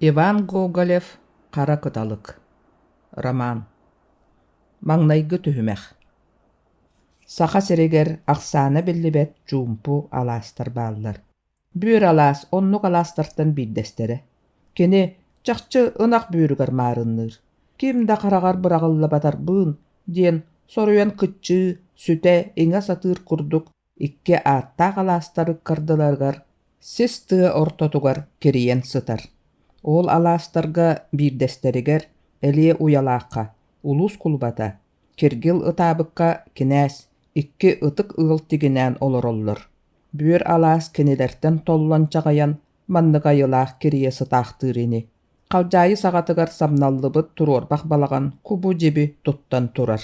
Иван Гоголев «Хара кыталык» роман. Маҥнайгы түһүмэх. Саха сиригэр ахсаана биллибэт чуумпу алаастар бааллар. Бүөр алаас оннук алаастартан биирдэстэрэ. Кини чахчы ынах бүүрүгэр маарынныыр. Ким да хараҕар быраҕыллыбатарбыын диэн соруйан кыччыы, сүтэ, иҥэ сатыыр курдук икки ааттаах алаастар ыккардыларыгар сис тыа ортотугар кирийэн сытар. Ол алаастарга биирдэстэригэр Элиэ Уйалаахха улуус кулубата Киргил ытаабыкка кинээс икки ытык ыал тигинээн олороллор. Бүөр алаас кинилэртэн толлон чаҕыйан маннык айылаах кирийэ сытаахтыыр ини. Халдьаайы саҕатыгар самналлыбыт туруорбах балаҕан кубу-дьиби туттан турар.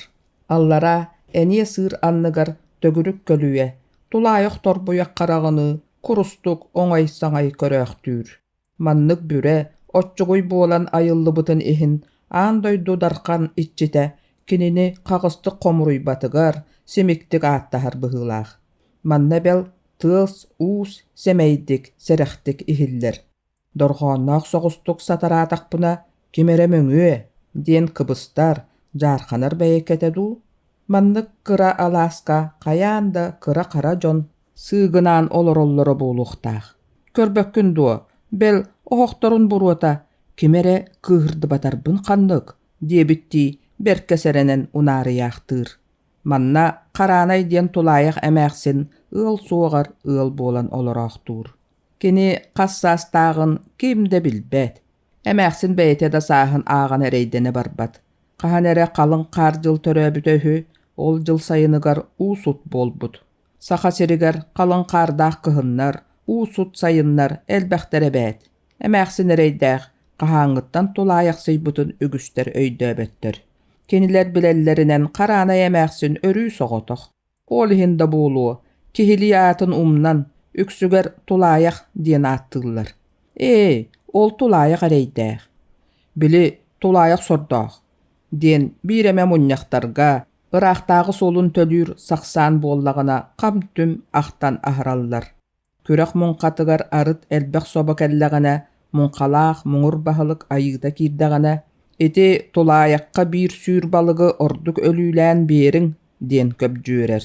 Аллараа эниэ сыыр анныгар төгүрүк көлүйэ, тулаайах торбуйах хараҕыныы курустук оҥой-саҥай көрөөхтүүр. Маннык бүрэ, оччугуй буолан айыллыбытын иһин аан дойду дархан иччитэ кинини хаҕыстык хомуруйбатыгар симиктик ааттаһар быһыылаах. Манна бэл тыас-уус сэмэйдик, сэрэхтик иһиллэр. Дорҕоонноох соҕустук сатараатахпына ким эрэ мөҥүө диэн кыбыстар, дьаарханар бэйэккэтэ дуу? Маннык кыра алааска хайаан да кыра-хара дьон сыыгынаан олороллоро буолуохтаах. Көрбөккүн дуо, бэл, оһохторун буруота ким эрэ кыыһырдыбатарбын ханнык диэбиттии бэркэ сэрэнэн унаарыйаахтыыр. Манна Хараанай диэн тулаайах эмээхсин ыал суоҕар ыал буолан олороохтуур. Кини хас саастааҕын ким да билбэт. Эмээхсин бэйэтэ да сааһын ааҕан эрэйдэнэ барбат. Хаһан эрэ халыҥ хаар дьыл төрөөбүтэ үһү, ол дьыл сайыныгар уу сут буолбут. Саха сиригэр халыҥ хаардаах кыһыннар, уу сут сайыннар элбэхтэр эбээт. Эмээхсин эрэйдээх, хаһааҥҥыттан тулаайахсыйбытын үгүстэр өйдөөбөттөр. Кинилэр билэллэринэн Хараанай эмээхсин өрүү соҕотох. Ол иһин да буолуо, киһилии аатын умнан, үксүгэр тулаайах диэн ааттыыллар. Ээ, ол тулаайах эрэйдээх. Били тулаайах сордоох диэн биир эмэ мунньахтарга ыраахтааҕы суолун төлүүр сахсаан буоллаҕына хам-түм ахтан аһараллар. Күрэх муҥхатыгар арыт элбэх собо кэллэҕинэ, муҥхалаах муҥур баһылык айыыта киирдэҕинэ, «Ити тулаайахха биир сүүр балыгы ордук өлүүлээн биэриҥ» диэн көбдьүөрэр.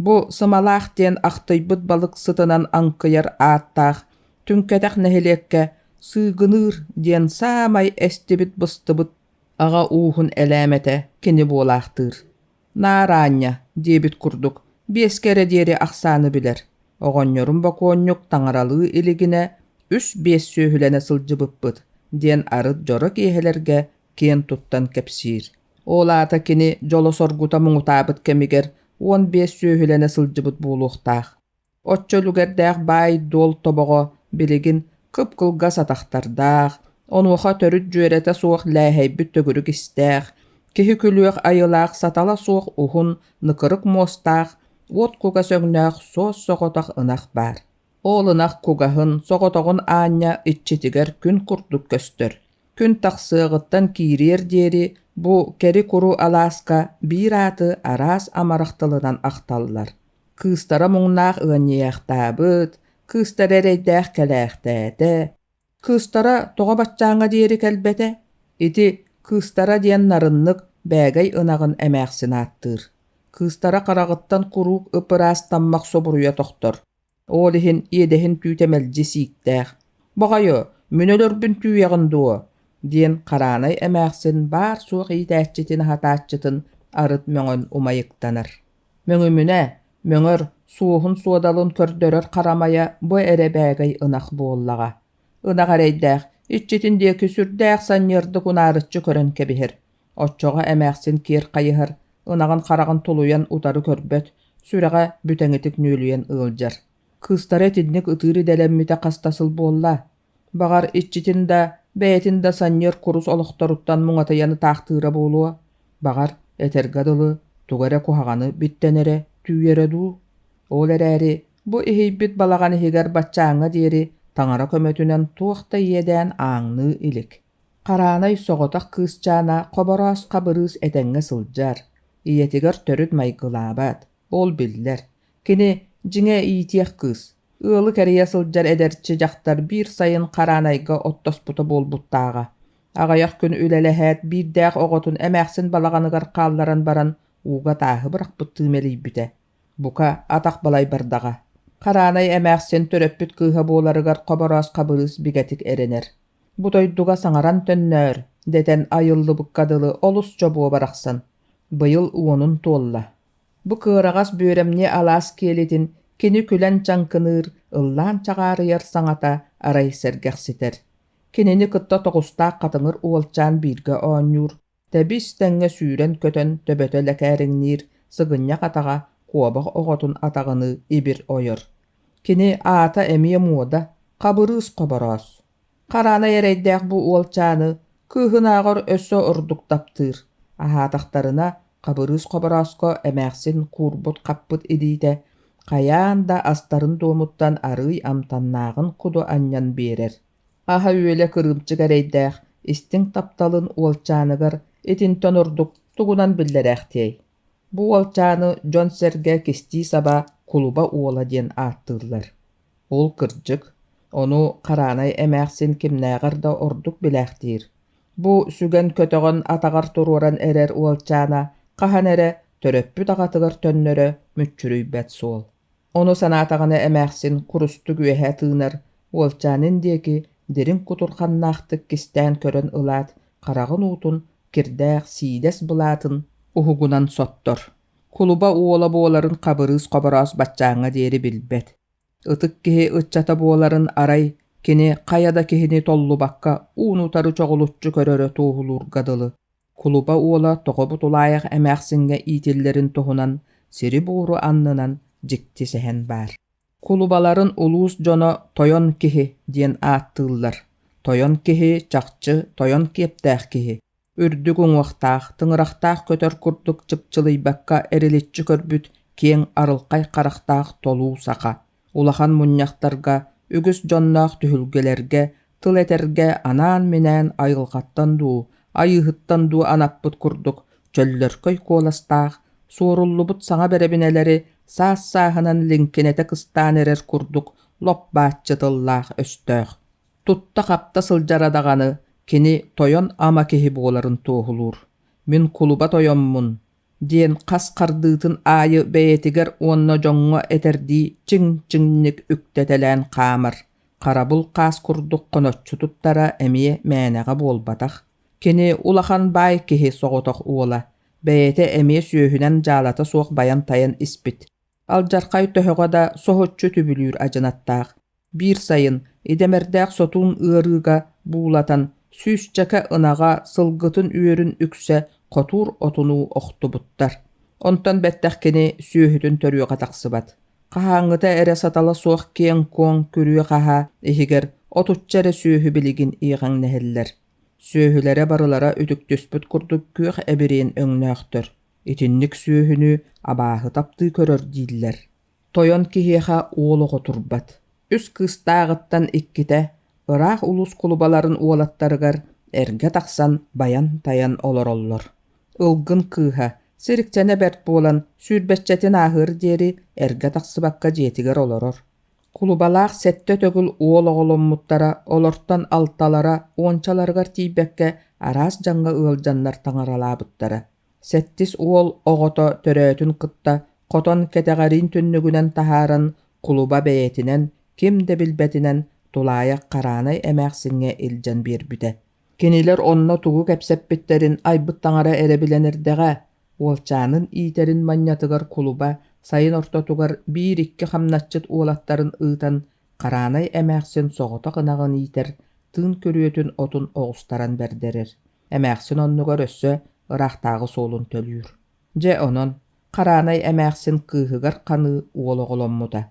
Бу сымалаах диэн ахтыйбыт балык сытынан аҥкыйар ааттаах түҥкэтэх нэһилиэккэ Сыыгыныыр диэн саамай эстибит-быстыбыт аҕа ууһун элээмэтэ кини буолаахтыыр. Наар аанньа диэбит курдук, биэскэ эрэ диэри ахсааны билэр. Оҕонньорум бокуонньук таҥаралыы илигинэ үс-биэс сүөһүлэнэ сылдьыбыппыт диэн арыт дьоро киэһэлэргэ киэн туттан кэпсиир. Ол аата кини дьоло-соргута муҥутаабыт кэмигэр 15 сүөһүлэнэ сылдьыбыт буолуохтаах. Оччо үлүгэрдээх баай-дуол тобоҕо билигин кып-кылгас атахтардаах, онуоха төрүт дьүөрэтэ суох лээһэйбит төгүрүк истээх, киһи күлүөх айылаах сатала суох уһун, ныкырык муостаах, уот кугас өҥнөөх суос-соҕотох ынах баар. Ол ынах кугаһын, соҕотоҕун аанньа иччитигэр күн курдук көстөр. Күн тахсыаҕыттан киириэр диэри бу кэри-куру алааска биир ааты араас амарах тылынан ахталлар. Кыыстара муҥнаах ыанньыйаахтаабыт, кыыстара эрэйдээх кэлээхтээтэ, кыыстара тоҕо баччааҥҥа диэри кэлбэтэ, ити кыыстара диэн нарыннык бээгэй ынаҕын эмээхсин ааттыыр. Кыыстара хараҕыттан куруук ып-ыраас таммах собуруйа тохтор. Ол иһин иэдэһин түүтэ мэлдьи сииктээх. «Баҕайы, мин өлөрбүн түүйэҕин дуо?» диэн Хараанай эмээхсин баар-суох иитээччитин-аһатааччытын арыт мөҥөн умайыктанар. Мөҥүмүнэ, мөҥөр, суоһун-суодалын көрдөрөр харамайа бу эрэ бээгэй ынах буоллаҕа. Ынах эрэйдээх, иччитин диэки сүрдээх санньыардык унаарыччы көрөн кэбиһэр. Оччоҕо эмээхсин киэр хайыһар, ынаҕын хараҕын тулуйан утары көрбөт, сүрэҕэ бүтэҥитик нүөлүйэн ыалдьар. Кыыстара итинник ытыыр идэлэммитэ хас да сыл буолла. Баҕар, иччитин да, бэйэтин да санньыар курус олохторуттан муҥатыйан ытаахтыыра буолуо. Баҕар, этэргэ дылы, тугу эрэ куһаҕаны биттэнэрэ, түүйэрэ дуу. Ол эрээри, бу иһийбит балаҕан иһигэр баччааҥҥа диэри таҥара көмөтүнэн туох да иэдээн ааҥныы илик. Хараанай соҕотох кыысчаана Хобороос Хабырыыс этэҥҥэ сылдьар, ийэтигэр төрүт майгылаабат, ол биллэр. Кини дьиҥэ иитиэх кыыс. Ыалы кэрийэ сылдьар эдэрчи дьахтар биир сайын Хараанайга оттоспута буолбуттааҕа. Аҕыйах күн үлэлэһээт, биирдээх оҕотун эмээхсин балаҕаныгар хаалларан баран ууга тааһы бырахпыттыы мэлийбитэ. Бука, атах балай бардаҕа. Хараанай эмээхсин төрөппүт кыыһа буоларыгар Хобороос Хабырыыс бигэтик эрэнэр. Бу дойдуга саҥаран төннөөр, дэтэн айыллыбыкка дылы олус чобуо барахсан. Быйыл уонун туолла. Бу кыараҕас бүөрэмньи алаас киэлитин кини күлэн чаҥкыныыр, ыллаан чаҕаарыйар саҥата арай сэргэхситэр. Кинини кытта тоҕустаах хатыҥыр уолчаан бииргэ оонньуур, тэбис-тэҥҥэ сүүрэн-көтөн төбөтө лэкээриҥниир, сыгынньах атаҕа куобах оҕотун атаҕыныы ибир ойор. Кини аата эмиэ муода, Хабырыыс Хобороос. Хараанай эрэйдээх бу уолчааны кыыһынааҕар өссө ордук таптыыр. Аһаатахтарына, Хабырыыс Хоборооско эмээхсин куурбут-хаппыт илиитэ хайаан да астарын дуомуттан арыый амтаннааҕын куду анньан биэрэр. Аһа-үөлэ кырыымчык эрэйдээх, истиҥ тапталын уолчааныгар итинтэн ордук тугунан биллэрээхтиэй? Бу уолчааны дьон-сэргэ кистии-саба кулуба уола диэн ааттыыллар. Ол кырдьык, ону Хараанай эмээхсин кимнээҕэр да ордук билээхтиир. Бу сүгэн-көтөҕөн атаҕар туруоран эрэр уолчаана хаһан эрэ төрөппүт аҕатыгар төннөрө мүччүрүйбэт суол. Ону санаатаҕына эмээхсин курустук үөһэ тыынар, уолчаанын диэки дириҥ кутурҕаннаахтык кистээн көрөн ылаат, хараҕын уутун кирдээх сиидэс былаатын уһугунан соттор. Кулуба уола буоларын Хабырыыс Хобороос баччааҥҥа диэри билбэт. Ытык киһи ыччата буоларын арай кини хайа да киһини толлубакка уун-утары чоҕулуччу көрөрө туоһулуурга дылы. Кулуба уола тоҕо бутулаайах эмээхсиҥҥэ иитиллэрин туһунан сири-буору аннынан дьикти сэһэн баар. Кулубаларын улуус дьоно «тойон киһи» диэн ааттыыллар. Тойон киһи чахчы тойон киэптээх киһи. Үрдүк уҥуохтаах, тыҥырахтаах көтөр курдук чыпчылыйбакка эриличчи көрбүт киэҥ арылхай харахтаах толуу саха. Улахан мунньахтарга, үгүс дьонноох түһүлгэлэргэ тыл этэргэ анаан-минээн айылҕаттан дуу, айыыһыттан дуу анаппыт курдук чөллөркөй куоластаах, суоруллубут саҥа бэрэбинэлэри саас-сааһынан лиҥкинэтэ кыстаан эрэр курдук лоп-бааччы тыллаах-өстөөх. Тутта-хапта сылдьара даҕаны кини тойон ама киһи буоларын туоһулуур. «Мин кулуба тойоммун» диэн хас хардыытын аайы бэйэтигэр уонна дьоҥҥо этэрдии чиҥ-чиҥник үктэтэлээн хаамар, харабыл хаас курдук хоноччу туттара эмиэ мээнэҕэ буолбатах. Кини улахан баай киһи соҕотох уола, бэйэтэ эмиэ сүөһүнэн дьаалата суох байан-тайан испит. Алдьархай төһөҕө да соһуччу түбүлүүр адьынаттаах. Биир сайын идэмэрдээх сотуун ыарыыга буулатан, сүүсчэкэ ынаҕа сылгытын үөрүн үксэ хотуур отунуу охтубуттар. Онтон бэттэх кини сүөһүтүн төрүөҕэ тахсыбат. Хаһааҥҥыта эрэ сатала суох киэҥ-куоҥ күрүө-хаһаа иһигэр отучча эрэ сүөһү билигин иэҕэҥнэһэллэр. Сүөһүлэрэ барылара үтүктүспүт курдук күөх эбириэн өҥнөөхтөр. Итинник сүөһүнү абааһы таптыы көрөр дииллэр. Тойон киһиэхэ уол оҕо турбат. Үс кыыстааҕыттан иккитэ ыраах улуус кулубаларын уолаттарыгар эргэ тахсан байан-тайан олороллор. Ылгын кыыһа, сириксэнэ бэрт буолан, сүүрбэччэтин ааһыар диэри эргэ тахсыбакка дьиэтигэр олорор. Кулубалаах сэттэ төгүл уол оҕоломмуттара, олортон алталара уончаларыгар тиийбэккэ араас дьаҥҥа ыалдьаннар таҥаралаабыттара. Сэттис уол оҕото төрөөтүн кытта хотон кэтэҕэриин түннүгүнэн таһааран кулуба бэйэтинэн, ким да билбэтинэн тулаайах Хараанай эмээхсиҥҥэ илдьэн биэрбитэ. Кинилэр онно тугу кэпсэппиттэрин айбыт таҥара эрэ билэн эрдэҕэ. Уолчаанын иитэрин манньатыгар кулуба сайын ортотугар биир-икки хамначчыт уолаттарын ыытан Хараанай эмээхсин соҕотох ынаҕын иитэр, тыын күрүөтүн отун оҕустаран бэрдэрэр. Эмээхсин оннугар өссө ыраахтааҕы суолун төлүүр. Дьэ онон, Хараанай эмээхсин кыыһыгар ханыы уол оҕоломмута.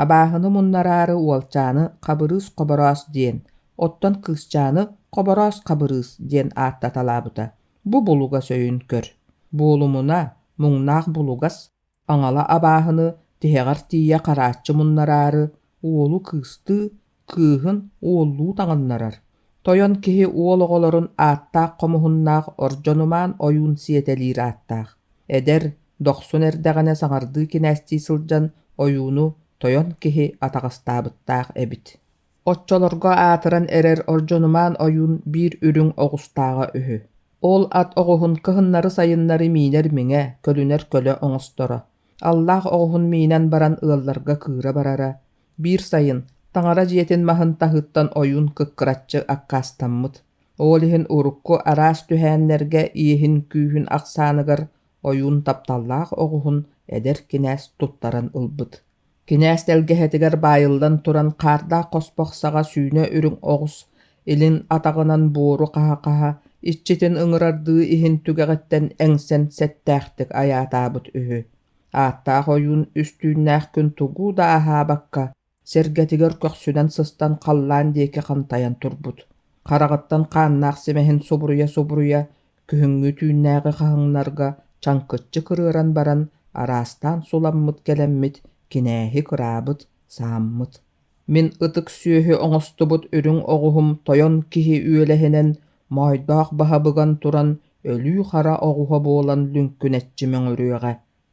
Абааһыны муннараары уолчааны Хабырыыс Хобороос диэн, оттон кыысчааны Хобороос Хабырыыс диэн ааттаталаабыта. Бу булугас өйүн көр. Буолумуна, муҥнаах булугас Аҥала абааһыны тиһэҕэр тиийэ харааччы муннараары уолу кыыстыы, кыыһын уоллуу таҥыннарар. Тойон киһи уол оҕолорун ааттаах хомуһуннаах Ордьонумаан ойуун сиэтэлиир ааттаах. Эдэр, дохсун эрдэҕинэ саҥардыы кинээстии сылдьан ойууну тойон киһи атаҕастаабыттаах эбит. Оччолорго аатыран эрэр Ордьонумаан ойуун биир үрүҥ оҕустааҕа үһү. Ол ат оҕуһун кыһыннары-сайыннары миинэр миҥэ, көлүнэр көлө оҥосторо. Аллаах оҕуһун миинэн баран ыалларга кыыра барара. Биир сайын таҥара дьиэтин маһын таһыттан ойуун кыккыраччы аккаастаммыт. Ол иһин урукку араас түһээннэргэ иэһин-күүһүн ахсааныгар ойуун тапталлаах оҕуһун эдэр кинээс туттаран ылбыт. Кинээс тэлгэһэтигэр баайыллан туран хаардаах хоспох саҕа сүүнэ үрүҥ оҕус илин атаҕынан буору хаһа-хаһа иччитин ыҥырардыы иһин түгэҕиттэн эҥсэн сэттээхтик айаатаабыт үһү. Ааттаах ойуун үс түүннээх күн тугу да аһаабакка сэргэтигэр көхсүнэн сыстан халлаан диэки хантайан турбут. Хараҕыттан хааннаах симэһин субуруйа-субуруйа күһүҥҥү түүннээҕи хаһыҥнарга чаҥкыччы кырыаран баран араастаан суламмыт кэлэммит, кинээһи кыраабыт, сааммыт. Мин ытык сүөһү оҥостубут үрүҥ оҕуһум тойон киһи үөлэһинэн моойдоох баһа быган туран өлүү хара оҕуһа буолан лүҥкүнэччи мөҥүрүөҕэ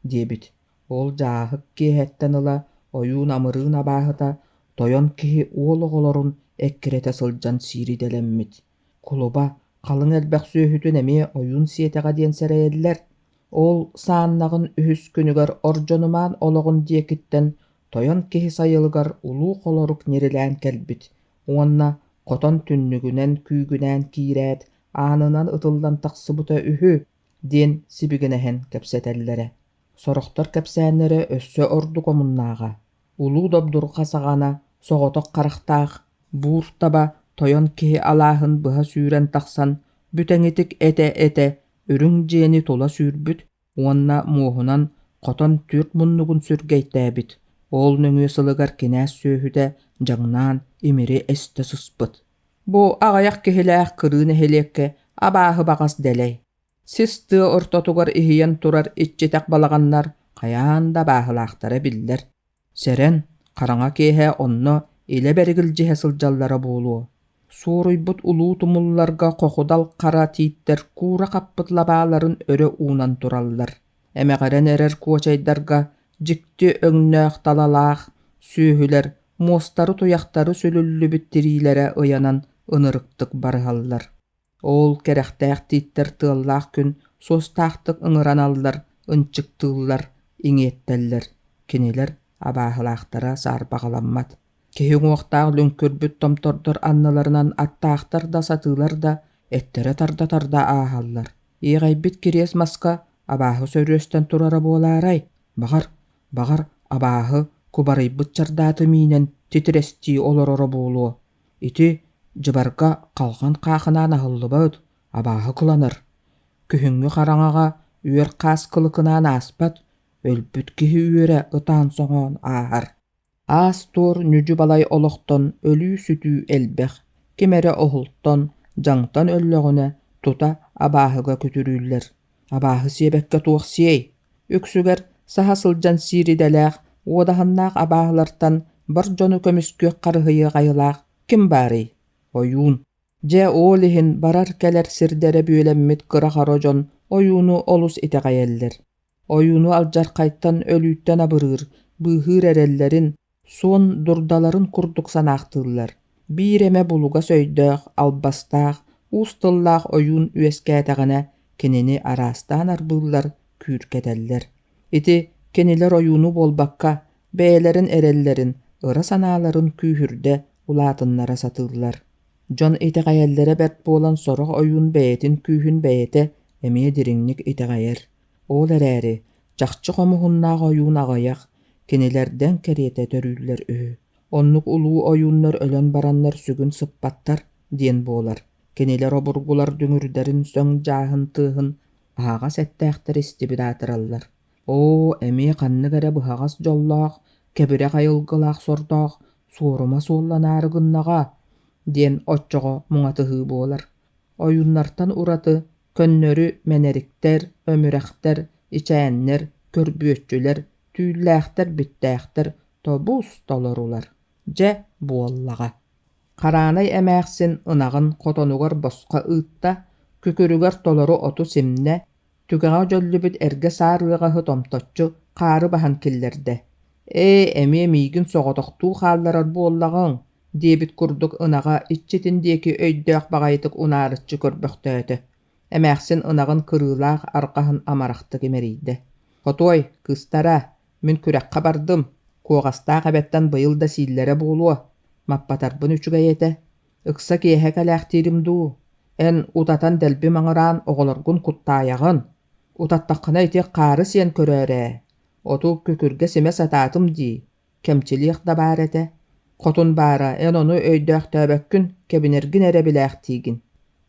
диэбит. Ол дьааһык киэһэттэн ыла ойуун амырыын абааһыта тойон киһи уол оҕолорун эккирэтэ сылдьан сиир идэлэммит. Кулуба халыҥ элбэх сүөһүтүн эмиэ ойуун сиэтэҕэ диэн сэрэйэллэр. Ол сааннаҕын үһүс күнүгэр Ордьонумаан олоҕун диэкиттэн тойон киһи сайылыгар улуу холорук ньирилээн кэлбит уонна хотон түннүгүнэн күүгүнээн киирээт аанынан ытыллан тахсыбыта үһү диэн сибигинэһэн кэпсэтэллэрэ. Сорохтор кэпсээннэрэ өссө ордук омуннааҕа. Улуу добдурҕа саҕана соҕотох харахтаах буур таба тойон киһи алааһын быһа сүүрэн тахсан бүтэҥитик этэ-этэ үрүҥ дьиэни тула сүүрбүт уонна муоһунан хотон түөрт муннугун сүргэйтээбит. Ол нөҥүө сылыгар кинээс сүөһүтэ дьаҥнаан имири эстэ сыспыт. Бу аҕыйах киһилээх кырыы нэһилиэккэ абааһы баҕас дэлэй. Сис тыа ортотугар иһийэн турар иччитэх балаҕаннар хайаан да абааһылаахтара биллэр. Сэрэн, хараҥа киэһэ онно илэ бэригилдьиһэ сылдьаллара буолуо. Суоруйбут улуу тумулларга хохудал хара тииттэр куура хаппыт лабааларын өрө уунан тураллар. Эмэҕирэн эрэр куочайдарга дьикти өҥнөөх талалаах сүөһүлэр муостары-туйахтары сүлүллүбүт тириилэрэ ыйанан ынырыктык барыһаллар. Ол кэрэхтээх тииттэр тыаллаах күн суостаахтык ыҥыраналлар, ынчыктыыллар, иҥиэттэллэр. Кинилэр абааһылаахтара саарбаҕаламмат. Киһи уҥуохтаах лүҥкүрбүт томтордор анныларынан аттаахтар да сатыылар да эттэрэ тарда-тарда ааһаллар. Иэҕэйбит кириэс маска абааһы сөрүөстэн турара буолаарай? Баҕар, баҕар, абааһы кубарыйбыт чардааты миинэн титирэстии олороро буолуо. Ити дьыбарга халҕан хаахынаан аһыллыбат, абааһы кыланар. Күһүҥҥү хараҥаҕа үөр хаас кылыкынаан ааспат, өлбүт киһи үөрэ ытаан-соҥоон ааһар. Аас-туор ньүдьү-балай олохтон өлүү-сүтүү элбэх, ким эрэ оһолтон, дьаҥтан өллөҕүнэ тута абааһыга күтүрүүллэр. Абааһы сиэбэккэ туох сиэй? Үксүгэр саһа сылдьан сиир идэлээх, уодаһыннаах абааһылартан бар дьону көмүскүөх харыһыйыах айылаах ким баарый? Ойуун. Дьэ, ол иһин барар-кэлэр сирдэрэ бүөлэммит кыра-хара дьон ойууну олус итэҕэйэллэр. Ойууну алдьархайтан өлүүттэн абырыыр, быыһыыр эрэллэрин, суон дурдаларын курдук санаахтыыллар. Биир эмэ булугас өйдөөх, албастаах, уус тыллаах ойуун үөскээтэҕинэ, кинини араастаан арбыыллар, күүркэтэллэр. Ити кинилэр ойууну буолбакка, бэйэлэрин эрэллэрин, ыра санааларын күүһүрдэ, улаатыннара сатыыллар. Дьон итэҕэйэллэрэ бэрт буолан сорох ойуун бэйэтин күүһүн бэйэтэ эмиэ дириҥник итэҕэйэр. Ол эрээри, чахчы хомуһуннаах ойуун аҕыйах, кинилэрдэн кэриэтэ төрүүллэр үһү. Оннук улуу ойууннар өлөн бараннар сүгүн сыппаттар диэн буолар. Кинилэр обургулар дүҥүрдэрин сөҥ дьааһын тыаһын аһаҕас эттээхтэр истибит аатыраллар. Оо, эмиэ ханнык эрэ быһаҕас дьоллоох, кэбирэх айылгылаах сордоох суорума суолланаары гыннаҕа диэн оччоҕо муҥатыһыы буолар. Ойууннартан ураты көннөрү мэнэриктэр, өмүрэхтэр, ичээннэр, көрбүөччүлэр, түүллээхтэр-биттээхтэр тобус толорулар. Дьэ, буоллаҕа. Хараанай эмээхсин ынаҕын хотонугар босхо ыытта, күкүрүгэр толору оту симнэ, түгэҕэ дьөллүбүт эргэ саар ыаҕаһы томточчу хаары баһан киллэрдэ. Ээ, эмиэ миигин соҕотохтуу хаалларар буоллаҕыҥ диэбит курдук ынаҕа иччитин диэки өйдөөх баҕайытык унаарыччы көрбөхтөөтө. Эмээхсин ынаҕын кырыылаах арҕаһын амарахтык имэрийдэ: «Хотуой, кыыстара, мин күрэххэ бардым, куоҕастаах эбэттэн быйыл да сииллэрэ буолуо, маппатарбын үчүгэй этэ. Ыкса киэһэ кэлээхтиирим дуу, эн утатан дэлби маҥыраан оҕолоргун куттаайаҕын, утаттаххына ити хаары сиэн көрөөр ээ, оту күкүргэ симэ сатаатым дии, кэмчилиэх да баар этэ. Хотун баара, эн ону өйдөөхтөөбөккүн, кэбинэргин эрэ билээхтиигин.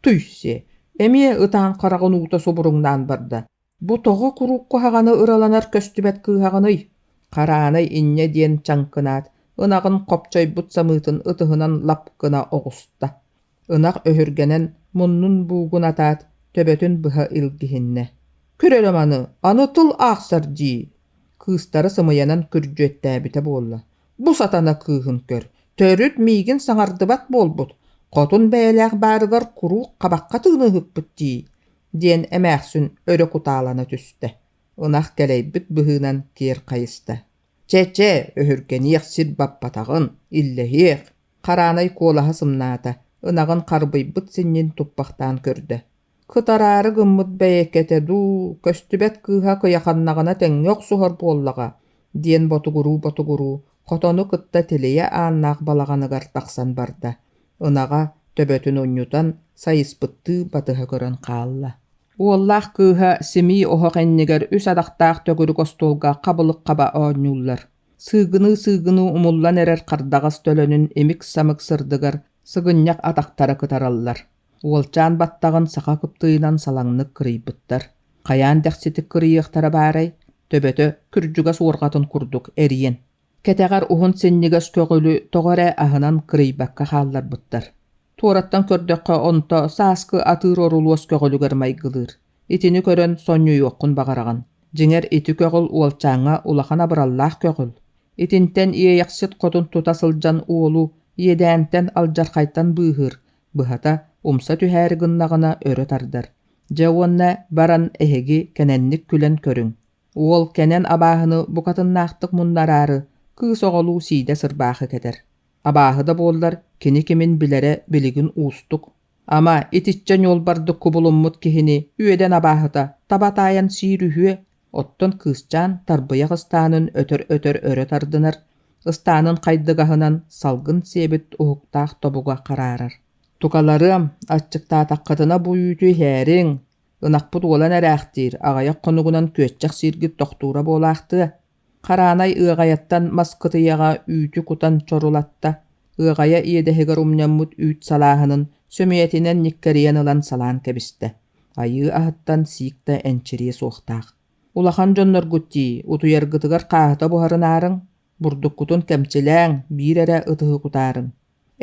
Туй-сиэ, эмиэ ытаан хараҕын уута субуруҥнаан барда. Бу тоҕо куруук куһаҕаны ыраланар көстүбэт кыыһаҕыный? Хараанай инньэ диэн чаҥкынаат, ынаҕын хопчойбут самыытын ытыһынан лап гына оҕуста. Ынах өһүргэнэн муннун буугунатаат, төбөтүн быһа илгиһиннэ: «Көр эрэ маны, аны тыл аахсар дии!» Кыыстара сымыйанан күрдьүөттээбитэ буолла: «Бу сатана кыыһын көр, төрүт миигин саҥардыбат буолбут, хотун бэйэлээх баарыгар куруук хабахха тыыныһыкпыт дии» диэн эмээхсин өрө кутаалана түстэ. Ынах кэлэйбит быһыынан киэр хайыста: «Чэ-чэ, өһүргэниэх сир баппатаҕын, иллэһиэх, Хараанай куолаһа сымнаата, ынаҕын харбыйбыт синньин туппахтаан көрдө. Кытараары гыммыт бэйэкэтэ дуу, көстүбэт кыыһа кыйаханнаҕына тэҥҥэ охсуһар буоллаҕа, диэн ботугуруу-ботугуруу, хотону кытта тилийэ ааннаах балаҕаныгар тахсан барда. Ынаҕа, төбөтүн унньутан, сайыспыттыы батыһа көрөн хаалла. Уоллаах кыыһа симии оһох иннигэр үс атахтаах төгүрүк остуолга хабылык хаба оонньууллар. Сыыгыныы-сыыгыныы умуллан эрэр хардаҕас төлөнүн имик-самык сырдыгар сыгынньах атахтара кытараллар. Уолчаан баттаҕын саха кыптыыйынан салаҥнык кырыйбыттар. Хайаан дэхситик кырыйыахтара баарай, төбөтө күрдьүгэс уорҕатын курдук эриэн. Кэтэҕэр уһун синньигэс көҕүлү тоҕо эрэ аһынан кырыйбакка хаалларбыттар. Туораттан көрдөххө онто сааскы атыыр орулуос көҕүлүгэр майгылыыр. Итини көрөн сонньуйуоххун баҕараҕын. Дьиҥэр ити көҕүл уолчааҥҥа улахан абыраллаах көҕүл. Итинтэн Иэйэхсит хотун тута сылдьан уолу иэдээнтэн, алдьархайтан быыһыыр, быһата, умса түһээри гыннаҕына өрө тардар. Дьэ уонна баран эһиги кэнэнник күлэн көрүҥ. Уол кэнэн абааһыны букатыннаахтык муннараары кыыс оҕолуу сиидэ сырбаахы кэтэр. Абааһы да буоллар, кини кимин билэрэ билигин уустук. Ама, итиччэ ньуолбардык кубулуммут киһини үөдэн абааһыта таба таайан сиир үһүө, оттон кыысчаан тарбыйах ыстаанын өтөр-өтөр өрө тардынар, ыстаанын хайдыгаһынан салгын сиэбит уһуктаах тобуга хараарар. Тукаларыам, аччыктаатаххытына бу үүтү иһээриҥ, ынахпыт уолан эрээхтиир, аҕыйах хонугунан күөччэх сииргит тохтуура буолаахтыа. Хараанай ыаҕайаттан мас кытыйаҕа үүтү кутан чорулатта, ыаҕайа иэдэһигэр умньаммыт үүт салааһынын сөмүйэтинэн ньиккэрийэн ылан салаан кэбистэ. Айыы аһыттан сиик да энчириэ суохтаах. Улахан дьонноргут дии, утуйаргытыгар хааһыта буһарынаарыҥ, бурдуккутун кэмчилээҥ, биир эрэ ытыһы кутаарыҥ.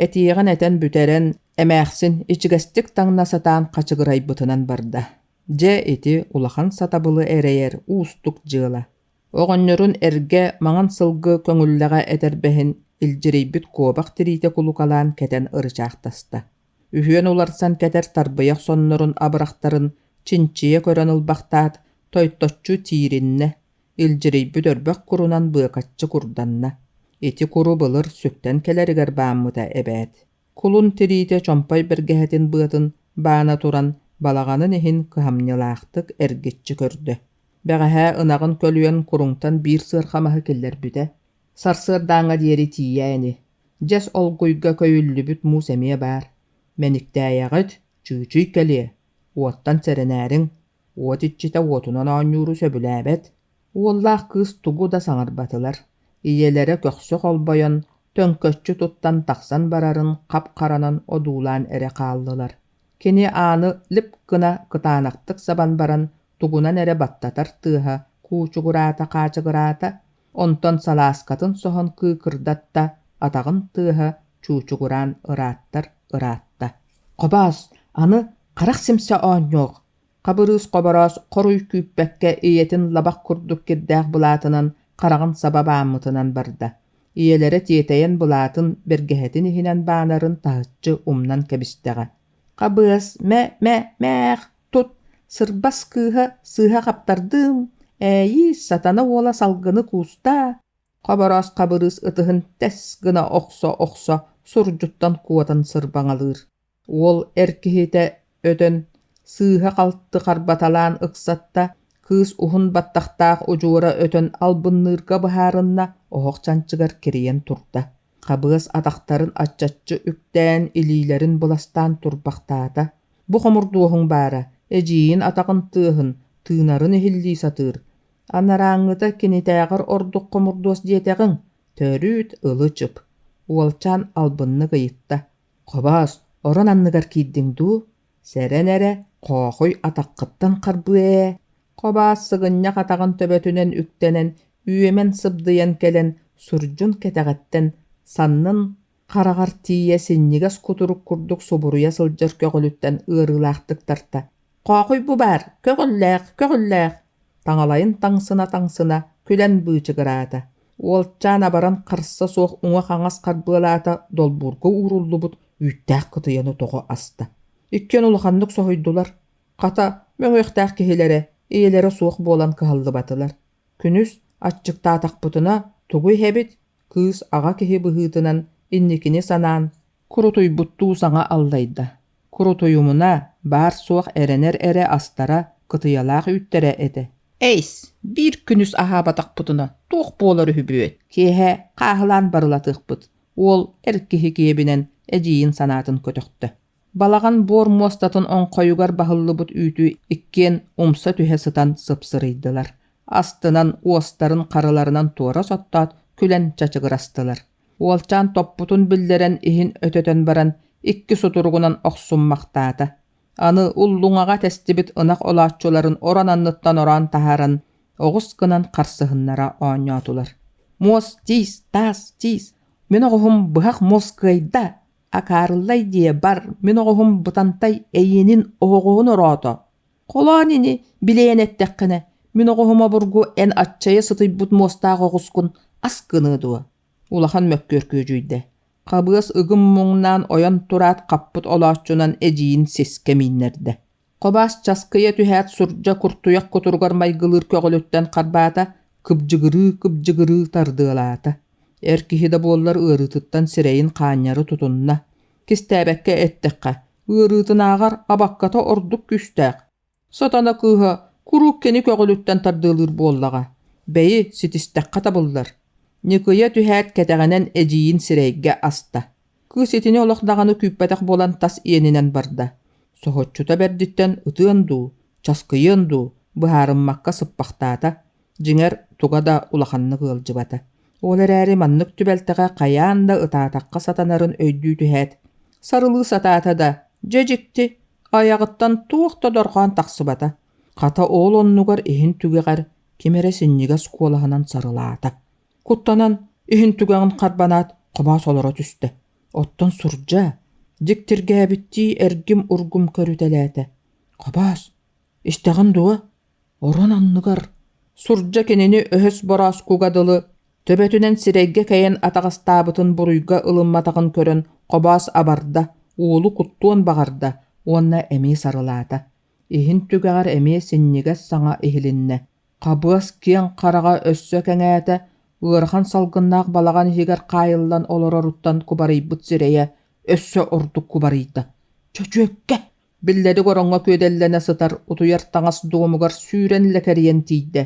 Этиэҕин этэн бүтэрэн, эмээхсин ичигэстик таҥна сатаан хачыгырайбытынан барда. Дьэ, ити улахан сатабылы эрэйэр уустук дьыала. Оҕонньорун эргэ маҥан сылгы көҥүллэҕэ этэрбэһин илдьирийбит куобах тириитэ кулукалаан кэтэн ырычаахтаста. Үһүөн уларсан кэтэр тарбыйах соннорун абырахтарын чинчийэ көрөн ылбахтаат, тойточчу тиириннэ, илдьирийбит өрбөх курунан быакаччы курданна. Ити куру былыр сүктэн кэлэригэр бааммыта эбээт. Кулун тириитэ чомпой бэргэһэтин быатын баана туран балаҕанын иһин кыһамньылаахтык эргиччи көрдө. Бэҕэһээ ынаҕын көлүйэн куруҥтан биир сыарҕа маһы киллэрбитэ. Сарсыардааҥҥа диэри тиийээ ини. Дьэс олгуйга көйүллүбүт муус эмиэ баар. Мэниктээйэҕит, чыычый кэлиэ. Уоттан сэрэнээриҥ. Уот иччитэ уотунан оонньууру сөбүлээбэт. Уоллаах кыыс тугу да саҥарбатылар, ийэлэрэ көхсө холбойон, төҥкөччү туттан тахсан барарын хап-харанан одуулаан эрэ хааллылар. Кини ааны лип гына кытаанахтык сабан баран тугунан эрэ баттатар тыаһа куучугураата-хаачыгыраата, онтон салааскатын соһон кыыкырдатта, атаҕын тыаһа чуучугураан ырааттар ыраатта. «Хобоос, аны харах симсэ оонньуох, Хабырыыс Хобороос хоруй күүппэккэ ийэтин лабах курдук кирдээх былаатынан хараҕын саба бааммытынан барда. Ийэлэрэ тиэтэйэн былаатын бэргэһэтин иһинэн баанарын таһыччы умнан кэбистэҕэ. «Хабыас, мэ-мэ-мээх, тут, сырбас кыыһа сыыһа хаптардыым, ээйиис, сатана уола салгыны куустаа» Хобороос Хабырыыс ытыһын тэс гына охсо-охсо сурдьуттан куотан сырбаҥалыыр. Уол эр киһитэ өтөн, сыыһа-халты харбаталаан ыксатта, кыыс уһун баттахтаах удьуора өтөн албынныырга быһаарынна, оһох чанчыгар кирийэн турда. Хабыас атахтарын аччаччы үктээн, илиилэрин быластаан турбахтаата. Бу хомурдуоһуҥ баара, эдьиийин атаҕын тыаһын, тыынарын иһиллии сатыыр. Анарааҥҥыта кинитээҕэр ордук хомурдуос диэтэҕиҥ, төрүүт ылы-чып. Уолчаан албыннык ыйытта: «Хобоос, орон анныгар киирдиҥ дуу? Сэрэн эрэ, хоохуй атаххыттан харбыа ээ» Хобоос сыгынньах атаҕын төбөтүнэн үктэнэн, үөмэн сыбдыйан кэлэн, сурдьун кэтэҕиттэн саннын хараҕар тиийэ синньигэс кутурук курдук субуруйа сылдьар көҕүлүттэн ыарыылаахтык тарта: «Хоохуй бу баар, көҕүллээх, көҕүллээх!» Таҥалайын таҥсына-таҥсына күлэн быычыгыраата. Уолчаан абаран харса суох уҥа-хаҥас харбыалаата, долбуурга ууруллубут үүттээх кытыйаны тоҕо аста. Иккиэн улаханнык соһуйдулар. Хата, мөҥүөхтээх киһилэрэ, ийэлэрэ суох буолан кыһаллыбатылар. Күнүс аччыктаатахпытына тугу иһэбит? Кыыс аҕа киһи быһыытынан инникини санаан, курутуйбуттуу саҥа аллайда. Курутуйумуна, баар-суох эрэнэр эрэ астара, кытыйалаах үүттэрэ этэ. Эйс, биир күнүс аһаабатахпытына туох буолар үһүбүөт? Киэһэ хааһылаан барылатыахпыт, уол эр киһи киэбинэн эдьиийин санаатын көтөхтө. Балаҕан буор муостатын оҥхойугар баһыллыбыт үүтү иккиэн умса түһэ сытан сыпсырыйдылар, астынан уостарын харыларынан туора соттоот күлэн чачыгырастылар. Уолчаан топпутун биллэрэн иһин өтөтөн баран икки сутуругунан охсуммахтаата. Аны уллуҥаҕа тэстибит ынах олооччуларын орон анныттан ороон таһааран оҕус гынан харсыһыннара оонньоотулар. «Муос тиис, таас тиис, мин оҕуһум быһах муос кыайда, акаарыллай диэ бар, мин оҕуһум Бытантай эйиэнин оһоҕоһун ороото. Холоон ини, билэйэн эттэххинэ, мин оҕуһум обургу эн аччайа сытыйбыт муостаах оҕускун ас гыныа дуо?» Улахан мөккүөр күөдьүйдэ. Хабыас ыгым муҥнаан ойон тураат хаппыт олооччунан эдьиийин сискэ мииннэрдэ. Хобоос часкыйа түһээт сурдьа куртуйах кутуругар майгылыыр көҕүлүттэн харбаата, кыбдьыгырыы-кыбдьыгырыы тардыалаата. Эр киһи да буоллар ыарыытыттан сирэйин хаанньары тутунна. Кистээбэккэ эттэххэ, ыарыытынааҕар абакката ордук күүстээх. Сатана кыыһа куруук кини көҕүлүттэн тардыалыыр буоллаҕа, бэйи, ситистэххэ табыллар. Ньыкыйа түһээт кэтэҕинэн эдьиийин сирэйгэ аста. Кыыс итини олох даҕаны күүппэтэх буолан тас иэнинэн барда. Соһуччута бэрдиттэн ытыан дуу, часкыйыан дуу быһаарыммакка сыппахтаата. Дьиҥэр, туга да улаханнык ыалдьыбата. Ол эрээри маннык түбэлтэҕэ хайаан да ытаатахха сатанарын өйдүү түһээт, сарылыы сатаата да, дьэ дьикти, айаҕыттан туох да дорҕоон тахсыбата. Хата ол оннугар иһин түгэҕэр ким эрэ синньигэс куолаһынан сарылаата. Куттанан, иһин түгэҕин харбанаат, хобоос олоро түстэ. Оттон сурдьа, дьиктиргээбиттии эргим-ургум көрүтэлээтэ. «Хобоос, истэҕин дуо? Орон анныгар» Сурдьа кинини өһөс борооскуга дылы төбөтүнэн сирэйгэ кэйэн атаҕастаабытын буруйга ылымматаҕын көрөн Хобоос абарда, уолу куттуон баҕарда уонна эмиэ сарылаата. Иһин түгэҕэр эмиэ синньигэс саҥа иһилиннэ. Хабыас киэҥ хараҕа өссө кэҥээтэ, ыарахан салгыннаах балаҕан иһигэр хаайыллан олороруттан кубарыйбыт сирэйэ өссө ордук кубарыйда. «Чөчүөккэ!» Биллэрик ороҥҥо күөдэллэнэ сытар утуйар таҥас дуомугар сүүрэн лэкэрийэн тиийдэ.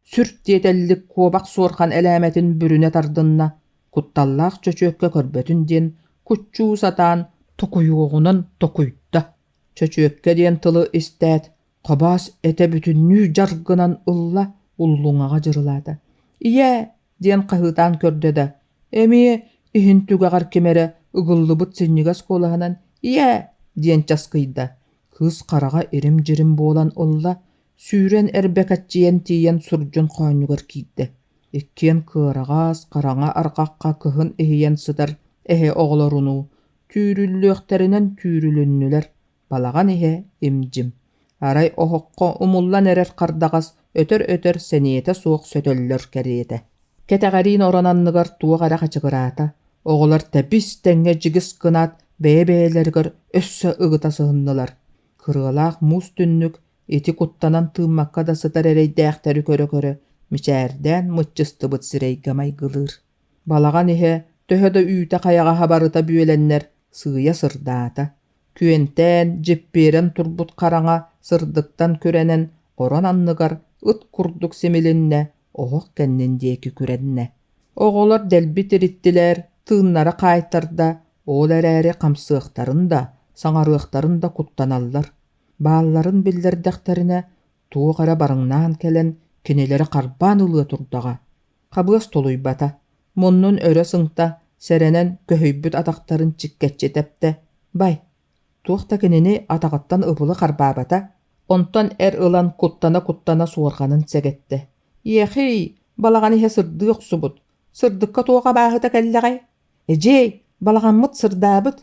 Сүр тиэтэллик куобах суорҕан элээмэтин бүрүнэ тардынна, кутталлаах чөчүөккэ көрбөтүн диэн куччуу сатаан токуйуоҕунан токуйда. Чөчүөккэ диэн тылы истээт, Хобоос этэ бүтүннүү дьар гынан ылла, уллуҥаҕа дьырылаата. «Ийээ!» диэн хаһыытаан көрдө да, эмиэ иһин түгэҕэр ким эрэ ыгыллыбыт синньигэс куолаһынан «Ийээ!» диэн часкыйда. Кыыс хараҕа ирим-дьирим буолан ылла, сүүрэн эрбэкэччийэн тиийэн сурдьун хоонньугар киирдэ. Иккиэн кыараҕас, хараҥа арҕахха кыһын иһийэн сытар эһэ оҕолорунуу түүрүллүөхтэринэн түүрүлүннүлэр Балаҕан иһэ им-дьим. Арай оһоххо умуллан эрэр хардаҕас өтөр-өтөр сэниэтэ суох сөтөллөр кэриэтэ. Кэтэҕэриин орон анныгар туох эрэ хачыгыраата, оҕолор тэбис-тэҥҥэ дьигис гынаат бэйэ-бэйэлэригэр өссө ыгыта сыһыннылар. Кырыалаах муус түннүк ити куттанан тыыммакка да сытар эрэйдээхтэри көрө-көрө мичээрдээн мыччыстыбыт сирэйгэ майгылыыр. Балаҕан иһэ төһө да үүтэ-хайаҕаһа барыта бүөлэннэр сыыйа сырдаата. Күөнтээн, дьиппиэрэн турбут хараҥа сырдыктан күрэнэн орон анныгар ыт курдук симилиннэ, оһох кэннин диэки күрэннэ. Оҕолор дэлби тириттилэр, тыыннара хаайтарда, ол эрээри хамсыахтарын да, саҥарыахтарын да куттаналлар. Баалларын биллэрдэхтэринэ, туох эрэ барыҥнаан кэлэн кинилэри харбаан ылыа турдаҕа. Хабыас тулуйбата, муннун өрө сыҥта, сэрэнэн көһүйбүт атахтарын чиккэччи тэптэ. Бай, туох да кинини атаҕыттан ыбылы харбаабата, онтон эр ылан куттана-куттана суорҕанын сэгэттэ. «Иэхий, балаҕан иһэ сырдыы охсубут, сырдыкка туох абааһыта кэллэҕэй? Эдьиэй, балаҕаммыт сырдаабыт,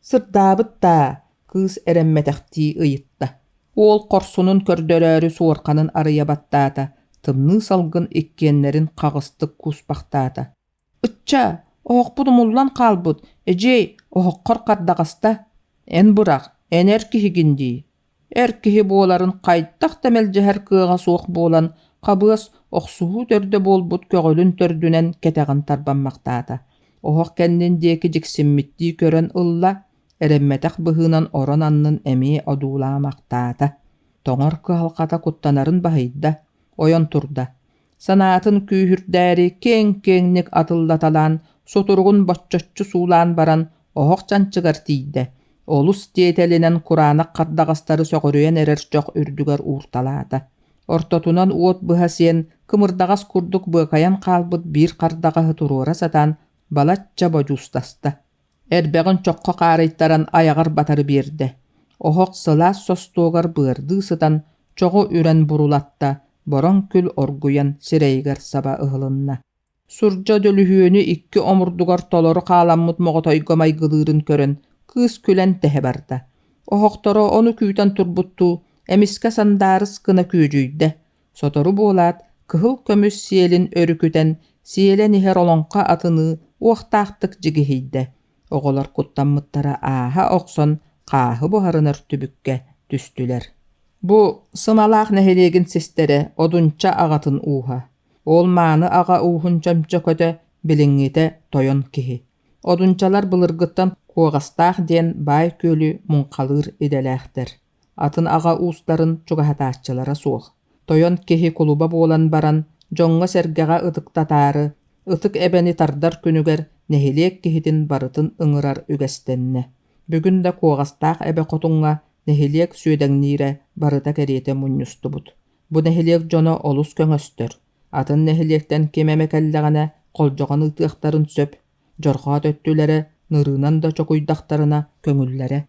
сырдаабыт даа?» кыыс эрэммэтэхтии ыйытта. Уол хорсунун көрдөрөөрү суорҕанын арыйа баттаата, тымныы салгын иккиэннэрин хаҕыстык кууспахтаата. «Ычча, оһохпут умуллан хаалбыт, эдьиэй, оһоххор хардаҕаста. Эн бырах, эн эр киһигин дии» Эр киһи буоларын хайдах да мэлдьэһэр кыаҕа суох буолан, Хабыас охсуһуу төрдө буолбут көҕүлүн төрдүнэн кэтэҕин тарбаммахтаата. Оһох кэннин диэки дьиксиммиттии көрөн ылла, эрэммэтэх быһыынан орон аннын эмиэ одуулаамахтаата. Тоҥор кыһалҕата куттанарын баһыйда, ойон турда. Санаатын күүһүрдээри киэҥ-киэҥник атыллаталаан, сутуругун боччоччу суулаан баран, оһох чанчыгар тиийдэ. Олус тиэтэлинэн кураанах хардаҕастары сөҕүрүйэн эрэр чох үрдүгэр уурталаата. Ортотунан уот быһа сиэн, кымырдаҕас курдук быакайан хаалбыт биир хардаҕаһы туруора сатаан балачча бодьуустаста. Эрбэҕин чоххо хаарыйтаран айаҕар батары биэрдэ. Оһох сылаас состуогар быардыы сытан чоҕу үрэн бурулатта, бороҥ күл оргуйан сирэйигэр саба ыһылынна. Сурдьа дөлүһүөнү икки омурдугар толору хааламмыт моҕотойго майгылыырын көрөн, кыыс күлэн тэһэ барда. Оһохторо ону күүтэн турбуттуу, эмискэ сандаарыс гына күөдьүйдэ. Сотору буолаат, кыһыл көмүс сиэлин өрүкүтэн, сиэлэн иһэр олоҥхо атыныы уохтаахтык дьигиһийдэ. Оҕолор куттаммыттара ааһа охсон, хааһы буһарынар түбүккэ түстүлэр. Бу Сымалаах нэһилиэгин систэрэ Одунча аҕатын ууһа. Ол мааны аҕа ууһун чөмчөкөтө билиҥҥитэ тойон киһи. Одунчалар былыргыттан Куоҕастаах диэн баай күөлү муҥхалыыр идэлээхтэр. Атын аҕа уустарын чугаһатааччылара суох. Тойон киһи кулуба буолан баран, дьоҥҥо-сэргэҕэ ытыктатаары, ытык эбэни тардар күнүгэр нэһилиэк киһитин барытын ыҥырар үгэстэннэ. Бүгүн да Куоҕастаах эбэ хотуҥҥа нэһилиэк сүөдэҥниирэ барыта кэриэтэ мунньустубут. Бу нэһилиэк дьоно олус көҥөстөр. Атын нэһилиэктэн ким эмэ кэллэҕинэ холдьоҕон ыытыахтарын сөп. Дьорҕоот өттүлэрэ нырыынан да чокуйдахтарына көҥүллэрэ.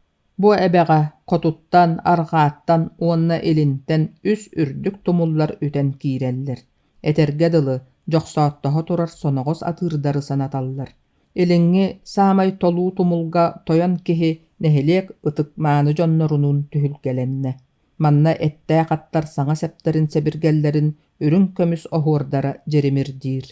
Бу эбэҕэ хотуттан, арҕааттан уонна илинтэн үс үрдүк тумуллар үтэн киирэллэр. Этэргэ дылы, дьохсооттоһо турар соноҕос атыырдары санаталлар. Илиҥҥи саамай толуу тумулга тойон киһи нэһилиэк ытык-мааны дьоннорунуун түһүлгэлэннэ. Манна эттээх аттар саҥа сэптэрин-сэбиргэллэрин үрүҥ көмүс оһуордара дьиримирдиир.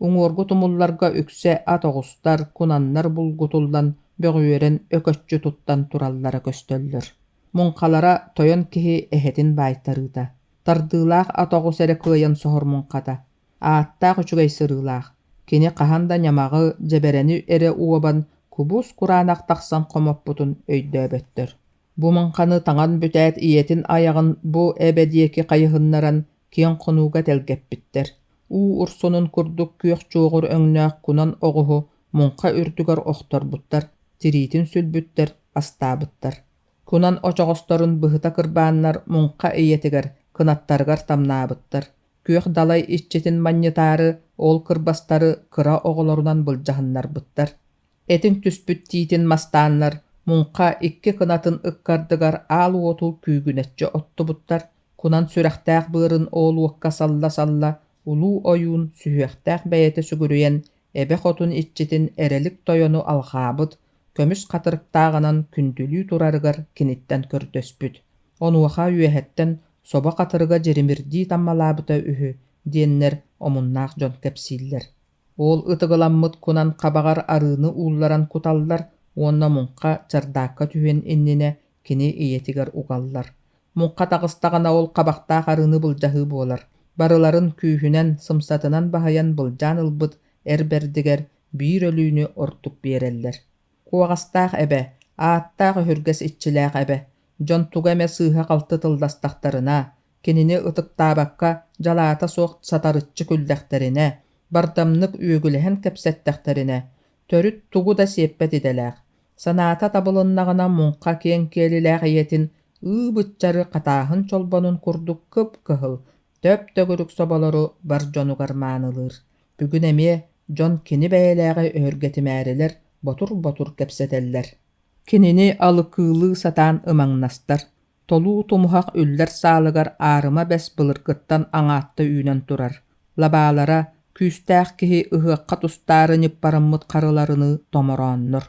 Уҥуоргу тумулларга үксэ ат оҕустар, кунаннар булгутуллан, бөҕүөрэн, өкөччү туттан тураллара көстөллөр. Муҥхалара тойон киһи эһэтин баайтарыыта. Тардыылаах ат оҕус эрэ кыайан соһор муҥхата. Ааттаах үчүгэй сырыылаах. Кини хаһан да ньамаҕы, дьэбэрэни эрэ уобан, кубус кураанах тахсан хомоппутун өйдөөбөттөр. Бу муҥханы таҥан бүтээт ийэтин айаҕын бу эбэ диэки хайыһыннаран киэҥ хонууга тэлгэппиттэр. Уу урсунун курдук күөх чуоҕур өҥнөөх кунан оҕуһу муҥха үрдүгэр охторбуттар, тириитин сүлбүттэр, астаабыттар. Кунан очоҕосторун быһыта кырбааннар муҥха ийэтигэр, кынаттарыгар тамнаабыттар. Күөх далай иччитин манньытаары ол кырбастары кыра оҕолорунан былдьаһыннарбыттар. Этиҥ түспүт тиитин мастааннар, муҥха икки кынатын ыккардыгар аал уоту күүгүнэччи оттубуттар, кунан сүрэхтээх быарын оол уокка салла-салла улуу ойуун сүһүөхтээх бэйэтэ сүгүрүйэн, эбэ хотун иччитин Эрэлик тойону алҕаабыт, көмүс хатырыктааҕынан күндүлүү турарыгар киниттэн көрдөспүт. Онуоха үөһэттэн собо хатырыга дьиримирдии таммалаабыта үһү диэннэр омуннаах дьон кэпсииллэр. Ол ытыгыламмыт кунан хабаҕар арыыны уулларан куталлар уонна муҥха чардаакка түһүөн иннинэ кини ийэтигэр угаллар. Муҥха таҕыстаҕына ол хабахтаах арыыны былдьаһыы буолар. Барыларын күүһүнэн, сымсатынан баһыйан былдьаан ылбыт эр бэрдигэр биир өлүүнү ордук биэрэллэр. Куоҕастаах эбэ, ааттаах өһүргэс иччилээх эбэ, дьон тугу эмэ сыыһа-халты тылластахтарына, кинини ытыктаабакка дьалаата суох сатарыччы күллэхтэринэ, бардамнык үөгүлэһэн кэпсэттэхтэринэ, төрүт тугу да сиэппэт идэлээх, санаата табылыннаҕына муҥха киэҥ киэлилээх ийэтин ыы-быччары хатааһын чолбонун курдук кып-кыһыл, төп-төгүрүк соболору бар дьонугар маанылыыр. Бүгүн эмиэ дьон кини бэйэлээҕи өһүргэтимээрилэр ботур-ботур кэпсэтэллэр. Кинини алыкыылыы сатаан ымаҥнастар, Толуу тумуһах үллэр саалыгар аарыма бэс былыргыттан аҥаатта үүнэн турар, лабаалара күүстээх киһи ыһыахха тустаары ньыппарыммыт харыларыныы томорооннор.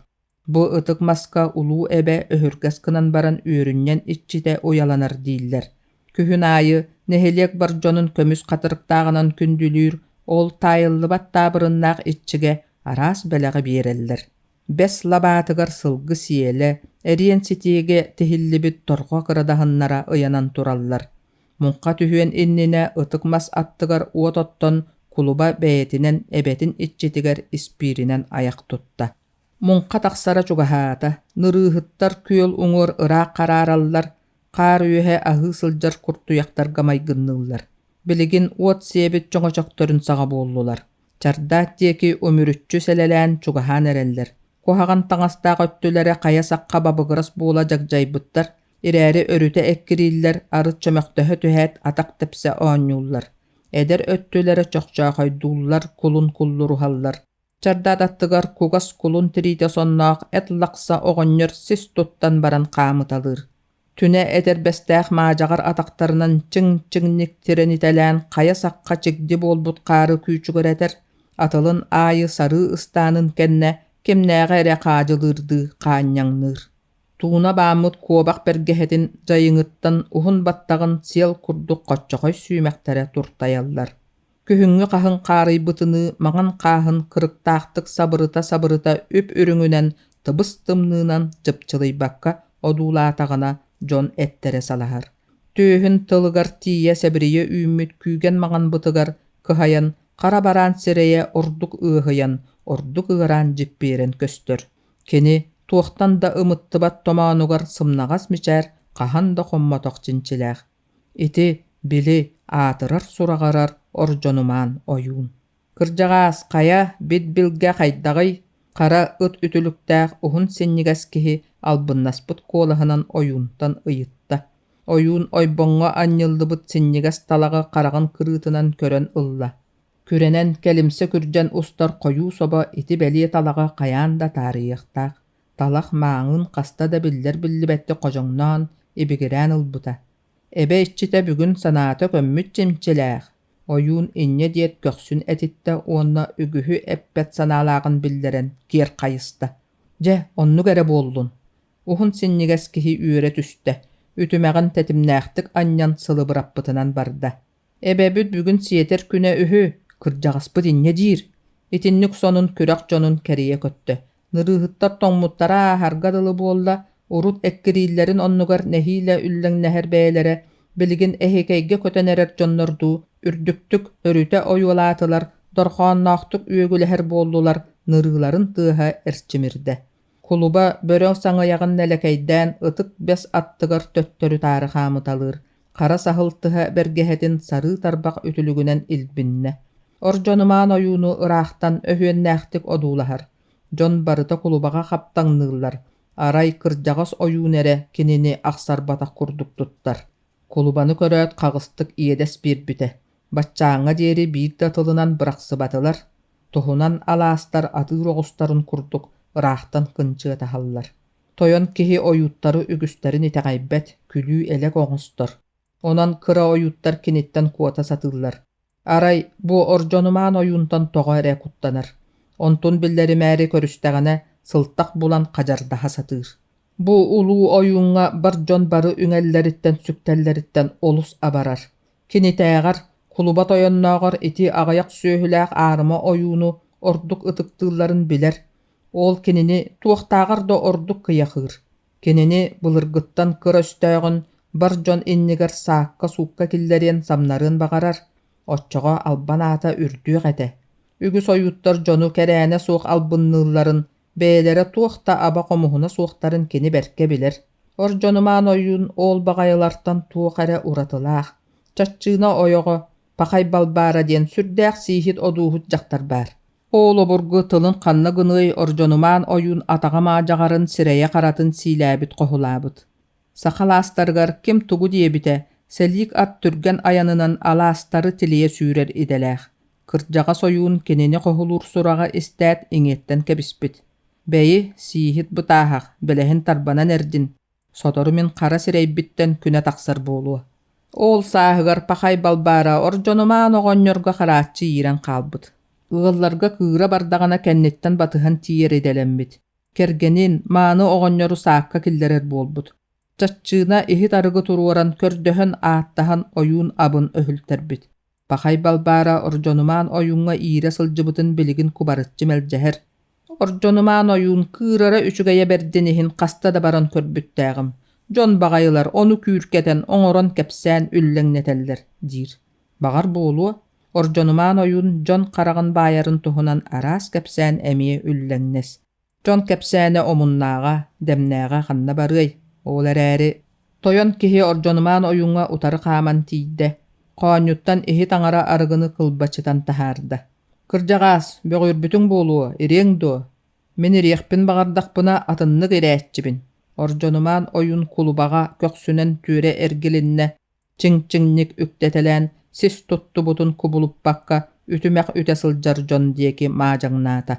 Бу ытык маска улуу эбэ өһүргэс гынан баран үөрүнньэн иччитэ уйаланар дииллэр. Күһүн аайы нэһилиэк бар дьонун көмүс хатырыктааҕынан күндүлүүр, ол таайыллыбат таабырыннаах иччигэ араас бэлэҕи биэрэллэр. Бэс лабаатыгар сылгы сиэлэ, эриэн ситиигэ тиһиллибит торҕо кырадаһыннара ыйанан тураллар. Муҥха түһүөн иннинэ ытык мас аттыгар уот оттон кулуба бэйэтинэн эбэтин иччитигэр испииринэн айах тутта. Муҥха тахсара чугаһаата, нырыыһыттар күөл уҥуор ыраах хараараллар, хаар үөһэ аһыы сылдьар куртуйахтарга майгынныыллар. Билигин уот сиэбит чоҥочохторун саҕа буоллулар. Чардаат диэки үмүрүччү сэлэлээн чугаһаан эрэллэр. Куһаҕан таҥастаах өттүлэрэ хайа сахха бабыгырас буола дьагдьайбыттар, ирээри өрүтэ эккирииллэр, арыт чөмөхтөһө түһээт атах тэпсэ оонньууллар. Эдэр өттүлэрэ чохчоохойдууллар, кулун куллуруһаллар. Чардаат аттыгар кугас кулун тириитэ сонноох эт лахса оҕонньор сис туттан баран хаамыталыыр. Түнэ этэрбэстээх маадьаҕар атахтарынан чыҥ-чыҥник тирэнитэлээн хайа сахха чигди буолбут хаары күүчүгүрэтэр, атылын аайы сарыы ыстаанын кэннэ кимнээҕи эрэ хаадьылыырдыы хаанньаҥныыр. Тууна бааммыт куобах бэргэһэтин дьайыҥыттан уһун баттаҕын сиэл курдук хоччохой сүүмэхтэрэ туртайаллар. Күһүҥҥү хаһыҥ хаарыйбытыныы маҥан хааһын кырыктаахтык сабырыта-сабырыта үп-үрүҥүнэн тыбыс-тымныынан чыпчылыйбакка одуулаатаҕына дьон эттэрэ салаһар. Түөһүн тылыгар тиийэ сэбирийэ үүммүт күүгэн маҥан бытыгар кыһайан хара бараан сирэйэ ордук ыаһыйан, ордук ыараан дьиппиэрэн көстөр. Кини туохтан да ымыттыбат томоонугар сымнаҕас мичээр хаһан да хоммотох чинчилээх. Ити, били, аатырар-сураҕырар Ордьонумаан ойуун. Кырдьаҕаас, хайа, бит-билгэ хайдаҕый? Хара ыт үтүлүктээх уһун синньигэс киһи албыннаспыт куолаһынан ойуунтан ыйытта. Ойуун ойбоҥҥо анньыллыбыт синньигэс талаҕы хараҕын кырыытынан көрөн ылла. Күрэнэн, кэлимсэ күрдьэн устар хойуу собо ити бэлиэ талаҕы хайаан да таарыйыахтаах. Талах мааҥын хаста да биллэр-биллибэттик ходьоҥноон, ибигирээн ылбыта. Эбэ иччитэ бүгүн санаата көммүт чимчилээх, ойуун инньэ диэт көхсүн этиттэ уонна үгүһү эппэт санаалааҕын биллэрэн киэр хайыста. Дьэ, оннук эрэ буоллун. Уһун синньигэс киһи үөрэ түстэ, үтүмэҕин тэтимнээхтик анньан сылыбыраппытынан барда. Эбэбит бүгүн сиэтэр күнэ үһү, кырдьаҕаспыт инньэ диир. Итинник сонун күрэх дьонун кэрийэ көттө. Нырыыһыттар тоҥмуттара ааһарга дылы буолла, урут эккирииллэрин оннугар нэһиилэ үллэҥнэһэр бэйэлэрэ, билигин эһиэкэйгэ көтөн эрэр дьоннордуу үрдүктүк өрүтэ ойуолаатылар, дорҕоонноохтук үөгүлэһэр буоллулар, нырыыларын тыаһа эрчимирдэ. Кулуба бөрө саҥыйаҕын нэлэкэйдээн ытык бэс аттыгар төттөрү-таары хаамыталыыр, хара саһыл тыһа бэргэһэтин сарыы тарбах үтүлүгүнэн илбиннэ. Ордьонумаан ойууну ыраахтан өһүөннээхтик одуулаһар. Дьон барыта кулубаҕа хаптаҥныыллар, арай кырдьаҕас ойуун эрэ кинини ахсарбатах курдук туттар. Кулубаны көрөөт хаҕыстык иэдэс биэрбитэ. Баччааҥҥа диэри биир да тылынан бырахсыбатылар, туһунан алаастар атыыр оҕустарын курдук ыраахтан кынчыатаһаллар. Тойон киһи ойууттары үгүстэрин итэҕэйбэт, күлүү-элэк оҥостор. Онон кыра ойууттар киниттэн куота сатыыллар. Арай бу Ордьонумаан ойуунтан тоҕо эрэ куттанар. Онтун биллэримээри көрүстэҕинэ, сылтах булан хадьардаһа сатыыр. Бу улуу ойууҥҥа бар дьон бары үҥэллэриттэн-сүктэллэриттэн олус абарар. Кинитээҕэр, кулуба тойоннооҕор ити аҕыйах сүөһүлээх аарыма ойууну ордук ытыктыылларын билэр, Ол кинини туохтааҕар да ордук кыйахыыр. Кинини былыргыттан кыра өстөөҕүн бар дьон иннигэр саакка-суукка киллэриэн самнарыан баҕарар. Оччоҕо албан аата үрдүөх этэ. Үгүс ойууттар дьону кэрээнэ суох албынныылларын, бэйэлэрэ туох да аба хомуһуна суохтарын кини бэркэ билэр. Ордьонумаан ойуун ол баҕайылартан туох эрэ уратылаах, чаччыына ойоҕо Пахай Балбаара диэн сүрдээх сииһит одууһут дьахтар баар. Ол обургу тылын ханна гыныай Ордьонумаан ойуун атаҕа маадьаҕарын сирэйэ-харатын сиилээбит-хоһулаабыт. Саха алаастарыгар ким тугу диэбитэ, сэлиик ат түргэн айанынан алаастары тилийэ сүүрэр идэлээх. Кырдьаҕас ойуун кинини хоһулуур сураҕы истээт иҥиэттэн кэбиспит: «Бэйи, сииһит бытааһах, бэлэһин тарбанан эрдин, сотору мин хара сирэйбиттэн күнэ тахсар буолуо». Ол сааһыгар Пахай Балбаара Ордьонумаан оҕонньорго харааччы иирэн хаалбыт. Ыалларга кыыра бардаҕына кэнниттэн батыһан тиийэр идэлэммит. Кэргэнин, мааны оҕонньору саакка киллэрэр буолбут. Чаччыына иһит арыгы туруоран, көрдөһөн-ааттаһан ойуун абын өһүлтэрбит. Пахай Балбаара Ордьонумаан ойууҥҥа иирэ сылдьыбытын билигин кубарыччы мэлдьэһэр. Ордьонумаан ойуун кыырара үчүгэйэ бэрдин иһин хаста да баран көрбүттээҕим. Дьон баҕайылар ону күүркэтэн, оҥорон кэпсээн үллэҥнэтэллэр, диир. Баҕар буолуо, Ордьонумаан ойуун дьон хараҕын баайарын туһунан араас кэпсээн эмиэ үллэҥнэс. Дьон кэпсээнэ омуннааҕа, дэмнээҕэ ханна барыай, ол эрээри тойон киһи Ордьонумаан ойууҥҥа утары хааман тиийдэ, хоонньуттан иһит аҥара арыгыны кылбачытан таһаарда. «Кырдьаҕаас, бөҕүөрбүтүҥ буолуо, ириэҥ дуо? Мин ириэхпин баҕардахпына атыннык ирээччибин» Ордьонумаан ойуун кулубаҕа көхсүнэн түөрэ эргилиннэ, чиҥ-чиҥник үктэтэлээн сис туттубутун кубулуппакка үтүмэх үтэ сылдьар дьон диэки маадьаҥнаата.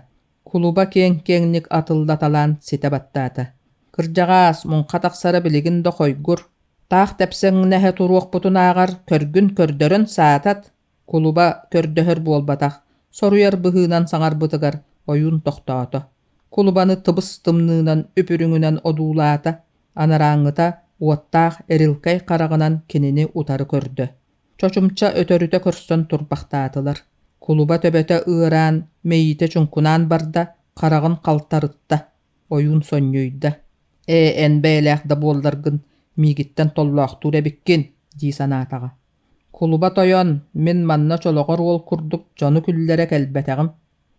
Кулуба киэҥ-киэҥник атыллаталаан ситэ баттаата. Кырдьаҕаас, муҥха тахсара билигин да хойгур, таах тэпсэҥнэһэ туруохпутунааҕар көргүн көрдөрөн саатат, кулуба көрдөһөр буолбатах, соруйар быһыынан саҥарбытыгар ойуун тохтоото. Кулубаны тыбыс-тымныынан үп-үрүҥүнэн одуулаата, Анарааҥҥыта уоттаах эрилкэй хараҕынан кинини утары көрдө. Чочумча өтөрүтэ көрсөн турбахтаатылар. Кулуба төбөтө ыараан, мэйиитэ чуҥкунаан барда, хараҕын халтарытта. Ойуун сонньуйда: «Ээ, эн бэйэлээх да буолларгын, миигиттэн толлоохтуур эбиккин» дии санаатаҕа. «Кулуба тойон, мин манна чолоҕор уол курдук дьону күллэрэ кэлбэтэҕим.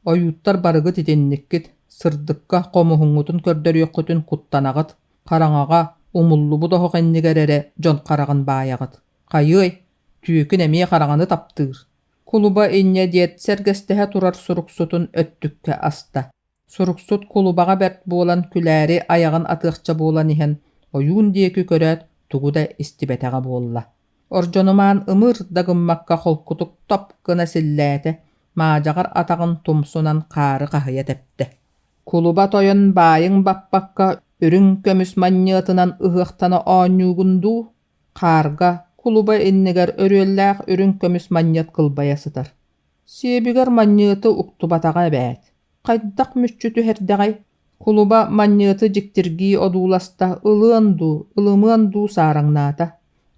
Ойууттар барыгыт итинниккит, сырдыкка хомуһуҥҥутун көрдөрүөххүтүн куттанаҕыт, хараҥаҕа, умуллубут оһох иннигэр эрэ дьон хараҕын баайаҕыт. Хайыай, түөкүн эмиэ хараҥаны таптыыр. Кулуба инньэ диэт сэргэстэһэ турар суруксутун өттүккэ аста. Суруксут кулубаҕа бэрт буолан күлээри айаҕын атыахча буолан иһэн ойуун диэки көрөөт тугу да истибэтэҕэ буолла. Ордьонумаан ымыр да гыммакка холкутук топ гына силлээтэ, маадьаҕар атаҕын тумсунан хаары хаһыйа тэптэ. Кулуба тойон баайыҥ баппакка үрүҥ көмүс манньыатынан ыһыахтана оонньуугун дуу? Хаарга, кулуба иннигэр өрүөллээх үрүҥ көмүс манньыат кылбайа сытар. Сиэбигэр манньыаты уктубатаҕа эбээт. Хайдах мүччү түһэрдэҕэй? Кулуба манньыаты дьиктиргии одууласта, ылыан дуу, ылымыан дуу саараҥнаата.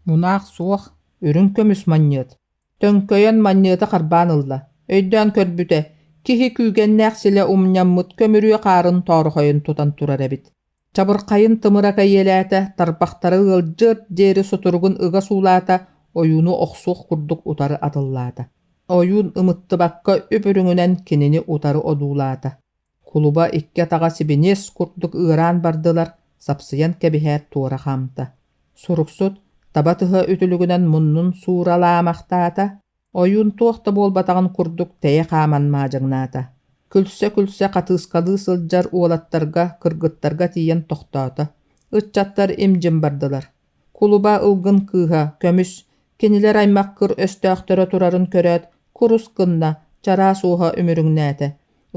Мунаах суох, үрүҥ көмүс манньыат. Төҥкөйөн манньыаты харбаан ылла. Өйдөөн көрбүтэ, киһи күүгэннээх силэ умньаммыт көмүрүө хаарын тоорохойун тутан турар эбит. Чабырхайын тымыра кэйиэлээтэ, тарбахтара ыалдьыар диэри сутуругун ыга суулаата, ойууну охсуох курдук утары атыллаата. Ойуун ымыттыбакка үп-үрүҥүнэн кинини утары одуулаата. Кулуба икки атаҕа сибиниэс курдук ыараан бардылар, сапсыйан кэбиһээт туора хаамта. Суруксут таба тыһа үтүлүгүнэн муннун сууралаамахтаата, Ойуун туох да буолбатаҕын курдук тэйэ хааман маадьаҥнаата. Күлсэ-күлсэ хатыыскалыы сылдьар уолаттарга, кыргыттарга тиийэн тохтоото. Ыччаттар им-дьим бардылар. Кулуба ылгын кыыһа, көмүс, кинилэр аймах кыр өстөөхтөрө турарын көрөөт, курус гынна, чараас уоһа үмүрүҥнээтэ.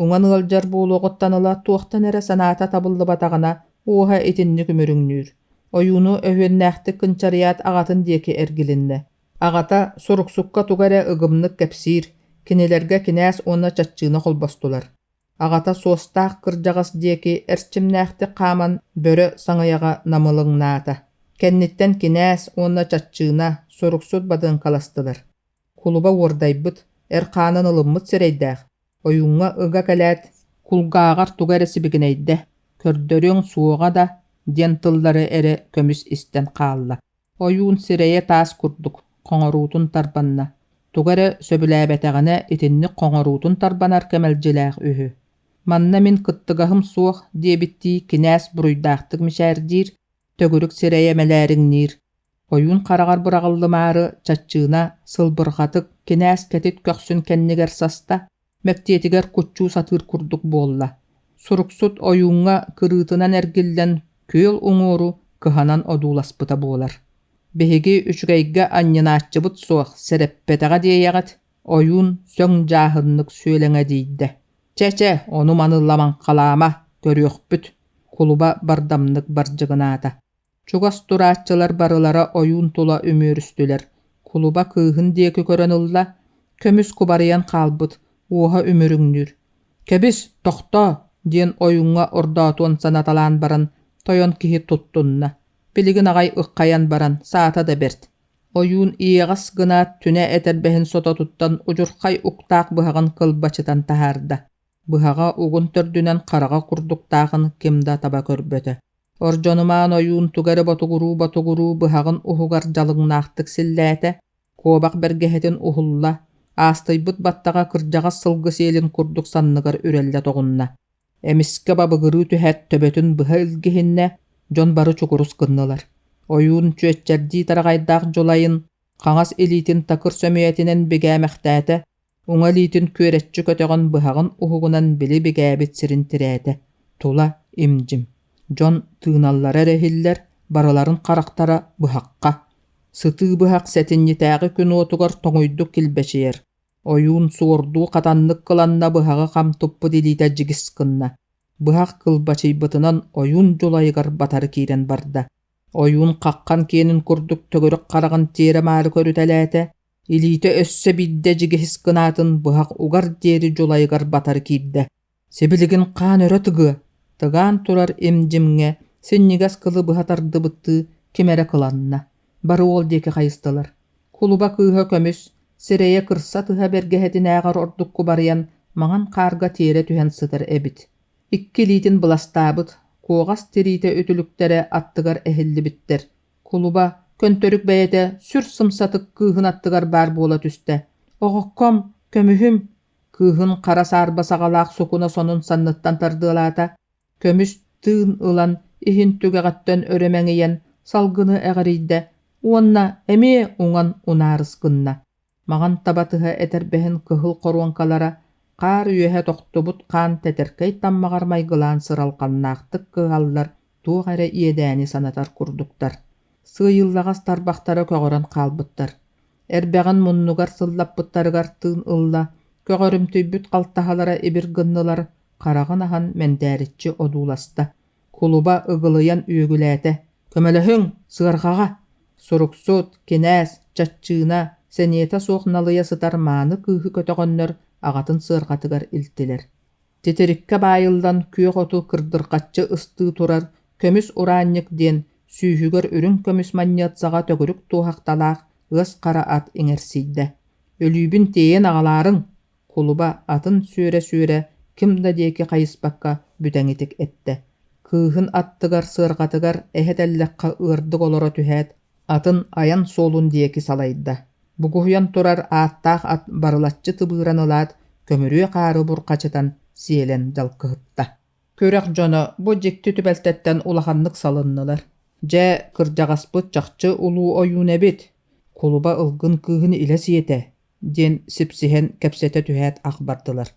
Уҥан ыалдьар буолуоҕуттан ыла туохтан эрэ санаата табыллыбатаҕына, уоһа итинник үмүрүҥнүүр. Ойууну өһүөннээхтик кынчарыйаат аҕатын диэки эргилиннэ. Аҕата суруксукка тугу эрэ ыгымнык кэпсиир, кинилэргэ кинээс уонна чаччыына холбостулар. Аҕата суостаах кырдьаҕас диэки эрчимнээхтик хааман бөрө саҥыйаҕа намылыҥнаата. Кэнниттэн кинээс уонна чаччыына, суруксут бадыаҥкаластылар. Кулуба уордайбыт, эр хаанын ылыммыт сирэйдээх, ойууҥҥа ыга кэлээт, кулгааҕар тугу эрэ сибигинэйдэ, «Көрдөрүөҥ суоҕа да» диэн тыллары эрэ көмүс истэн хаалла. Ойуун сирэйэ таас курдук, хоҥоруутун тарбанна. Тугу эрэ сөбүлээбэтэҕинэ итинник хоҥоруутун тарбанар кэмэлдьилээх үһү. Манна мин кыттыгаһым суох диэбиттии кинээс буруйдаахтык мичээрдиир, төгүрүк сирэйэ мэлээриҥниир. Ойуун хараҕар быраҕыллымаары чаччыына сылбырҕатык кинээс кэтит көхсүн кэннигэр саста, мэктиэтигэр куччуу сатыыр курдук буолла. Суруксут ойууҥҥа кырыытынан эргиллэн күөл уҥуору кыһанан одууласпыта буолар. Биһиги үчүгэйгэ анньынааччыбыт суох, сэрэппэтэҕэ диэйэҕит, ойуун сөҥ дьааһыннык сүөлэҥэдийдэ. Чэ-чэ, ону-маны ламаҥхалаама, көрүөхпүт, кулуба бардамнык бардьыгынаата. Чугас турааччылар барылара ойуун тула үмүөрүстүлэр, кулуба кыыһын диэки көрөн ылла, көмүс кубарыйан хаалбыт, уоһа үмүрүҥнүүр. «Кэбис, тохтоо!» диэн ойууҥҥа ордоотуон санаталаан баран, тойон киһи туттунна. Билигин аҕай ыххайан баран, саата да бэрт. Ойуун иэҕэс гынаат түнэ этэрбэһин сототуттан удьурхай уктаах быһаҕын кылбачытан таһаарда. Быһаҕа угун төрдүнэн хараҕа курдуктааҕын ким да таба көрбөтө. Ордьонумаан ойуун тугу эрэ ботугуруу-ботугуруу быһаҕын уһугар дьалыҥнаахтык силлээтэ, куобах бэргэһэтин уһулла, аастыйбыт баттаҕа кырдьаҕас сылгы сиэлин курдук санныгар үрэллэ тоҕунна. Эмискэ бабыгырыы түһээт төбөтүн быһа илгиһиннэ, дьон бары чукурус гыннылар. Ойуун чүөччэрдии тараҕайдаах дьулайын хаҥас илиитин такыр сөмүйэтинэн бигээмэхтээтэ, Уҥа илиитин күөрэччи көтөҕөн быһаҕын уһугунан били бигээбит сирин тирээтэ, тула им-дьим. Дьон тыыналлара эрэ иһиллэр, барыларын харахтара быһахха. Сытыы быһах сэтинньитээҕи күн уотугар тоҥуйдук килбэчийэр. Ойуун суордуу хатаннык кыланна быһаҕы хам туппут илиитэ дьигис гынна. Быһах кылбачыйбытынан ойуун дьулайыгар батары киирэн барда. Ойуун хаххан киэнин курдук төгүрүк хараҕын тиэрэ-маары көрүтэлээтэ, Илиитэ өссө биирдэ дьигиһис гынаатын быһах угар диэри дьулайыгар батары киирдэ. Сибилигин хаан өрө тыгыа, тыгаан турар им-дьимҥэ синньигэс кылы быһа тардыбыттыы ким эрэ кыланна. Бары уол диэки хайыстылар. Кулуба кыыһа көмүс, сирэйэ кырса тыһа бэргэһэтинээҕэр ордук кубарыйан маҥан хаарга тиэрэ түһэн сытар эбит. Икки илиитин быластаабыт, куоҕас тириитэ үтүлүктэрэ аттыгар эһиллибиттэр. Кулуба, көнтөрүк бэйэтэ сүр сымсатык кыыһын аттыгар баар буола түстэ: «Оҕокком, көмүһүм!» Кыыһын хара саарба саҕалаах сукуна сонун санныттан тардыалаата, көмүс тыын ылан иһин түгэҕиттэн өрө мэҥийэн салгыны эҕирийдэ уонна эмиэ уҥан унаарыс гынна. Маҕан таба тыһа этэрбэһин кыһыл хоруоҥкалара хаар үөһэ тохтубут хаан тэтэркэй таммаҕар майгылаан сыралҕаннаахтык кыһаллар туох эрэ иэдээни санатар курдуктар. Сыыйыллаҕас тарбахтара көҕөрөн хаалбыттар. Эрбэҕин муннугар сыллаппыттарыгар тыын ылла, көҕөрүмтүйбүт халтаһалара ибир гыннылар, хараҕын аһан мэндээриччи одууласта. Кулуба ыгылыйан үөгүлээтэ: «Көмөлөһүҥ, сыарҕаҕа!» Суруксут, кинээс, чаччыына, сэниэтэ суох налыйа сытар мааны кыыһы көтөҕөннөр аҕатын сыарҕатыгар илтилэр. Титириккэ баайыллан күөх оту кырдырҕаччы ыстыы турар көмүс ураанньык диэн сүүһүгэр үрүҥ көмүс манньыат саҕа төгүрүк туоһахталаах ыас хара ат иҥэрсийдэ. «Өлүүбүн тиэйэн аҕалаарыҥ!» Кулуба атын сүөрэ-сүөрэ ким да диэки хайыспакка бүтэҥитик эттэ. Кыыһын аттыгар сыарҕатыгар эһэ тэллэххэ ыардык олоро түһээт, атын айан суолун диэки салайда. Бугуһуйан турар ааттаах ат барылаччы тыбыыран ылаат, көмүрүө хаары бурҕачытан сиэлэн дьалкыһытта. Күрэх дьоно бу дьикти түбэлтэттэн улаханнык салыннылар. Дьэ, кырдьаҕаспыт чахчы улуу ойуун эбит, кулуба ылгын кыыһын илэ сиэтэ, диэн сипсиһэн кэпсэтэ түһээт ах бардылар.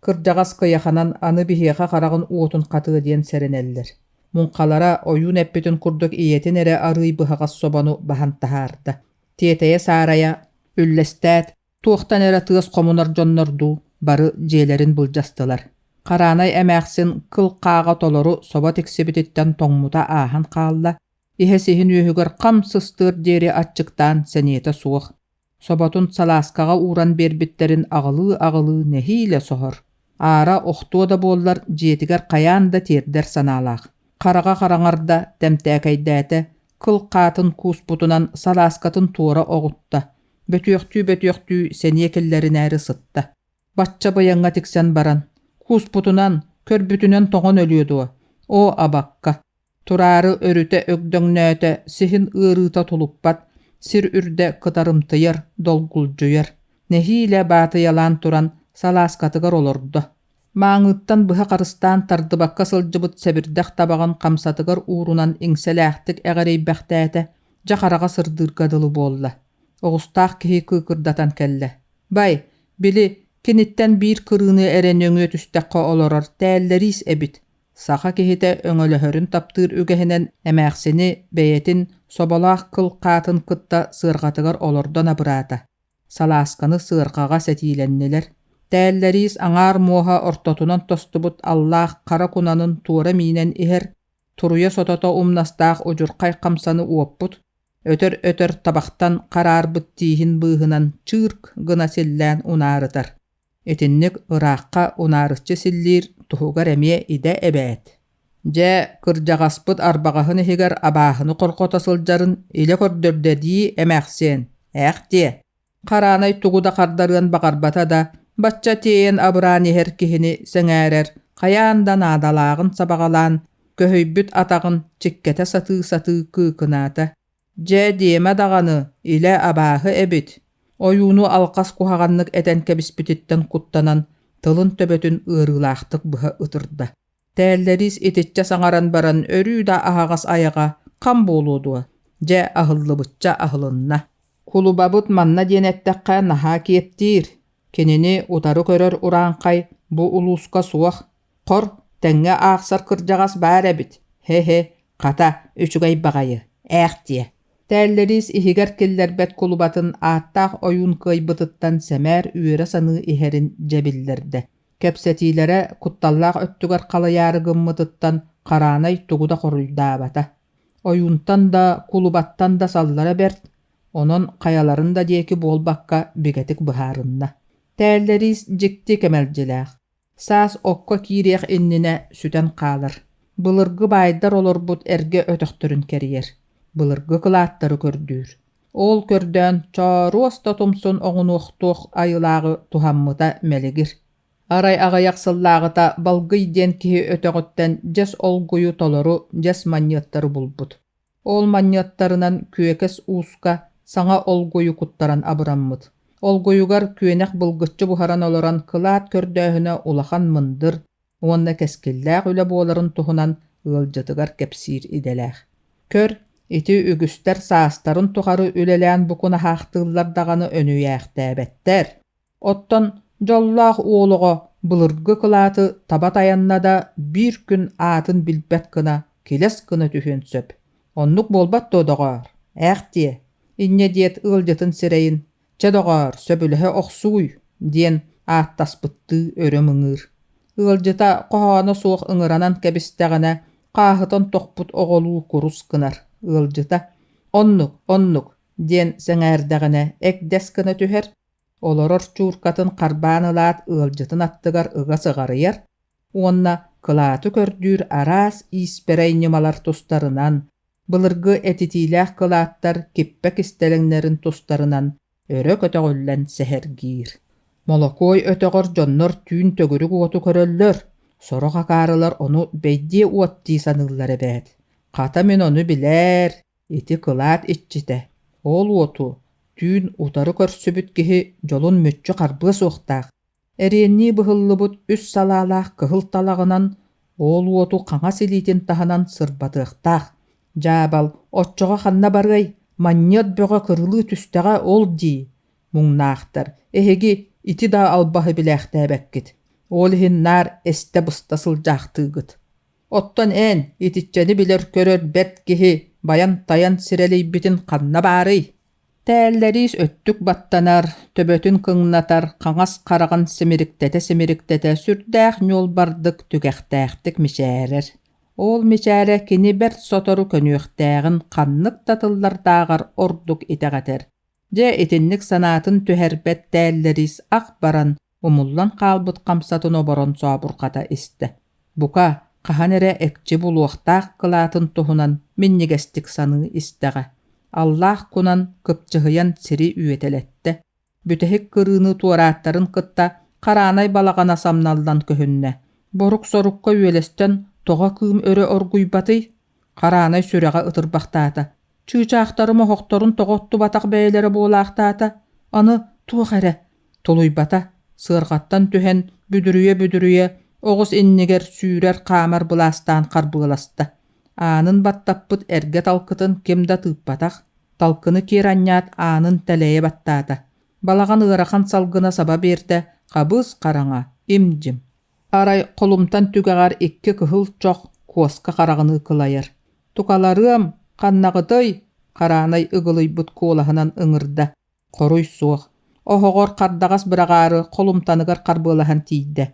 Кырдьаҕас кыйаханан аны биһиэхэ хараҕын уотун хатыа диэн сэрэнэллэр. Муҥхалара ойуун эппитин курдук ийэтин эрэ арыый быһаҕас собону баһан таһаарда. Тиэтэйэ-саарайа үллэстээт, туохтан эрэ тыас хомунар дьоннордуу бары дьиэлэрин былдьастылар. Хараанай эмээхсин кыл хааҕа толору собо тиксибититтэн тоҥмута ааһан хаалла, иһэ сиһин үөһүгэр хам сыстыар диэри аччыктаан сэниэтэ суох. Соботун салааскаҕа ууран биэрбиттэрин аҕылыы-аҕылыы нэһиилэ соһор. Аара охтуо да буоллар дьиэтигэр хайаан да тиэрдэр санаалаах. Хараҕа хараҥарда, тэмтээкэйдээтэ, кыл хаатын кууспутунан салааскатын туора оҕутта, бөтүөхтүү-бөтүөхтүү сэниэ киллэринээри сытта. Бачча быйаҥҥа тиксэн баран, кууспутунан, көрбүтүнэн тоҥон өлүө дуо? Оо, абакка! Тураары өрүтэ өгдөҥнөөтө, сиһин ыарыыта тулуппат, сир үрдэ кытарымтыйар, долгулдьуйар. Нэһиилэ баатыйалаан туран салааскатыгар олордо. Мааҥыттан быһа харыстаан тардыбакка сылдьыбыт сэбирдэх табаҕын хамсатыгар уурунан иҥсэлээхтик эҕирэйбэхтээтэ, дьэ хараҕа сырдыырга дылы буолла. Оҕустаах киһи кыыкырдатан кэллэ: «Бай, били, киниттэн биир кырыыны эрэ нөҥүө түстэххэ олорор тээллэриис эбит» Саха киһитэ өҥөлөһөрүн таптыыр үгэһинэн эмээхсини бэйэтин соболоох кыл хаатын кытта сыарҕатыгар олордон абыраата. Салаасканы сыарҕаҕа сэтиилэннилэр. Тээллэриис аҥаар муоһа ортотунан тостубут аллаах хара кунанын туора миинэн иһэр, туруйа сотото умнастаах удьурхай хамсаны уоппут, өтөр-өтөр табахтан хараарбыт тииһин быыһынан чыырк гына силлээн унаарытар. Итинник ыраахха унаарыччы силлиир туһугар эмиэ идэ эбээт. Дьэ, кырдьаҕаспыт арбаҕаһын иһигэр абааһыны хорҕото сылдьарын илэ көрдөрдө дии эмээхсиэн, ээх диэ. Хараанай тугу да хардарыан баҕарбата да, бачча тиэйэн абыраан иһэр киһини сэҥээрэр, хайаан да наадалааҕын сабаҕалаан, көһүйбүт атаҕын чиккэтэ сатыы-сатыы кыыкынаата. Дьэ, диэмэ даҕаны, илэ абааһы эбит. Ойууну алҕас куһаҕаннык этэн кэбиспититтэн куттанан, тылын төбөтүн ыарыылаахтык быһа ытырда. Тээллэриис итиччэ саҥаран баран өрүү да аһаҕас айаҕа хам буолуо дуо, дьэ аһыллыбычча аһылынна. Кулубабыт манна диэн эттэххэ наһаа киэптиир, кинини утары көрөр урааҥхай бу улууска суох, Хор, тэҥҥэ аахсар кырдьаҕас баар эбит, һэ-һэ, хата, үчүгэй баҕайы, ээх диэ. Тээллэриис иһигэр киллэрбэт кулубатын ааттаах ойуун кыайбытыттан сэмээр үөрэ саныы иһэрин дьэ биллэрдэ. Кэпсэтиилэрэ кутталлаах өттүгэр халыйаары гыммытыттан Хараанай тугу да хоруйдаабата. Ойуунтан да, кулубаттан да саллара бэрт, онон хайаларын да диэки буолбакка бигэтик быһаарынна. Тээллэриис дьикти кэмэлдьилээх. Саас окко киириэх иннинэ сүтэн хаалар, былыргы баайдар олорбут эргэ өтөхтөрүн кэрийэр, былыргы кылааттары көрдүүр. Ол көрдөөн чооруос да тумсун оҥунуохтуох айылааҕы туһаммыта мэлигир. Арай аҕыйах сыллааҕыта Балгый диэн киһи өтөҕүттэн дьэс олгуйу толору дьэс манньыаттары булбут. Ол манньыаттарынан Күөкэс ууска саҥа олгуйу куттаран абыраммыт. Олгуйугар күөнэх былгыччы буһаран олорон кылаат көрдөөһүнэ улахан мындыр уонна кэскиллээх үлэ буоларын туһунан ыалдьытыгар кэпсиир идэлээх. Көр, ити үгүстэр саастарын тухары үлэлээн букунаһаахтыыллар даҕаны өнүйээхтээбэттэр. Оттон дьоллоох уол оҕо былыргы кылааты таба тайанна да биир күн аатын билбэт гына килэс гына түһүөн сөп. Оннук буолбат дуо, доҕоор? Ээх диэ, инньэ диэт ыалдьытын сирэйин «Чэ, доҕоор, сөбүлэһэ охсууй» диэн ааттаспыттыы өрө мыҥыыр. Ыалдьыта хоһооно суох ыҥыранан кэбистэҕинэ, хааһытан тохпут оҕолуу курус гынар. Ыалдьыта «Оннук, оннук» диэн сэҥээрдэҕинэ эгдэс гына түһэр, олорор чууркатын харбаан ылаат ыалдьытын аттыгар ыга сыҕарыйар уонна кылааты көрдүүр араас ииспэрэй ньымалар тустарынан, былыргы этитиилээх кылааттар киппэ кистэлэҥнэрин тустарынан өрө көтөҕүллэн сэһэргиир. Молокуой өтөҕөр дьоннор түүн төгүрүк уоту көрөллөр, сорох акаарылар ону бэйдиэ уот дии саныыллар эбээт. Хата мин ону билээр, Ити кылаат иччитэ, ол уоту түүн утары көрсүбүт киһи дьолун мүччү харбыа суохтаах, эриэннии быһыллыбыт үс салаалаах кыһыл талаҕынан ол уоту хаҥас илиитин таһынан сырбатыахтаах. Дьаабал, оччоҕо ханна барыай, манньыат бөҕө кырылыы түстэҕэ ол дии, муҥнаахтар, эһиги ити да албаһы билээхтээбэккит, ол иһин наар эстэ-быста сылдьаахтыыгыт. Оттон эн, итиччэни билэр-көрөр бэрт киһи, байан-тайан сирэлийбитин ханна баарый? Тээллэриис өттүк баттанар, төбөтүн кыҥнатар, хаҥас хараҕын симириктэтэ-симириктэтэ сүрдээх ньуолбардык, түгэхтээхтик мичээрэр. Ол мичээрэ кини бэрт сотору көнүөхтээҕин ханнык да тыллардааҕар ордук итэҕэтэр. Дьэ итинник санаатын түһэрбэт Тээллэриис ах баран умуллан хаалбыт хамсатын оборон сообурҕата истэ. Бука, хаһан эрэ экчи булуохтаах кылаатын туһунан минньигэстик саныы истэҕэ. Аллаах кунан кыпчыһыйан сири үөтэлэттэ. Бүтэһик кырыыны туорааттарын кытта Хараанай балаҕана самналлан көһүннэ. Борук-сорукка үөлэстэн тоҕо кыым өрө оргуйбатый? Хараанай сүрэҕэ ытырбахтаата. Чыычаахтарым оһохторун тоҕо оттубатах бэйэлэрэ буолаахтаата. Аны туох эрэ. Тулуйбата, сыарҕаттан түһэн, бүдүрүйэ-бүдүрүйэ, оҕус иннигэр сүүрэр-хаамар былаастаан харбыаласта. Аанын баттаппыт эргэ талкытын ким да тыыппатах, талкыны киэр анньаат аанын тэлэйэ баттаата. Балаҕан ыарахан салгына саба биэрдэ, хабыс-хараҥа, им-дьим. Арай холумтан түгэҕэр икки кыһыл чох куоска хараҕыныы кылайар. «Тукаларыам, ханнаҕытый?» Хараанай ыгылыйбыт куолаһынан ыҥырда. Хоруй суох. Оһоҕор хардаҕас быраҕаары холумтаныгар харбыалаһан тиийдэ.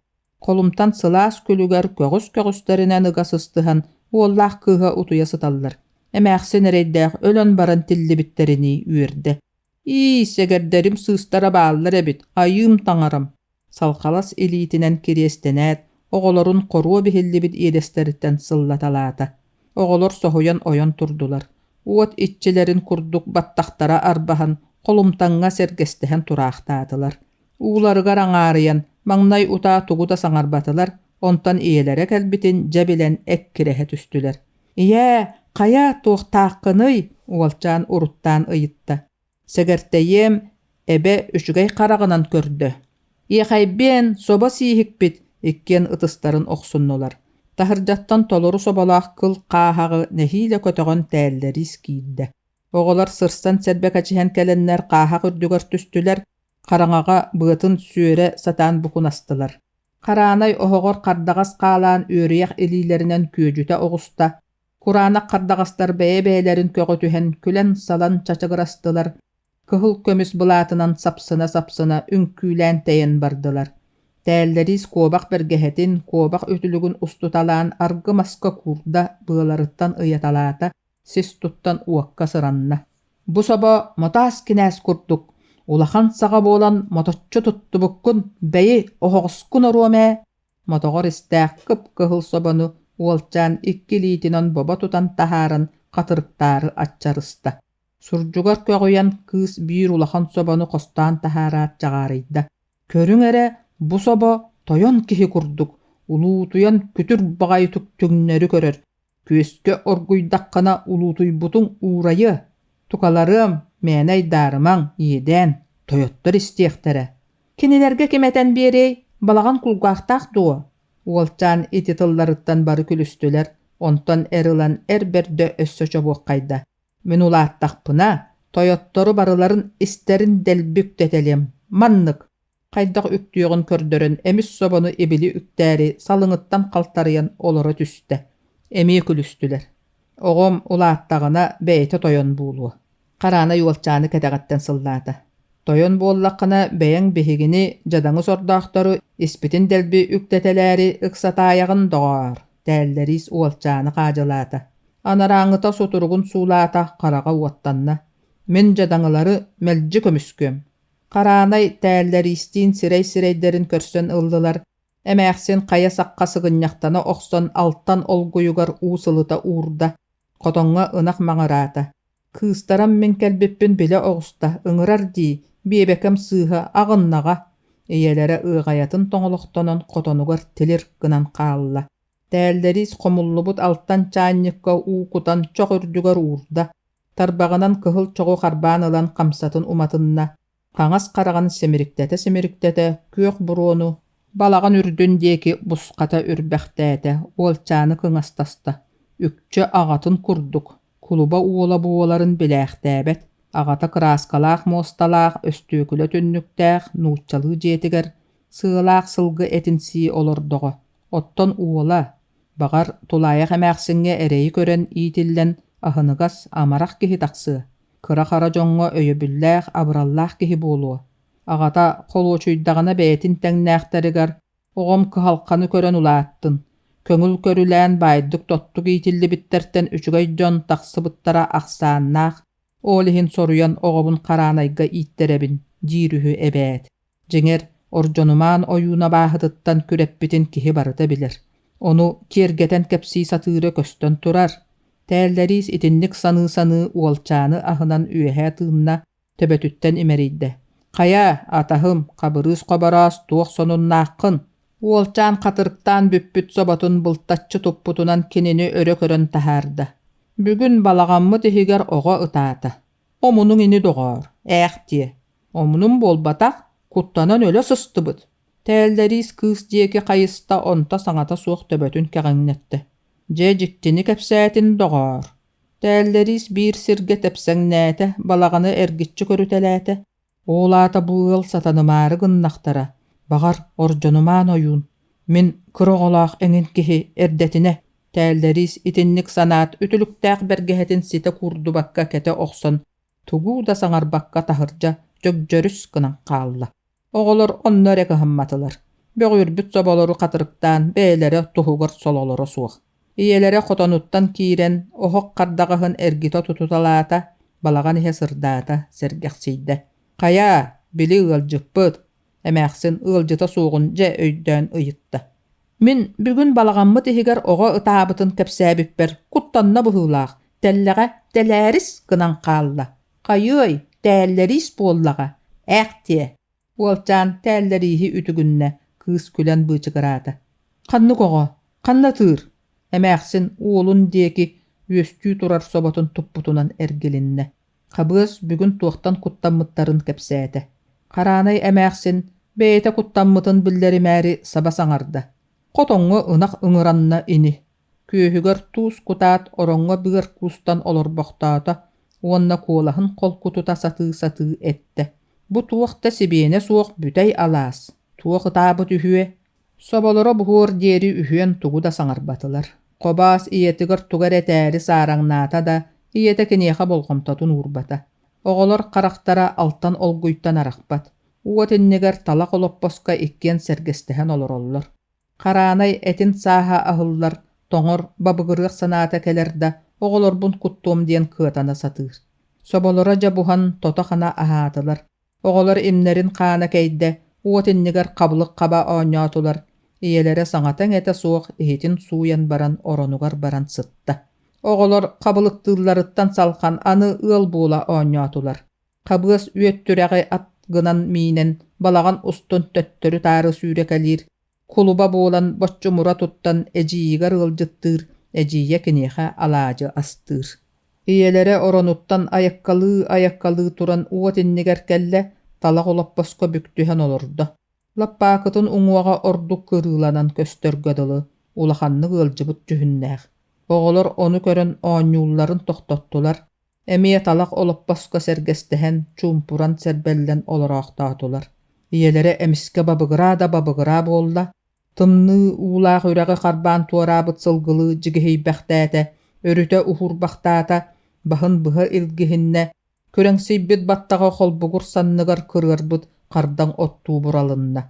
Холумтан сылаас күлүгэр көҕүс-көҕүстэринэн ыга сыстыһан уоллаах кыыһа утуйа сыталлар. Эмээхсин эрэйдээх өлөн баран тиллибиттэринии үөрдэ. «Ии, сэгэрдэрим сыыстара бааллар эбит, айыым таҥарам!» Салхалас илиитинэн кириэстэнээт, оҕолорун хоруо биһиллибит иэдэстэриттэн сыллаталаата. Оҕолор соһуйан ойон турдулар. Уот иччилэрин курдук баттахтара арбаһан, холумтаҥҥа сэргэстэһэн тураахтаатылар. Ууларыгар аҥаарыйан, маҥнай утаа тугу да саҥарбатылар, онтон ийэлэрэ кэлбитин дьэ билэн эккирэһэ түстүлэр. «Ийээ, хайа, туохтааххыный?» уолчаан уруттаан ыйытта. Сэгэртэйиэм, эбэ үчүгэй хараҕынан көрдө. Иэхэйбиэн, собо сииһикпит, иккиэн ытыстарын охсуннулар. Таһырдьаттан толору соболоох кыл хааһаҕы нэһиилэ көтөҕөн тээллэриис киирдэ. Оҕолор сырсан сэрбэкэчиһэн кэлэннэр хааһах үрдүгэр түстүлэр, хараҥаҕа быатын сүөрэ сатаан букунастылар. Хараанай оһоҕор хардаҕас хаалаан үөрүйэх илиилэринэн күөдьүтэ оҕуста, Кураанах хардаҕастар бэйэ-бэйэлэрин көҕүтүһэн күлэн-салан чачыгырастылар, кыһыл көмүс былаатынан сапсына-сапсына үҥкүүлээн тэйэн бардылар. Тээллэриис куобах бэргэһэтин, куобах үтүлүгүн устуталаан аргы маска куурда, быаларыттан ыйаталаата, сис туттан уокка сыранна. Бу собо мотаас кинээс курдук, улахан саҕа буолан моточчу туттубуккун, бэйи, оһоҕоскун оруом ээ Мотоҕор истээх кып-кыһыл собону уолчаан икки илиитинэн бобо тутан таһааран хатырыктаары аччарыста. Сурдьугар көҕүйэн кыыс биир улахан собону хостоон таһаараат чаҕаарыйда: «Көрүҥ эрэ, бу собо тойон киһи курдук, улуутуйан күтүр баҕайытык түҥнэри көрөр, Күөскэ оргуйдаххына улуутуйбутуҥ уурайыа, тукаларыам, мээнэ айдаарымаҥ, иэдээн, тойоттор истиэхтэрэ. Кинилэргэ ким этэн биэриэй, балаҕан кулгаахтаах дуо? Уолчаан ити тылларыттан бары күлүстүлэр, онтон эр ылан эр бэрдэ өссө чобуоххайда. Мин улааттахпына, тойоттору барыларын истэрин дэлби үктэтэлиэм. Маннык хайдах үктүөҕүн көрдөрөн эмис собону ибили үктээри салыҥыттан халтарыйан олоро түстэ. Эмиэ күлүстүлэр. Оҕом улааттаҕына бэйэтэ тойон буолуо. Хараанай уолчааны кэтэҕиттэн сыллаата. Тойон буоллаххына бэйэҥ биһигини дьадаҥы сордоохтору испитин дэлби үктэтэлээри ыксатаайаҕын доҕоор, тээллэриис уолчааны хаадьылаата. Анарааҥҥыта сутуругун суулаата, хараҕа уоттанна. Мин дьадаҥылары мэлдьи көмүскүөм. Хараанай тээллэриистиин сирэй-сирэйдэрин көрсөн ыллылар, эмээхсин хайа сахха сыгынньахтана охсон алтан олгуйугар уу сылыта уурда, хотоҥҥо ынах маҥыраата. Кыыстарам мин кэлбиппин билэ оҕуста, ыҥырар дии, биэбэкэм сыыһа аҕыннаҕа, ийэлэрэ ыаҕайатын тоҥолохтонон хотонугар тилир гынан хаалла. Тээллэриис хомуллубут алтан чаанньыкка уу кутан чох үрдүгэр уурда, Тарбаҕынан кыһыл чоҕу харбаан ылан хамсатын уматынна, хаҥас хараҕын симириктэтэ-симириктэтэ күөх буруону балаҕан үрдүн диэки бусхата үрбэхтээтэ, уолчааны кыҥастаста. Үкчэ аҕатын курдук, кулуба уола буоларын билээхтээбэт, аҕата кырааскалаах муосталаах, өстүөкүлэ түннүктээх нууччалыы дьиэтигэр сыалаах сылгы этин сии олордоҕо. Оттон уола, Баҕар, тулаайах эмээхсиҥҥэ эрэйи көрөн иитиллэн аһыныгас, амарах киһи тахсыа, кыра-хара дьоҥҥо өйөбүллээх, абыраллаах киһи буолуо. Аҕата холуочуйдаҕына бэйэтин тэҥнээхтэригэр «Оҕом кыһалҕаны көрөн улааттын, көҥүл көрүлээн баайдык-тоттук иитиллибиттэртэн үчүгэй дьон тахсыбыттара ахсааннаах, ол иһин соруйан оҕобун Хараанайга ииттэрэбин» диир үһү эбээт. Дьиҥэр, Ордьонумаан ойууна абааһытыттан күрэппитин киһи барыта билэр. Ону киэргэтэн кэпсии сатыыра көстөн турар. Тээллэриис итинник саныы-саныы уолчааны аһынан үөһэ тыынна, төбөтүттэн имэрийдэ. «Хайа, атаһым, Хабырыыс Хобороос туох сонуннааххын?» Уолчаан хатырыктаан бүппүт соботун былтаччы туппутунан кинини өрө көрөн таһаарда. «Бүгүн балаҕаммыт иһигэр оҕо ытаата. Омунуҥ ини доҕоор, ээх диэ. Омунум буолбатах. Куттанан өлө сыстыбыт. Тээллэриис кыыс диэки хайыста, онто саҥата суох төбөтүн кэҕиҥнэттэ. Дьэ, дьиктини кэпсээтин, доҕоор. Тээллэриис биир сиргэ тэпсэҥнээтэ, балаҕаны эргиччи көрүтэлээтэ. Ол аата бу ыал сатанымаары гыннахтара, баҕар, Ордьонумаан ойуун, мин кыра оҕолоох эҥин киһи эрдэтинэ Тээллэриис итинник санаат үтүлүктээх бэргэһэтин ситэ куурдубакка кэтэ охсон, тугу да саҥарбакка таһырдьа дьөгдьөрүс гынан хаалла. Оҕолор онно эрэ кыһамматылар, бөҕүөрбүт соболору хатырыктаан бэйэлэрэ туһугар сололоро суох. Ийэлэрэ хотонуттан киирэн, оһох хардаҕаһын эргитэ тутуталаата, балаҕан иһэ сырдаата, сэргэхсийдэ. «Хайаа, били ыалдьыппыт?» эмээхсин ыалдьыта суоҕун дьэ өйдөөн ыйытта. «Мин бүгүн балаҕаммыт иһигэр оҕо ытаабытын кэпсээбиппэр куттанна быһыылаах, тэллэҕэ тэлээрис гынан хаалла. Хайыай, тээллэриис буоллаҕа, ээх диэ» Уолчаан тээллэрииһи үтүгүннэ, кыыс күлэн быычыгыраата. «Ханнык оҕо? Ханна ытыыр?» Эмээхсин уолун диэки үөстүү турар соботун туппутунан эргилиннэ. Хабыас бүгүн туохтан куттаммыттарын кэпсээтэ. Хараанай эмээхсин бэйэтэ куттаммытын биллэримээри саба саҥарда: «Хотоҥҥо ынах ыҥыранна ини» Күөһүгэр туус кутаат ороҥҥо быар куустан олорбохтоото уонна куолаһын холкутута сатыы-сатыы эттэ: «Бу туох да сибиэнэ суох бүтэй алаас, туох ытаабыт үһүө?» Соболоро буһуор диэри үһүөн тугу да саҥарбатылар. Хобоос ийэтигэр тугу эрэ этээри саараҥнаата да, ийэтэ киниэхэ болҕомтотун уурбата. Оҕолор харахтара алтан олгуйтан арахпат. Уот иннигэр талах олоппоско иккиэн сэргэстэһэн олороллор. Хараанай этин сааһа аһыллар, тоҥор, бабыгырыах санаата кэлэр да, оҕолорбун куттуом диэн кыатана сатыыр. Соболоро дьэ буһан, тото-хана аһаатылар. Оҕолор имнэрин хаана кэйдэ, уот иннигэр хабылык хаба оонньоотулар. Ийэлэрэ саҥата-иҥэтэ суох иһитин сууйан баран оронугар баран сытта. Оҕолор хабылыктыылларыттан салхан аны ыал буола оонньоотулар. Хабыас үөттүрэҕи ат гынан миинэн, балаҕан устун төттөрү-таары сүүрэкэлиир, кулуба буолан боччумура туттан эдьиийигэр ыалдьыттыыр, эдьиийэ киниэхэ алаадьы астыыр. Ийэлэрэ оронуттан айаккалыы-айаккалыы туран уот иннигэр кэллэ, талах олоппоско бүк түһэн олордо. Лаппаакытын уҥуоҕа ордук кырыыланан көстөргө дылы, улаханнык ыалдьыбыт дьүһүннээх. Оҕолор ону көрөн оонньуулларын тохтоттулар, Эмиэ талах олоппоско сэргэстэһэн, чуумпуран сэрбэллэн олороохтоотулар. Ийэлэрэ эмискэ бабыгыраа да бабыгыраа буолла, тымныы уулаах үрэҕи харбаан туораабыт сылгылыы дьигиһийбэхтээтэ, өрүтэ уһуурбахтаата, баһын быһа илгиһиннэ, күрэҥсийбит баттаҕа холбугур санныгар кырыарбыт хардаҥ оттуу буралынна.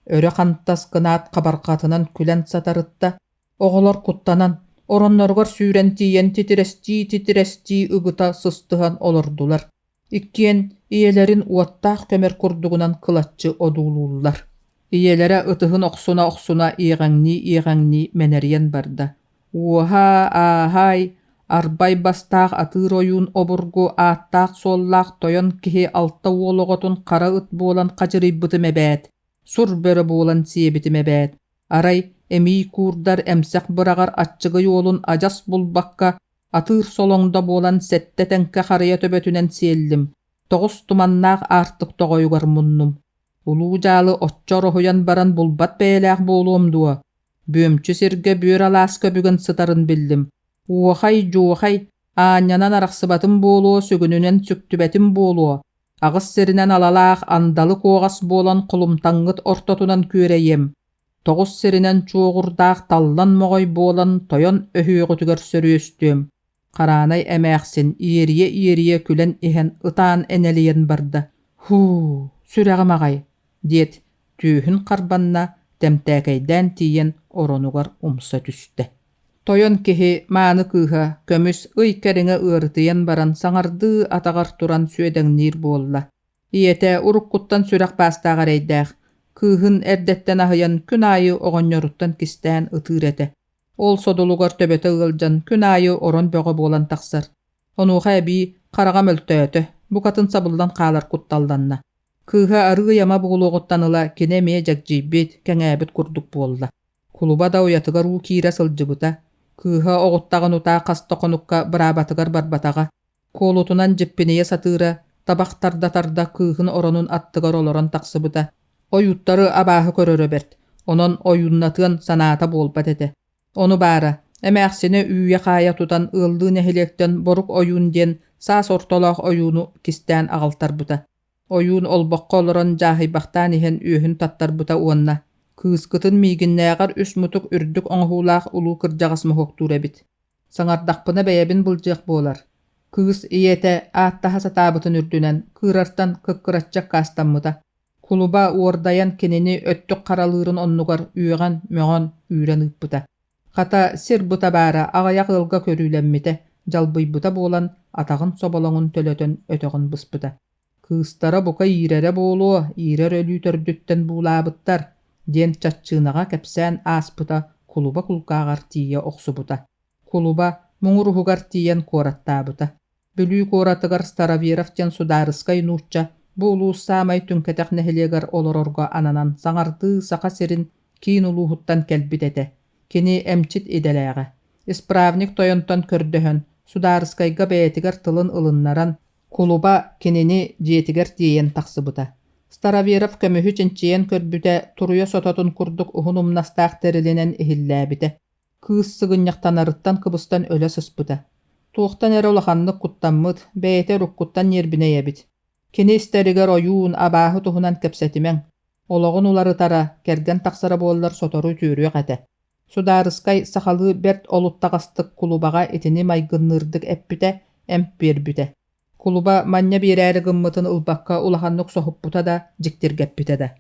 Өрө хантас гынаат хабарҕатынан күлэн сатарытта, Оҕолор куттанан, оронноругар сүүрэн тиийэн титирэстии-титирэстии ыгыта сыстыһан олордулар. Иккиэн ийэлэрин уоттаах көмөр курдугунан кылаччы одуулууллар. Ийэлэрэ ытыһын охсуна-охсуна иэҕэҥнии-иэҕэҥнии мэнэрийэн барда: «Уоһаа-ааһаай, арбай бастаах атыыр ойуун обургу ааттаах-суоллаах тойон киһи алта уол оҕотун хара ыт буолан хадьырыйбытым эбээт, сур бөрө буолан сиэбитим эбээт, Арай эмиий куурдар эмсэх быраҕар аччыгый уолун адьас булбакка, атыыр солоҥдо буолан сэттэ тэҥкэ харыйа төбөтүнэн сиэллим, тоҕус туманнаах аартык тоҕойугар муннум. Улуу дьаалы оччо ороһуйан баран булбат бэйэлээх буолуом дуо? Бүөмчү сиргэ бүөр алааска бүгэн сытарын биллим. Уохай-дьуохай, аанньанан арахсыбатым буолуо, сүгүнүнэн сүктүбэтим буолуо, Аҕыс сиринэн алалаах андалы куоҕас буолан холумтаҥҥыт ортотунан күөрэйиэм, тоҕус сиринэн чуоҕурдаах таллан моҕой буолан тойон өһүөҕүтүгэр сөрүөстүөм, Хараанай эмээхсин иэрийэ-иэрийэ күлэн иһэн ытаан энэлийэн барда: «Һуу, сүрэҕим аҕай» диэт, түөһүн харбанна, тэмтээкэйдээн тиийэн оронугар умса түстэ. Тойон киһи мааны кыыһа көмүс ый кэриҥэ ыарытыйан баран саҥардыы атаҕар туран сүөдэҥниир буолла. Ийэтэ уруккуттан сүрэх баастаах эрэйдээх, кыыһын эрдэттэн аһыйан күн аайы оҕонньоруттан кистээн ытыыр этэ. Ол содулугар төбөтө ыалдьан күн аайы орон бөҕө буолан тахсар. Онуоха эбии хараҕа мөлтөөтө, букатын сабыллан хаалар кутталланна. Кыыһа арыый ама буолуоҕуттан ыла кини эмиэ дьэгдьийбит, кэҥээбит курдук буолла. Кулуба да уйатыгар уу киирэ сылдьыбыта, кыыһа оҕуттаҕын утаа хас да хонукка быраабатыгар барбатаҕа, куолутунан дьиппинийэ сатыыра, Табах тарда-тарда кыыһын оронун аттыгар олорон тахсыбыта. Ойууттары абааһы көрөрө бэрт, онон ойууннатыан санаата буолбат этэ. Ону баара, эмээхсинэ үүйэ-хаайа тутан ыаллыы нэһилиэктэн Борук ойуун диэн саас ортолоох ойууну кистээн аҕалтарбыта. Ойуун олбоххо олорон дьааһыйбахтаан иһэн үөһүн таттарбыта уонна «Кыыскытын миигиннээҕэр үс мутук үрдүк оҥоһуулаах улуу кырдьаҕас моһуоктуур эбит. Саҥардахпына бэйэбин былдьыах буолар». Кыыс ийэтэ ааттаһа сатаабытын үрдүнэн кыырартан кыккыраччы аккаастаммыта. Кулуба уордайан кинини өттүк харалыырын оннугар үөҕэн, мөҕөн, үүрэн ыыппыта. Хата, сир быта баара аҕыйах ыалга көрүүлэммитэ, дьалбыйбыта буолан, атаҕын соболоҥун төлөтөн өтөҕүн быспыта. Кыыстара бука иирэрэ буолуо, иирэр өлүү төрдүттэн буулаабыттар, диэн чаччыынаҕа кэпсээн ааспыта кулуба кулгааҕар тиийэ охсубута. Кулуба муҥур уһугар тиийэн куораттаабыта. Бүлүү куоратыгар Староверов диэн судаарыскай нуучча бу улуус саамай түҥкэтэх нэһилиэгэр олорорго ананан саҥардыы Саха сирин киин улууһуттан кэлбит этэ. Кини эмчит идэлээҕэ. Исправник тойонтон көрдөһөн, судаарыскайга бэйэтигэр тылын ылыннаран, кулуба кинини дьиэтигэр тиэйэн тахсыбыта. Староверов көмүһү чинчийэн көрбүтэ, туруйа сототун курдук уһун умнастаах тэрилинэн иһиллээбитэ. Кыыс сыгынньахтанарыттан кыбыстан өлө сыспыта. Туохтан эрэ улаханнык куттаммыт, бэйэтэ уруккуттан ньиэрбинэй эбит. Кини истэригэр ойуун, абааһы туһунан кэпсэтимэҥ. Олоҕун уларытара, кэргэн тахсара буоллар сотору үтүөрүөх этэ. Судаарыскай сахалыы бэрт олуттаҕастык кулубаҕа итини майгынныырдык эппитэ, эмп биэрбитэ. Кулуба манньа биэрээри гыммытын ылбакка улаханнык соһуппута да, дьиктиргэппитэ да.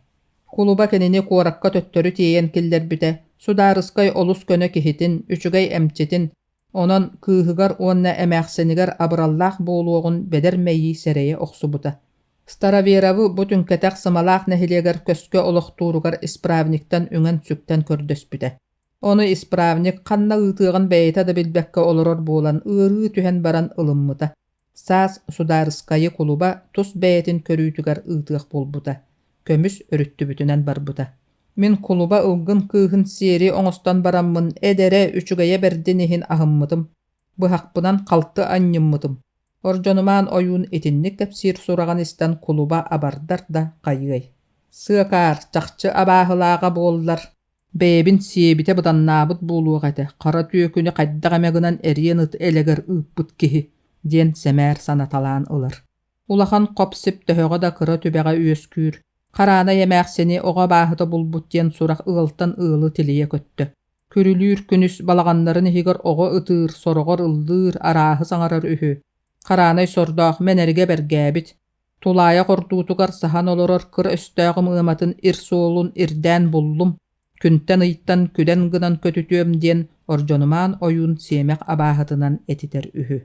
Кулуба кинини куоракка төттөрү тиэйэн киллэрбитэ, судаарыскай олус көнө киһитин, үчүгэй эмчитин, онон кыыһыгар уонна эмээхсинигэр абыраллаах буолуоҕун бэдэр мэйии сэрэйэ охсубута. Староверовы бу түҥкэтэх Сымалаах нэһилиэгэр көскө олохтууругар исправниктан үҥэн-сүктэн көрдөспүтэ. Ону исправник ханна ыытыаҕын бэйэтэ да билбэккэ олорор буолан ыарыы түһэн баран ылыммыта. Саас судаарыскайы кулуба тус бэйэтин көрүүтүгэр ыытыах буолбута. Көмүс өрүттүбүтүнэн барбыта. Мин кулуба ылгын кыыһын сиэри оҥостон бараммын эдэрэ, үчүгэйэ бэрдин иһин аһыммытым. Быһахпынан халты анньыммытым. Ордьонумаан ойуун итинник кэпсиир сураҕын истэн кулуба абардар да хайыай. Сыакаар, чахчы абааһылааҕа буоллар, Бэйэбин сиэбитэ быданнаабыт буолуох этэ, хара түөкүнү хайдах эмэ гынан эриэн ыт элэгэр ыыппыт киһи, диэн сэмээр санаталаан ылар. Улахан хоп-сип төһөҕө да кыра түбэҕэ үөскүүр, Хараанай эмээхсини оҕо абааһыта булбут диэн сурах ыалтан ыалы тилийэ көттө. Күрүлүүр күнүс балаҕаннарын иһигэр оҕо ытыыр, сороҕор ыллыыр, арааһы саҥарар үһү. Хараанай сордоох мэнэригэ бэргээбит, Тулаайах ордуутугар саһан олорор кыр өстөөҕүм ыаматын ир суолун ирдээн буллум, күнтэн-ыйтан күдэн гынан көтүтүөм диэн Ордьонумаан ойуун сиэмэх абааһытынан этитэр үһү.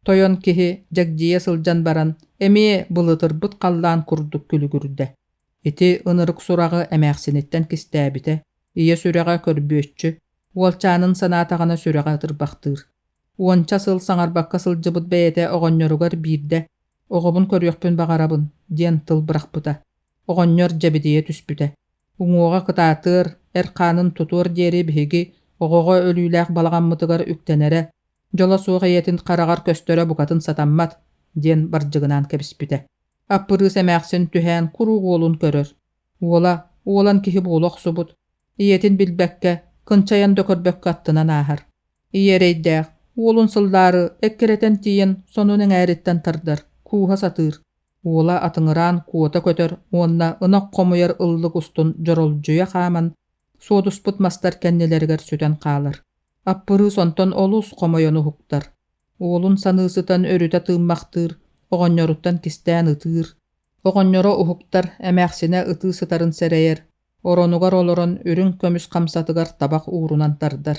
Тойон киһи дьэгдьийэ сылдьан баран, эмиэ былытырбыт халлаан курдук күлүгүрдэ. Ити ынырык сураҕы эмээхсиниттэн кистээбитэ, ийэ сүрэҕэ көрбүөччү, уолчаанын санаатаҕына сүрэҕэ ытырбахтыыр. Уонча сыл саҥарбакка сылдьыбыт бэйэтэ оҕонньоругар биирдэ «Оҕобун көрүөхпүн баҕарабын» диэн тыл бырахпыта. Оҕонньор дьэбидийэ түспүтэ. Уҥуоҕа кытаатыар, эр хаанын тутуор диэри биһиги оҕоҕо өлүүлээх балаҕаммытыгар үктэнэрэ, дьоло суох ийэтин хараҕар көстөрө букатын сатаммат, диэн бардьыгынаан кэбиспитэ. Аппырыыс эмээхсин түһээн куруук уолун көрөр. Уола уолан киһи буола охсубут, ийэтин билбэккэ, кынчайан да көрбөккө аттынан ааһар. Ийэ эрэйдээх, уолун сыллаары эккирэтэн тиийэн сонун эҥээриттэн тардар, кууһа сатыыр. Уола атыҥыраан куота көтөр уонна ынах хомуйар ыллык устун дьоролдьуйа хааман, суодуспут мастар кэннилэригэр сүтэн хаалар. Аппырыыс онтон олус хомойон уһуктар. Уолун саныы сытан өрүтэ тыыммахтыыр, оҕонньоруттан кистээн ытыыр. Оҕонньоро уһуктар, эмээхсинэ ытыы сытарын сэрэйэр, Оронугар олорон үрүҥ көмүс хамсатыгар табах уурунан тардар.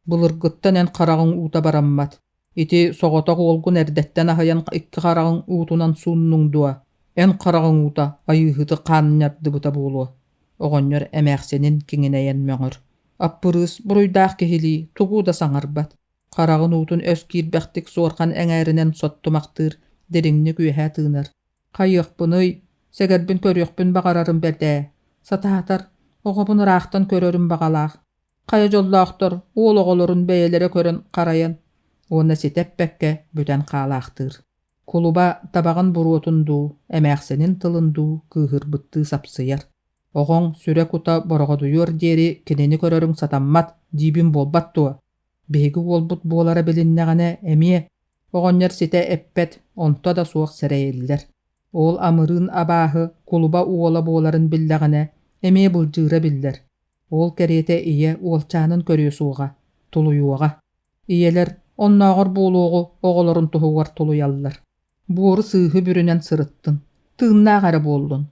Былыргыттан эн хараҕыҥ уута бараммат. Ити соҕотох уолгун эрдэттэн аһыйан икки хараҕыҥ уутунан сууннуҥ дуо? Эн хараҕыҥ уута айыыһыты хаанньардыбыта буолуо. Оҕонньор эмээхсинин киҥинэйэн мөҥөр. Аппырыыс буруйдаах киһилии тугу да саҥарбат. Хараҕын уутун өс киирбэхтик суорҕан эҥээринэн соттумахтыыр, дириҥник үөһэ тыынар. Хайыахпыный, сэгэрбин көрүөхпүн баҕарарым бэрт ээ. Сатаатар, оҕобун ыраахтан көрөрүм баҕалаах. Хайа дьоллоохтор уол оҕолорун бэйэлэрэ көрөн харайан уонна ситэ эппэккэ бүтэн хаалаахтыыр. Кулуба табаҕын буруотун дуу, эмээхсинин тылын дуу кыыһырбыттыы сапсыйар. Оҕоҥ сүрэ-кута бороҕодуйуор диэри кинини көрөрүҥ сатаммат диибин буолбат дуо? Биһиги уолбут буолара билиннэҕинэ эмиэ оҕонньор ситэ эппэт, онто да суох сэрэйиллэр. Ол амырыын абааһы кулуба уола буоларын биллэҕинэ эмиэ былдьыыра биллэр. Ол кэриэтэ ийэ уолчаанын көрүө суоҕа, тулуйуоҕа. Ийэлэр оннооҕор буолуоҕу оҕолорун туһугар тулуйаллар. Буору-сыыһы бүрүнэн сырыттын, тыыннаах эрэ буоллун.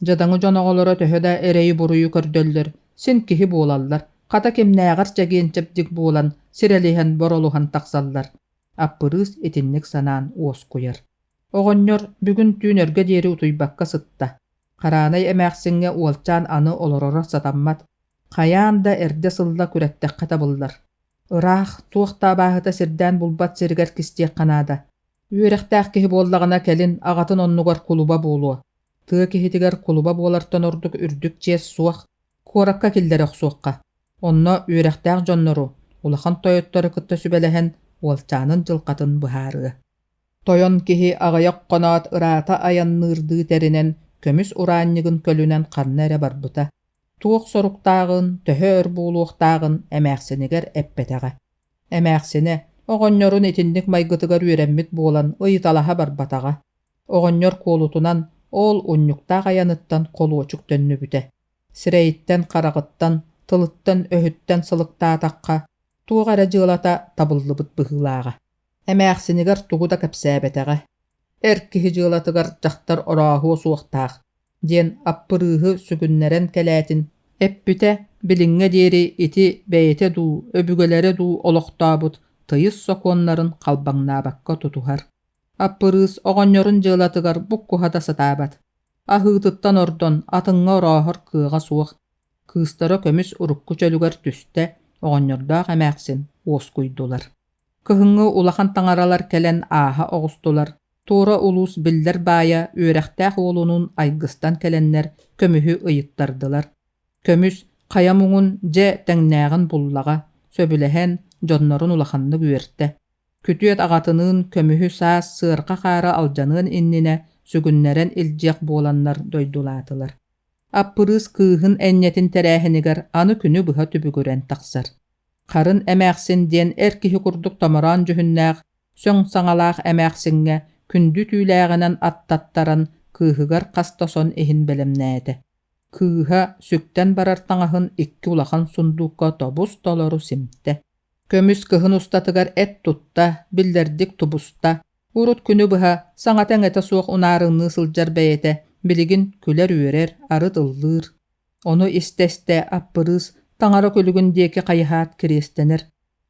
Дьадаҥы дьон оҕолоро төһө да эрэйи-буруйу көрдөллөр, син киһи буолаллар, хата кимнээҕэр чэгиэн-чэбдик буолан, сирэлиһэн, боролуһан тахсаллар. Аппырыыс итинник санаан уоскуйар. Оҕонньор бүгүн түүн өргө диэри утуйбакка сытта. Хараанай эмээхсиҥҥэ уолчаан аны олороро сатаммат, хайаан да эрдэ-сылла күрэттэххэ табыллар. Ыраах, туох да абааһыта сирдээн булбат сиригэр кистиэххэ наада. Үөрэхтээх киһи буоллаҕына кэлин аҕатын оннугар кулуба буолуо. Тыа киһитигэр кулуба буолартан ордук үрдүк чиэс суох, куоракка киллэрэ охсуохха. Онно үөрэхтээх дьоннору, улахан тойоттору кытта сүбэлэһэн уолчаанын дьылҕатын быһаарыа. Тойон киһи аҕыйах хоноот ыраата айанныырдыы тэринэн, көмүс ураанньыгын көлүнэн ханна эрэ барбыта. Туох соруктааҕын, төһө өр буолуохтааҕын эмээхсинигэр эппэтэҕэ. Эмээхсинэ, оҕонньорун итинник майгытыгар үөрэммит буолан, ыйыталаһа барбатаҕа. Оҕонньор куолутунан ол унньуктаах айаныттан холуочук төннүбүтэ. Сирэйиттэн-хараҕыттан, тылыттан-өһүттэн сылыктаатахха, туох эрэ дьыалата табыллыбыт быһыылааҕа. Эмээхсинигэр тугу да кэпсээбэтэҕэ. Эр киһи дьыалатыгар дьахтар орооһуо суохтаах диэн Аппырыыһы сүгүннэрэн кэлээтин эппитэ, билиҥҥэ диэри ити бэйэтэ дуу, өбүгэлэрэ дуу олохтообут тыйыс сокуоннарын халбаҥнаабакка тутуһар. Аппырыыс оҕонньорун дьыалатыгар буккуһа да сатаабат. Аһыытыттан ордон атыҥҥа орооһор кыаҕа суох. Кыыстара көмүс урукку чөлүгэр түстэ, оҕонньордоох эмээхсин уоскуйдулар. Кыһыҥҥы улахан таҥаралар кэлэн ааһа оҕустулар, туора улуус биллэр баайа үөрэхтээх уолунуун айгыстан кэлэннэр көмүһү ыйыттардылар. Көмүс хайа муҥун дьэ тэҥнээҕин буллаҕа, сөбүлэһэн, дьоннорун улаханнык үөртэ. Күтүөт аҕатыныын көмүһү саас сыарҕа хаара алдьаныан иннинэ сүгүннэрэн илдьиэх буоланнар дойдулаатылар. Аппырыыс кыыһын энньэтин тэрээһинигэр аны күнү быһа түбүгүрэн тахсар. Харын эмээхсин диэн эр киһи курдук томороон дьүһүннээх, сөҥ саҥалаах эмээхсиҥҥэ күндү түүлээҕинэн аттаттаран кыыһыгар хас да сон иһин бэлэмнээтэ. Кыыһа сүктэн барар таҥаһын икки улахан сундуукка тобус-толору симтэ. Көмүс кыһын устатыгар эт тутта, биллэрдик тубуста. Урут күнү быһа саҥата-иҥэтэ суох унаарыҥныы сылдьар бэйэтэ билигин күлэр-үөрэр, арыт ыллыыр. Ону истэ-истэ Аппырыыс таҥара күлүгүн диэки хайыһаат кириэстэнэр: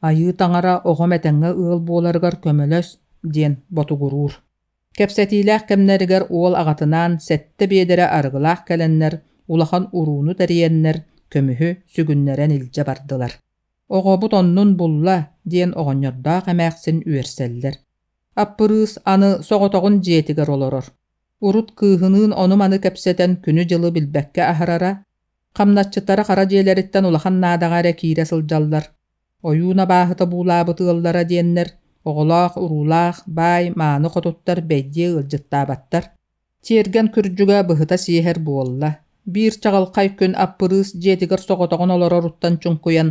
«Айыы таҥара оҕом этэҥҥэ ыал буоларыгар көмөлөс» диэн ботугуруур. Кэпсэтиилээх кэмнэригэр уол аҕатынаан сэттэ биэдэрэ арыгылаах кэлэннэр, улахан урууну тэрийэннэр, көмүһү сүгүннэрэн илдьэ бардылар. «Оҕобут оннун булла» диэн оҕонньордоох эмээхсин үөрсэллэр. Аппырыыс аны соҕотоҕун дьиэтигэр олорор. Урут кыыһыныын ону-маны кэпсэтэн күнү-дьылы билбэккэ аһарара, хамначчыттара хара дьиэлэриттэн улахан наадаҕа эрэ киирэ сылдьаллар. Ойуун абааһыта буулаабыт ыаллара диэннэр, оҕолоох-уруулаах, баай, мааны хотуттар бэйдиэ ыалдьыттаабаттар. Тиэргэн күрдьүгэ быһыта сиэһэр буолла. Биир чаҕылхай күн Аппырыыс дьиэтигэр соҕотоҕун олороруттан чуҥкуйан,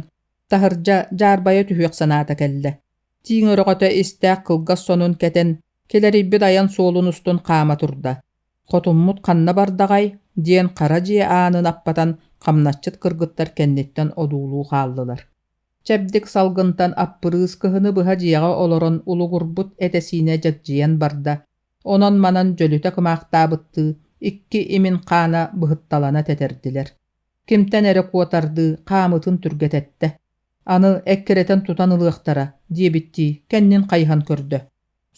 таһырдьа дьаарбайа түһүөх санаата кэллэ. Тииҥ өрөҕөтө истээх кылгас сонун кэтэн, килэрийбит айан суолун устун хаама турда. «Хотуммут ханна бардаҕай?» диэн хара дьиэ аанын аппатан хамначчыт кыргыттар кэнниттэн одуулуу хааллылар. Чэбдик салгынтан Аппырыыс кыһыны быһа дьиэҕэ олорон улугурбут этэ-сиинэ дьэгдьийэн барда, онон-манан дьөлүтэ кымаахтаабыттыы икки имин хаана быһытталана тэтэрдилэр. Кимтэн эрэ куотардыы хаамытын түргэтэттэ. Аны эккирэтэн тутан ылыахтара диэбиттии кэннин хайыһан көрдө.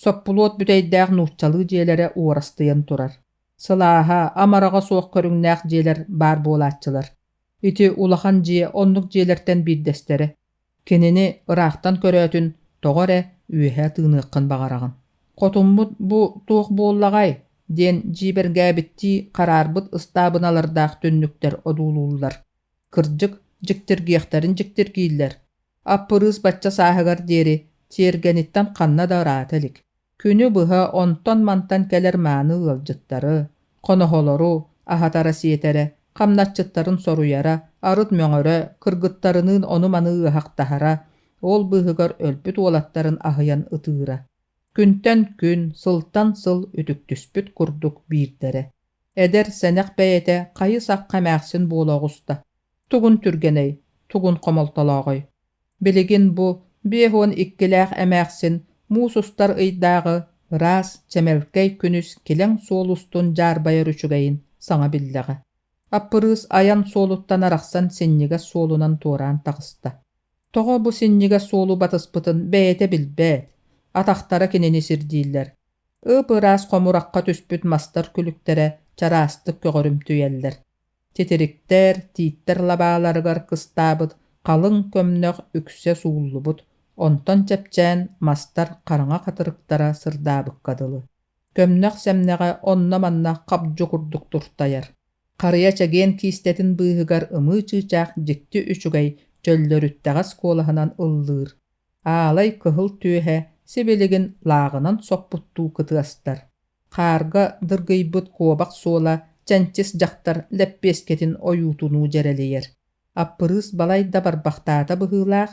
Соппулуот бүтэйдээх нууччалыы дьиэлэрэ уорастыйан турар. Сылааһа, амараҕа суох көрүҥнээх дьиэлэр баар буолааччылар. Ити улахан дьиэ оннук дьиэлэртэн биирдэстэрэ. Кинини ыраахтан көрөөтүн тоҕо эрэ үөһэ тыыныаххын баҕараҕын. Хотуммут бу туох буоллаҕай? диэн дьиибэргээбиттии хараарбыт ыстаабыналардаах түннүктэр одуулууллар. Кырдьык, дьиктиргиэхтэрин дьиктиргииллэр. Аппырыыс бачча сааһыгар диэри тиэргэниттэн ханна да ыраата илик. Күнү быһа онтон-мантан кэлэр мааны ыалдьыттары, хоноһолору аһатара-сиэтэрэ, хамначчыттарын соруйара, арыт мөҥөрө, кыргыттарыныын ону-маны ыаһахтаһара, ол быыһыгар өлбүт уолаттарын аһыйан ытыыра. Күнтэн күн, сылтан сыл үтүктүспүт курдук биирдэрэ. Эдэр, сэнэх бэйэтэ хайы-сахха эмээхсин буола оҕуста. Тугун түргэнэй, тугун хомолтолооҕой. Билигин бу 52-лээх эмээхсин муус устар ыйдааҕы ыраас, чэмэлкэй күнүс килэҥ суол устун дьаарбайар үчүгэйин саҥа биллэҕэ. Аппырыыс айан суолуттан арахсан синньигэс суолунан туораан таҕыста. Тоҕо бу синньигэс суолу батыспытын бэйэтэ билбэт, атахтара кинини сирдииллэр. Ып-ыраас хомурахха түспүт мастар күлүктэрэ чараастык көҕөрүмтүйэллэр. Титириктэр, тииттэр лабааларыгар кыстаабыт халыҥ көмнөх үксэ сууллубут, онтон чэпчээн мастар хараҥа хатырыктара сырдаабыкка дылы. Көмнөх сэмнэҕэ онно-манна хабдьы курдук туртайар. Харыйа чэгиэн киистэтин быыһыгар ымыы чыычаах дьикти үчүгэй чөллөрүттэҕэс куолаһынан ыллыыр. Аалай кыһыл түөһэ сибилигин лааҕынан соппуттуу кытыастар. Хаарга дыргыйбыт куобах суола чэнчис дьахтар лэппиэскэтин ойуутунуу дьэрэлийэр. Аппырыыс балайда барбахтаата быһыылаах,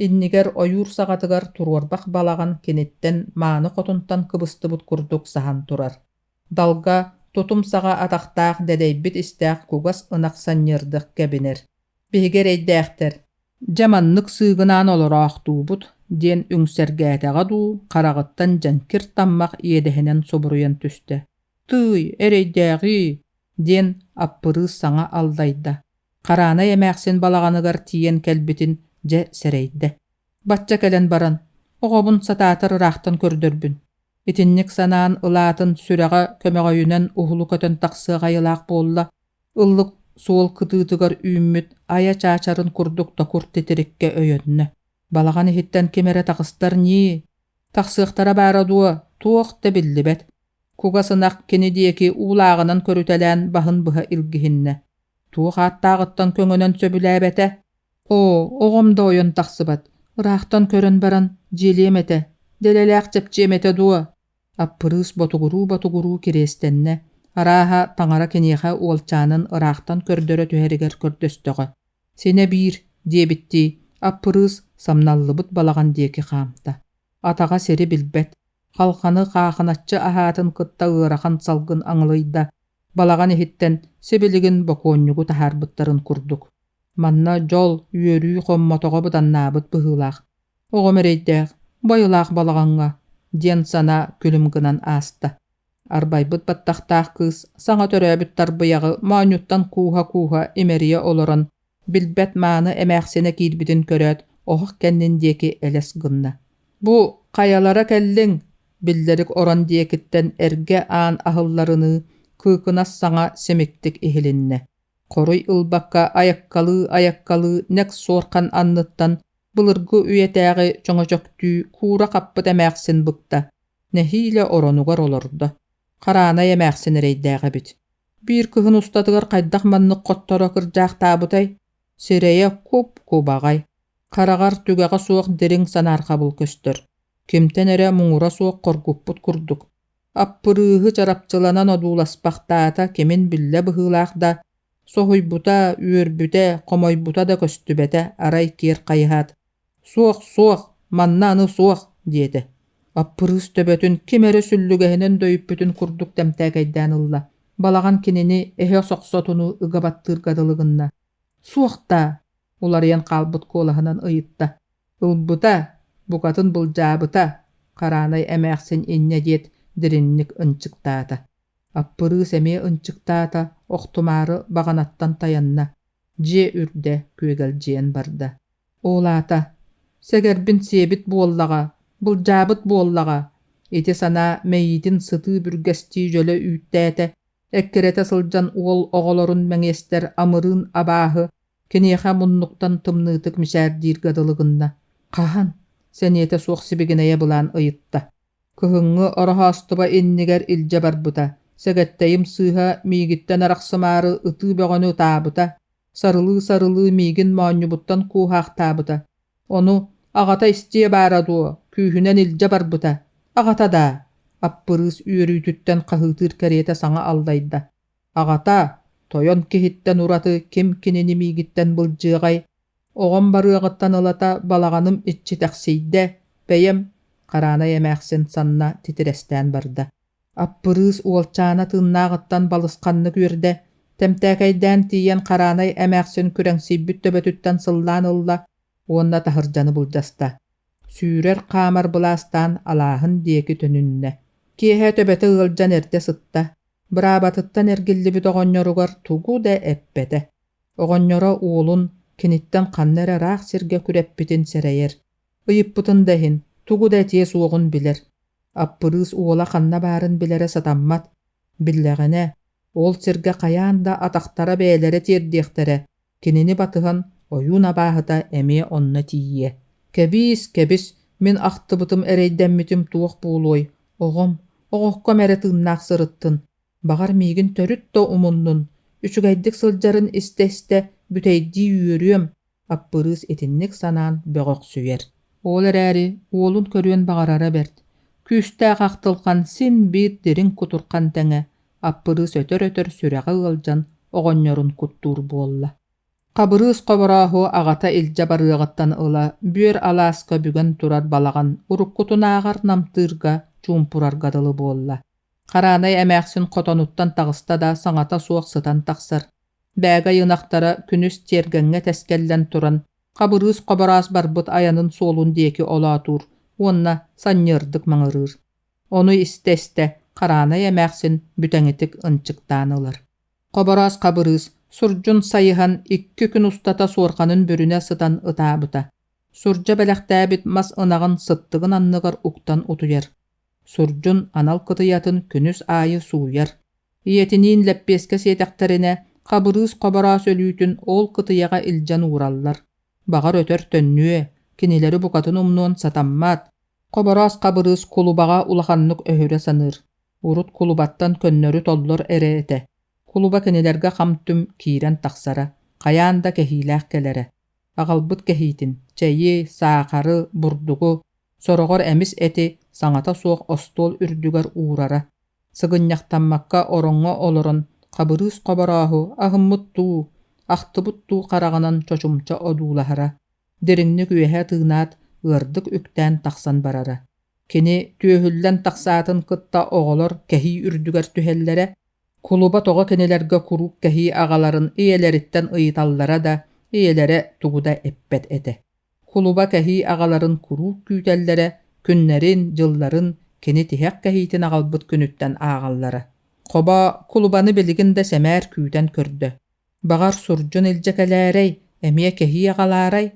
иннигэр ойуур саҕатыгар туруорбах балаҕан киниттэн мааны хотунтан кыбыстыбыт курдук саһан турар. Далга тутум саҕа атахтаах дэдэйбит истээх кугас ынах санньыардык кэбинэр. Биһиги эрэйдээхтэр, дьэ маннык сыыгынаан олороохтуубут диэн үҥсэргээтэҕэ дуу, хараҕыттан дьэҥкир таммах иэдэһинэн субуруйан түстэ. Тыый, эрэйдээҕий! диэн Аппырыыс саҥа аллайда. Хараанай эмээхсин балаҕаныгар тиийэн кэлбитин дьэ сэрэйдэ. Бачча кэлэн баран, оҕобун сатаатар ыраахтан көрдөрбүн. Итинник санаан ылаатын сүрэҕэ көмөҕөйүнэн уһулу көтөн тахсыах айылаах буолла. Ыллык суол кытыытыгар үүммүт айа чаачарын курдук токур титириккэ өйөннө. Балаҕан иһиттэн ким эрэ таҕыстар ньии, тахсыахтара баара дуо, туох да биллибэт. Кугас ынах кини диэки уулааҕынан көрүтэлээн баһын быһа илгиһиннэ. Туох ааттааҕыттан көҥөнөн сөбүлээбэтэ. Оо, оҕом да ойон тахсыбат, ыраахтан көрөн баран дьиэлиэм этэ, дэлэлээх чэпчиэм этэ дуо? Аппырыыс ботугуруу-ботугуруу кириэстэннэ, арааһа, таҥара киниэхэ уолчаанын ыраахтан көрдөрө түһэригэр көрдөстөҕө. Синэ биир, диэбиттии, Аппырыыс самналлыбыт балаҕан диэки хаамта. Атаҕа сири билбэт, халҕаны хаахыначчы аһаатын кытта ыарахан салгын аҥылыйда, балаҕан иһиттэн сибилигин бокуонньугу таһаарбыттарын курдук. Манна дьол, үөрүү хоммотоҕо быданнаабыт быһыылаах. Оҕом эрэйдээх, байылаах балаҕаҥҥа, диэн санаа күлүм гынан ааста. Арбайбыт баттахтаах кыыс саҥа төрөөбүт тарбыйаҕы моонньуттан кууһа-кууһа имэрийэ олорон, билбэт мааны эмээхсинэ киирбитин көрөөт, оһох кэннин диэки элэс гынна. «Бу хайалара кэллиҥ?» биллэрик орон диэкиттэн эргэ аан аһылларыныы кыыкынас саҥа симиктик иһилиннэ. Хоруй ылбакка айаккалыы-айаккалыы нэк суорҕан анныттан былыргы үйэтээҕи чөҥөчөктүү куура хаппыт эмээхсин быкта, нэһиилэ оронугар олордо. Хараанай эмээхсин эрэйдээх эбит. Биир кыһын устатыгар хайдах маннык хотторо кырдьаахтаабытай? Сирэйэ куп-кубаҕай, хараҕар түгэҕэ суох дириҥ санаарҕабыл көстөр. Кимтэн эрэ муҥура суох хоргуппут курдук. Аппырыыһы чарапчыланан одууласпахтаата кимин биллэ быһыылаах да, соһуйбута, үөрбүтэ, хомойбута да көстүбэтэ, арай киэр хайыһаат: «Суох, суох, манна аны суох!» диэтэ. Аппырыыс төбөтүн ким эрэ сүллүгэһинэн дөйүппүтүн курдук тэмтээкэйдээн ылла. Балаҕан кинини эһэ сохсотунуу ыга баттыырга дылы гынна. «Суох даа?» уларыйан хаалбыт куолаһынан ыйытта. Ылбыта, букатын былдьаабыта, Хараанай эмээхсин инньэ диэт дириҥник ынчыктаата. Аппырыыс эмиэ ынчыктаата, охтумаары баҕанаттан тайанна, дьиэ үрдэ күөгэлдьийэн барда. Ол аата, сэгэрбин сиэбит буоллаҕа, былдьаабыт буоллаҕа, ити санаа мэйиитин сытыы бүргэстии дьөлө үүттээтэ, эккирэтэ сылдьан уол оҕолорун мэҥиэстэр амырыын абааһы Киниэхэ муннуктан тымныытык мичээрдииргэ дылы гынна. Хаһан? сэниэтэ суох сибигинэйэ былаан ыйытта. Кыһыҥҥы ороһоостуба иннигэр илдьэ барбыта. Сэгэттэйим сыыһа миигиттэн арахсымаары ытыы бөҕөнү ытаабыта, сарылыы-сарылыы миигин моонньубуттан кууһаахтаабыта. Ону аҕата истиэ баара дуо, күүһүнэн илдьэ барбыта. Аҕата даа? Аппырыыс үөрүүтүттэн хаһыытыыр кэриэтэ саҥа аллайда: «Аҕата, тойон киһиттэн ураты ким кинини миигиттэн былдьыаҕай? Оҕом барыаҕыттан ылата балаҕаным иччитэхсийдэ, бэйэм» Хараанай эмээхсин санна титирэстээн барда. Аппырыыс уолчаана тыыннааҕыттан балысханнык үөрдэ, тэмтээкэйдээн тиийэн Хараанай эмээхсин күрэҥсийбит төбөтүттэн сыллаан ылла уонна таһырдьаны былдьаста. Сүүрэр-хаамар былаастаан алааһын диэки төнүннэ. Киэһэ төбөтө ыалдьан эрдэ сытта, быраабатыттан эргиллибит оҕонньоругар тугу да эппэтэ. Оҕонньоро уолун киниттэн ханна эрэ ыраах сиргэ күрэппитин сэрэйэр. Ыйыппытын да иһин, тугу да этиэ суоҕун билэр. Аппырыыс уола ханна баарын билэрэ сатаммат. Биллэҕинэ, ол сиргэ хайаан да атахтара бэйэлэрэ тиэрдиэхтэрэ, кинини батыһан ойуун абааһыта эмиэ онно тиийиэ. Кэбиис, кэбис, мин ахтыбытым эрэйдэммитим туох буолуой, оҕом, оҕокком эрэ тыыннаах сырыттын, баҕар миигин төрүт да умуннун, үчүгэйдик сылдьарын истэ-истэ бүтэйдии үөрүөм, Аппырыыс итинник санаан бөҕөхсүйэр. Ол эрээри уолун көрүөн баҕарара бэрт. Күүстээх ахтылҕан син биир дириҥ кутурхан тэҥэ, Аппырыыс өтөр-өтөр сүрэҕэ ыалдьан оҕонньорун куттуур буолла. Хабырыыс Хоборооһу аҕата илдьэ барыаҕыттан ыла бүөр алааска бүгэн турар балаҕан уруккутунааҕар намтыырга, чуумпурарга дылы буолла. Хараанай эмээхсин хотонуттан таҕыста да саҥата суох сытан тахсар. Бээгэй ынахтара күнүс тиэргэҥҥэ тэскэллэн туран, Хабырыыс Хобороос барбыт айанын суолун диэки олоотуур уонна санньыардык маҥырыыр. Ону истэ-истэ Хараанай эмээхсин бүтэҥитик ынчыктаан ылар. Хобороос Хабырыыс сурдьун сайыһан икки күн устата суорҕанын бүрүнэ сытан ытаабыта. Сурдьа бэлэхтээбит мас ынаҕын сыттыгын анныгар уктан утуйар. Сурдьун анал кытыйатын күнүс аайы сууйар. Ийэтиниин лэппиэскэ сиэтэхтэринэ, Хабырыыс Хобороос өлүүтүн ол кытыйаҕа илдьэн уураллар. Баҕар өтөр төннүө, кинилэри букатын умнуон сатаммат. Хобороос Хабырыыс кулубаҕа улаханнык өһүрэ саныыр. Урут кулубаттан көннөрү толлор эрэ этэ. Кулуба кинилэргэ хам-түм киирэн тахсара, хайаан да кэһиилээх кэлэрэ. Аҕалбыт кэһиитин, чэйи, саахары, бурдугу, сороҕор эмис эти саҥата суох остуол үрдүгэр уурара. Сыгынньахтаммакка ороҥҥо олорон Хабырыыс Хоборооһу аһыммыт дуу, ахтыбыт дуу хараҕынан чочумча одуулаһара, дириҥник үөһэ тыынаат, ыардык үктээн тахсан барара. Кини түөһүллэн тахсаатын кытта оҕолор кэһии үрдүгэр түһэллэрэ, кулуба тоҕо кинилэргэ куруук кэһии аҕаларын ийэлэриттэн ыйыталлара да, ийэлэрэ тугу да эппэт этэ. Кулуба кэһии аҕаларын куруук күүтэллэрэ, күннэрин, дьылларын кини тиһэх кэһиитин аҕалбыт күнүттэн ааҕаллара. Хобо кулубаны билигин да сэмээр күүтэн көрдө. Баҕар сурдьун илдьэ кэлээрэй, эмиэ кэһии аҕалаарай?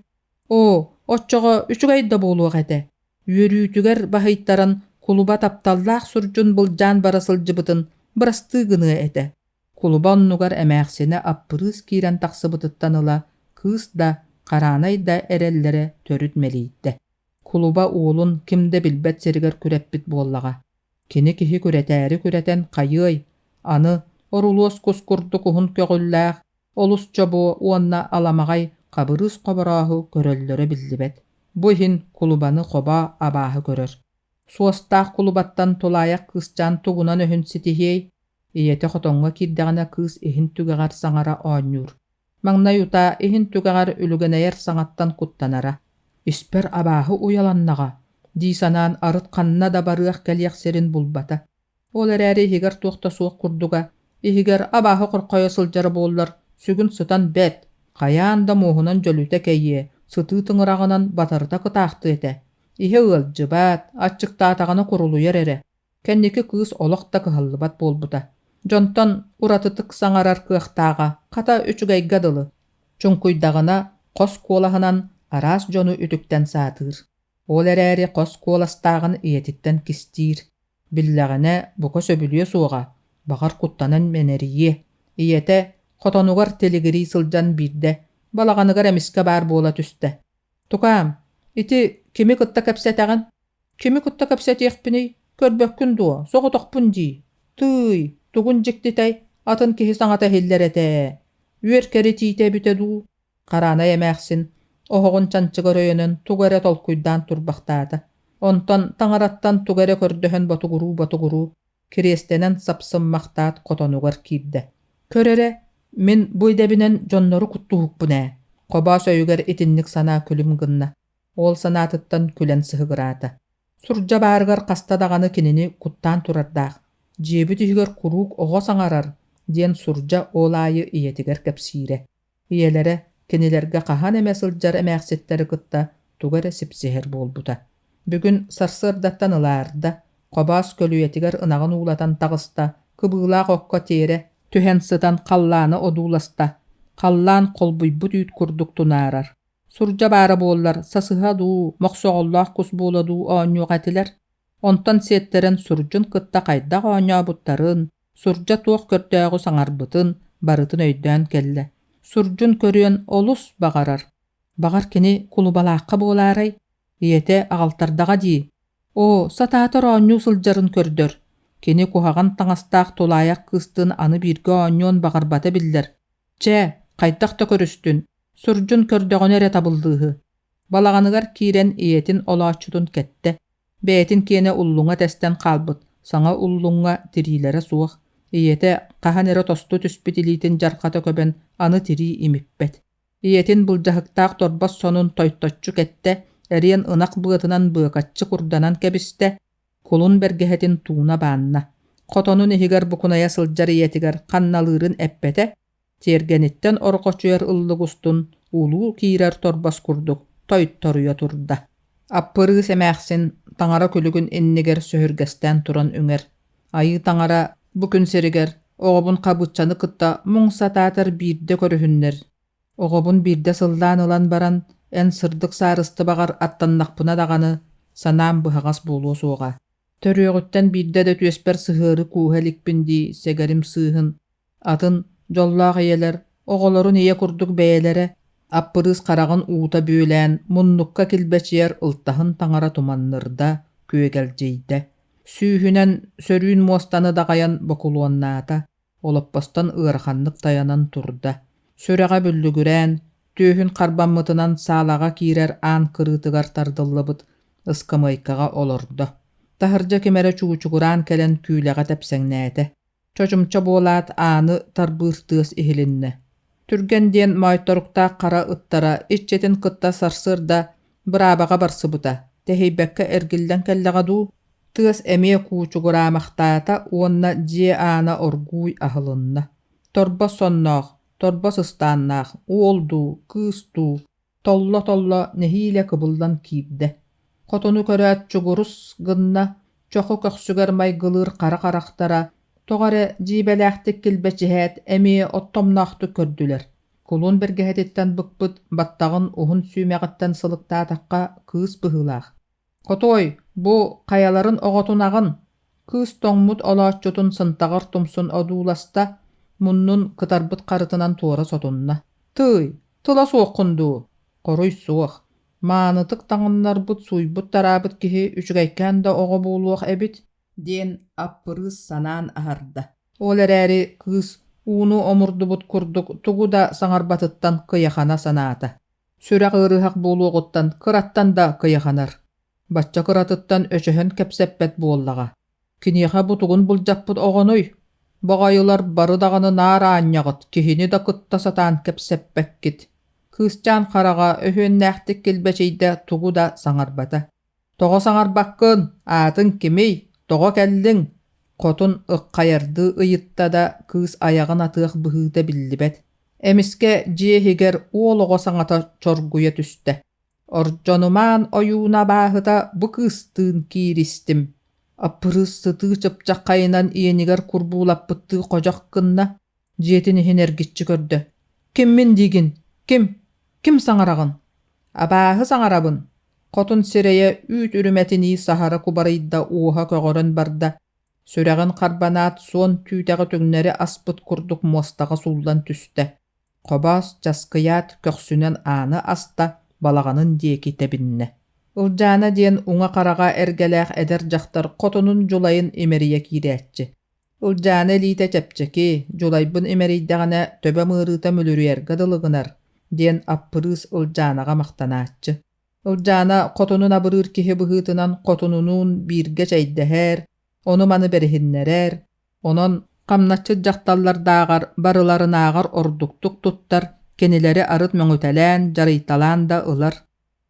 Оо, оччоҕо үчүгэй да буолуох этэ. Үөрүүтүгэр баһыйтаран кулуба тапталлаах сурдьун былдьаан бара сылдьыбытын бырастыы гыныа этэ. Кулуба оннугар эмээхсинэ Аппырыыс киирэн тахсыбытыттан ыла кыыс да, Хараанай да эрэллэрэ төрүт мэлийдэ. Кулуба уолун ким да билбэт сиригэр күрэппит буоллаҕа. Кини киһи күрэтээри күрэтэн хайыай, аны орулуос кус курдук уһун көҕүллээх, олус чобуо уонна аламаҕай Хабырыыс Хоборооһу көрөллөрө биллибэт. Бу иһин кулубаны хобо абааһы көрөр. Суостаах кулубаттан тулаайах кыысчаан тугунан өһүн ситиһиэй? Ийэтэ хотоҥҥо киирдэҕинэ кыыс иһин түгэҕэр саҥара оонньуур. Маҥнай утаа иһин түгэҕэр үлүгэнэйэр саҥаттан куттанара. «Испэр абааһы уйаланнаҕа» дии санаан арыт ханна да барыах-кэлиэх сирин булбата. Ол эрээри иһигэр туох да суох курдуга, иһигэр абааһы хорхойо сылдьара буоллар, сүгүн сытан бэрт, хайаан да муоһунан дьөлүтэ кэйиэ, сытыы тыҥыраҕынан батарыта кытаахтыа этэ. Иһэ ыалдьыбат, аччыктаатаҕына курулуйар эрэ. Кэнники кыыс олох да кыһаллыбат буолбута. Дьонтон уратытык саҥарар кыахтааҕа хата үчүгэйгэ дылы. Чуҥкуйдаҕына хос куолаһынан араас дьону үтүктэн саатыыр. Ол эрээри хос куоластааҕын ийэтиттэн кистиир. Биллэҕинэ, бука сөбүлүө суоҕа, баҕар куттанан мэнэрийиэ. Ийэтэ хотонугар тилигирии сылдьан биирдэ балаҕаныгар эмискэ баар буола түстэ. «Тукаам, ити кими кытта кэпсэтэҕин?» Кими кытта кэпсэтиэхпиний, көрбөккүн дуо, соҕотохпун дии. Тыый, тугун дьиктитэй, атын киһи саҥата иһиллэр этэ ээ. Үөр кэритиитэ эбитэ дуу? Хараанай эмээхсин оһоҕун чанчыгар өйөнөн тугу эрэ толкуйдаан турбахтаата. Онтон таҥараттан тугу эрэ көрдөһөн ботугуруу-ботугуруу, кириэстэнэн сапсыммахтаат хотонугар киирдэ. Көр эрэ, мин бу идэбинэн дьоннору куттууһукпун ээ. Хобоос өйүгэр итинник санаа күлүм гынна. Ол санаатыттан күлэн сыһыгыраата. Сурдьа баарыгар хаста даҕаны кинини куттаан турардаах: «Дьиэбит иһигэр куруук оҕо саҥарар» диэн сурдьа ол аайы ийэтигэр кэпсиирэ. Ийэлэрэ кинилэргэ хаһан эмэ сылдьар эмээхситтэри кытта тугу эрэ сипсиһэр буолбута. Бүгүн сарсыардаттан ылаарда, Хобоос көлүйэтигэр ынаҕын уулатан таҕыста, кыбыылаах окко тиэрэ түһэн сытан халлааны одууласта, халлаан холбуйбут үүт курдук тунаарар. Сурдьа баара буоллар, сасыһа дуу, мохсоҕоллоох кус буола дуу оонньуох этилэр. Онтон сиэттэрэн сурдьун кытта хайдах оонньообуттарын, сурдьа туох көрдөөҕү саҥарбытын барытын өйдөөн кэллэ. Сурдьун көрүөн олус баҕарар. Баҕар кини кулубалаахха буолаарай? Ийэтэ аҕалтардаҕа дии. Оо, сатаатар оонньуу сылдьарын көрдөр. Кини куһаҕан таҥастаах тулаайах кыыстыын аны бииргэ оонньуон баҕарбата биллэр. Чэ, хайдах да көрүстүн, сурдьун көрдөҕүнэ эрэ табыллыыһы. Балаҕаныгар киирэн ийэтин олооччутун кэттэ. Бэйэтин киэнэ уллуҥа тэстэн хаалбыт, саҥа уллуҥҥа тириилэрэ суох. Ийэтэ хаһан эрэ тосту түспүт илиитин дьарҕата көбөн аны тирии имиппэт. Ийэтин былдьаһыктаах торбос сонун тойточчу кэттэ, эриэн ынах быатынан быакаччы курданан кэбистэ, кулун бэргэһэтин тууна баанна. Хотонун иһигэр букунайа сылдьар ийэтигэр ханналыырын эппэтэ, тиэргэниттэн орҕочуйар ыллык устун улуу киирэр торбос курдук тойторуйа турда. Аппырыыс эмээхсин таҥара күлүгүн иннигэр сөһүргэстээн туран үҥэр. Айыы таҥара бу күн сиригэр оҕобун Хабыччаны кытта муҥ сатаатар биирдэ көрүһүннэр. Оҕобун биирдэ сыллаан ылан баран, эн сырдык саарыстыбаҕар аттаннахпына даҕаны, санаам быһаҕас буолуо суоҕа. Төрүөҕүттэн биирдэ да түөспэр сыһыары кууһа иликпин дии сэгэрим сыыһын Атын дьоллоох ийэлэр оҕолорун ийэ курдук бэйэлэрэ Аппырыыс хараҕын уута бүөлээн муннукка килбэчийэр ылтаһын таҥара туманнырда, күөгэлдьийдэ. Сүүһүнэн сөрүүн муостаны даҕайан бокулуоннаата, олоппостон ыараханнык тайанан турда. Сүрэҕэ бүллүгүрээн, түөһүн харбаммытынан саалаҕа киирэр аан кырыытыгар тардыллыбыт ыскамыайкаҕа олордо. Таһырдьа ким эрэ чуучугураан кэлэн күүлэҕэ тэпсэҥнээтэ. Чочумча буолаат ааны тарбыыр тыас иһилиннэ. Түргэн диэн моойторуктаах хара ыттара иччитин кытта сарсыарда быраабаҕа барсыбыта, тэһийбэккэ эргиллэн кэллэҕэ дуу, тыас эмиэ куучугураамахтаата уонна дьиэ аана оргууй аһылынна. Торбос сонноох, торбос ыстааннаах, уол дуу, кыыс дуу Толло-толло нэһиилэ кыбыллан киирдэ. Хотону көрөөт чугурус гынна, чоху көхсүгэр майгылыыр хара харахтара тоҕо эрэ дьиибэлээхтик килбэчиһээт эмиэ оттомноохтук көрдүлэр. Кулун бэргэһэтиттэн быкпыт баттаҕын уһун сүүмэҕиттэн сылыктаатахха кыыс быһыылаах. Хотуой, бу хайаларын оҕотунаҕын? Кыыс тоҥмут олооччутун сынтаҕар тумсун одууласта, муннун кытарбыт харытынан туора сотунна. Тыый, тыла суоххун дуу? Хоруй суох. Маанытык таҥыннарбыт, сууйбут-тараабыт киһи үчүгэйкээн да оҕо буолуох эбит диэн Аппырыыс санаан аһарда. Ол эрээри кыыс ууну омурдубут курдук тугу да саҥарбатыттан кыйахана санаата. Сүрэх ыарыһах буолуоҕуттан кыраттан да кыйаханар. Бачча кыратыттан өчөһөн кэпсэппэт буоллаҕа. Киниэхэ бу тугун былдьаппыт оҕонуй? Баҕайылар бары даҕаны наар аанньаҕыт, киһини да кытта сатаан кэпсэппэккит. Кыысчаан хараҕа өһүөннээхтик килбэчийдэ тугу да саҥарбата. Тоҕо саҥарбаккын? Аатыҥ кимий? Тоҕо кэллиҥ? Хотун ыххайардыы ыйытта да, кыыс айаҕын атыах быһыыта биллибэт. Эмискэ дьиэ иһигэр уол оҕо саҥата чоргуйа түстэ. Ордьонумаан ойууна абааһыта бу кыыстыын кииристим. Аппырыыс сытыы чыпчаххайынан иэнигэр курбуулаппыттыы ходьох гынна, дьиэтин иһин эргиччи көрдө. «Киммин диигин? Ким? Ким саҥараҕын?» «Абааһы саҥарабын!» Хотун сирэйэ үүт үрүмэтинии саһара кубарыйда, уоһа көҕөрөн барда. Сүрэҕин харбанаат суон түүтэҕи түҥнэри аспыт курдук муостаҕа сууллан түстэ. Хобоос часкыйаат көхсүнэн ааны аста, балаҕанын диэки тэбиннэ. Ылдьаана диэн уҥа хараҕа эргэлээх эдэр дьахтар хотунун дьулайын имэрийэ киирээччи. Ылдьаана илиитэ чэпчэки, дьулайбын имэрийдэҕинэ төбөм ыарыыта мүлүрүйэргэ дылы гынар, диэн Аппырыыс Ылдьаанаҕа махтанааччы. Ылдьаана хотунун абырыыр киһи быһыытынан хотунунуун бииргэ чэйдэһэр, ону-маны бэриһиннэрэр, онон хамначчыт дьахталлардааҕар барыларынааҕар ордуктук туттар, кинилэри арыт мөҥүтэлээн, дьарыйталаан да ылар.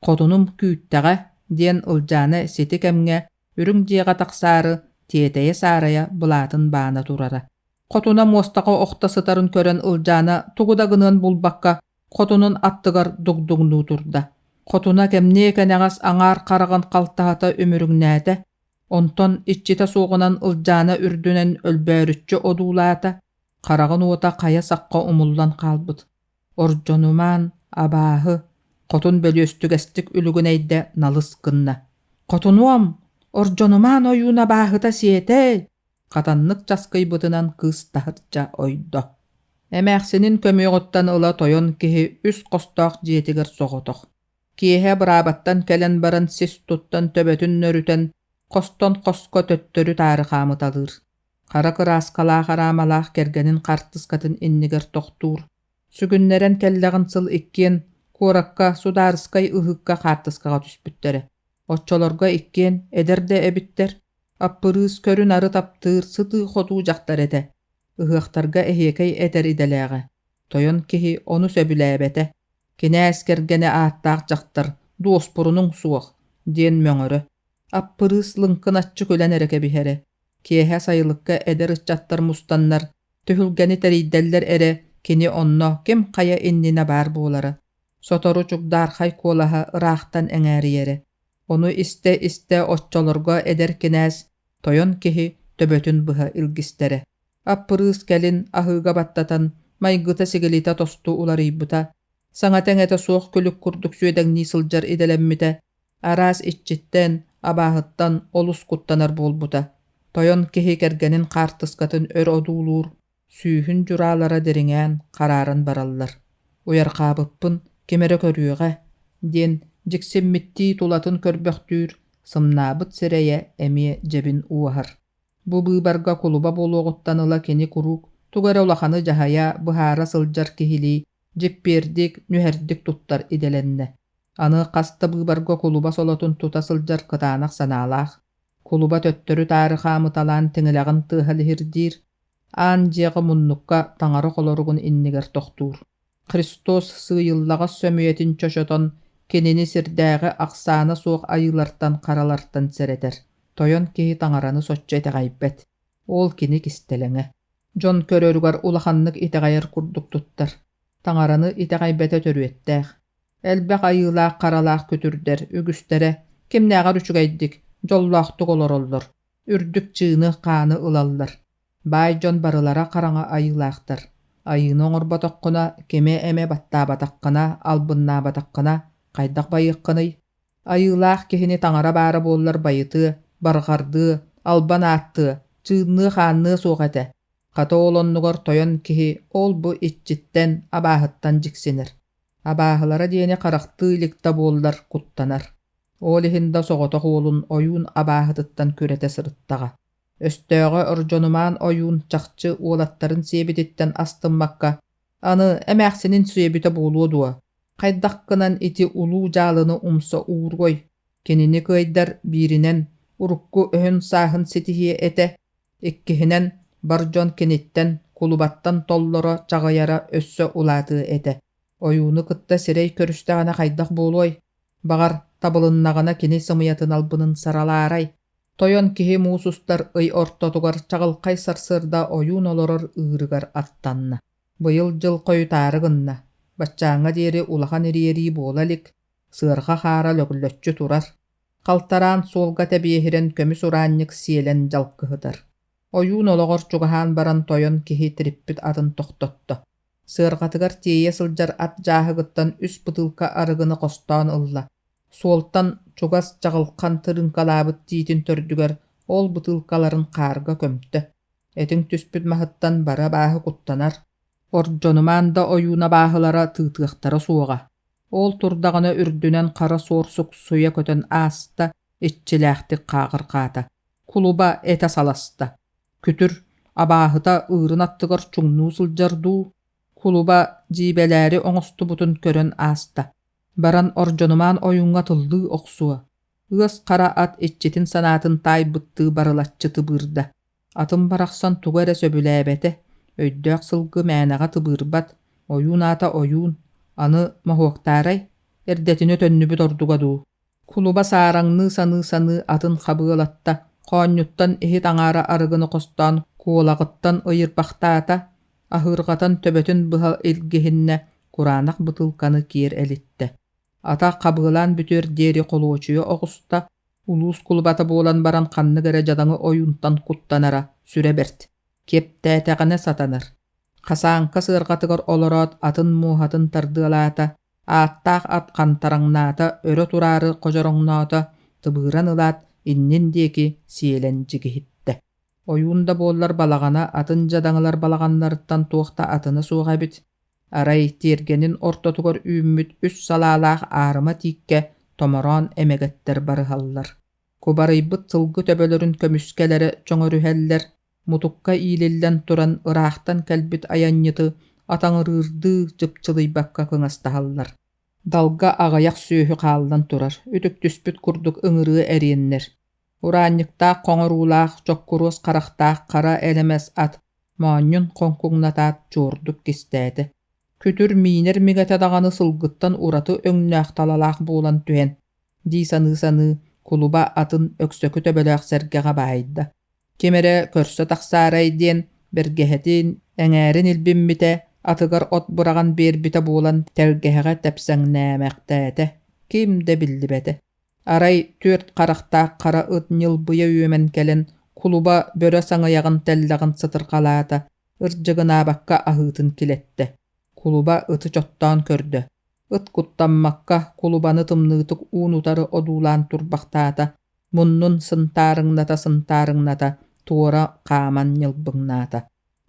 «Хотунум күүттэҕэ» диэн Ылдьаана сити кэмҥэ үрүҥ дьиэҕэ тахсаары тиэтэйэ-саарайа былаатын баана турара. Хотуна муостаҕа охто сытарын көрөн Ылдьаана тугу да гыныан булбакка хотунун аттыгар дугдуҥнуу турда. Хотуна кэмниэ кэнэҕэс аҥаар хараҕын халтаһата үмүрүҥнээтэ, онтон иччитэ суоҕунан Ылдьаана үрдүнэн өлбөөрүччү одуулаата, хараҕын уота хайа сахха умуллан хаалбыт. Ордьонумаан, абааһы, хотун бөлүөстүгэстик үлүгүнэйдэ налыс гынна. «Хотунуом, Ордьонумаан ойуун абааһыта сиэтэй!» Хатаннык часкыйбытынан кыыс таһырдьа ойдо. Эмээхсинин көмүөҕүттэн ыла тойон киһи үс хостоох дьиэтигэр соҕотох. Киэһэ быраабаттан кэлэн баран сис туттан төбөтүн нөрүтэн, хостон хоско төттөрү-таары хаамыталыыр. Хара кырааскалаах араамалаах кэргэнин хаартыскатын иннигэр тохтуур. Сүгүннэрэн кэллэҕин сыл иккиэн куоракка судаарыскай ыһыыкка хаартыскаҕа түспүттэрэ. Оччолорго иккиэн эдэр да эбиттэр. Аппырыыс көрү-нары таптыыр сытыы-хотуу дьахтар этэ. Ыһыахтарга эһиэкэй этэр идэлээҕэ. Тойон киһи ону сөбүлээбэтэ. «Кинээс кэргэнэ ааттаах дьахтар, дуоспурунуҥ суох» диэн мөҥөрө. Аппырыыс лыҥкыначчы күлэн эрэ кэбиһэрэ. Киэһэ сайылыкка эдэр ыччаттар мустаннар, түһүлгэни тэрийдэллэр эрэ, кини онно ким хайа иннинэ баар буолара. Сотору чугдаархай куолаһа ыраахтан эҥээрийэрэ. Ону истэ-истэ оччолорго эдэр кинээс, тойон киһи төбөтүн быһа илгистэрэ. Аппырыыс кэлин аһыыга баттатан, майгыта-сигилитэ тосту уларыйбыта, саҥата-иҥэтэ суох күлүк курдук сүөдэҥнии сылдьар идэлэммитэ, араас иччиттэн, абааһыттан олус куттанар буолбута. Тойон киһи кэргэнин хаартыскатын өр одуулуур, сүүһүн дьураалара дириҥээн, харааран бараллар. «Уйарҕаабыппын ким эрэ көрүөҕэ» диэн дьиксиммиттии тулатын көрбөхтүүр, сымнаабыт сирэйэ эмиэ дьэбин уоһар. Бу быыбарга кулуба буолуоҕуттан ыла кини куруук тугу эрэ улаханы дьаһайа, быһаара сылдьар киһилии дьиппиэрдик, нүһэрдик туттар идэлэннэ. Аны хас да быыбарга кулуба солотун тута сылдьар кытаанах санаалаах. Кулуба төттөрү-таары хаамыталаан тиҥилэҕин тыаһа лиһирдиир, аан дьиэҕэ муннукка таҥара холоругун иннигэр тохтуур. Христос сыыйыллаҕас сөмүйэтин чочотон кинини сирдээҕи ахсаана суох айыылартан-харалартан сэрэтэр. Тойон киһи таҥараны соччо итэҕэйбэт. Ол кини кистэлэҥэ. Дьон көрөрүгэр улаханнык итэҕэйэр курдук туттар. Таҥараны итэҕэйбэтэ төрүөттээх. Элбэх айыылаах-харалаах күтүрдэр үгүстэрэ кимнээҕэр үчүгэйдик, дьоллоохтук олороллор, үрдүк чыыны-хааны ылаллар. Баай дьон барылара хараҥа айыылаахтар. Айыыны оҥорботоххуна, кими эмэ баттаабатаххына, албыннаабатаххына хайдах байыаххыный? Айыылаах киһини таҥара баара буоллар байытыа, барҕардыа, албан ааттыа, чыынныа-хаанныа суох этэ. Хата ол оннугар тойон киһи ол-бу иччиттэн, абааһыттан дьиксинэр. Абааһылара диэни харахтыы илик да буоллар куттанар. Ол иһин да соҕотох уолун ойуун абааһытыттан күрэтэ сырыттаҕа. Өстөөҕө Ордьонумаан ойуун чахчы уолаттарын сиэбититтэн астыммакка, аны эмээхсинин сүөбүтэ буолуо дуо, хайдах гынан ити улуу дьаалыны умса ууруой, кинини кыайдар бииринэн урукку өһүн-сааһын ситиһиэ этэ, иккиһинэн бар дьон киниттэн, кулубаттан толлоро, чаҕыйара өссө улаатыа этэ. Ойууну кытта сирэй көрүстэҕинэ хайдах буолуой? Баҕар, табылыннаҕына кини сымыйатын албынын саралаарай? Тойон киһи муус устар ый ортотугар чаҕылхай сарсыарда ойуун олорор ыырыгар аттанна. Быйыл дьыл хойутаары гынна, баччааҥҥа диэри улахан ириэрии буола илик, сыарҕа хаара лөглөччү турар, халтараан суолга тэбиэһирэн көмүс ураанньык сиэлэн дьалкыһытар. Ойуун олоҕор чугаһаан баран тойон киһи тириппит атын тохтотто. Сыарҕатыгар тиэйэ сылдьар ат дьааһыгыттан үс бытыылка арыгыны хостоон ылла. Суолтан чугас чаҕылхан тырыыҥкалаабыт тиитин төрдүгэр ол бытыылкаларын хаарга көмтө. Этиҥ түспүт маһыттан бары абааһы куттанар. Ордьонумаан да ойууна абааһылара тыытыахтара суоҕа. Ол турдаҕына үрдүнэн хара суор суксуйа көтөн ааста, иччилээхтик хааҕырҕаата. Кулуба этэ саласта. Күтүр, абааһыта ыырын аттыгар чуҥнуу сылдьар дуу, кулуба дьиибэлээри оҥостубутун көрөн ааста. Баран Ордьонумаан ойууҥҥа тыллыы охсуо, ыас хара ат иччитин санаатын таайбыттыы барылаччы тыбыырда. Атын барахсан тугу эрэ сөбүлээбэтэ, өйдөөх сылгы мээнэҕэ тыбыырбат, ойуун аата ойуун, аны моһуоктаарай, эрдэтинэ төннүбүт ордуга дуу. Кулуба саараҥныы саныы-саныы атын хабыалатта, хоонньуттан иһит аҥаара арыгыны хостоон куолаҕыттан ыйырбахтаата, аһыырҕатан төбөтүн быһа илгиһиннэ, кураанах бытыылканы киэр элиттэ. Ата хабыалаан бүтүөр диэри холуочуйа оҕуста, улуус кулубата буолан баран ханнык эрэ дьадаҥы ойуунтан куттанара сүрэ бэрт, киэптээтэҕинэ сатанар. Хасааҥка сыарҕатыгар олороот атын муоһатын тардыалаата, ааттаах ат хантараҥнаата, өрө тураары ходьороҥноото, тыбыыран ылаат, иннин диэки сиэлэн дьигиһиттэ. Ойуун да буоллар балаҕана атын дьадаҥылар балаҕаннарыттан туох да атына суох эбит. Арай тиэргэнин ортотугар үүммүт үс салаалаах аарыма тииккэ томороон эмэгэттэр барыһаллар. Кубарыйбыт сылгы төбөлөрүн көмүскэлэрэ чөҥөрүһэллэр, мутукка иилиллэн туран ыраахтан кэлбит айанньыты атаҥырыырдыы чыпчылыйбакка кыҥастаһаллар. Далга аҕыйах сүөһү хааллан турар, үтүктүспүт курдук ыҥырыа эриэннэр. Ураанньыктаах хоҥоруулаах, чоккуруос харахтаах хара элэмэс ат моонньун хоҥкуҥнатаат чуордук кистээтэ. Күтүр миинэр мигэтэ даҕаны сылгыттан ураты өҥнөөх талалаах буолан түһэн, дии саныы-саныы, кулуба атын өксөкү төбөлөөх сэргэҕэ баайда. Ким эрэ көрсө тахсаарай диэн бэргэһэтин, эҥээрин илбиммитэ, атыгар от быраҕан биэрбитэ буолан тэлгэһэҕэ тэпсэҥнээмэхтээтэ, ким да биллибэтэ. Арай түөрт харахтаах хара ыт ньылбыйа үөмэн кэлэн, кулуба бөрө саҥыйаҕын тэллэҕин сытырҕалаата, ырдьыгынаабакка аһыытын килэттэ. Кулуба ыты чоттоон көрдө. Ыт куттаммакка кулубаны тымныытык уун-утары одуулаан турбахтаата, муннун сынтаарыҥната-сынтаарыҥната туора хааман ньылбыҥнаата.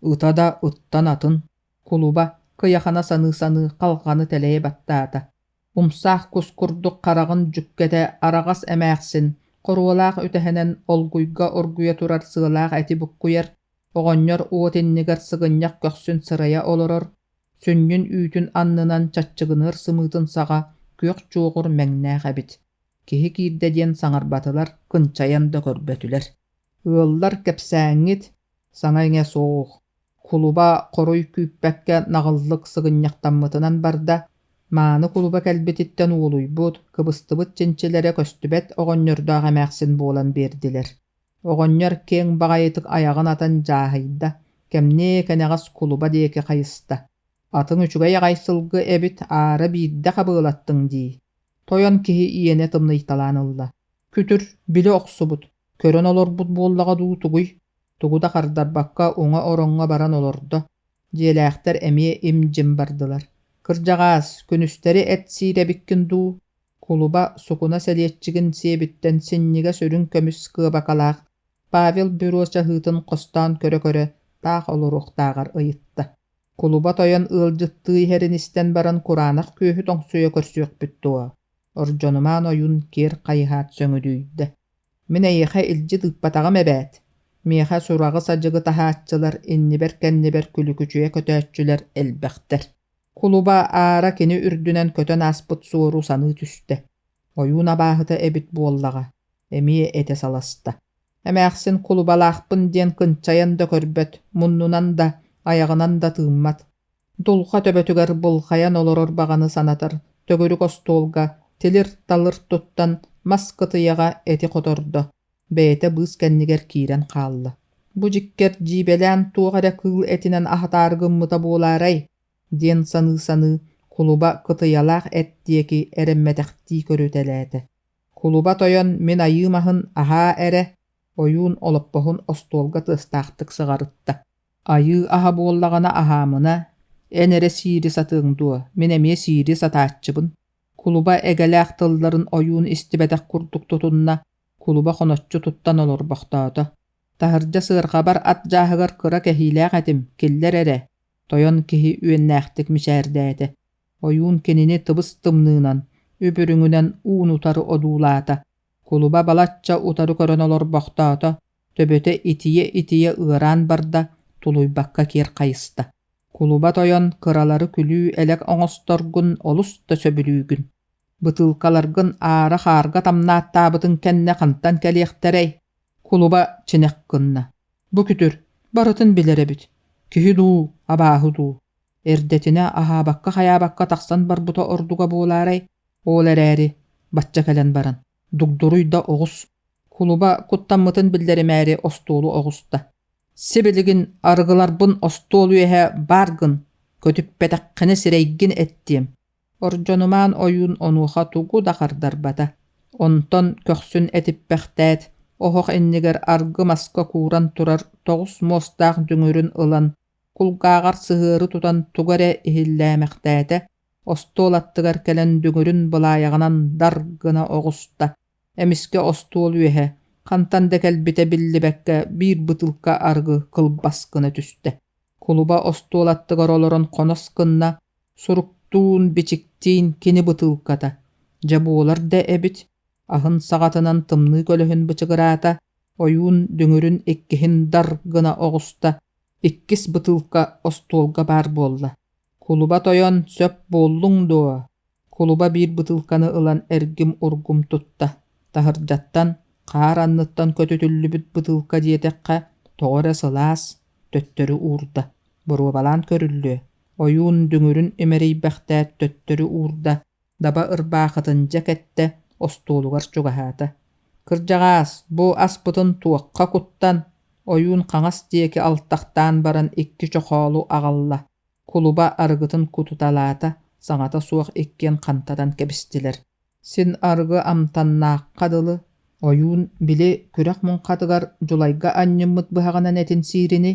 Ыта да ыттан атын, кулуба кыйахана саныы-саныы халҕаны тэлэйэ баттаата. Умсаах кус курдук хараҕын дьүккэтэ араҕас эмээхсин, хоруолаах үтэһэнэн олгуйга оргуйа турар сыалаах эти буккуйар, оҕонньор уот иннигэр сыгынньах көхсүн сырайа олорор, сүнньүн үүтүн аннынан чаччыгыныар сымыытын саҕа күөх чуоҕур мэҥнээх эбит. Киһи киирдэ диэн саҥарбатылар, кынчайан да көрбөтүлэр. Ыаллар кэпсээҥҥит, саҥа-иҥэ суох. Кулуба хоруй күүппэккэ наҕыллык сыгынньахтаммытынан барда, мааны кулуба кэлбититтэн уолуйбут, кыбыстыбыт чинчилэрэ көстүбэт оҕонньордоох эмээхсин буолан биэрдилэр. Оҕонньор киэҥ баҕайытык айаҕын атан дьааһыйда, кэмниэ кэнэҕэс кулуба диэки хайыста: «Атыҥ үчүгэй аҕай сылгы эбит, аара биирдэ хабыалаттыҥ дии» Тойон киһи иэнэ тымныйталаан ылла. Күтүр, билэ охсубут, көрөн олорбут буоллаҕа дуу тугуй? Тугу да хардарбакка уҥа ороҥҥо баран олордо. Дьиэлээхтэр эмиэ им-дьим бардылар. «Кырдьаҕаас, күнүстэри эт сиир эбиккин дуу?» Кулуба сукуна сэлиэччигин сиэбиттэн синньигэс үрүҥ көмүс кыабакалаах Павел бюро чаһыытын хостоон көрө-көрө таах олоруохтааҕар ыйытта. Кулуба тойон ыалдьыттыы иһэрин истэн баран кураанах күөһү тоҥсуйа көрсүөхпүт дуо? Ордьонумаан ойуун киэр хайыһаат сөҥүдүйдэ. Мин эйиэхэ илдьит ыыппатаҕым эбээт. Миэхэ сураҕы-садьыгы таһааччылар, иннибэр-кэннибэр күлүкүчүйэ көтөөччүлэр элбэхтэр. Кулуба аара кини үрдүнэн көтөн ааспыт суору саныы түстэ. Ойуун абааһыта эбит буоллаҕа, эмиэ этэ саласта. Эмээхсин кулубалаахпын диэн кынчайан да көрбөт, муннунан да, айаҕынан да тыыммат. Дулҕа төбөтүгэр былҕайан олорор баҕаны санатар төгүрүк остуолга тилир-талыр туттан мас кытыйаҕа эти хотордо, бэйэтэ быыс кэннигэр киирэн хаалла. Бу дьиккэр дьиибэлээн туох эрэ кыыл этинэн аһатаары гыммыта буолаарай диэн саныы-саныы кулуба кытыйалаах эт диэки эрэммэтэхтии көрүтэлээтэ. Кулуба тойон мин айыым аһын аһаа эрэ, ойуун олоппоһун остуолга тыастаахтык сыҕарытта. Айыы аһа буоллаҕына аһаамына, эн эрэ сиири сатыаҥ дуо, мин эмиэ сиири сатааччыбын. Кулуба эгэлээх тылларын ойуун истибэтэх курдук тутунна, кулуба хоноччу туттан олорбохтоото. Таһырдьа сыарҕабар ат дьааһыгар кыра кэһиилээх этим, киллэр эрэ, тойон киһи үөннээхтик мичээрдээтэ. Ойуун кинини тыбыс-тымныынан, үп-үрүҥүнэн уун-утары одуулаата. Кулуба балачча утары көрөн олорбохтоото, төбөтө итийэ-итийэ ыараан барда, тулуйбакка киэр хайыста. Кулуба тойон кыралары күлүү-элэк оҥосторгун олус да сөбүлүүгүн. Бытыылкаларгын аара хаарга тамнааттаабытыҥ кэннэ хантан кэлиэхтэрэй? Кулуба чинэх гынна. Бу күтүр, барытын билэр эбит. Киһи дуу, абааһы дуу. Эрдэтинэ аһаабакка-хайаабакка тахсан барбыта ордуга буолаарай? Ол эрээри, бачча кэлэн баран, дугдуруй да оҕус. Кулуба куттаммытын биллэримээри остуолу оҕуста. Сибилигин арыгыларбын остуол үөһэ баар гын, көтүппэтэххинэ сирэйгин эттиэм. Ордьонумаан ойуун онуоха тугу да хардарбата. Онтон көхсүн этиппэхтээт, оһох иннигэр аргы маска кууран турар тоҕус муостаах дүҥүрүн ылан, кулгааҕар сыһыары тутан тугу эрэ иһиллээмэхтээтэ, остуол аттыгар кэлэн дүҥүрүн былаайаҕынан дар гына оҕуста. Эмискэ остуол үөһэ, хантан да кэлбитэ биллибэккэ, биир бытыылка арыгы кылбас гына түстэ. Кулуба остуол аттыгар олорон хонос гынна, суруктуун-бичиктиин кини бытыылката. Дьэ буолар да эбит, аһын саҕатынан тымныы көлөһүн бычыгыраата, ойуун дүҥүрүн иккиһин дар гына оҕуста, иккис бытыылка остуолга баар буолла. Кулуба тойон сөп буоллуҥ дуо? Кулуба биир бытыылканы ылан эргим-ургум тутта, таһырдьаттан, хаар анныттан көтүтүллүбүт бытыылка диэтэххэ, тоҕо эрэ сылаас, төттөрү уурда, боруобалаан көрүллүө, ойуун дүҥүрүн имэрийбэхтээт төттөрү уурда, даба ырбаахытын дьэ кэттэ, остуолугар чугаһаата. «Кырдьаҕаас, бу аспытын туохха куттан?» Ойуун хаҥас диэки алтахтаан баран икки чохоолу аҕалла. Кулуба арыгытын кутуталаата, саҥата суох иккиэн хантатан кэбистилэр. Син арыгы амтаннаахха дылы, ойуун били күрэх муҥхатыгар дьулайга анньыммыт быһаҕынан этин сиирини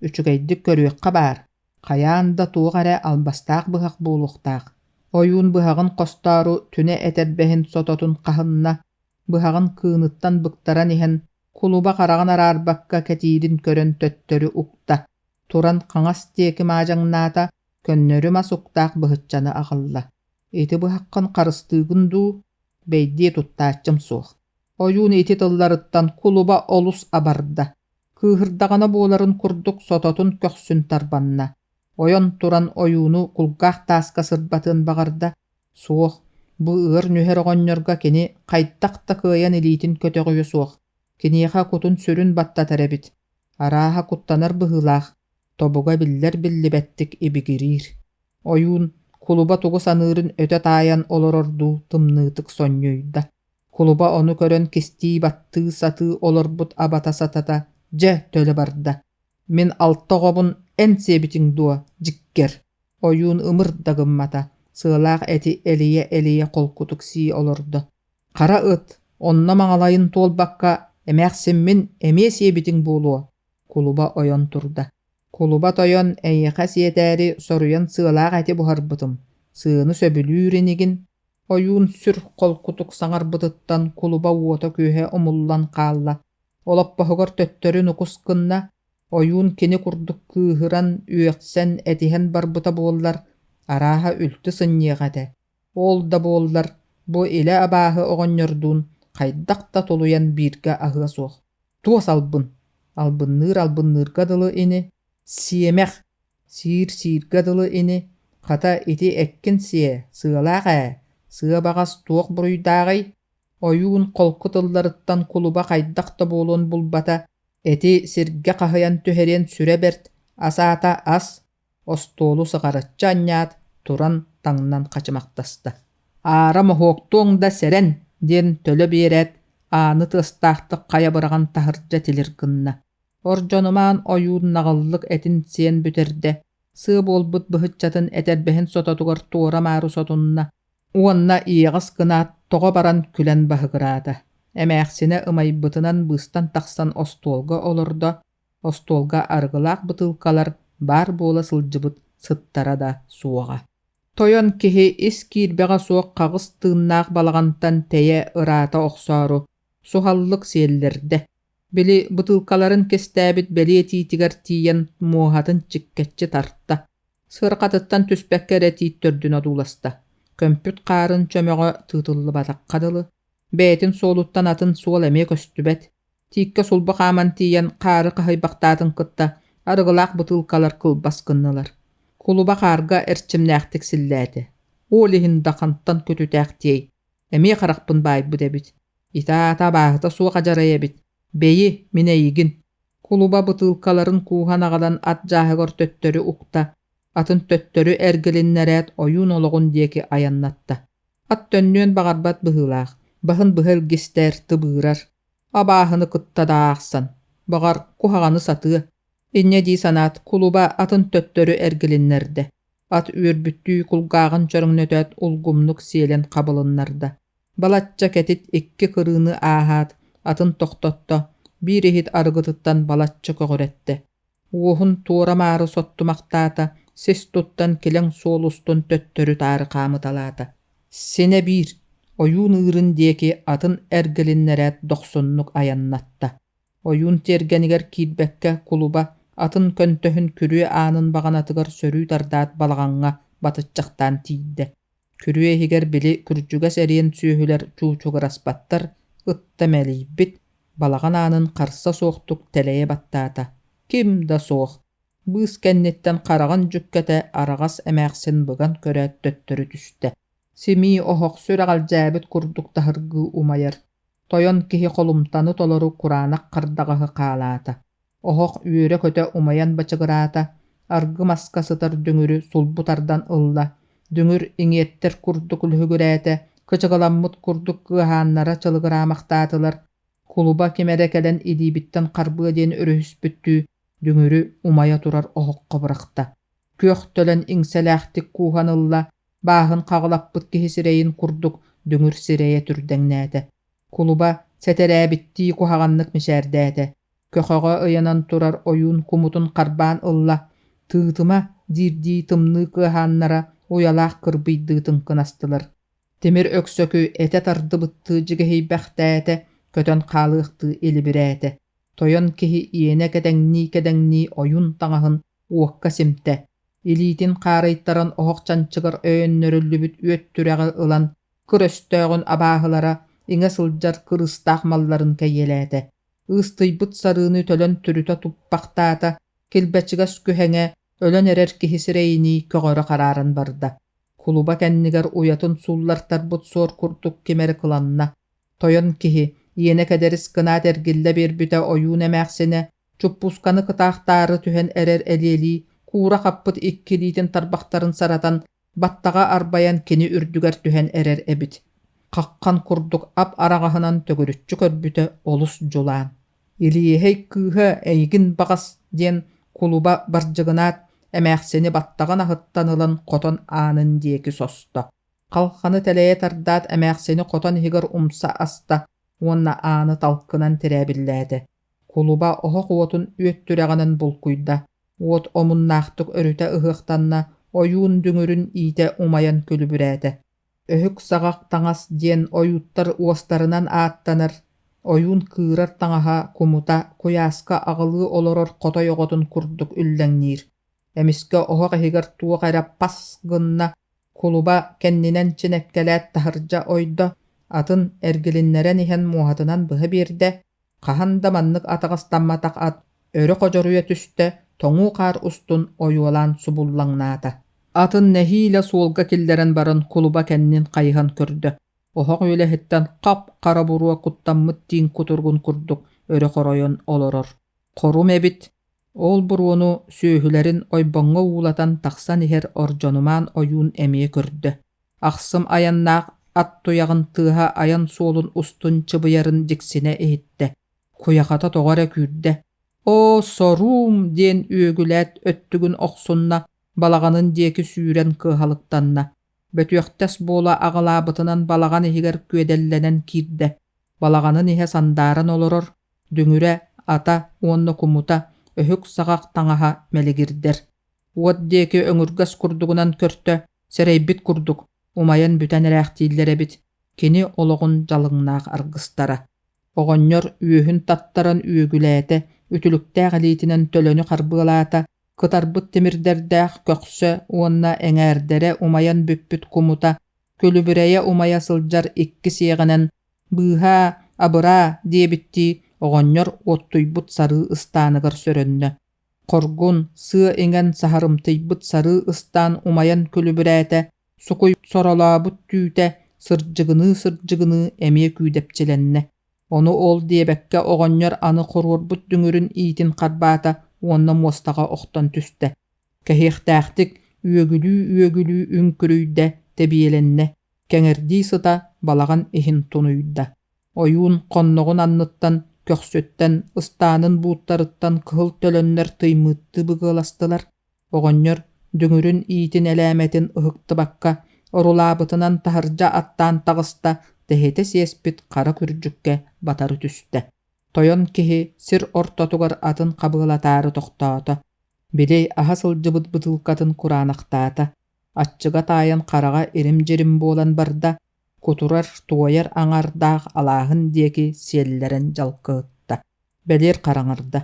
үчүгэйдик көрүөххэ баар, хайаан да туох эрэ албастаах быһах буолуохтаах. Ойуун быһаҕын хостоору түнэ этэрбэһин сототун хаһынна, быһаҕын кыыныттан быктаран иһэн кулуба хараҕын араарбакка кэтиирин көрөн төттөрү укта. Туран хаҥас диэки маадьаҥнаата, көннөрү мас уктаах быһыччаны аҕалла. Ити быһаххын харыстыыгын дуу, бэйдиэ туттааччым суох. Ойуун ити тылларыттан кулуба олус абарда. Кыыһырдаҕына буоларын курдук сототун көхсүн тарбанна. Ойон туран ойууну кулгаах тааска сырбатыан баҕарда. Суох, бу ыар нүһэр оҕонньорго кини хайдах да кыайан илиитин көтөҕүө суох. Киниэхэ кутун-сүрүн баттатар эбит. Арааһа куттанар быһыылаах, тобуга биллэр-биллибэттик ибигириир. Ойуун кулуба тугу саныырын өтө таайан олорордуу тымныытык сонньуйда. Кулуба ону көрөн кистии-баттыы сатыы олорбут абата-сатата дьэ төлө барда: «Мин алта оҕобун эн сиэбитиҥ дуо, дьиккэр?» Ойуун ымыр да гыммата, сыалаах эти элийэ-элийэ холкутук сии олордо. «Хара ыт, онно маҥалайын туолбакка, эмээхсиммин эмиэ сиэбитиҥ буолуо», кулуба ойон турда. «Кулуба тойон, эйиэхэ сиэтээри соруйан сыалаах эти буһарбытым, сыаны сөбүлүүр инигин?» Ойуун сүр холкутук саҥарбытыттан кулуба уота-күөһэ умуллан хаалла, олоппоһугар төттөрү нукус гынна, ойуун кини курдук кыыһыран, үөхсэн, этиһэн барбыта буоллар, арааһа үлтү сынньыах этэ. Ол да буоллар, бу илэ абааһы оҕонньордуун хайдах да тулуйан бииргэ аһыа суох. Туос албын, албынныыр албынныырга дылы ини, сиэмэх, сиир-сииргэ дылы ини, хата ити эккин сиэ, сыалаах ээ, сыа баҕас туох буруйдааҕый? Ойуун холку тылларыттан кулуба хайдах да буолуон булбата, эти сиргэ хаһыйан түһэриэн сүрэ бэрт, ас аата ас, остуолу сыҕарыччы анньаат, туран таҥнан хачымахтаста. «Аара моһуоктуоҥ да сэрэн!» диэн төлө биэрээт, ааны тыастаахтык хайа быраҕан таһырдьа тилир гынна. Ордьонумаан ойуун наҕыллык этин сиэн бүтэрдэ, сыа буолбут быһыччатын этэрбэһин сототугар туора-маары сотунна уонна иэҕэс гынаат тоҕо баран күлэн баһыгыраата. Эмээхсинэ ымайбытынан быыстан тахсан остуолга олордо, остуолга арыгылаах бытыылкалар баар буола сылдьыбыт сыттара да суоҕа. Тойон киһи ис киирбэҕэ суох хаҕыс тыыннаах балаҕантан тэйэ ыраата охсоору суһаллык сиэллэрдэ. Били бытыылкаларын кистээбит бэлиэ тиитигэр тиийэн муоһатын чиккэччи тарта. Сыарҕатыттан түспэккэ эрэ тиит төрдүн одууласта. Көмпүт хаарын чөмөҕө тыытыллыбатахха дылы. Бэйэтин суолуттан атын суол эмиэ көстүбэт. Тииккэ сулбу хааман тиийэн хаары хаһыйбахтаатын кытта арыгылаах бытыылкалар кылбас гыннылар. Кулуба хаарга эрчимнээхтик силлээтэ. Ол иһин да хантан көтүтээхтиэй, эмиэ харахпын баайбыт эбит. Итаата абааһыта суох адьарай эбит. Бэйи, мин эйигин. Кулуба бытыылкаларын кууһан аҕалан ат дьааһыгар төттөрү укта, атын төттөрү эргилиннэрээт ойуун олоҕун диэки айаннатта. Ат төннүөн баҕарбат быһыылаах, баһын быһа илгистэр, тыбыырар. Абааһыны кытта да аахсан, баҕар, куһаҕаны сатыа. Инньэ дии санаат, кулуба атын төттөрү эргилиннэрдэ. Ат үөрбүттүү кулгааҕын чөрөҥнөтөөт улгумнук сиэлэн хабылыннарда. Балачча кэтит икки кырыыны ааһаат, атын тохтотто, биир иһит арыгытыттан балачча көҕүрэттэ. Уоһун туора-маары соттумахтаата, сис туттан килэҥ суол устун төттөрү-таары хаамыталаата. Синэ биир, ойуун ыырын диэки атын эргилиннэрээт дохсуннук айаннатта. Ойуун тиэргэнигэр киирбэккэ кулуба атын көнтөһүн күрүө аанын баҕанатыгар сөрүү тардаат балаҕаҥҥа батыччахтаан тиийдэ. Күрүө иһигэр били күрдьүгэс эриэн сүөһүлэр чуучугураспаттар, ытта мэлийбит, балаҕан аанын харса суохтук тэлэйэ баттаата. Ким да суох. Быыс кэнниттэн хараҕын дьүккэтэ араҕас эмээхсин быган көрөөт төттөрү түстэ. Симии оһох сүрэҕэлдьээбит курдук таһыргыы умайар. Тойон киһи холумтаны толору кураанах хардаҕаһы хаалаата. Оһох үөрэ-көтө умайан бачыгыраата, аргы маска сытар дүҥүрү сулбу тардан ылла, дүҥүр иҥиэттэр курдук лүһүгүрээтэ, кычыгыламмыт курдук кыаһааннара чылыгыраамахтаатылар, кулуба ким эрэ кэлэн илиибиттэн харбыа диэн өрүһүспүттүү дүҥүрү умайа турар оһоххо бырахта. Күөх төлөн иҥсэлээхтик кууһан ылла, бааһын хаҕылаппыт киһи сирэйин курдук дүҥүр сирэйэ түрдэҥнээтэ. Кулуба сэтэрээбиттии куһаҕаннык мичээрдээтэ. Көхөҕө ыйанан турар ойуун кумутун харбаан ылла, «Тыытыма!» диирдии тымныы кыаһааннара уйалаах кырбыйдыы тыҥкынастылар. Тимир Өксөкү этэ тардыбыттыы дьигэһийбэхтээтэ, көтөн хаалыахтыы илибирээтэ. Тойон киһи иэнэ кэдэҥнии-кэдэҥнии ойуун таҥаһын уокка симтэ, илиитин хаарыйтаран оһох чанчыгар өйөннөрүллүбүт үөт түрэҕи ылан кыр өстөөҕүн абааһылара иҥэ сылдьар кырыыстаах малларын кэйиэлээтэ. Ыыстыйбыт сарыыны төлөн түрүтэ туппахтаата, килбэчигэс күһэҥэ өлөн эрэр киһи сирэйинии көҕөрө харааран барда. Кулуба кэннигэр уйатын сууллартарбыт суор курдук ким эрэ кыланна. Тойон киһи, иэнэ кэдэрис гынаат эргиллэ биэрбитэ ойуун эмээхсинэ, чуппуусканы кытаахтаары түһэн эрэр элиэлии, куура хаппыт икки илиитин тарбахтарын саратан, баттаҕа арбайан кини үрдүгэр түһэн эрэр эбит. Хаххан курдук ап-араҕаһынан төгүрүччү көрбүтэ олус дьулаан. «Илиэһэй кыыһа эйигин баҕас» диэн кулуба бардьыгынаат, эмээхсини баттаҕын аһыттан ылан хотон аанын диэки состо. Халханы тэлэйэ тардаат эмээхсини хотон иһигэр умса аста уонна ааны талкынан тирээбиллээтэ. Кулуба оһох уотун үөттүрэҕинэн булкуйда, уот омуннаахтык өрүтэ ыһыахтанна, ойуун дүҥүрүн иитэ умайан күлүбүрээтэ. Өһүк саҕах таҥас диэн ойууттар уостарынан ааттанар, ойуун кыырар таҥаһа, кумута, куйааска аҕылыы олорор хотой оҕотун курдук үллэҥниир. Эмискэ оһох иһигэр туох эрэ пас гынна, кулуба кэннинэн чинэккэлээт таһырдьа ойдо, атын эргилиннэрэн иһэн муоһатынан быһа биэрдэ, Хаһан да маннык атаҕастамматах ат өрө ходьоруйа түстэ, тоҥуу хаар устун ойуолаан субуллаҥнаата. Атын нэһиилэ суолга киллэрэн баран кулуба кэннин хайыһан көрдө. Оһох үөлэһиттэн хап-хара буруо куттаммыт тииҥ кутуругун курдук өрө хоройон олорор. Хорум эбит. Ол буруону сүөһүлэрин ойбоҥҥо уулатан тахсан иһэр Ордьонумаан ойуун эмиэ көрдө. Ахсым айаннаах ат туйаҕын тыаһа айан суолун устун чыбыйарын дьиксинэ иһиттэ, куйахата тоҕо эрэ күүрдэ: «Оо, соруум!» диэн үөгүлээт өттүгүн охсунна, балаҕанын диэки сүүрэн кыаһалыктанна. Бөтүөхтэс буола аҕылаабытынан балаҕан иһигэр күөдэллэнэн киирдэ. Балаҕанын иһэ сандааран олорор, дүҥүрэ, ата уонна кумута, өһүк-саҕах таҥаһа мэлигирдэр. Уот диэки өҥүргэс курдугунан көртө, сэрэйбит курдук, умайан бүтэн эрээхтииллэр эбит, кини олоҕун дьалыҥнаах аргыстара. Оҕонньор үөһүн таттаран үөгүлээтэ, үтүлүктээх илиитинэн төлөнү харбыалаата, кытарбыт тимирдэрдээх көхсө уонна эҥээрдэрэ умайан бүппүт кумута, күлүбүрэйэ умайа сылдьар икки сиэҕинэн «Быыһаа, абыраа» диэбиттии оҕонньор уоттуйбут сарыы ыстааныгар сөрөннө. Хоргун, сыа иҥэн саһарымтыйбыт сарыы ыстаан умайан күлүбүрээтэ, Сукуй соролообут түүтэ сырдьыгыныы-сырдьыгыныы эмиэ күүдэпчилэннэ. Ону ол диэбэккэ оҕонньор аны хоруорбут дүҥүрүн иитин харбаата уонна муостаҕа охтон түстэ. Кэһиэхтээхтик үөгүлүү-үөгүлүү үҥкүрүйдэ, тэбиэлэннэ, кэҥэрдии сыта балаҕан иһин тунуйда. Ойуун хонноҕун анныттан, көхсүттэн, ыстаанын бууттарыттан кыһыл төлөннөр тыймыыттыы быгыаластылар. Оҕонньор дүҥүрүн иитин элээмэтин ыһыктыбакка, орулаабытынан таһырдьа аттаан таҕыста, тэһитэ сиэспит хара күрдьүккэ батары түстэ. Тойон киһи сир ортотугар атын хабыалатаары тохтоото. Били аһа сылдьыбыт бытыылкатын кураанахтаата, аччыга таайан хараҕа ирим-дьирим буолан барда, кутурар, туойар аҥардаах алааһын диэки сиэллэрэн дьалкыһытта. Бэлиэр хараҥарда.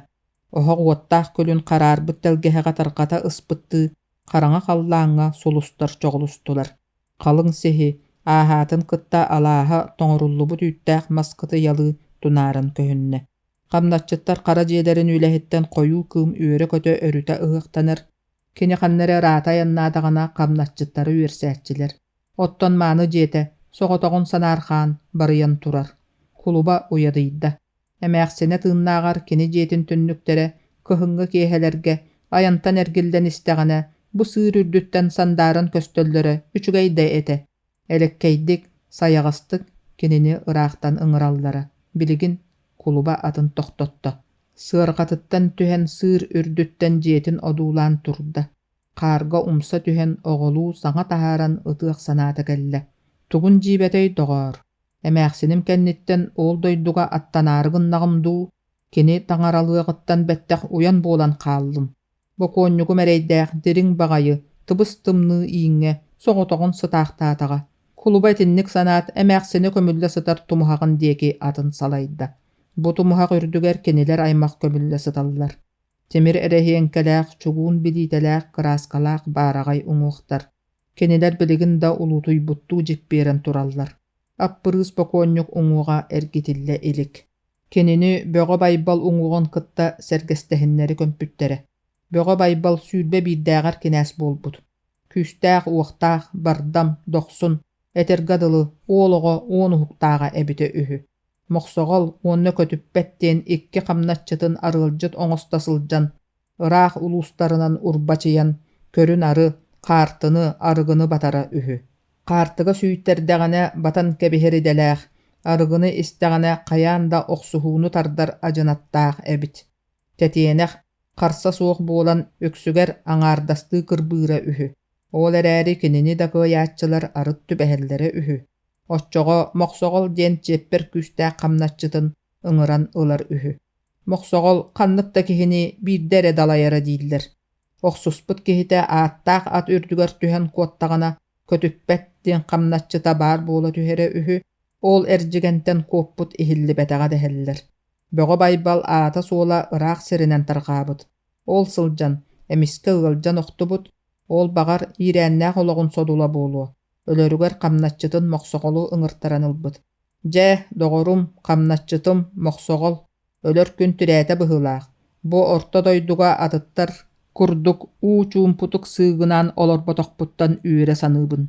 Оһох уоттаах күлүн хараарбыт тэлгэһэҕэ тарҕата ыспыттыы хараҥа халлааҥҥа сулустар чоҕулустулар. Халыҥ сиһи ааһаатын кытта алааһа тоҥоруллубут үүттээх мас кытыйалыы тунааран көһүннэ. Хамначчыттар хара дьиэлэрин үлэһиттэн хойуу кыым үөрэ-көтө өрүтэ ыһыахтанар. Кини ханна эрэ ыраата айаннаатаҕына хамначчыттары үөрсээччилэр. Оттон мааны дьиэтэ соҕотоҕун санаархаан барыйан турар. Кулуба уйадыйда. Эмээхсинэ тыыннааҕар кини дьиэтин түннүктэрэ кыһыҥҥы киэһэлэргэ айантан эргиллэн истэҕинэ бу сыыр үрдүттэн сандааран көстөллөрө үчүгэй да этэ. Элэккэйдик, сайаҕастык кинини ыраахтан ыҥыраллара. Билигин кулуба атын тохтотто. Сыарҕатыттан түһэн сыыр үрдүттэн дьиэтин одуулаан турда. Хаарга умса түһэн оҕолуу саҥа таһааран ытыах санаата кэллэ. Тугун дьиибэтэй, доҕоор? Эмээхсиним кэнниттэн ол дойдуга аттанаары гыннаҕым дуу, кини таҥаралыаҕыттан бэттэх уйан буолан хааллым. Бокуонньугум эрэйдээх дириҥ баҕайы, тыбыс-тымныы ииҥҥэ соҕотоҕун сытаахтаатаҕа. Кулуба итинник санаат эмээхсинэ көмүллэ сытар тумуһаҕын диэки атын салайда. Бу тумуһах үрдүгэр кинилэр аймах көмүллэ сыталлар. Тимир эрэһиэҥкэлээх, чугуун билиитэлээх, кырааскалаах баараҕай уҥуохтар. Кинилэр билигин да улуутуйбуттуу дьиппиэрэн тураллар. Аппырыыс бокуонньук уҥуоҕа эргитиллэ илик. Кинини Бөҕө Байбал уҥуоҕун кытта сэргэстэһиннэри көмпүттэрэ. Бөҕө Байбал 21-дээҕэр кинээс буолбут. Күүстээх-уохтаах, бардам, дохсун, этэргэ дылы, уол оҕо уон уһуктааҕа эбитэ үһү. Мохсоҕол уонна Көтүппэт диэн икки хамначчытын арыалдьыт оҥосто сылдьан, ыраах улуустарынан урбачыйан, көрү-нары, хаартыны, арыгыны батара үһү. Хаартыга сүүйтэрдэҕинэ батан кэбиһэр идэлээх, арыгыны истэҕинэ хайаан да охсуһууну тардар адьынаттаах эбит. Тэтиэнэх, харса суох буолан үксүгэр аҥаардастыы кырбыыра үһү. Ол эрээри кинини да кыайааччылар арыт түбэһэллэрэ үһү. Оччоҕо Мохсоҕол диэн чиэппэр күүстээх хамначчытын ыҥыран ылар үһү. Мохсоҕол ханнык да киһини биирдэ эрэ далайара дииллэр. Охсуспут киһитэ ааттаах ат үрдүгэр түһэн куоттаҕына көтүппэт диэн хамначчыта баар буола түһэрэ үһү, ол эрдьигэнтэн куоппут иһиллибэтэҕэ дэһэллэр. Бөҕө Байбал аата-суола ыраах сиринэн тарҕаабыт. Ол сылдьан, эмискэ ыалдьан охтубут, ол баҕар иирээннээх олоҕун содула буолуо, өлөрүгэр хамначчытын Мохсоҕолу ыҥыртаран ылбыт. Дьэ, доҕорум, хамначчытым, Мохсоҕол, өлөр күн тирээтэ быһыылаах, бу орто дойдуга атыттар курдук уу чуумпутук сыыгынаан олорботохпуттан үөрэ саныыбын.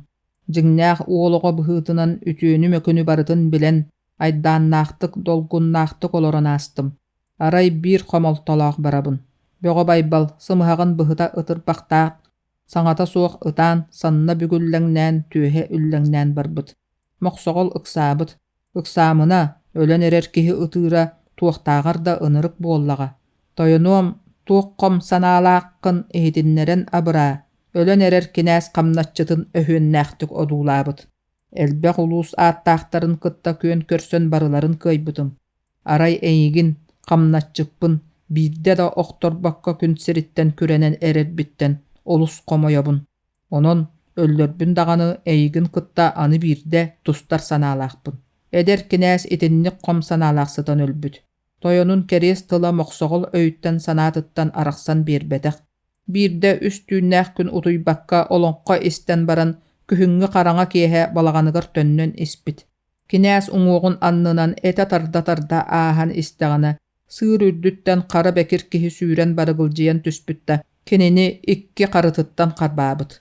Дьиҥнээх уол оҕо быһыытынан үтүөнү-мөкүнү барытын билэн, айдааннаахтык, долгуннаахтык олорон аастым. Арай биир хомолтолоох барабын. Бөҕө Байбал сымыһаҕын быһыта ытырбахтаах, саҥата суох ытаан, санна бүгүллэҥнээн, түөһэ үллэҥнээн барбыт. Мохсоҕол ыксаабыт. Ыксаамына, өлөн эрэр киһи ытыыра туохтааҕар да ынырык буоллаҕа. Тойонуом, туох хом санаалааххын иһитиннэрэн абыраа, өлөн эрэр кинээс хамначчытын өһүөннээхтик одуулаабыт. Элбэх улуус ааттаахтарын кытта күөн көрсөн барыларын кыайбытым. Арай эйигин, хамначчыппын, биирдэ да охторбокко күн сириттэн күрэнэн эрэрбиттэн олус хомойобун. Онон өллөрбүн даҕаны эйигин кытта аны биирдэ тустар санаалаахпын. Эдэр кинээс итинник хом санаалаах сытан өлбүт. Тойонун кэриэс тыла Мохсоҕол өйүттэн-санаатыттан арахсан биэрбэтэх. Биирдэ үс түүннээх күн утуйбакка олоҥхо истэн баран күһүҥҥү хараҥа киэһэ балаҕаныгар төннөн испит. Кинээс уҥуоҕун аннынан этэ тарда-тарда ааһан истэҕинэ сыыр үрдүттэн хара бэкир киһи сүүрэн барыгылдьыйан түспүт да, кинини икки харытыттан харбаабыт.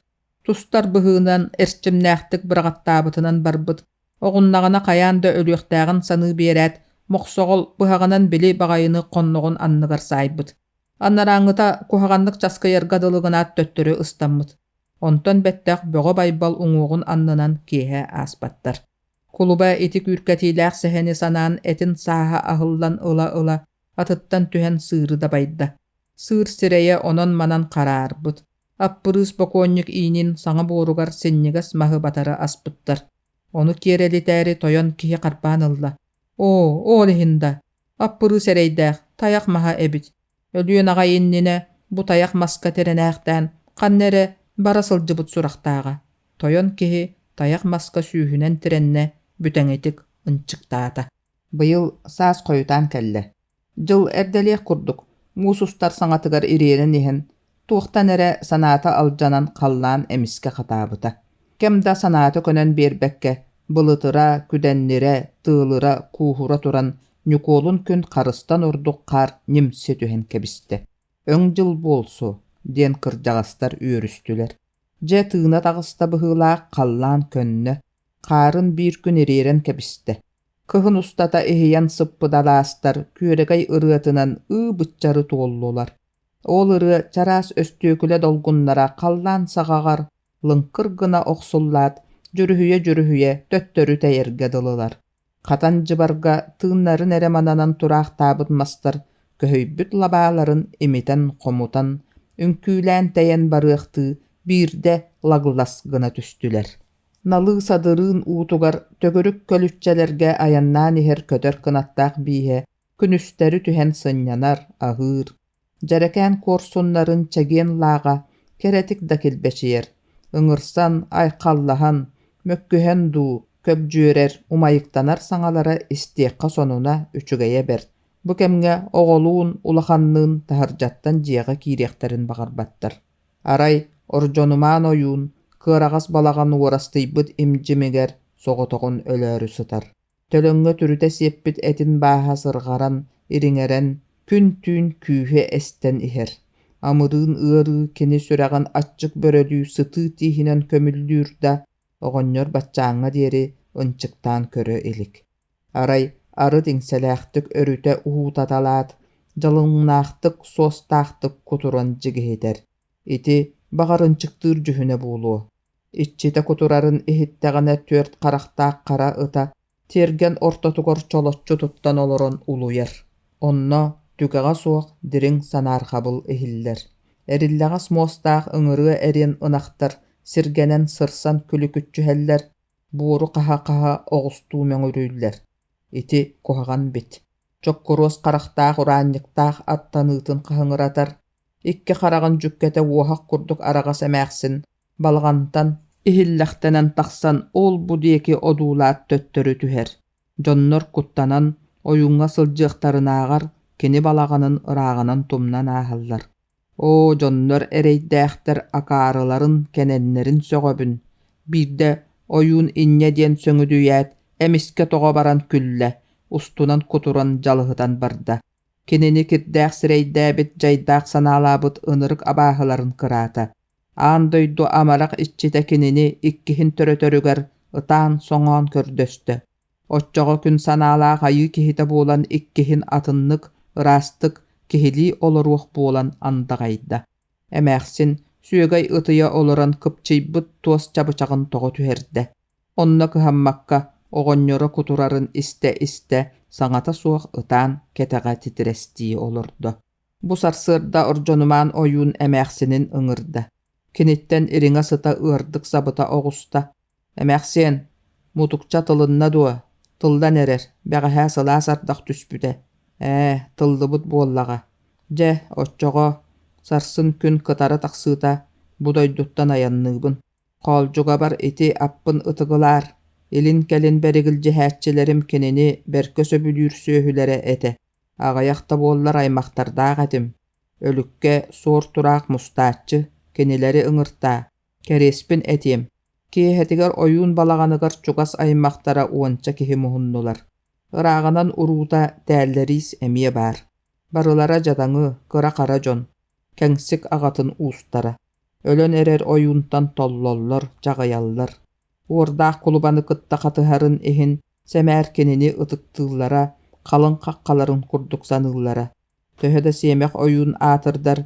Тустар быһыынан эрчимнээхтик быраҕаттаабытынан барбыт, оҕуннаҕына хайаан да өлүөхтээҕин саныы биэрээт, Мохсоҕол быһаҕынан били баҕайыны хонноҕун анныгар саайбыт. Анарааҥҥыта куһаҕаннык часкыйарга дылы гынаат төттөрү ыстаммыт. Онтон бэттэх Бөҕө Байбал уҥуоҕун аннынан киэһэ ааспаттар. Кулуба ити күүркэтиилээх сэһэни санаан этин сааһа аһыллан ыла-ыла атыттан түһэн сыыры дабайда. Сыыр сирэйэ онон-манан хараарбыт, Аппырыыс бокуонньук иинин саҥа буоругар синньигэс маһы батары аспыттар. Ону киэрэлитээри тойон киһи харбаан ылла: «Оо, ол иһин да, Аппырыыс эрэйдээх, тайах маһа эбит. Өлүөн аҕай иннинэ бу тайах маска тирэнээхтээн ханна эрэ бара сылдьыбыт сурахтааҕа». Тойон киһи тайах маска сүүһүнэн тирэннэ, бүтэҥитик ынчыктаата. Быйыл саас хойутаан кэллэ. Дьыл эрдэлиэх курдук, муус устар саҥатыгар ириэрэн иһэн, туохтан эрэ санаата алдьанан халлаан эмискэ хатаабыта. Кэм да санаата көнөн биэрбэккэ, былытыра, күдэннирэ, тыалыра, кууһура туран Ньукуолун күн харыстан ордук хаар ньимси түһэн кэбистэ. «Өҥ дьыл буолсу» диэн кырдьаҕастар үөрүстүлэр. Дьэ тыына таҕыста быһыылаах халлаан көннө, хаарын биир күн ириэрэн кэбистэ. Кыһын устата иһийэн сыппыт алаастар күөрэгэй ырыатынан ыы-быччары туоллулар. Ол ырыа чараас өстүөкүлэ долгуннара халлаан саҕаҕар лыҥкыр гына охсуллаат, дьүрүһүйэ-дьүрүһүйэ төттөрү тэйэргэ дылылар. Хатан дьыбарга тыыннарын эрэ мананан тураахтаабыт мастар көһүйбүт лабааларын имитэн-хомутан, үҥкүүлээн тэйэн барыахтыы биирдэ лаглас гына түстүлэр. Налыы садырыын уутугар төгүрүк көлүччэлэргэ айаннаан иһэр көтөр кынаттаах бииһэ күнүстэри түһэн сынньанар, аһыыр. Дьэрэкээн куорсуннарын чэгиэн лааҕа кэрэтик да килбэчийэр, ыҥырсан, айхаллаһан, мөккүһэн дуу, көбдьүөрэр, умайыктанар саҥалара истиэххэ сонуна үчүгэйэ бэрт. Бу кэмҥэ оҕолуун, улаханныын таһырдьаттан дьиэҕэ киириэхтэрин баҕарбаттар. Арай Ордьонумаан ойуун кыараҕас балаҕан уорастыйбыт имдьимигэр соҕотоҕун өлөөрү сытар. Төлөҥҥө түрүтэ сиэппит этин бааһа сырҕаран, ириҥэрэн, күн-түүн күүһэ эстэн иһэр. Амырыын ыарыы кини сүрэҕин аччык бөрөлүү сытыы тииһинэн көмүллүүр да, оҕонньор баччааҥҥа диэри ынчыктаан көрө илик. Арай арыт иҥсэлээхтик өрүтэ уһуутаталаат, дьалыҥнаахтык, суостаахтык кутуран дьигиһитэр. Ити баҕар ынчыктыыр дьүһүнэ буолуо. Иччитэ кутурарын иһиттэҕинэ түөрт харахтаах хара ыта тиэргэн ортотугар чолоччу туттан олорон улуйар. Онно түгэҕэ суох дириҥ санаарҕабыл иһиллэр. Эриллэҕэс муостаах ыҥырыа эриэн ынахтар сиргэнэн сырсан күлүкүччүһэллэр, буору хаһа-хаһа оҕустуу мөҥүрүүллэр. Ити куһаҕан бит. Чоккуруос харахтаах ураанньыктаах аттаныытын хаһыҥыратар, икки хараҕын дьүккэтэ уоһах курдук араҕас эмээхсин балаҕантан иһиллэхтэнэн тахсан ол-бу диэки одуулаат төттөрү түһэр. Дьоннор куттанан, ойууҥҥа сылдьыахтарынааҕар кини балаҕанын ырааҕынан тумнан ааһаллар. Оо, дьоннор эрэйдээхтэр акаарыларын, кэнэннэрин сөҕөбүн. Биирдэ ойуун инньэ диэн сөҥүдүйээт, эмискэ тоҕо баран күллэ, устунан кутуран дьалыһытан барда. Кинини кирдээх сирэйдээбит, дьайдаах санаалаабыт ынырык абааһыларын кыраата. Аан дойду амарах иччитэ кинини иккиһин төрөтөрүгэр ытаан-соҥоон көрдөстө. Оччоҕо күн санаалаах айыы киһитэ буолан иккиһин атыннык, ыраастык, киһилии олоруох буолан андаҕайда. Эмээхсин сүөгэй ытыйа олорон кыпчыйбыт туос чабычаҕын тоҕо түһэрдэ. Онно кыһаммакка оҕонньоро кутурарын истэ-истэ саҥата суох ытаан кэтэҕэ титирэстии олордо. Бу сарсыарда Ордьонумаан ойуун эмээхсинин ыҥырда. Киниттэн ириҥэ сыта ыардык сабыта оҕуста. «Эмээхсиэн, мутукча тылынна дуо? Тыллан эрэр, бэҕэһээ сылаас ардах түспүтэ. Ээ, тыллыбыт буоллаҕа. Дьэ, оччоҕо сарсын күн кытара тахсыыта бу дойдуттан айанныыбын. Хоолдьугабар ити аппын ытыгылаар, илин-кэлин бэригилдьиһээччилэрим кинини бэркэ сөбүлүүр сүөһүлэрэ этэ. Аҕыйах да буоллар аймахтардаах этим. Өлүккэ суор-тураах мустааччы, кинилэри ыҥыртаа, кэриэспин этиэм. Киэһэтигэр ойуун балаҕаныгар чугас аймахтара уонча киһи муһуннулар. Ырааҕынан уруута Тээллэриис эмиэ баар. Барылара дьадаҥы, кыра-хара дьон, кэҥсик аҕатын уустара. Өлөн эрэр ойуунтан толлоллор, чаҕыйаллар. Уордаах кулубаны кытта хатыһарын иһин сэмээр кинини ытыктыыллара, халыҥ хаххаларын курдук саныыллара. Төһө да сиэмэх ойуун аатырдар,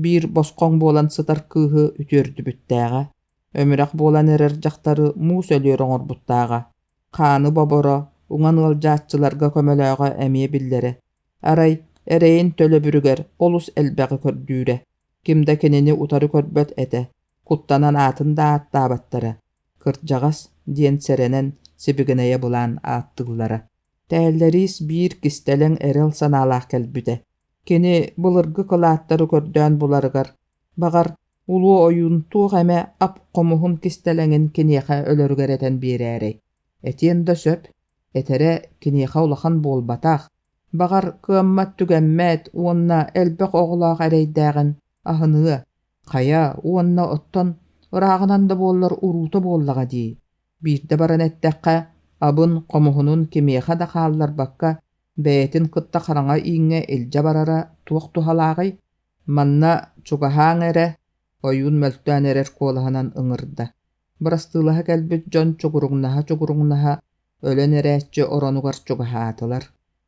биир босхоҥ буолан сытар кыыһы үтүөрдүбүттээҕэ, өмүрэх буолан эрэр дьахтары муус өлүөр оҥорбуттааҕа, хааны боборо, уҥан ыалдьааччыларга көмөлөөҕө эмиэ биллэрэ. Арай эрэйин төлөбүрүгэр олус элбэҕи көрдүүрэ, ким да кинини утары көрбөт этэ, куттанан аатын да ааттаабаттара, «Кырдьаҕас» диэн сэрэнэн сибигинэйэ былаан ааттыыллара. Тээллэриис биир кистэлэҥ эрэл санаалаах кэлбитэ. Кини былыргы кылааттары көрдөөн буларыгар, баҕар, улуу ойуун туох эмэ ап-хомуһун кистэлэҥин киниэхэ өлөрүгэр этэн биэрээрэй. Этиэн да сөп, этэрэ киниэхэ улахан буолбатах, баҕар, кыаммат-түгэммэт уонна элбэх оҕолоох эрэйдээҕин аһыныа, хайа уонна оттон ырааҕынан да буоллар уруута буоллаҕа дии. Биирдэ баран эттэххэ, абын хомуһунун кимиэхэ да хаалларбакка, бэйэтин кытта хараҥа ииҥҥэ илдьэ барара туох туһалааҕый? Манна чугаһааҥ эрэ, ойуун мөлтөөн эрэр куолаһынан ыҥырда. Бырастыылаһа кэлбит дьон чугуруҥнаһа-чугуруҥнаһа өлөн эрээччи оронугар чугаһаатылар.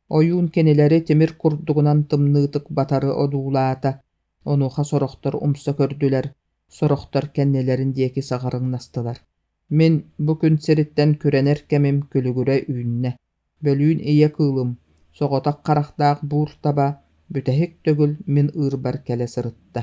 Ойуун кинилэри тимир курдугунан тымныытык батары одуулаата, онуоха сорохтор умса көрдүлэр, сорохтор кэннилэрин диэки саҕарыҥнастылар. Мин бу күн сириттэн күрэнэр кэмим күлүгүрэ үүннэ. Бөлүүн ийэ кыылым, соҕотох харахтаах буур таба бүтэһик төгүл мин ыырбар кэлэ сырытта.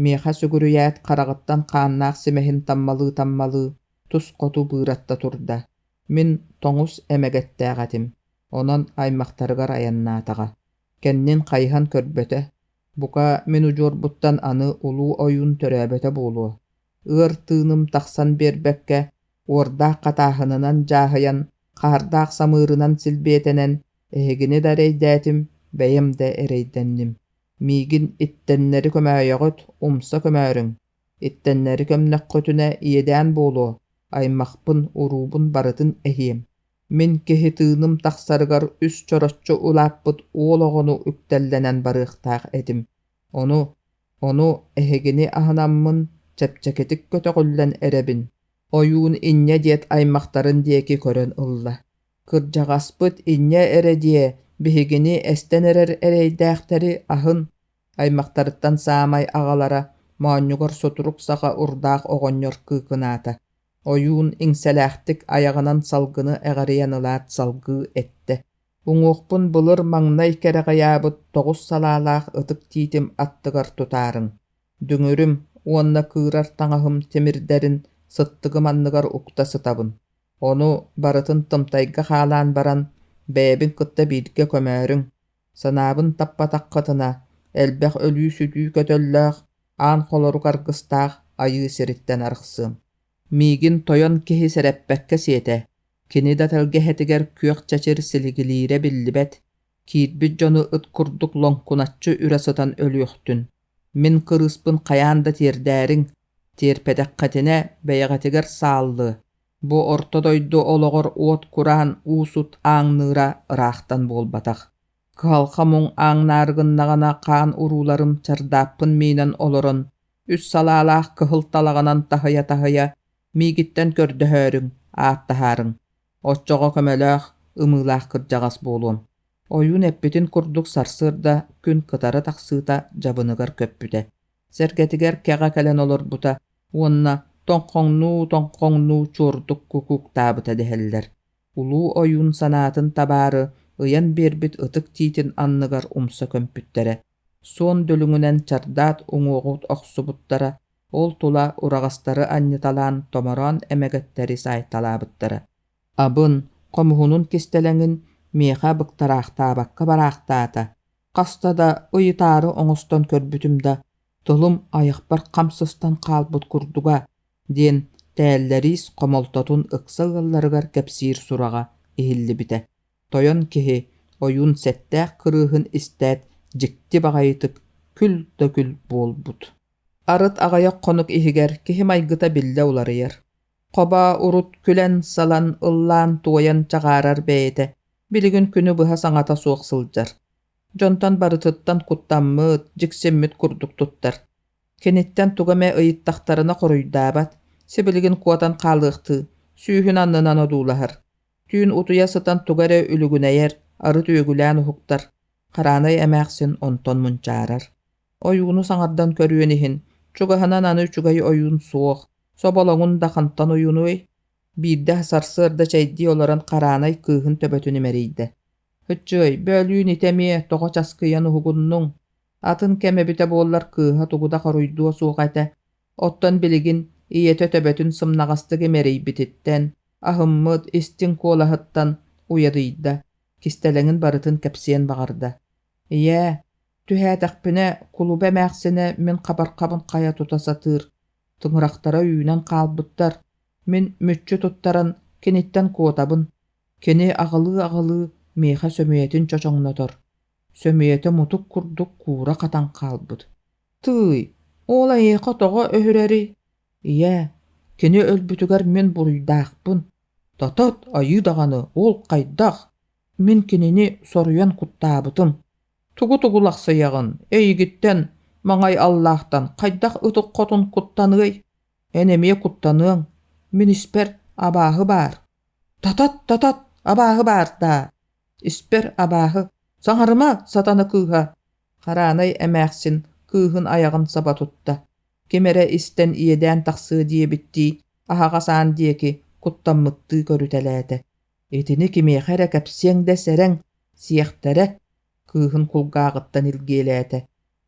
Миэхэ сүгүрүйээт хараҕыттан хааннаах симэһин таммалыы-таммалыы тус хоту быыратта турда. Мин тоҥус эмэгэттээх этим, онон аймахтарыгар айаннаатаҕа. Кэннин хайыһан көрбөтө, бука мин удьуорбуттан аны улуу ойуун төрөөбөтө буолуо. Ыар тыыным тахсан биэрбэккэ, уордаах хатааһынынан дьааһыйан, хаардаах самыырынан силбиэтэнэн эһигини да эрэйдээтим, бэйэм да эрэйдэнним. Миигин иттэннэри көмөөйөҕүт, умса көмөөрүҥ, иттэннэри көмнөххүтүнэ иэдээн буолуо, аймахпын, уруубун барытын эһиэм. Мин киһи тыыным тахсарыгар үс чороччу улааппыт уол оҕону үктэллэнэн барыахтаах этим. Ону, ону эһигини аһынаммын чэпчэкитик көтөҕүллэн эрэбин. Ойуун инньэ диэт аймахтарын диэки көрөн ылла. Кырдьаҕаспыт инньэ эрэ диэ, биһигини эстэн эрэр эрэйдээхтэри аһын, аймахтарыттан саамай аҕалара моонньугар сутурук саҕа урдаах оҕонньор кыыкынаата. Ойуун иҥсэлээхтик айаҕынан салгыны эҕэрийэн ылаат салгыы эттэ: «Уҥуохпун былыр маҥнай кэрэҕэйээбит тоҕус салаалаах ытык тиитим аттыгар тутаарыҥ. Дүҥүрүм уонна кыырар таҥаһым тимирдэрин сыттыгым анныгар укта сытабын. Ону барытын тымтайга хаалаан баран, бэйэбин кытта бииргэ көмөөрүҥ. Санаабын таппатаххытына, элбэх өлүү-сүтүү көтөллөөх, аан холорук аргыстаах айыы сириттэн арахсыам. Миигин тойон киһи сэрэппэккэ сиэтэ, кини да тэлгэһэтигэр күөх чэчир силигилиирэ биллибэт, киирбит дьону ыт курдук лоҥкуначчы үрэ сытан өлүөхтүн. Мин кырыыспын хайаан да тиэрдээриҥ, тиэрпэтэххитинэ бэйэҕитигэр сааллыа. Бу орто дойду олоҕор уот кураан уу-сут ааҥныыра ыраахтан буолбатах. Кыһалҕа муҥ ааҥнаары гыннаҕына хаан урууларым чардааппын миинэн олорон, үс салаалаах кыһыл талаҕынан таһыйа-таһыйа миигиттэн көрдөһөөрүҥ, ааттаһаарыҥ. Оччоҕо көмөлөөх, ымыылаах кырдьаҕас буолуом. Ойуун эппитин курдук сарсыарда күн кытара тахсыыта дьабыныгар көппүтэ. Сэргэтигэр кэҕэ кэлэн олорбута уонна тоҥхоҥнуу-тоҥхоҥнуу чуордук кукууктаабыта дэһэллэр. Улуу ойуун санаатын табаары ыйан биэрбит ытык тиитин анныгар умса көмпүттэрэ. Суон дүлүҥүнэн чардаат уҥуоҕу охсубуттара, ол тула ураҕастары анньыталаан томороон эмэгэттэри саайталаабыттара. Абын, хомуһунун кистэлэҥин миэхэ быктараахтаабакка бараахтаата, хаста да ыйытаары оҥостон көрбүтүм да, тылым айахпар хам сыстан хаалбыт курдуга диэн Тээллэриис хомолтотун ыкса ыалларыгар кэпсиир сураҕа иһиллибитэ. Тойон киһи ойуун сэттээх кырыыһын истээт дьикти баҕайытык күл да күл буолбут. Арыт аҕыйах хонук иһигэр киһи майгыта биллэ уларыйар. Хобоо урут күлэн-салан, ыллаан-туойан чаҕаарар бэйэтэ билигин күнү быһа саҥата суох сылдьар. Дьонтон барытыттан куттаммыт, дьиксиммит курдук туттар. Киниттэн тугу эмэ ыйыттахтарына хоруйдаабат, сибилигин куотан хаалыахтыы, сүүһүн аннынан одуулаһар. Түүн утуйа сытан тугу эрэ үлүгүнэйэр, арыт үөгүлээн уһуктар. Хараанай эмээхсин онтон мунчаарар. Ойууну саҥардан көрүөн иһин, чугаһынан аны үчүгэй ойуун суох, соболоҥун да хантан ойуунуй? Биирдэ сарсыарда чэйдии олорон Хараанай кыыһын төбөтүн имэрийдэ: «Һыччыай, бөөлүүн ити эмиэ тоҕо часкыйан уһугуннуҥ? Атын кэм эбитэ буоллар кыыһа тугу да хоруйдуо суох этэ. Оттон билигин ийэтэ төбөтүн сымнаҕастык имэрийбититтэн, аһыммыт, истиҥ куолаһыттан уйадыйда, кистэлэҥин барытын кэпсиэн баҕарда. Ийээ, түһээтэхпинэ, кулуба эмээхсинэ мин хабархабын хайа тута сатыыр, тыҥырахтара үүнэн хаалбыттар, мин мүччү туттаран киниттэн куотабын, кини аҕылыы-аҕылыы миэхэ сөмүйэтин чочоҥнотор, сөмүйэтэ мутук курдук куура хатан хаалбыт. Тыый, ол эйиэхэ тоҕо өһүрэрий? Ийээ, кини өлбүтүгэр мин буруйдаахпын. Татат, айыы даҕаны, ол хайдах? Мин кинини соруйан куттаабытым. Тугу-тугу лахсыйаҕын, эйигиттэн, маҥай аллаахтан хайдах ытык хотун куттаныай? Эн эмиэ куттаныаҥ, мин испэр абааһы баар. Татат, татат, абааһы баар даа? Испэр абааһы. Саҥарыма, сатана кыыһа! Хараанай эмээхсин кыыһын айаҕын саба тутта, ким эрэ истэн иэдээн тахсыа диэбиттии аһаҕас аан диэки куттаммыттыы көрүтэлээтэ. Итини кимиэхэ эрэ кэпсиэҥ да сэрэҥ, сиэхтэрэ, кыыһын кулгааҕыттан илгиэлээтэ.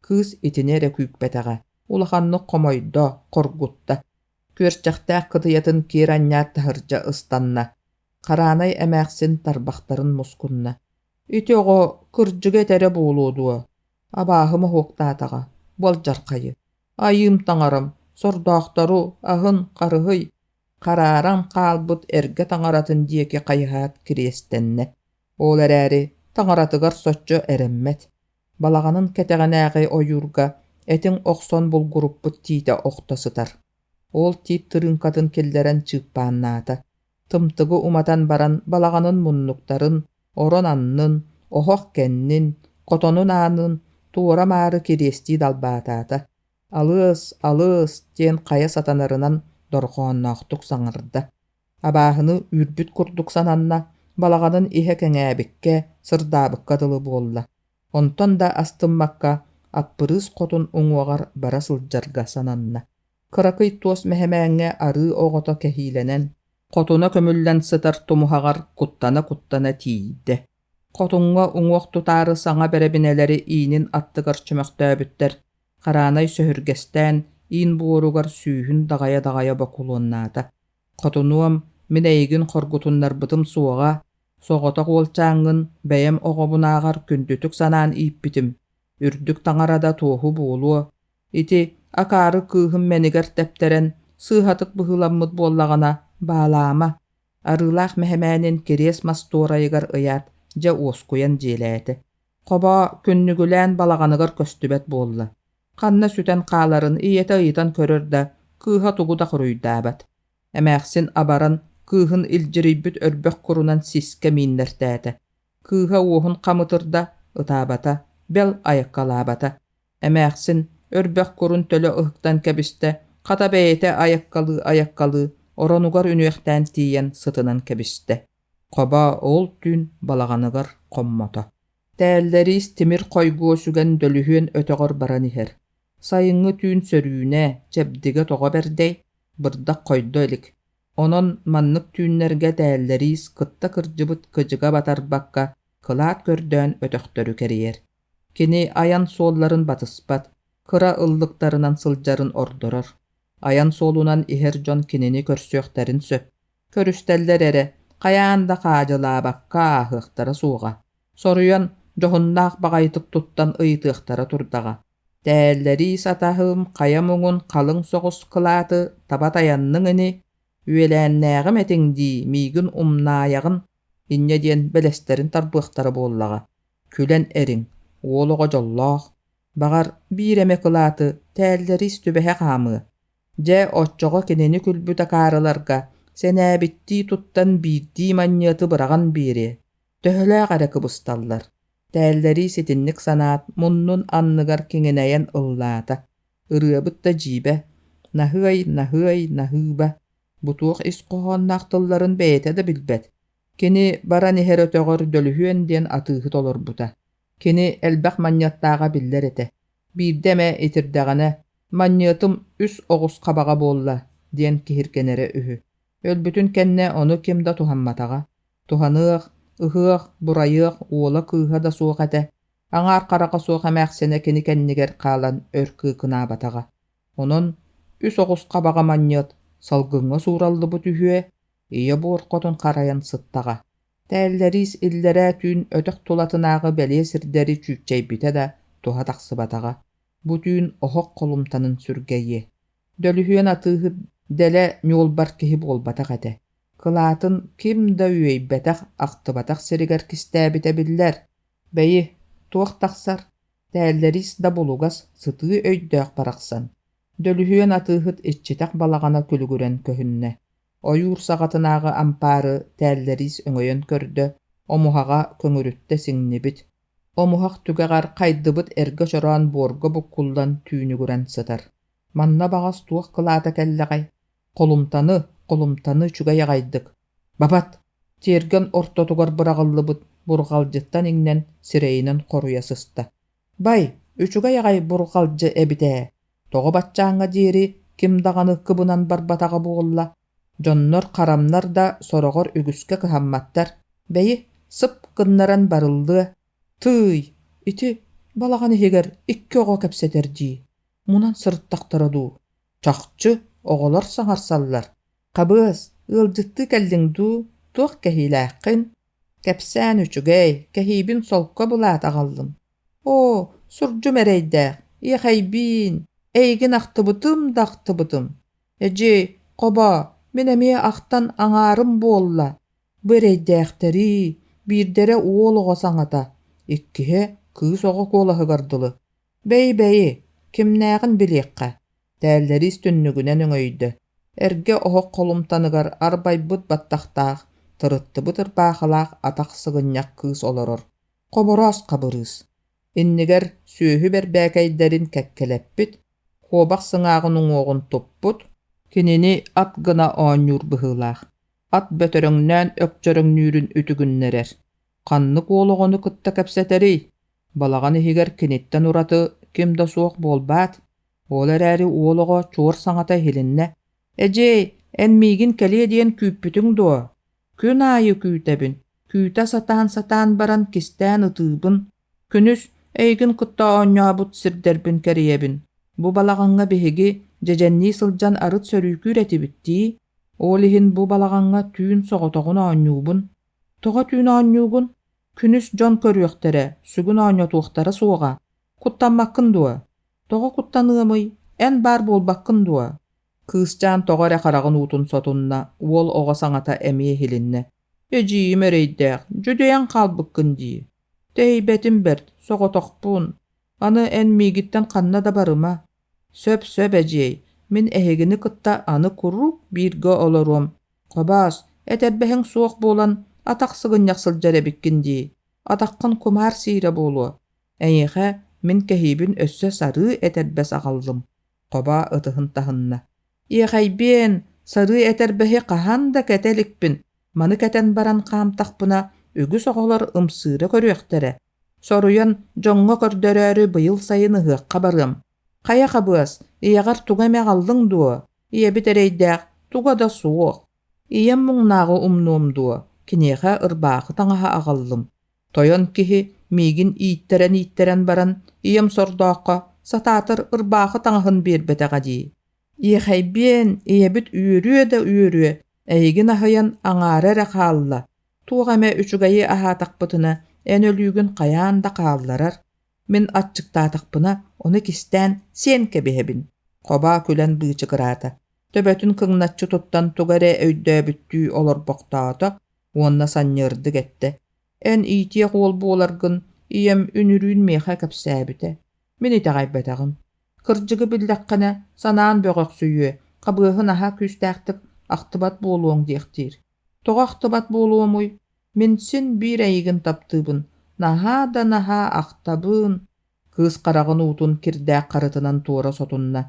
Кыыс итини эрэ күүппэтэҕэ, улаханнык хомойдо, хоргутта. Күөрчэхтээх кытыйатын киэр анньаат таһырдьа ыстанна. Хараанай эмээхсин тарбахтарын мускунна. Ити оҕо кырдьыгы этэрэ буолуо дуо? Абааһы моһуоктаатаҕа, буолдьархайы. Айыым таҥарам, сордоохтору, аһын, харыһый, харааран хаалбыт эргэ таҥаратын диэки хайыһаат кириэстэннэ. Ол эрээри таҥаратыгар соччо эрэммэт. Балаҕанын кэтэҕинээҕи ойуурга этиҥ охсон булгуруппут тиитэ охто сытар. Ол тиит тырыыҥкатын киллэрэн чыыппааннаата. Тымтыгы уматан баран балаҕанын муннуктарын, орон аннын, оһох кэннин, хотонун аанын туора-маары кириэстии далбаатаата. «Алыс, алыс!» диэн хайа сатанарынан дорҕоонноохтук саҥарда. Абааһыны үүрбүт курдук сананна, балаҕанын иһэ кэҥээбиккэ, сырдаабыкка дылы буолла. Онтон да астыммакка Аппырыыс хотун уҥуоҕар бара сылдьарга сананна. Кыракый туос мэһэмээҥҥэ арыы оҕото кэһиилэнэн, хотуна көмүллэн сытар тумуһаҕар куттана-куттана тиийдэ. Хотуҥҥа уҥуох тутаары саҥа бэрэбинэлэри иинин аттыгар чөмөхтөөбүттэр, Хараанай сөһүргэстээн иин буоругар сүүһүн даҕайа-даҕайа бокулуоннаата. «Хотунуом, мин эйигин хоргутуннарбытым суоҕа, соҕотох уолчааҥҥын бэйэм оҕобунааҕар күндүтүк санаан ииппитим, үрдүк таҥара да туоһу буолуо, Ити акаары кыыһым мэнигэр тэптэрэн, сыыһатык быһыыламмыт буоллаҕына, баалаама, Арыылаах мэһэмээнин кириэс мас туорайыгар ыйаат, дьэ уоскуйан дьиэлээтэ. Хобоо күннүгүлээн балаҕаныгар көстүбэт буолла. Ханна сүтэн хааларын ийэтэ ыйытан көрөр да, кыыһа тугу да хоруйдаабат. Эмээхсин абаран, кыыһын илдьирийбит өрбөх курунан сискэ мииннэртээтэ. Кыыһа уоһун хамытырда, ытаабата, бэл айаккалаабата. Эмээхсин өрбөх курун төлө ыһыктан кэбистэ, хата бэйэтэ айаккалыы-айаккалыы оронугар үнүөхтээн тиийэн сытынан кэбистэ. Хобоо ол түүн балаҕаныгар хоммото. Тээллэриис тимир хойгуо сүгэн дөлүһүөн өтөҕөр баран иһэр. Сайыҥҥы түүн сөрүүнэ, чэбдигэ тоҕо бэрдэй, бырдах хойдо илик. Онон маннык түүннэргэ Тээллэриис кытта кырдьыбыт кыдьыга батарбакка кылаат көрдөөн өтөхтөрү кэрийэр. Кини айан суолларын батыспат, кыра ыллыктарынан сылдьарын ордорор. Айан суолунан иһэр дьон кинини көрсүөхтэрин сөп. Көрүстэллэр эрэ, хайаан да хаадьылаабакка ааһыахтара суоҕа. Соруйан, дьоһуннаах баҕайытык туттан ыйытыахтара турдаҕа. Тээллэрии сатаһым хайа муҥун халыҥ соҕус кылааты таба тайанныҥ ини, үөлээннээҕим этиҥ дии, миигин умнаайаҕын, инньэ диэн бэлэстэрин тарбыахтара буоллаҕа. Күлэн эриҥ, уол оҕо дьоллоох, баҕар, биир эмэ кылааты тээллэриис түбэһэ хаамыа. Дьэ, оччоҕо кинини күлбүт акаарыларга сэнээбиттии туттан биирдии манньыаты быраҕан биэриэ, төһөлөөх эрэ кыбысталлар. Тээллэриис итинник санаат, муннун анныгар киҥинэйэн ыллаата. Ырыабыт да дьиибэ, наһыай, наһыай, наһыыба, бу туох ис хоһоонноох тылларын бэйэтэ да билбэт. Кини баран иһэр өтөҕөр Дөлүһүөн диэн атыыһыт олорбута. Кини элбэх манньыаттааҕа биллэр этэ. Биирдэ эмэ итирдэҕинэ, «Манньыатым үс оҕус хабаҕа буолла» диэн киһиргэнэрэ үһү. Өлбүтүн кэннэ ону ким да туһамматаҕа. Туһаныах, ыһыах, бурайыах уола-кыыһа да суох этэ. Аҥаар хараҕа суох эмээхсинэ кини кэннигэр хаалан өр кыыкынаабатаҕа. Онон үс оҕус хабаҕа манньыат салгыҥҥа суураллыбыт үһүө, ийэ буор хотун харайан сыттаҕа. Тээллэриис иллэрээ түүн өтөх тулатынааҕы бэлиэ сирдэри чүүччэйбитэ да туһа тахсыбатаҕа. Бу түүн оһох холумтанын сүргэйиэ. Дөлүһүөн атыыһыт дэлэ ньуолбар киһи буолбатах этэ. Кылаатын ким да үөйбэтэх, ахтыбатах сиригэр кистээбитэ биллэр. Бэйи, туох тахсар, тээллэриис да булугас, сытыы өйдөөх барахсан. Дөлүһүөн атыыһыт иччитэх балаҕана күлүгүрэн көһүннэ. Ойуур саҕатынааҕы ампаары тээллэриис өҥөйөн көрдө, омуһаҕа көҥүрүттэ сиҥнибит. Омуһах түгэҕэр хайдыбыт эргэ чороон буорга буккуллан түүнүгүрэн сытар. Манна баҕас туох кылаата кэллэҕэй? Холумтаны, холумтаны үчүгэй аҕайдык. Бабат! Тиэргэн ортотугар быраҕыллыбыт бурҕалдьыттан иҥнэн сирэйинэн хоруйа сыста. Бай, үчүгэй аҕай бурҕалдьы эбит ээ, тоҕо баччааҥҥа диэри ким даҕаны кыбынан барбатаҕа буолла? Дьоннор харамнар да сороҕор үгүскэ кыһамматтар, бэйи, сып гыннаран барыллыа. Тыый, ити балаҕан иһигэр икки оҕо кэпсэтэр дии, мунан сырыттахтара дуу? Чахчы, оҕолор саҥарсаллар. Хабыас, ыалдьыттыы кэллиҥ дуу, туох кэһиилээххин? Кэпсээн үчүгэй, кэһиибин солко былаат аҕаллым. Оо, сурдьум эрэйдээх, иэхэйбиин, эйигин ахтыбытым да ахтыбытым. Эдьиэй, хобоо, мин эмиэ ахтан аҥаарым буолла. Бу эрэйдээхтэрии, биирдэрэ уол оҕо саҥата, иккиһэ кыыс оҕо куолаһыгар дылы. Бэйи-бэйи, кимнээҕин билиэххэ, Тээллэриис түннүгүнэн өҥөйдө, эргэ оһох холумтаныгар арбайбыт баттахтаах, тырыттыбыт ырбаахылаах атах сыгынньах кыыс олорор, Хобороос Хабырыыс. Иннигэр сүөһү бэрбээкэйдэрин кэккэлэппит, куобах сыҥааҕын уҥуоҕун туппут, кинини ат гына оонньуур быһыылаах, ат бөтөрөҥнөөн өкчөрөҥнүүрүн үтүгүннэрэр. Ханнык уол оҕону кытта кэпсэтэрий? Балаҕан иһигэр киниттэн ураты ким да суох буолбаат? Ол эрээри уол оҕо чуор саҥата иһилиннэ: «Эдьиэй, эн миигин кэлиэ диэн күүппүтүҥ дуо? Күн аайы күүтэбин, күүтэ сатаан-сатаан баран кистээн ытыыбын. Күнүс эйигин кытта оонньообут сирдэрбин кэрийэбин. Бу балаҕаҥҥа биһиги дьэдьэннии сылдьан арыт сөрүүкүүр этибит дии. Ол иһин бу балаҕаҥҥа түүн соҕотоҕун оонньуубун. Тоҕо түүн оонньуугун? Күнүс дьон көрүөхтэрэ, сүгүн оонньотуохтара суоҕа. Куттаммаккын дуо? Тоҕо куттаныамый, эн баар буолбаккын дуо? Кыысчаан тоҕо эрэ хараҕын уутун сотунна, уол оҕо саҥата эмиэ иһилиннэ: «Эдьиийим эрэйдээх, дьүдэйэн хаалбыккын дии. Тэһийбэтим бэрт, соҕотохпун. Аны эн миигиттэн ханна да барыма. Сөп-сөп, эдьиэй, мин эһигини кытта аны куруук бииргэ олоруом. Хобоос, этэрбэһиҥ суох буолан, атах сыгынньах сылдьар эбиккин дии. Атаххын кумаар сиирэ буолуо. Эйиэхэ мин кэһиибин өссө сарыы этэрбэс аҕаллым, Хобоо ытыһын таһынна. Иэхэйбиэн, сарыы этэрбэһи хаһан да кэтэ иликпин, маны кэтэн баран хаамтахпына, үгүс оҕолор ымсыыра көрүөхтэрэ. Соруйан дьоҥҥо көрдөрөөрү быйыл сайын ыһыахха барыам. Хайа Хабыас, ийэҕэр тугу эмэ аҕаллыҥ дуо? Ийэбит эрэйдээх, туга да суох. Ийэм муҥнааҕы умнуом дуо, киниэхэ ырбаахы таҥаһа аҕаллым. Тойон киһи миигин ииттэрэн-ииттэрэн баран, ийэм сордооххо сатаатар ырбаахы таҥаһын биэрбэтэҕэ дии. Иэхэйбиэн, ийэбит үөрүө да үөрүө, эйигин аһыйан аҥаара эрэ хаалла. Туох эмэ үчүгэйи аһаатахпытына, эн өлүүгүн хайаан да хаалларар. Мин аччыктаатахпына, ону кистээн сиэн кэбиһэбин. Хобаа күлэн быычыгыраата. Төбөтүн кыҥначчы туттан тугу эрэ өйдөөбүттүү олорбохтоото уонна санньыардык эттэ: «Эн иитиэх уол буоларгын ийэм үнүрүүн миэхэ кэпсээбитэ. Мин итэҕэйбэтэҕим. Кырдьыгы биллэххинэ, санаан бөҕөхсүйүө, хабыаһы наһаа күүстээхтик ахтыбат буолуоҥ диэхтиир. Тоҕо ахтыбат буолуомуй? Мин син биир эйигин таптыыбын, наһаа да наһаа ахтабын» Кыыс хараҕын уутун кирдээх харытынан туора сотунна,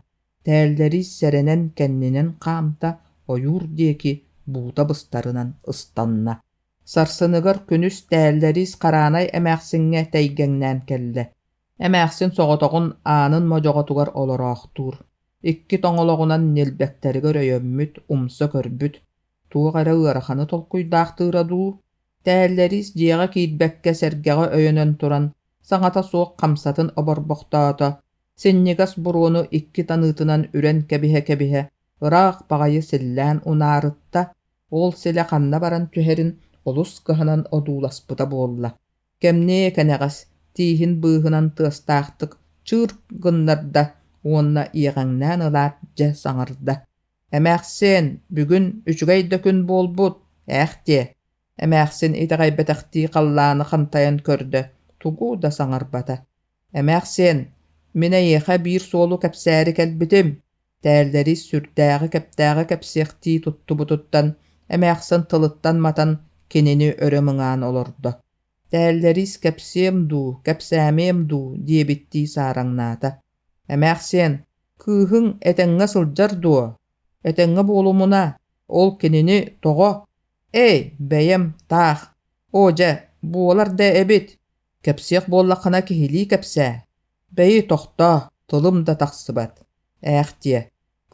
тээллэри сэрэнэн кэннинэн хаамта, ойуур диэки буута быстарынан ыстанна. Сарсыныгар күнүс Тээллэриис Хараанай эмээхсиҥҥэ тэйгэҥнээн кэллэ. Эмээхсин соҕотоҕун аанын модьоҕотугар олороохтуур, икки тоҥолоҕунан ньилбэктэригэр өйөммүт, умса көрбүт, туох эрэ ыараханы толкуйдаахтыыра дуу? Тээллэриис дьиэҕэ киирбэккэ сэргэҕэ өйөнөн туран, саҥата суох хамсатын оборбохтоото, синньигэс буруону икки таныытынан үрэн кэбиһэ-кэбиһэ, ыраах баҕайы силлээн унаарытта, ол силэ ханна баран түһэрин олус кыһанан одууласпыта буолла. Кэмниэ кэнэҕэс тииһин быыһынан тыастаахтык чыырк гыннарда уонна иэҕэҥнээн ылаат дьэ саҥарда: «Эмээхсиэн, бүгүн үчүгэй да күн буолбут, ээх диэ». Эмээхсин итэҕэйбэтэхтии халлааны хантайан көрдө, тугу да саҥарбата. «Эмээхсиэн, мин эйиэхэ биир суолу кэпсээри кэлбитим». Тээллэри сүрдээҕи-кэптээҕи кэпсиэхтии туттубутуттан эмээхсин тылыттан матан кинини өрө мыҥаан олордо. Тээллэриис кэпсиэм дуу, кэпсээмиэм дуу диэбиттии саараҥнаата. «Эмээхсиэн, кыыһыҥ этэҥҥэ сылдьар дуо? Этэҥҥэ буолумуна, ол кинини тоҕо? Эй, бэйэм таах, оо дьэ, буолар да эбит, кэпсиэх буоллаххына киһилии кэпсээ. Бэйи тохтоо, тылым да тахсыбат. Ээх диэ,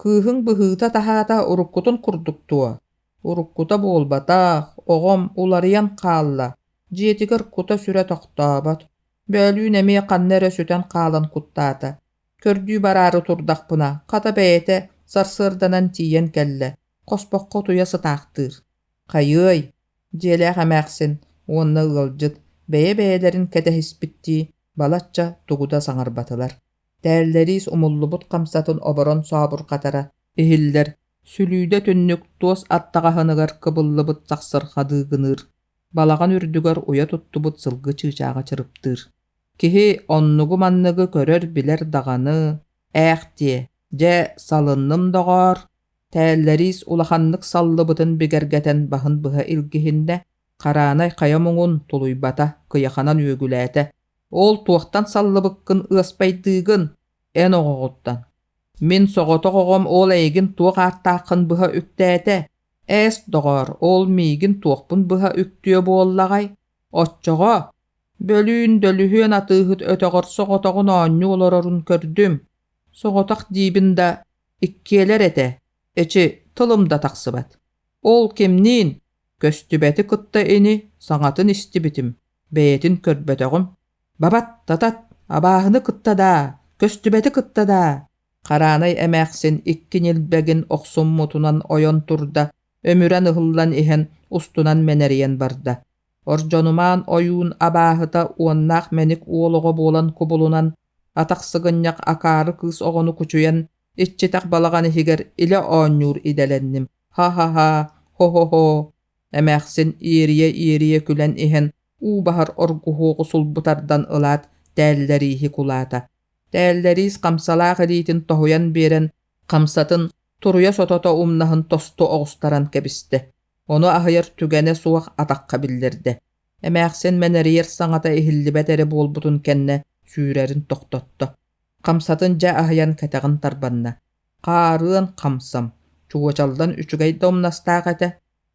кыыһыҥ быһыыта-таһаата уруккутун курдук дуо? Уруккута буолбатах, оҕом уларыйан хаалла, дьиэтигэр кута-сүрэ тохтообот. Бөөлүүн эмиэ ханна эрэ сүтэн хаалан куттаата. Көрдүү бараары турдахпына, хата бэйэтэ сарсыарданан тиийэн кэллэ, хоспоххо утуйа сытаахтыыр. Хайыай, дьиэлээх эмээхсин уонна ыалдьыт бэйэ-бэйэлэрин кэтэһиспиттии балачча тугу да саҥарбатылар. Тээллэриис умуллубут хамсатын оборон сообурҕатара иһиллэр, сүлүүдэ түннүк туос аттаҕаһыныгар кыбыллыбыт сахсырҕа дыыгыныыр, балаҕан үрдүгэр уйа туттубут сылгы чыычааҕа чырыптыыр. Киһи оннугу-манныгы көрөр-билэр даҕаны, ээх диэ, дьэ, салынным доҕоор, Тээллэриис улаханнык саллыбытын бигэргэтэн баһын быһа илгиһиннэ, Хараанай хайа муҥун тулуйбата, кыйаханан үөгүлээтэ: «Ол туохтан саллыбыккын ыаспайдыыгын? Эн оҕоҕуттан. Мин соҕотох оҕом ол эйигин туох ааттааххын быһа үктээтэ? Ээс, доҕоор, ол миигин туохпун быһа үктүө буоллаҕай? Оччоҕо бөлүүн дөлүһүөн атыыһыт өтөҕөр соҕотоҕун оонньуу олорорун көрдүм. Соҕотох диибин да, иккиэлэр этэ, эчи, тылым да тахсыбат. Ол кимниин, көстүбэти кытта ини саҥатын истибитим, бэйэтин көрбөтөҕүм. Бабат, татат, абааһыны кытта даа, көстүбэти кытта даа. Хараанай эмээхсин икки ньилбэгин охсуммутунан ойон турда, өмүрэн ыһыллан иһэн устунан мэнэрийэн барда. Ордьонумаан ойуун абааһыта уоннаах мэник уол оҕо буолан кубулунан, атах сыгынньах акаары кыыс оҕону кучуйан, иччитэх балаҕан иһигэр илэ оонньуур идэлэнним. Ха-ха-ха, хо-хо-хо Эмээхсин иэрийэ-иэрийэ күлэн иһэн уу баһар оргуһуоҕу сулбу тардан ылаат тээллэрииһи кулаата. Тээллэриис хамсалаах илиитин тоһуйан биэрэн, хамсатын туруйа сотото умнаһын тосту оҕустаран кэбистэ. Ону аһыйар түгэнэ суох атахха биллэрдэ. Эмээхсин мэнэрийэр саҥата иһиллибэт эрэ буолбутун кэннэ сүүрэрин тохтотто. Хамсатын дьэ аһыйан кэтэҕин тарбанна. Хаарыан хамсам, чуочаллан үчүгэй да умнастаах этэ,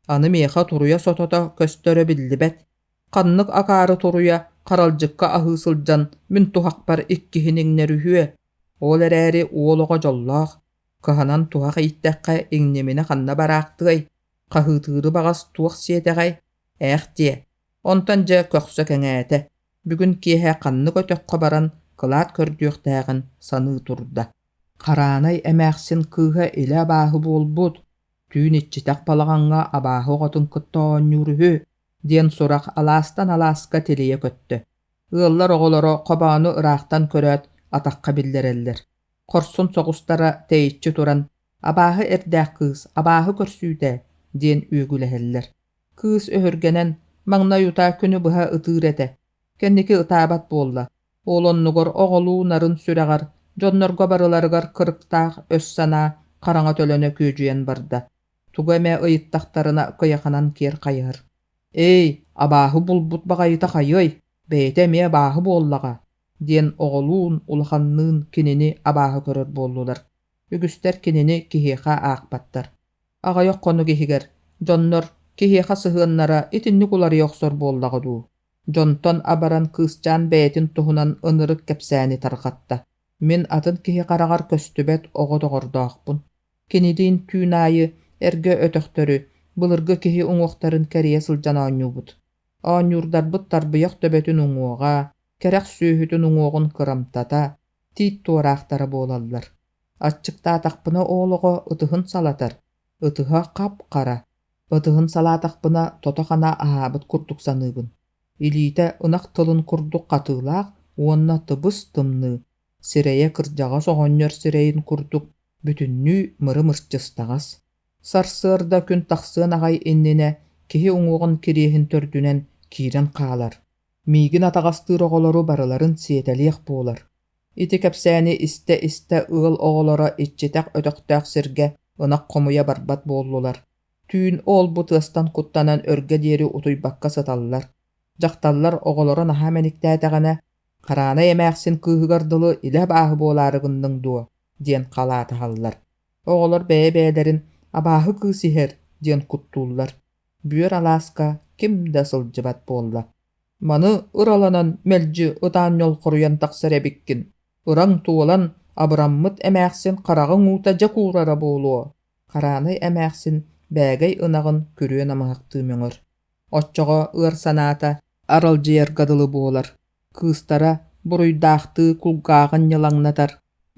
аны миэхэ туруйа сотото көстөрө биллибэт. Ханнык акаары туруйа харалдьыкка аһыы сылдьан мин туһахпар иккиһин иҥнэр үһүө. Ол эрээри уол оҕо дьоллоох, кыһанан туһах ииттэххэ иҥниминэ ханна бараахтыай, хаһыытыыры баҕас туох сиэтэҕэй, ээх диэ. Онтон дьэ көхсө кэҥээтэ, бүгүн киэһэ ханнык өтөххө баран кылаат көрдүөхтээҕин саныы турда. Хараанай эмээхсин кыыһа илэ абааһы буолбут, түүн иччитэх балаҕаҥҥа абааһы оҕотун кытта оонньуур үһү диэн сурах алаастан алааска тилийэ көттө. Ыаллар оҕолоро хобоону ыраахтан көрөөт атахха биллэрэллэр. Хорсун соҕустара тэйиччи туран «Абааһы эрдээх кыыс, абааһы көрсүүтэ» диэн үөгүлэһэллэр. Кыыс өһүргэнэн, маҥнай утаа күнү быһа ытыыр этэ. Кэнники ытаабат буолла. Ол оннугар оҕолуу нарын сүрэҕэр, дьоннорго барыларыгар кырыктаах өс санаа хараҥа төлөнө күөдьүйэн барда. Тугу эмэ ыйыттахтарына кыйаханан киэр хайыһар. «Ээй, абааһы булбут баҕайыта хайыай, бэйэтэ эмиэ абааһы буоллаҕа. диэн оҕолуун, улаханныын кинини абааһы көрөр буоллулар. Үгүстэр кинини киһиэхэ аахпаттар. Аҕыйах хонук иһигэр дьоннор киһиэхэ сыһыаннара итинник уларыйа охсор буоллаҕа дуу? Дьонтон абаран кыысчаан бэйэтин туһунан ынырык кэпсээни тарҕатта. Мин атын киһи хараҕар көстүбэт оҕо доҕордоохпун. Кинилиин түүн аайы эргэ өтөхтөрү, былыргы киһи уҥуохтарын кэрийэ сылдьан оонньуубут. Оонньуурдарбыт тарбыйах төбөтүн уҥуоҕа, кэрэх сүөһүтүн уҥуоҕун кырамтата, тиит туораахтара буолаллар. Аччыктаатахпына ол оҕо ытыһын салатар, ытыһа хап-хара. Ытыһын салаатахпына тото-хана аһаабыт курдук саныыбын. Илиитэ ынах тылын курдук хатыылаах уонна тыбыс-тымныы, сирэйэ кырдьаҕас оҕонньор сирэйин курдук бүтүннүү мыры-мырчыстаҕас. Сарсыарда күн тахсыан аҕай иннинэ киһи уҥуоҕун кириэһин төрдүнэн киирэн хаалар. Миигин атаҕастыыр оҕолору барыларын сиэтэлиэх буолар. Ити кэпсээни истэ-истэ ыал оҕолоро иччитэх өтөхтөөх сиргэ ынах хомуйа барбат буоллулар. Түүн ол-бу тыастан куттанан өргө диэри утуйбакка сыталлар. Дьахталлар оҕолоро наһаа мэниктээтэҕинэ, «Хараанай эмээхсин кыыһыгар дылы илэ абааһы буолаары гынныҥ дуо?» диэн халаатаһаллар. Оҕолор бэйэ-бэйэлэрин «абааһы кыыс иһэр» диэн куттууллар. Бүөр алааска ким да сылдьыбат буолла. Маны ыраланан мэлдьи ытаан ньолхоруйан тахсар эбиккин. Ыраҥ туолан, абыраммыт эмээхсин хараҕыҥ уута дьэ куурара буолуо. Хараанай эмээхсин бээгэй ынаҕын күрүө намыһахтыы мөҥөр. Оччоҕо ыар санаата аралдьыйарга дылы буолар. Кыыстара буруйдаахтыы кулгааҕын ньылаҥнатар,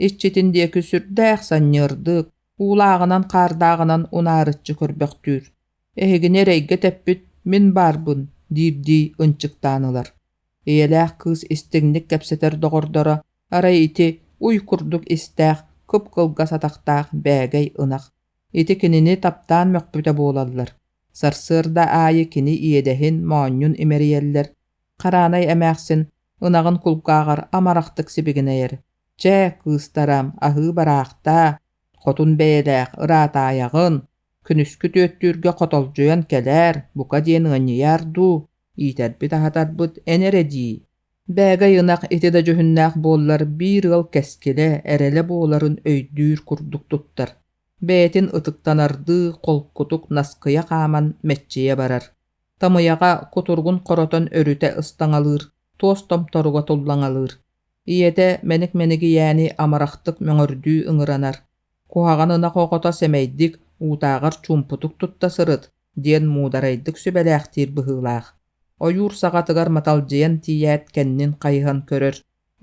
иччитин диэки сүрдээх санньыардык, уулааҕынан-хаардааҕынан унаарыччы көрбөхтүүр. Эһигини эрэйгэ тэппит мин баарбын диирдии ынчыктаан ылар. Ийэлээх кыыс истиҥник кэпсэтэр доҕордоро арай ити уй курдук истээх, кып-кылгас атахтаах бээгэй ынах. Ити кинини таптаан мөхпүтэ буолаллар. Сарсыарда аайы кини иэдэһин, моонньун имэрийэллэр. Хараанай эмээхсин ынаҕын кулгааҕар амарахтык сибигинэйэр: «Чэ, кыыстарам, аһыы бараахтаа, хотун бэйэлээх ыраатаайаҕын, күнүскү түөттүүргэ хотолдьуйан кэлээр, бука диэн ыанньыйаар дуу, иитэрбит-аһатарбыт эн эрэ дии». Бээгэй ынах ити да дьүһүннээх буоллар биир ыал кэскилэ, эрэлэ буоларын өйдүүр курдук туттар. Бэйэтин ытыктанардыы холкутук наскыйа хааман мэччийэ барар. Тамыйаҕа кутуругун хоротон өрүтэ ыстаҥалыыр, туос томторуга туллаҥалыыр. Ийэтэ мэник-мэнигийээни амарахтык мөҥөрдүү ыҥыранар: «Куһаҕан ынах оҕото сэмэйдик, уутааҕар чуумпутук тутта сырыт» диэн муударайдык сүбэлээхтиир быһыылаах. Ойуур саҕатыгар маталдьыйан тиийээт кэннин хайыһан көрөр,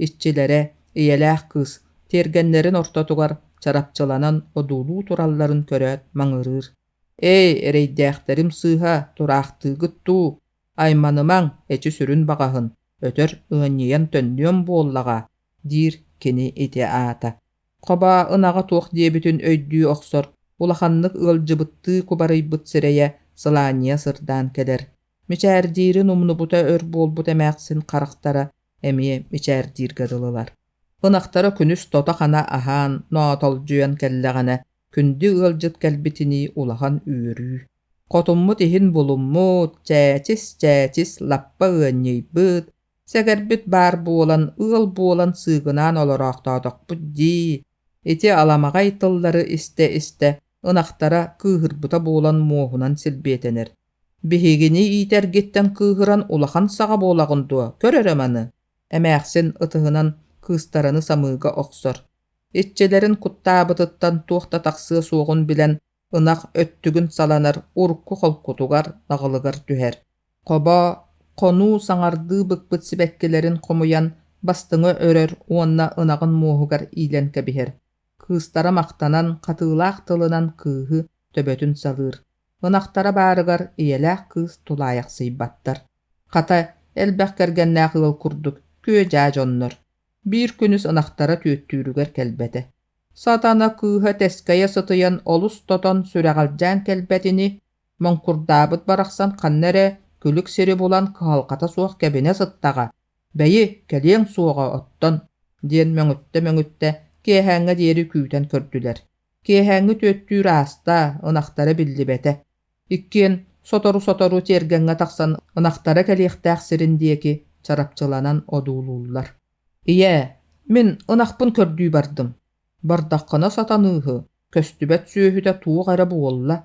иччилэрэ, ийэлээх кыыс, тиэргэннэрин ортотугар чарапчыланан одуулуу туралларын көрөөт маҥырыыр: «Ээй, эрэйдээхтэрим сыыһа, тураахтыыгыт дуу, айманымаҥ, эчи сүрүн баҕаһын, өтөр ыанньыйан төннүөм буоллаҕа», диир кини ити аата. Хобоо ынаҕа туох диэбитин өйдүү охсор, улаханнык ыалдьыбыттыы кубарыйбыт сирэйэ сылаанньыйа сырдаан кэлэр. Мичээрдиирин умнубута өр буолбут эмээхсин харахтара эмиэ мичээрдииргэ дылылар. Ынахтара күнүс тото-хана аһаан, ноотолдьуйан кэллэҕинэ, күндү ыалдьыт кэлбитинии улахан үөрүү. Хотуммут иһин булуммут, чээчис-чээчис лаппа ыанньыйбыт, Сэгэрбит баар буолан, ыал буолан сыыгынаан олороохтоотохпут дии, ити аламаҕай тыллары истэ-истэ ынахтара кыыһырбыта буолан муоһунан силбиэтэнэр. Биһигини иитэргиттэн кыыһыран улахан саҕа буолаҕын дуо, көр эрэ маны, эмээхсин ытыһынан кыыстараны самыыга охсор. Иччилэрин куттаабытыттан туох да тахсыа суоҕун билэн ынах өттүгүн саланар урукку холкутугар, наҕылыгар түһэр. Хобо, хонуу саҥардыы быкпыт сибэккилэрин хомуйан бастыҥа өрөр уонна ынаҕын муоһугар иилэн кэбиһэр. Кыыстара махтанан, хатыылаах тылынан кыыһы төбөтүн салыыр. Ынахтара баарыгар ийэлээх кыыс тулаайахсыйбаттар. Хата, элбэх кэргэннээх ыал курдук күө-дьаа дьоннор. Биир күнүс ынахтара түөттүүрүгэр кэлбэтэ. Сатана кыыһа тэскэйэ сытыйан олус тотон сүрэҕэлдьээн кэлбэтини, моҥкурдаабыт барахсан ханна эрэ күлүк сири булан кыһалҕата суох кэбинэ сыттаҕа, бэйи, кэлиэҥ суоҕа оттон, диэн мөҥүттэ-мөҥүттэ киэһээҥҥэ диэри күүтэн көрдүлэр. Киэһээҥҥи түөттүүр ааста, ынахтара биллибэтэ. Иккиэн сотору-сотору тиэргэҥҥэ тахсан ынахтара кэлиэхтээх сирин диэки чарапчыланан одуулууллар. Ийээ, мин ынахпын көрдүү бардым. Бардаххына сатаныыһы, көстүбэт сүөһүтэ туох эрэ буолла.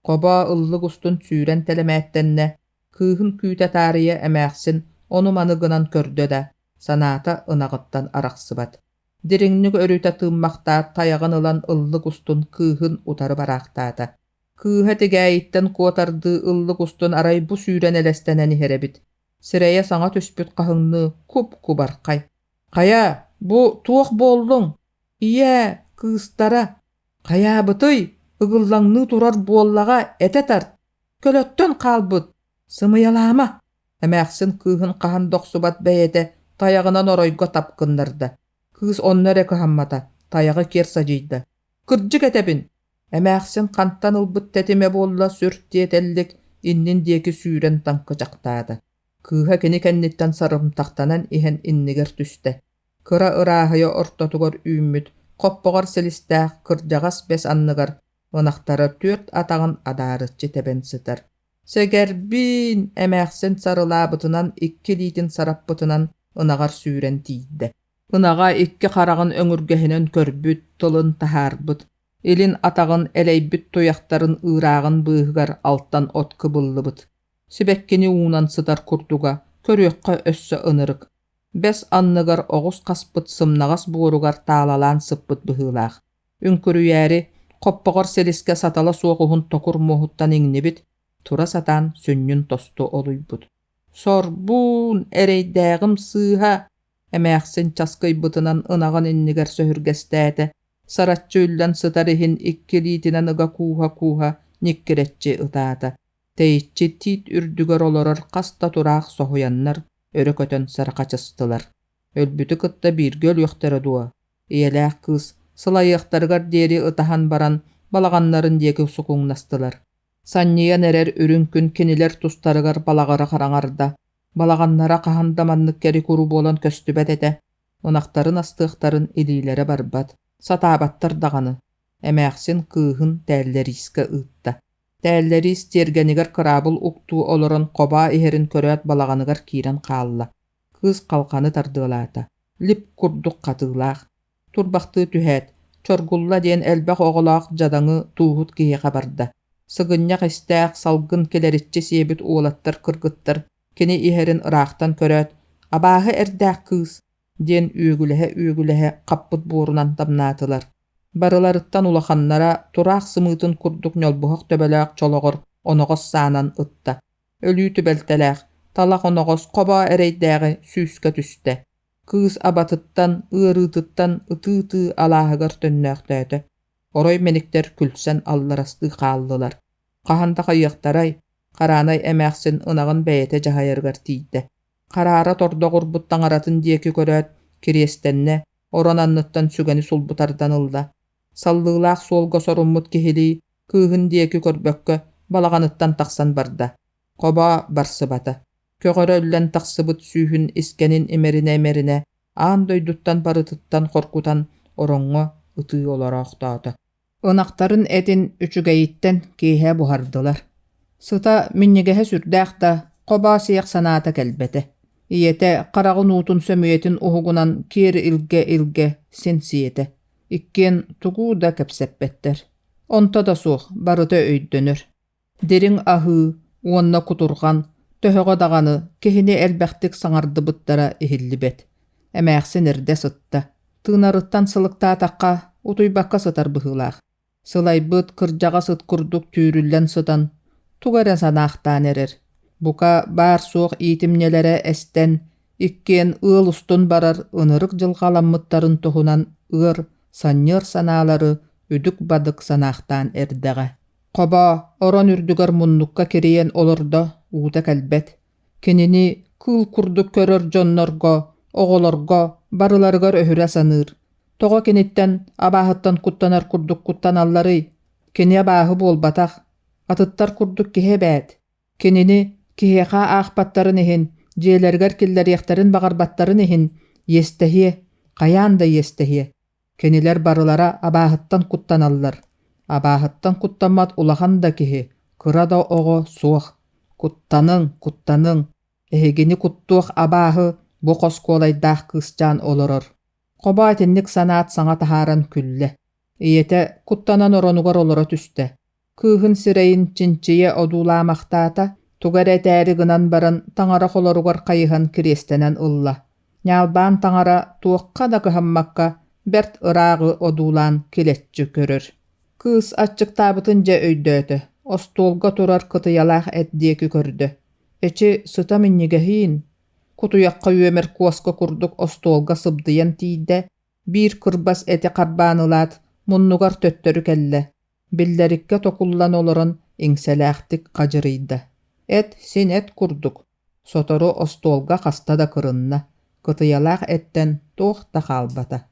Хобоо ыллык устун сүүрэн тэлэмээттэннэ, кыыһын күүтэ таарыйа эмээхсин ону-маны гынан көрдө да, санаата ынаҕыттан арахсыбат. Дириҥник өрүтэ тыыммахтаат тайаҕын ылан ыллык устун кыыһын утары бараахтаата. Кыыһа тигээйиттэн куотардыы ыллык устун арай бу сүүрэн элэстэнэн иһэр эбит. Сирэйэ саҥа түспүт хаһыҥныы куп-кубархай. «Хайа, бу туох буоллуҥ? Ийээ, кыыстара! Хайаабытый, ыгыллаҥныы турар буоллаҕа этэ тарт! Көлөттөн хаалбыт! Сымыйалаама!» Эмээхсин кыыһын хаһан да охсубат бэйэтэ тайаҕынан оройго тап гыннарда. Кыыс онно эрэ кыһаммата, тайаҕы киэр садьыйда. «Кырдьык этэбин!» Эмээхсин хантан ылбыт тэтимэ буолла сүр тиэтэллик иннин диэки сүүрэн таҥкычахтаата. Кыыһа кини кэнниттэн сарымтахтанан иһэн иннигэр түстэ. Кыра ырааһыйа ортотугар үүммүт хоппоҕор силистээх кырдьаҕас бэс анныгар ынахтара түөрт атаҕын адаарыччы тэбэн сытар. Сэгэрбиин! эмээхсин сарылаабытынан икки илиитин сараппытынан ынаҕар сүүрэн тиийдэ. Ынаҕа икки хараҕын өҥүргэһинэн көрбүт, тылын таһаарбыт, илин атаҕын элэйбит туйахтарын ыырааҕын быыһыгар алтан от кыбыллыбыт. Сибэккини уунан сытар курдуга, көрүөххэ өссө ынырык. Бэс анныгар оҕус хаспыт сымнаҕас буоругар таалалаан сыппыт быһыылаах. Үҥкүрүйээри, хоппоҕор силискэ сатала суох уһун токур муоһуттан иҥнибит, тура сатаан сүнньүн тосту олуйбут. «Сорбуун, эрэйдээҕим сыыһа!» Эмээхсин часкыйбытынан ынаҕын иннигэр сөһүргэстээтэ, сараччы үллэн сытар иһин икки илиитинэн ыга кууһа-кууһа ньиккирэччи ытаата. Тэйиччи тиит үрдүгэр олорор хас да тураах соһуйаннар өрө көтөн сарахачыстылар. Өлбүтү кытта бииргэ өлүөхтэрэ дуо? Ийэлээх кыыс сылайыахтарыгар диэри ытаһан баран балаҕаннарын диэки сукуҥнастылар. Санньыйан эрэр үрүҥ күн кинилэр тустарыгар балаҕара хараҥарда. Балаҕаннара хаһан да маннык кэри-куру буолан көстүбэт этэ. Ынахтарын астыахтарын илиилэрэ барбат, сатаабаттар даҕаны. Эмээхсин кыыһын Тээллэриискэ ыытта. Тээллэриис тиэргэнигэр кыраабыл уктуу олорон хобоо иһэрин көрөөт балаҕаныгар киирэн хаалла. Кыыс халҕаны тардыалаата. Лип курдук хатыылаах. Турбахтыы түһээт, Чоргулла диэн элбэх оҕолоох дьадаҥы тууһут киһиэхэ барда. Сыгынньах истээх, салгын килэриччи сиэбит уолаттар-кыргыттар кини иһэрин ыраахтан көрөөт, «Абааһы эрдээх кыыс!» диэн үөгүлэһэ-үөгүлэһэ хаппыт буорунан тамнаатылар. Барыларыттан улаханнара тураах сымыытын курдук ньолбуһах төбөлөөх чолоҕор оноҕос саанан ытта. Өлүү түбэлтэлээх, талах оноҕос хобоо эрэйдээҕи сүүскэ түстэ. Кыыс абатыттан, ыарыытыттан ытыы-ытыы алааһыгар төннөөхтөөтө. Орой мэниктэр күлсэн алларастыы хааллылар. Хаһан да хайыахтарай, Хараанай эмээхсин ынаҕын бэйэтэ дьаһайарыгар тиийдэ. Хараара тордоҕурбут таҥаратын диэки көрөөт, кириэстэннэ, орон анныттан сүгэни сулбу тардан ылла. Саллыылаах суолга соруммут киһилии, кыыһын диэки көрбөккө, балаҕаныттан тахсан барда. Хобоо барсыбата. Көҕөрө үллэн тахсыбыт сүүһүн искэнин имэринэ-имэринэ, аан дойдуттан барытыттан хоргутан, ороҥҥо ытыы олороохтоото. Ынахтарын этин үчүгэйиттэн киэһэ буһардылар. Сыта минньигэһэ сүрдээх да, хобоо сиэх санаата кэлбэтэ. Ийэтэ хараҕын уутун сөмүйэтин уһугунан киэр илгэ-илгэ син сиэтэ. Иккиэн тугу да кэпсэппэттэр. Онто да суох барыта өйдөнөр. Дириҥ аһыы уонна кутурҕан төһөҕө даҕаны киһини элбэхтик саҥардыбыттара иһиллибэт. Эмээхсин эрдэ сытта. Тыынарыттан сылыктаатахха, утуйбакка сытар быһыылаах. Сылайбыт, кырдьаҕас ыт курдук түүрүллэн сытан, тугу эрэ санаахтаан эрэр. Бука, баар-суох иитимньилэрэ эстэн, иккиэн ыал устун барар ынырык дьылҕаламмыттарын туһунан ыар, санньыар санаалары үдүк-бадык санаахтаан эрдэҕэ. Хобоо, орон үрдүгэр муннукка кирийэн олордо, уута кэлбэт. Кинини кыыл курдук көрөр дьоннорго, оҕолорго барыларыгар өһүрэ саныыр. Тоҕо киниттэн, абааһыттан куттанар курдук куттаналларый? Кини абааһы буолбатах, атыттар курдук киһи эбээт. Кинини киһиэхэ аахпаттарын иһин, дьиэлэригэр киллэриэхтэрин баҕарбаттарын иһин иэстэһиэ, хайаан да иэстэһиэ. Кинилэр барылара абааһыттан куттаналлар. Абааһыттан куттаммат улахан да киһи, кыра да оҕо суох. Куттаныҥ, куттаныҥ, эһигини куттуох абааһы Бу хос куолайдаах кыысчаан олорор. Хобо итинник санаат саҥа таһааран күллэ. Ийэтэ куттанан оронугар олоро түстэ. Кыыһын сирэйин чинчийэ одуулаамахтаата, тугу эрэ этээри гынан баран таҥара холоругар хайыһан кириэстэнэн ылла. Ньаалбаан таҥара туохха да кыһаммакка бэрт ырааҕы одуулаан килэччи көрөр. Кыыс аччыктаабытын дьэ өйдөөтө, остуолга турар кытыйалаах эт диэки көрдө. Эчи, сыта минньигэһиин! Кутуйахха үөмэр куоска курдук остуолга сыбдыйан тиийдэ, биир кырбас эти харбаан ылаат, муннугар төттөрү кэллэ. Биллэриккэ токуллан олорон иҥсэлээхтик хадьырыйда. Эт син эт курдук, сотору остуолга хаста да кырынна, кытыйалаах эттэн туох да хаалбата.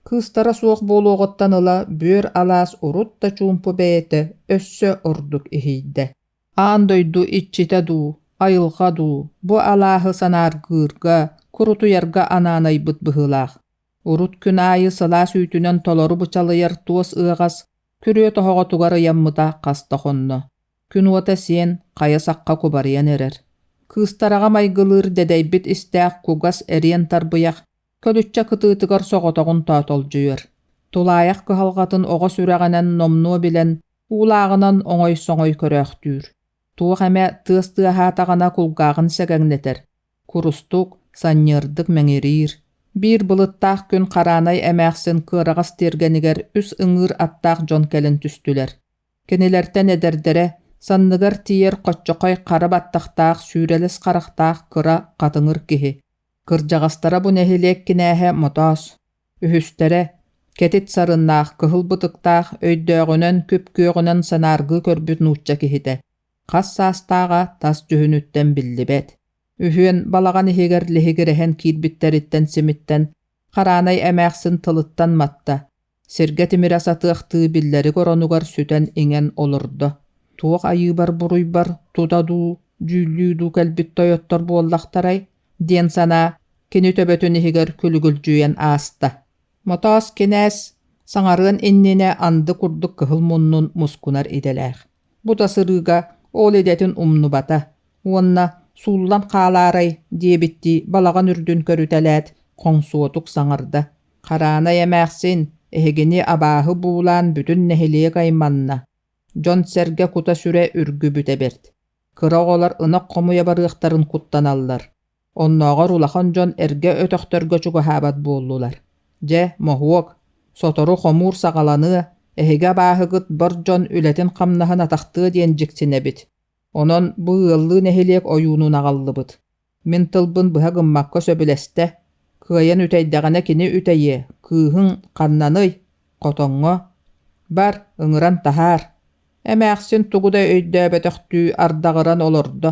Кыыстара суох буолуоҕуттан ыла бүөр алаас урут да чуумпу бэйэтэ өссө ордук иһийдэ. Аан дойду иччитэ дуу, айылҕа дуу бу алааһы санааргыырга, курутуйарга анаан айбыт быһыылаах. Урут күн аайы сылаас үүтүнэн толору бычалыйар туос ыаҕас күрүө тоһоҕотугар ыйаммыта хас да хонно. Күн уота сиэн, хайа сахха кубарыйан эрэр. Кыыстараҕа майгылыыр дэдэйбит истээх кугас эриэн тарбыйах көлүччэ кытыытыгар соҕотоҕун тоотолдьуйар. Тулаайах кыһалҕатын оҕо сүрэҕинэн номнуо билэн, уулааҕынан оҥой-соҥой көрөөхтүүр. Туох эмэ тыас тыаһаатаҕына кулгааҕын сэгэҥнэтэр, курустук, санньыардык мэҥириир. Биир былыттаах күн Хараанай эмээхсин кыараҕас тиэргэнигэр үс ыҥыыр аттаах дьон кэлэн түстүлэр. Кинилэртэн эдэрдэрэ, санныгар тиийэр хоччохой хара баттахтаах сүүрэлэс харахтаах кыра хатыҥыр киһи. Кырдьаҕастара бу нэһилиэк кинээһэ Мотоос. Үһүстэрэ, кэтит сарыннаах, кыһыл бытыктаах, өйдөөҕүнэн, күп-күөҕүнэн санааргыы көрбүт нуучча киһитэ. Хас саастааҕа тас дьүһүнүттэн биллибэт. Үһүөн балаҕан иһигэр лиһигирэһэн киирбиттэриттэн симиттэн, Хараанай эмээхсин тылыттан матта, сиргэ тимирэ сатыахтыы биллэрик оронугар сүтэн-иҥэн олордо. Туох айыыбар-буруйбар тута дуу, дьүүллүү дуу кэлбит тойоттор буоллахтарай диэн санаа кини төбөтүн иһигэр күлүгүлдьүйэн ааста. Мотоос кинээс саҥарыан иннинэ анды курдук кыһыл муннун мускунар идэлээх. Бу да сырыыга ол идэтин умнубата уонна сууллан хаалаарай диэбиттии балаҕан үрдүн көрүтэлээт хоҥсуотук саҥарда: «Хараанай эмээхсин, эһигини абааһы буулаан бүтүн нэһилиэк айманна. Дьон-сэргэ кута-сүрэ үргүбүтэ бэрт. Кыра оҕолор ынах хомуйа барыахтарын куттаналлар. Оннооҕор улахан дьон эргэ өтөхтөргө чугаһаабат буоллулар. Дьэ, моһуок, сотору хомуур саҕаланыа, эһиги абааһыгыт бар дьон үлэтин-хамнаһын атахтыа диэн дьиксинэбит. Онон бу ыаллыы нэһилиэк ойуунун аҕаллыбыт. Мин тылбын быһа гыммакка сөбүлэстэ. Кыайан үтэйдэҕинэ кини үтэйиэ, кыыһыҥ ханнаный? Хотоҥҥо. Бар, ыҥыран таһаар. Эмээхсин тугу да өйдөөбөтөхтүү ардаҕыран олордо.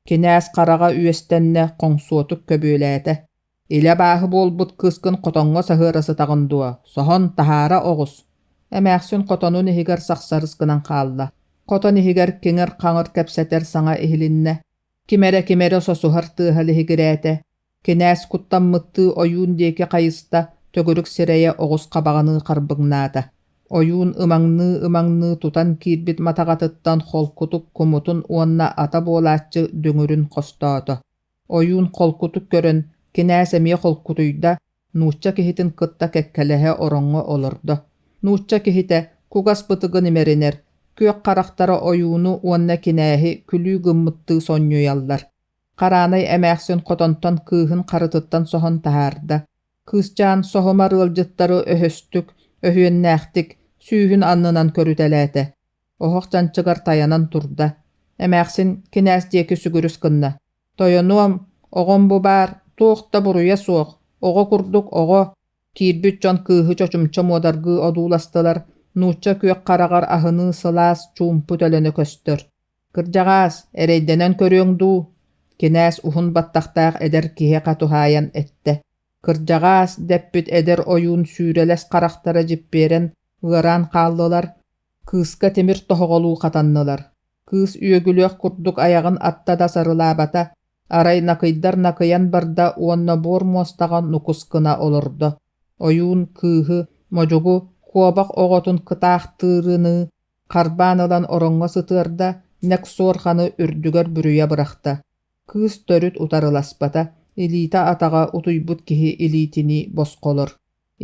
Кинээс хараҕа үөстэннэ, хоҥсуотук көбүөлээтэ: «Илэ абааһы буолбут кыыскын хотоҥҥо саһыара сытаҕын дуо? Соһон, таһаара оҕус!» Эмээхсин хотонун иһигэр сахсарыс гынан хаалла. Хотон иһигэр киҥир-хаҥыр кэпсэтэр саҥа иһилиннэ. Ким эрэ ким эрэ сосуһар тыаһа лиһигирээтэ. Кинээс куттаммыттыы ойуун диэки хайыста, төгүрүк сирэйэ оҕус хабаҕыныы харбыҥнаата. Ойуун ымаҥныы-ымаҥныы тутан киирбит матаҕатыттан холкутук кумутун уонна ата буолааччы дүҥүрүн хостоото. Ойуун холкутук көрөн, кинээс эмиэ холкутуйда, нуучча киһитин кытта кэккэлэһэ ороҥҥо олордо. Нуучча киһитэ кугас бытыгын имэринэр, күөх харахтара ойууну уонна кинээһи күлүү гыммыттыы сонньуйаллар. Хараанай эмээхсин хотонтон кыыһын харытыттан соһон таһаарда. Кыысчаан соһумар ыалдьыттары өһөстүк, өһүөннээхтик сүүһүн аннынан көрүтэлээтэ. Оһох чанчыгар тайанан турда. Эмээхсин кинээс диэки сүгүрүс гынна. «Тойонуом, оҕом бу баар, туох да буруйа суох, оҕо курдук оҕо» Киирбит дьон кыыһы чочумча муодаргыы одууластылар, нуучча күөх хараҕар аһыныы сылаас, чуумпу төлөнө көстөр. «Кырдьаҕаас, эрэйдэнэн көрүөҥ дуу?» кинээс уһун баттахтаах эдэр киһиэхэ туһаайан эттэ. «Кырдьаҕаас» дэппит эдэр ойуун сүүрэлэс харахтара дьиппиэрэн, ыараан хааллылар, кыыска тимир тоһоҕолуу хатаннылар. Кыыс үөгүлүөх курдук айаҕын атта да сарылаабата, арай накыйдар накыйан барда уонна буор муостаҕа нукус гына олордо. Ойуун кыыһы, модьугу, куобах оҕотун кытаахтыырыныы Харбаан ылан ороҥҥо сытыарда, нэк суорҕаны үрдүгэр бүрүйэ бырахта. Кыыс төрүт утарыласпата, Илиитэ-атаҕа утуйбут киһи илиитинии босхолор.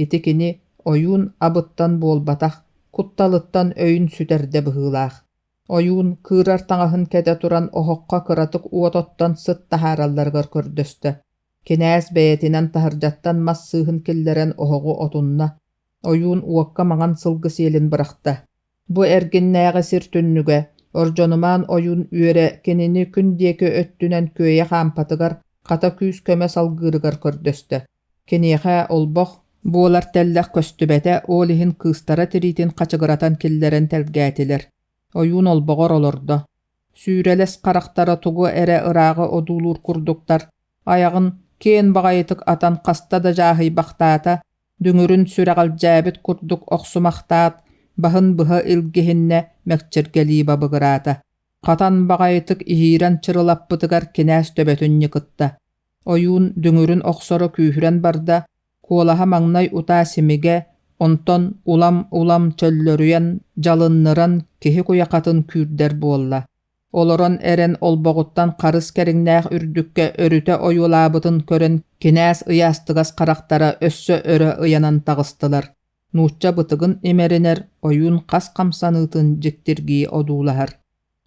Ити кини ойуун абыттан буолбатах, кутталыттан өйүн сүтэрдэ быһыылаах. Ойуун кыырар таҥаһын кэтэ туран оһоххо кыратык уот оттон сыт таһааралларыгар көрдөстө. Кинээс бэйэтинэн таһырдьаттан мас сыыһын киллэрэн оһоҕу отунна. Ойуун уокка маҥан сылгы сиэлин бырахта. Бу эргиннээҕи сир түннүгэ, Ордьонумаан ойуун үөрэ кинини күн диэки өттүнэн күөйэ хаампатыгар, хата күүс-көмө салгыырыгар көрдөстө. Киниэхэ олбох буолар тэллэх көстүбэтэ, ол иһин кыыстара тириитин хачыгыратан киллэрэн тэлгээтилэр. Ойуун олбоҕор олордо. Сүүрэлэс харахтара тугу эрэ ырааҕы одуулуур курдуктар, айаҕын киэн баҕайытык атан хаста да дьааһыйбахтаата, дүҥүрүн сүрэҕэлдьээбит курдук охсумахтаат, баһын быһа илгиһиннэ мэкчиргэлии бабыгыраата. Хатан баҕайытык иһиирэн чырылаппытыгар кинээс төбөтүн ньыкытта. Ойуун дүҥүрүн охсоро күүһүрэн барда, куолаһа маҥнай утаа симигэ, онтон улам-улам чөллөрүйэн, дьалынныран киһи куйахатын күүрдэр буолла. Олорон эрэн олбоҕуттан харыс кэриҥнээх үрдүккэ өрүтэ ойуолаабытын көрөн кинээс ыйаастыгас харахтара өссө өрө ыйанан таҕыстылар. Нуучча бытыгын имэринэр ойуун хас хамсаныытын дьиктиргии одуулаһар.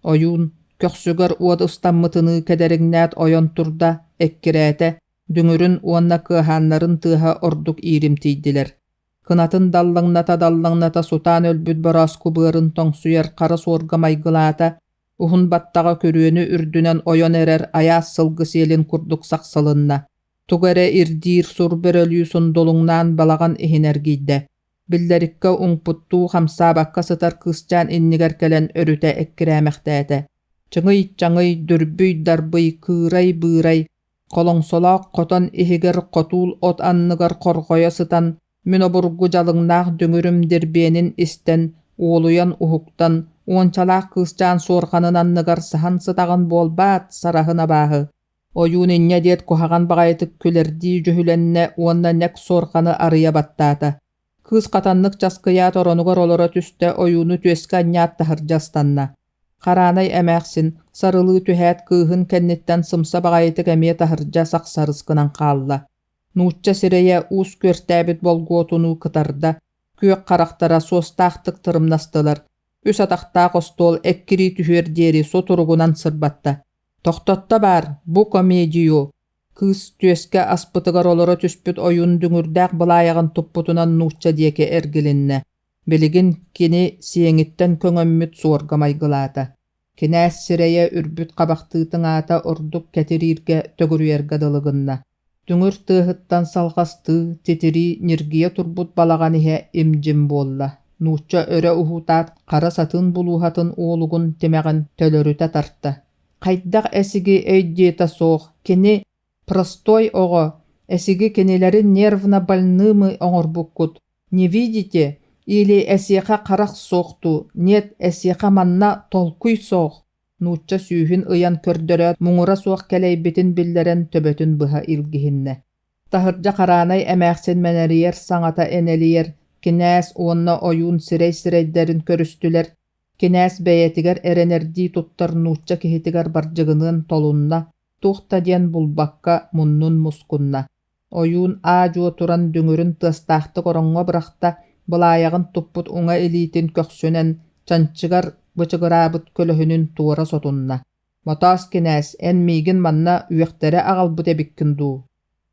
Ойуун көхсүгэр уот ыстаммытыныы кэдэриҥнээт ойон турда, эккирээтэ, дүҥүрүн уонна кыаһааннарын тыаһа ордук ииримтийдилэр. Кынатын даллаҥната-даллаҥната сутаан өлбүт борооску быарын тоҥсуйар хара суорга майгылаата, уһун баттаҕа күрүөнү үрдүнэн ойон эрэр айаас сылгы сиэлин курдук сахсылынна. Тугу эрэ ирдиир сур бөрөлүү сундулуҥнаан балаҕан иһин эргийдэ. Биллэриккэ уҥпуттуу хамсаабакка сытар кыысчаан иннигэр кэлэн өрүтэ эккирээмэхтээтэ. Чыҥый-чаҥый, дүрбүй-дарбый, кыырай-быырай, Холоҥсолоох хотон иһигэр хотуул от анныгар хорҕойо сытан, мин обургу дьалыҥнаах дүҥүрүм дирбиэнин истэн, уолуйан уһуктан, уончалаах кыысчаан суорҕанын анныгар саһан сытаҕын буолбаат, сараһын абааһы. Ойуун инньэ диэт куһаҕан баҕайытык күлэрдии дьүһүлэннэ уонна нэк суорҕаны арыйа баттаата. Кыыс хатаннык часкыйаат оронугар олоро түстэ, ойууну түөскэ анньаат таһырдьа ыстанна. Хараанай эмээхсин, сарылыы түһээт кыыһын кэнниттэн сымса баҕайытык эмиэ таһырдьа сахсарыс гынан хаалла. Нуучча сирэйэ уус күөртээбит болгуотунуу кытарда, күөх харахтара суостаахтык тырымнастылар, үс атахтаах остуол эккирии түһүөр диэри сутуругунан сырбатта. «Тохтотто баар, бу комедию!» Кыыс түөскэ аспытыгар олоро түспүт ойуун дүҥүрдээх былаайаҕын туппутунан нуучча диэки эргилиннэ. Билигин кини сиэҥиттэн көҥөммүт суорга майгылаата. Кинээс сирэйэ үрбүт хабахтыы тыҥаата ордук кэтирииргэ төгүрүйэргэ дылы гынна. Дүҥүр тыаһыттан салҕастыы, титирии, ньиргийэ турбут балаҕан иһэ им-дьим буолла. Нуучча өрө уһуутаат хара сатыын булууһатын уолугун тимэҕин төлөрүтэ тарта. Хайдах эсиги өйдүөтэ суох, кини простой оҕо, эсиги кинилэри нервно больнымы оҥорбуккут, Не видите? Или эсиэхэ харах суох дуу, нет, эсиэхэ манна толкуй суох нуучча сүүһүн ыйан көрдөрөөт муҥура суох кэлэйбитин биллэрэн төбөтүн быһа илгиһиннэ. Таһырдьа Хараанай эмээхсин мэнэрийэр саҥата энэлийэр, кинээс уонна ойуун сирэй-сирэйдэрин көрүстүлэр, кинээс бэйэтигэр эрэнэрдии туттар нуучча киһитигэр бардьыгыныан толунна, туох да диэн булбакка муннун мускунна. Ойуун аа-дьуо туран дүҥүрүн тыастаахтык ороҥҥо бырахта, былаайаҕын туппут уҥа илиитин көхсүнэн чанчыгар бычыгыраабыт көлөһүнүн туора сотунна: «Мотоос кинээс, эн миигин манна үөхтэрэ аҕалбыт эбиккин дуу?»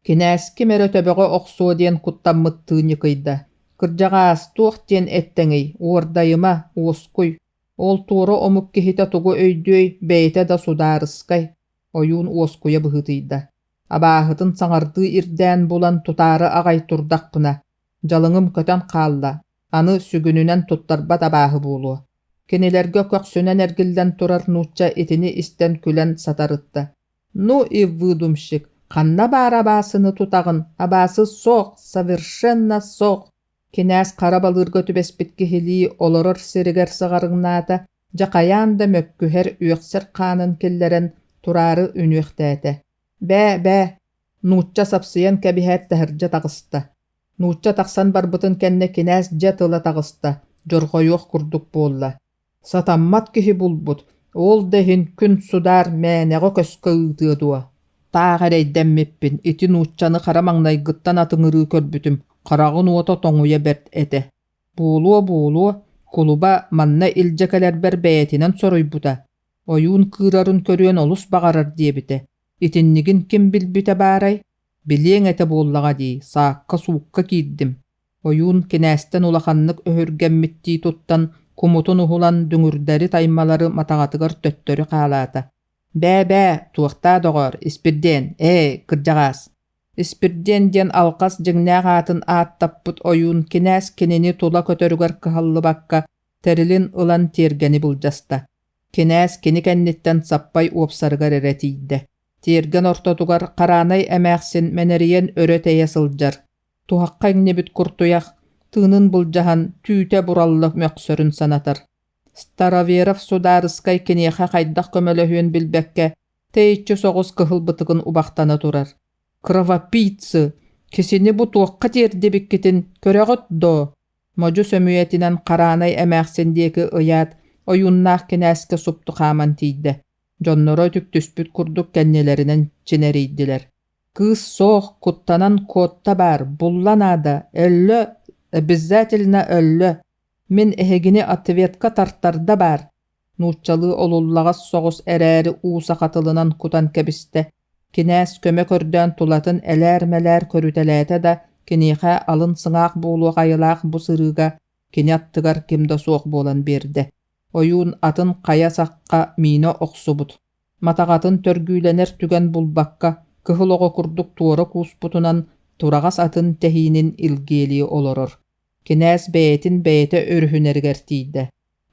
Кинээс ким эрэ төбөҕө охсуо диэн куттаммыттыы ньыкыйда: «Кырдьаҕаас, туох диэн эттэҥий, уордайыма, уоскуй. Ол туора омук киһитэ тугу өйдүөй, бэйэтэ да судаарыскай» ойуун уоскуйа быһыытыйда. Абааһытын саҥардыы ирдээн булан тутаары аҕай турдахпына, дьалыҥым көтөн хаалла, аны сүгүнүнэн туттарбат абааһы буолуо. Кинилэргэ көхсүнэн эргиллэн турар нуучча итини истэн күлэн сатарытта: «Ну и выдумщик, ханна баар абаасыны тутаҕын, абаасы суох, совершенно суох!» Кинээс хара балыырга түбэспит киһилии олорор сиригэр сыҕарыҥнаата, дьэ хайаан да мөккүһэр, үөхсэр хаанын киллэрэн тураары үнүөхтээтэ. «Бээ, бээ!» Нуучча сапсыйан кэбиһээт таһырдьа таҕыста. Нуучча тахсан барбытын кэннэ кинээс дьэ тыла таҕыста, дьорҕойуох курдук буолла. Сатаммат киһи булбут, ол да иһин күн судаар мээнэҕэ көскө ыытыа дуо? Таах эрэйдэммиппин, ити нууччаны хара маҥнайгыттан атыҥырыы көрбүтүм, хараҕын уота тоҥуйа бэрт этэ. Буолуо-буолуо, кулуба манна илдьэ кэлэрбэр бэйэтинэн соруйбута, ойуун кыырарын көрүөн олус баҕарар диэбитэ. Итиннигин ким билбитэ баарай? Билиэҥ этэ буоллаҕа дии, саакка-суукка киирдим. Ойуун кинээстэн улаханнык өһүргэммиттии туттан, кумутун уһулан дүҥүрдэри-таймалары матаҕатыгар төттөрү хаалаата. «Бээ-бээ, туохтаа доҕоор, Испирдиэн, ээ, кырдьаҕаас!» Испирдиэн диэн алҕас дьиҥнээх аатын ааттаппыт ойуун кинээс кинини тула көтөрүгэр кыһаллыбакка, тэрилин ылан тиэргэни былдьаста. Кинээс кини кэнниттэн саппай уопсарыгар эрэ тиийдэ. Тиэргэн ортотугар Хараанай эмээхсин мэнэрийэн өрө тэйэ сылдьар. Туһахха иҥнибит куртуйах, тыынын былдьаһан, түүтэ буралла мөхсөрүн санатар. Староверов судаарыскай киниэхэ хайдах көмөлөһүөн билбэккэ, тэйиччи соҕус кыһыл бытыгын убахтана турар. «Кровопийцы! Кисини бу туохха тиэрдибиккитин көрөҕүт дуо?» Модьу сөмүйэтинэн Хараанай эмээхсин диэки ыйаат, ойууннаах кинээскэ супту хааман тиийдэ. Дьонноро үтүктүспүт курдук кэннилэринэн чинэрийдилэр. Кыыс суох, куттанан куотта баар, булла наада, өллө, обязательно өллө. Мин эһигини ответка тартарда баар, нууччалыы олуллаҕас соҕус эрээри уу саха тылынан кутан кэбистэ. Кинээс көмө көрдөөн тулатын элээр-мэлээр көрүтэлээтэ да, киниэхэ алын сыҥаах буолуох айылаах бу сырыыга кини аттыгар ким да суох буолан биэрдэ. Ойуун атын хайа сахха миинэ охсубут. Матаҕатын төргүүлэнэр түгэн булбакка, кыһыл оҕо курдук туора кууспутунан тураҕас атын тэһиинин илгиэлии олорор. Кинээс бэйэтин бэйэтэ өрүһүнэригэр тиийдэ.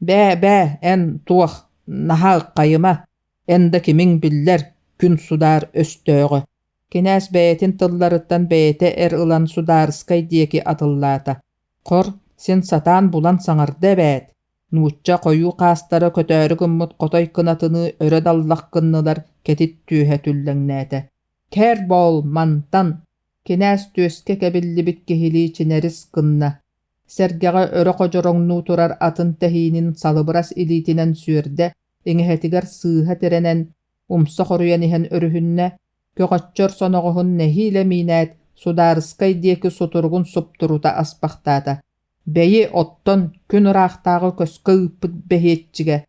«Бээ, бээ, эн туох, наһаа ыккайыма, эн да кимиҥ биллэр, күн судаар өстөөҕө». Кинээс бэйэтин тылларыттан бэйэтэ эр ылан судаарыскай диэки атыллаата. Хор, син сатаан булан саҥарда эбээт. Нуучча хойуу хаастара көтөөрү гыммыт хотой кынатыныы өрө даллах гыннылар, кэтит түөһэ түллэҥнээтэ. «Кэр боол, мантан!» Кинээс түөскэ кэбиллибит киһилии чинэрис гынна, сэргэҕэ өрө ходьороҥнуу турар атын тэһиинин салыбырас илиитинэн сүөрдэ, иҥэһэтигэр сыыһа тирэнэн, умса хоруйан иһэн өрүһүннэ, көҕөччөр соноҕоһун нэһиилэ миинээт, судаарыскай диэки сутуругун суптурута аспахтаата. Бэйи, оттон күн ыраахтааҕы көскө ыыппыт бэһиэччигэ,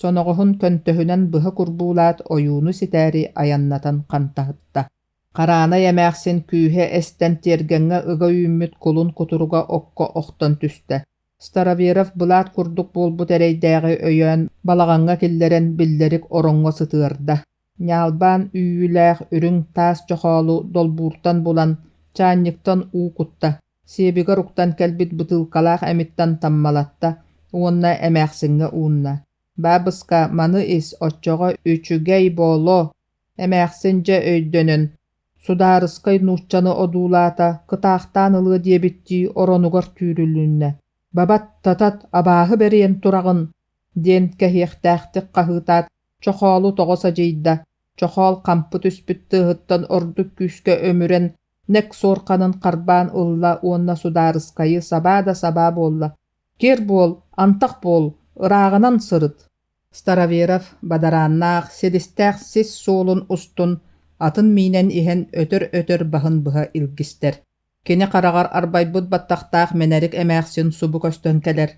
соноҕоһун көнтөһүнэн быһа курбуулаат ойууну ситээри айаннатан хантаһытта. Хараанай эмээхсин күүһэ эстэн тиэргэҥҥэ ыга үүммүт кулун кутуруга окко охтон түстэ. Староверов былаат курдук буолбут эрэйдээҕи өйөөн балаҕаҥҥа киллэрэн биллэрик ороҥҥо сытыарда. Ньаалбаан үүйүүлээх үрүҥ таас чохоолу долбууртан булан, чаанньыктан уу кутта, сиэбигэр уктан кэлбит бытыылкалаах эмиттэн таммалатта уонна эмээхсиҥҥэ уунна: «Баабыска, маны ис, оччоҕо үчүгэй буолуо» Эмээхсин дьэ өйдөнөн, судаарыскай нууччаны одуулаата, кытаахтаан ылыа диэбиттии оронугар түүрүлүннэ: «Бабат, татат, абааһы бэрийэн тураҕын!» диэн кэһиэхтээхтик хаһыытаат, чохоолу тоҕо садьыйда, чохоол хампы түспүт тыаһыттан ордук күүскэ өмүрэн, нэк суорҕанын харбаан ылла уонна судаарыскайы сабаа да сабаа буолла: «Киэр буол, антах буол, ырааҕынан сырыт!» Староверов бадарааннаах, силистээх сис суолун устун атын миинэн иһэн өтөр-өтөр баһын быһа илгистэр. Кини хараҕар арбайбыт баттахтаах мэнэрик эмээхсин субу көстөн кэлэр.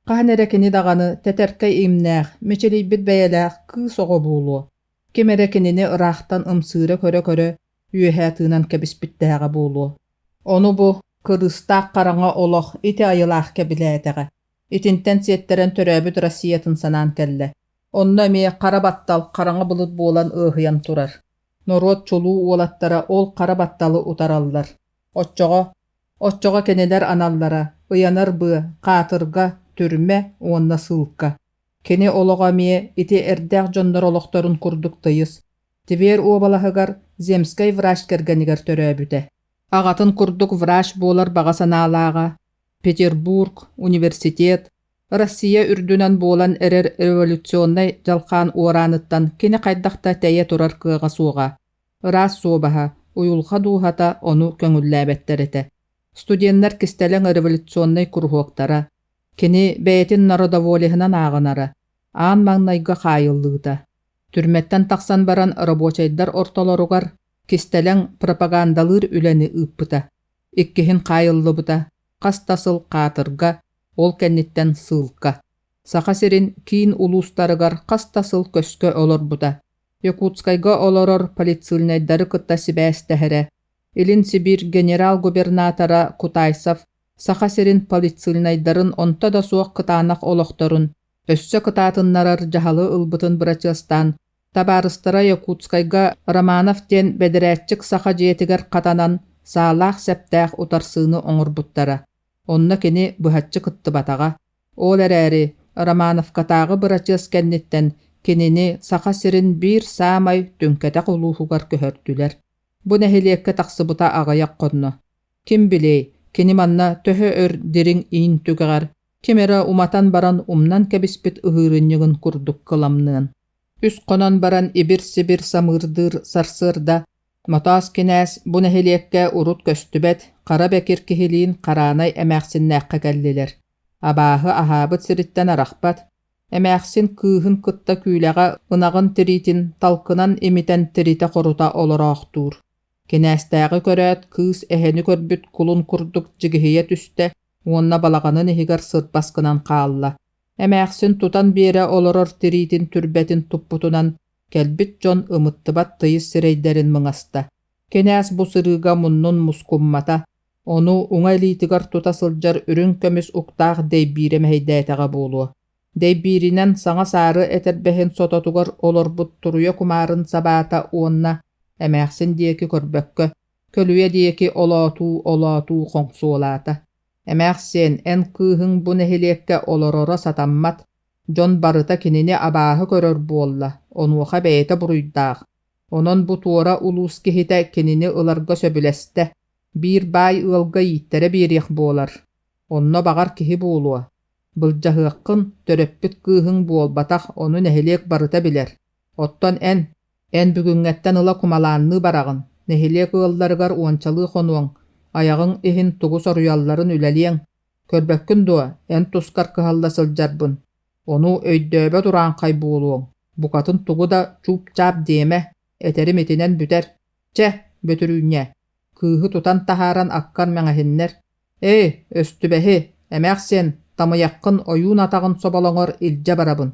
Хаһан эрэ кини даҕаны тэтэркэй имнээх, мичилийбит бэйэлээх кыыс оҕо буолуо. Ким эрэ кинини ыраахтан ымсыыра көрө-көрө үөһэ тыынан кэбиспиттээҕэ буолуо. Ону бу кырыыстаах хараҥа олох ити айылаах кэбилээтэҕэ. Итинтэн сиэттэрэн төрөөбүт Россиятын санаан кэллэ. Онно эмиэ хара баттал хараҥа былыт буолан ыаһыйан турар. Норуот чулуу уолаттара ол хара батталы утараллар. Оччоҕо, оччоҕо кинилэр аналлара ыйанар быа, хаатырга, түрмэ уонна сыылка. Кини олоҕо эмиэ ити эрдээх дьоннор олохторун курдук тыйыс. Тверь уобалаһыгар земскэй врач кэргэнигэр төрөөбүтэ. Аҕатын курдук врач буолар баҕа санаалааҕа, Петербург, университет, Россия үрдүнэн буолан эрэр революционнай дьалхаан уорааныттан кини хайдах да тэйэ турар кыаҕа суоҕа. Ыраас суобаһа, уйулҕа дууһата ону көҥүллээбэттэр этэ. Студеннар кистэлэҥ революционнай куруһуоктара, кини бэйэтин народоволеһынан ааҕынара, аан маҥнайгы хаайыллыыта. Түрмэттэн тахсан баран рабочайдар ортолоругар. Кистэлэҥ пропагандалыыр үлэни ыыппыта. Иккиһин хаайыллыбыта, хас да сыл хаатырга, ол кэнниттэн сыылка. Саха сирин киин улуустарыгар хас да сыл көскө олорбута. Якутскайга олорор политсыльнайдары кытта сибээстэһэрэ. Илин Сибиир генерал-губернатора Кутайсов Саха сирин политсыльнайдарын онто да суох кытаанах олохторун өссө кытаатыннарар дьаһалы ылбытын бырачыастаан Табаарыстара Якутскайга Романов диэн бэдэрээччик саха дьиэтигэр хатанан, саалаах-сэптээх утарсыыны оҥорбуттара. Онно кини быһаччы кыттыбатаҕа. Ол эрээри Романовкатааҕы бырачыас кэнниттэн кинини Саха сирин биир саамай түҥкэтэх улууһугар көһөрдүлэр. Бу нэһилиэккэ тахсыбыта аҕыйах хонно. Ким билиэй, кини манна төһө өр дириҥ иин түгэҕэр ким эрэ уматан баран умнан кэбиспит ыһыырынньыгын курдук кыламныан. Үс хонон баран ибир-сибир самыырдыыр сарсыарда Мотоос кинээс бу нэһилиэккэ урут көстүбэт хара бэкир киһилиин Хараанай эмээхсиннээххэ кэллилэр. Абааһы аһаабыт сириттэн арахпат, эмээхсин кыыһын кытта күүлэҕэ ынаҕын тириитин талкынан имитэн тиритэ-хорута олороохтуур. Кинээстээҕи көрөөт, кыыс эһэни көрбүт кулун курдук дьигиһийэ түстэ уонна балаҕанын иһигэр сырбас гынан хаалла. Эмээхсин тутан биэрэ олорор тириитин түрбэтин туппутунан кэлбит дьон ымыттыбат тыйыс сирэйдэрин мыҥаста. Кинээс бу сырыыга муннун мускуммата, ону уҥа илиитигэр тута сылдьар үрүҥ көмүс уктаах дэйбиирэ мэһэйдээтэҕэ буолуо. Дэйбииринэн саҥа саары этэрбэһин сототугар олорбут туруйа кумаарын сабаата уонна эмээхсин диэки көрбөккө, көлүйэ диэки олоотуу-олоотуу хоҥсуолаата. Эмээхсиэн, эн кыыһыҥ бу нэһилиэккэ олороро сатаммат, дьон барыта кинини абааһы көрөр буолла, онуоха бэйэтэ буруйдаах. Онон бу туора улуус киһитэ кинини ыларга сөбүлэстэ, биир баай ыалга ииттэрэ биэриэх буолар. Онно баҕар киһи буолуо. Былдьаһыаххын, төрөппүт кыыһыҥ буолбатах, ону нэһилиэк барыта билэр. Оттон эн, эн бүгүҥҥэттэн ыла кумалаанныы бараҕын, нэһилиэк ыалларыгар уончалыы хонуоҥ, айаҕыҥ иһин тугу соруйалларын үлэлиэҥ. Көрбөккүн дуо, эн тускар кыһалла сылдьарбын? Ону өйдөөбөт урааҥхай буолуоҥ, букатын тугу да чууп-чаап диэмэ, этэрим итинэн бүтэр. Чэ, Бөтүрүүнньэ, кыыһы тутан таһааран аккар мэҥэһиннэр. Ээ, өстүбэһи, эмээхсиэн, тамыйаххын ойуун атаҕын соболоҥор илдьэ барабын.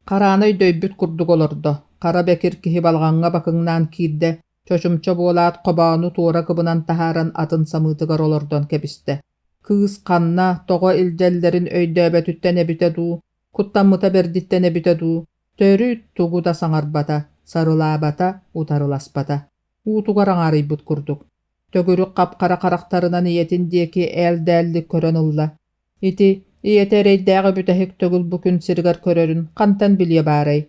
Хараана өйдөйбүт курдук олордо, хара бэкир киһи балаҕаҥҥа бакыҥнаан киирдэ, чочумча буолаат хобоону туора кыбынан таһааран атын самыытыгар олордон кэбистэ. Кыыс ханна, тоҕо илдьэллэрин өйдөөбөтүттэн эбитэ дуу, куттаммыта бэрдиттэн эбитэ дуу, төрүт тугу да саҥарбата, сарылаабата, утарыласпата. Уутугар аҥаарыйбыт курдук. Төгүрүк хап-хара харахтарынан ийэтин диэки ээл-дээллик көрөн ылла. Ити, ийэтэ эрэйдээҕи бүтэһик төгүл бу күн сиригэр көрөрүн хантан билиэ баарай?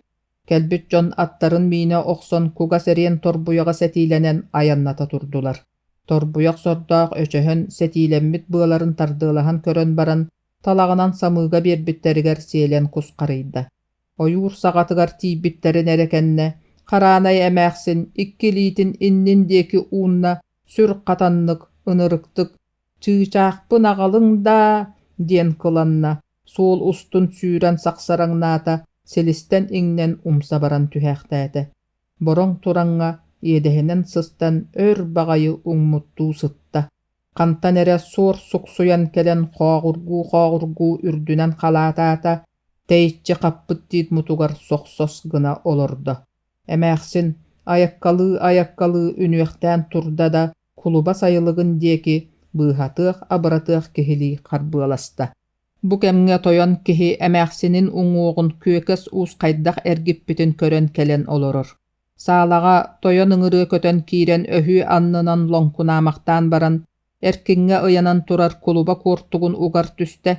Кэлбит дьон аттарын миинэ охсон кугас эриэн торбуйаҕа сэтиилэнэн айанната турдулар. Торбуйах сордоох өчөһөн, сэтиилэммит быаларын тардыалаһан көрөн баран, талаҕынан самыыга биэрбиттэригэр сиэлэн кусхарыйда. Ойуур саҕатыгар тиийбиттэрин эрэ кэннэ, Хараанай эмээхсин икки илиитин иннин диэки уунна, сүр хатаннык, ынырыктык «Чыычаахпын аҕалыҥ даа» диэн кыланна, суол устун сүүрэн сахсараҥнаата, силистэн иҥнэн умса баран түһээхтээтэ. Бороҥ тураҥҥа иэдэһинэн сыстан өр баҕайы уҥмуттуу сытта. Хантан эрэ суор суксуйан кэлэн хооҕургуу-хооҕургуу үрдүнэн халаатаата, тэйиччи хаппыт тиит мутугар сохсос гына олордо. Эмээхсин айаккалыы-айаккалыы үнүөхтээн турда да, кулуба сайылыгын диэки быыһатыах-абыратыах киһилии харбыаласта. Бу кэмҥэ тойон киһи эмээхсинин уҥуоҕун Күөкэс Уус хайдах эргиппитин көрөн кэлэн олорор. Саалаҕа тойон ыҥырыа көтөн киирэн өһүө аннынан лоҥкунаамахтаан баран, эркиҥҥэ ыйанан турар кулуба куортугун угар түстэ,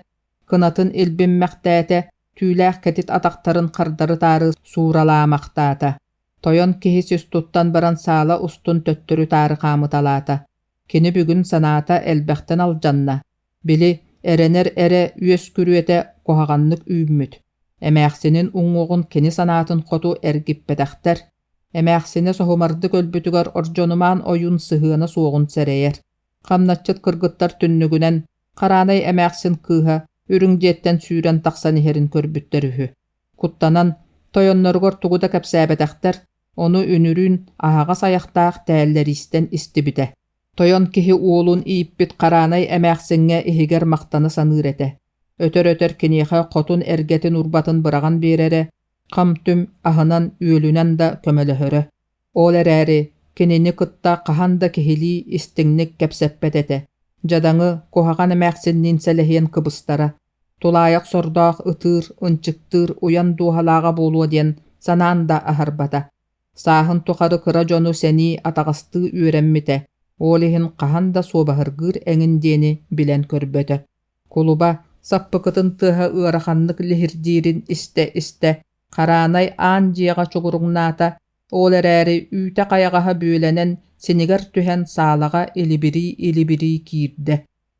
кынатын илбиммэхтээтэ, түүлээх кэтит атахтарын хардары-таары сууралаамахтаата. Тойон киһи сис туттан баран саала устун төттөрү-таары хаамыталаата. Кини бүгүн санаата элбэхтэн алдьанна. Били, эрэнэр эрэ үөс күрүөтэ куһаҕаннык үүммүт. Эмээхсинин уҥуоҕун кини санаатын хоту эргиппэтэхтэр. Эмээхсинэ соһумардык өлбүтүгэр Ордьонумаан ойуун сыһыана суоҕун сэрэйэр. Хамначчыт кыргыттар түннүгүнэн Хараанай эмээхсин кыыһа үрүҥ дьиэттэн сүүрэн тахсан иһэрин көрбүттэр үһү. Куттанан, тойонноругар тугу да кэпсээбэтэхтэр. Ону үнүрүүн аһаҕас айахтаах тээллэриистэн истибитэ. Тойон киһи уолун ииппит Хараанай эмээхсиҥҥэ иһигэр махтана саныыр этэ. Өтөр-өтөр киниэхэ хотун эргэтин урбатын быраҕан биэрэрэ, хам-түм аһынан-үөлүнэн да көмөлөһөрө. Ол эрээри кинини кытта хаһан да киһилии истиҥник кэпсэппэт этэ, дьадаҥы, куһаҕан эмээхсинниин сэлэһиэн кыбыстара, тулаайах сордоох ытыыр, ынчыктыыр уйан дууһалааҕа буолуо диэн санаан да аһарбата. Сааһын тухары кыра дьону сэнии, атаҕастыы үөрэммитэ, ол иһин хаһан да суобаһыргыыр эҥин диэни билэн көрбөтө. Кулуба саппыкытын тыаһа ыараханнык лиһирдиирин истэ-истэ, Хараанай аан дьиэҕэ чугуруҥнаата, ол эрээри үүтэ-хайаҕаһа бүөлэнэн, синигэр түһэн саалаҕа илибирии-илибирии киирдэ.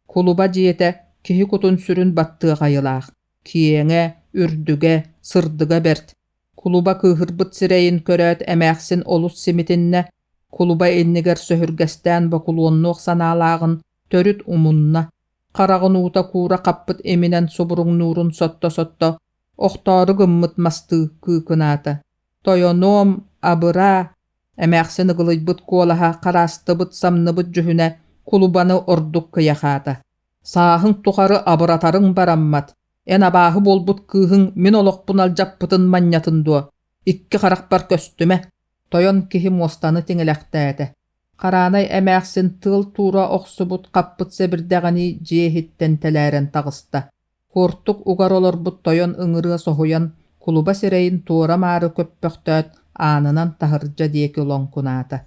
Кулуба дьиэтэ киһи кутун-сүрүн баттыах айылаах, киэҥэ, үрдүгэ, сырдыга бэрт. Кулуба кыыһырбыт сирэйин көрөөт эмээхсин олус симитиннэ, кулуба иннигэр сөһүргэстээн бокулуоннуох санаалааҕын төрүт умунна, хараҕын уута куура хаппыт иминэн субуруҥнуурун сотто-сотто охтоору гыммыт мастыы кыыкынаата: «Тойонуом, абыраа!» Эмээхсин ыгылыйбыт куолаһа хараастыбыт, самныбыт дьүһүнэ кулубаны ордук кыйахаата: «Сааһыҥ тухары абыратарыҥ бараммат, эн абааһы буолбут кыыһыҥ мин олохпун алдьаппытын манньатын дуо? Икки харахпар көстүмэ!» Тойон киһи муостаны тиҥилэхтээтэ. Хараанай эмээхсин тыал туура охсубут хаппыт сэбирдэҕинии дьиэ иһиттэн тэлээрэн таҕыста. Куортук угар олорбут тойон ыҥырыа соһуйан, кулуба сирэйин туора-маары көппөхтөөт, аанынан таһырдьа диэки лоҥкунаата.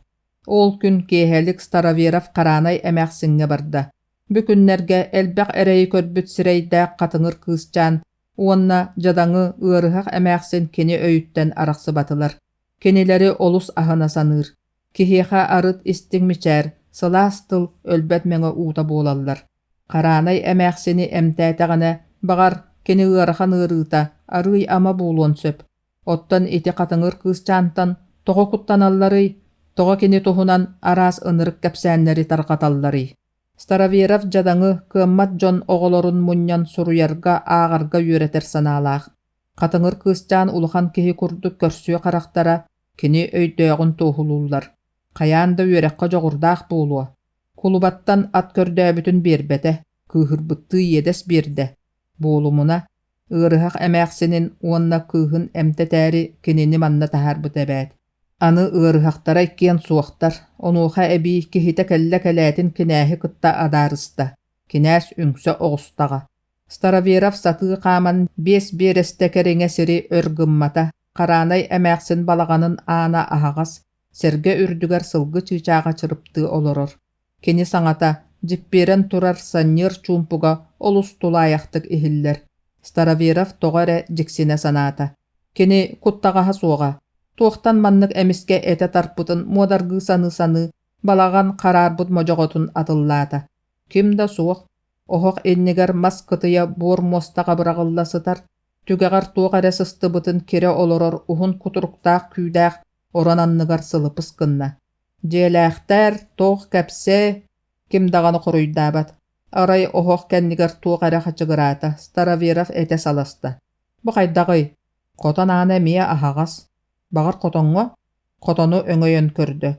Ол күн киэһэлик Староверов Хараанай эмээхсиҥҥэ барда. Бу күннэргэ элбэх эрэйи көрбүт сирэйдээх хатыҥыр кыысчаан уонна дьадаҥы, ыарыһах эмээхсин кини өйүттэн арахсыбатылар. Кинилэри олус аһына саныыр. Киһиэхэ арыт истиҥ мичээр, сылаас тыл өлбөт мэҥэ уута буолаллар. Хараанай эмээхсини эмтээтэҕинэ, баҕар, кини ыарахан ыарыыта арыый ама буолуон сөп. Оттон ити хатыҥыр кыысчаантан тоҕо куттаналларый, тоҕо кини туһунан араас ынырык кэпсээннэри тарҕаталларый? Староверов дьадаҥы, кыаммат дьон оҕолорун мунньан суруйарга, ааҕарга үөрэтэр санаалаах. Хатыҥыр кыысчаан улахан киһи курдук көрсүө харахтара кини өйдөөҕүн туоһулууллар. Хайаан да үөрэххэ дьоҕурдаах буолуо. Кулубаттан ат көрдөөбүтүн биэрбэтэ, кыыһырбыттыы иэдэс биэрдэ. Буолумуна, ыарыһах эмээхсинин уонна кыыһын эмтэтээри кинини манна таһаарбыта эбээт. Аны ыарыһахтара иккиэн суохтар, онуоха эбии киһитэ кэллэ кэлээтин кинээһи кытта адаарыста, кинээс үҥсэ оҕустаҕа. Староверов сатыы хааман биэс биэрэстэ кэриҥэ сири өр гыммата, Хараанай эмээхсин балаҕанын аана аһаҕас, сэргэ үрдүгэр сылгы чыычааҕа чырыптыы олорор. Кини саҥата, дьиппиэрэн турар санньыар чуумпуга олус тулаайахтык иһиллэр. Староверов тоҕо эрэ дьиксинэ санаата. Кини куттаҕаһа суоҕа, туохтан маннык эмискэ этэ тарпытын муодаргыы саныы-саныы, балаҕан хараарбыт модьоҕотун атыллаата. Ким да суох, оһох иннигэр мас кытыйа буор муостаҕа быраҕылла сытар, түгэҕэр туох эрэ сыстыбытын кирэ олорор уһун кутуруктаах күүдээх орон анныгар сылыпыс гынна. Дьиэлээхтэр, туох кэпсээ, ким даҕаны хоруйдаабат. Арай оһох кэннигэр туох эрэ хачыгыраата, Староверов этэ саласта. Бу хайдаҕый? Хотон аана эмиэ аһаҕас. Баҕар хотоҥҥо? Хотону өҥөйөн көрдө.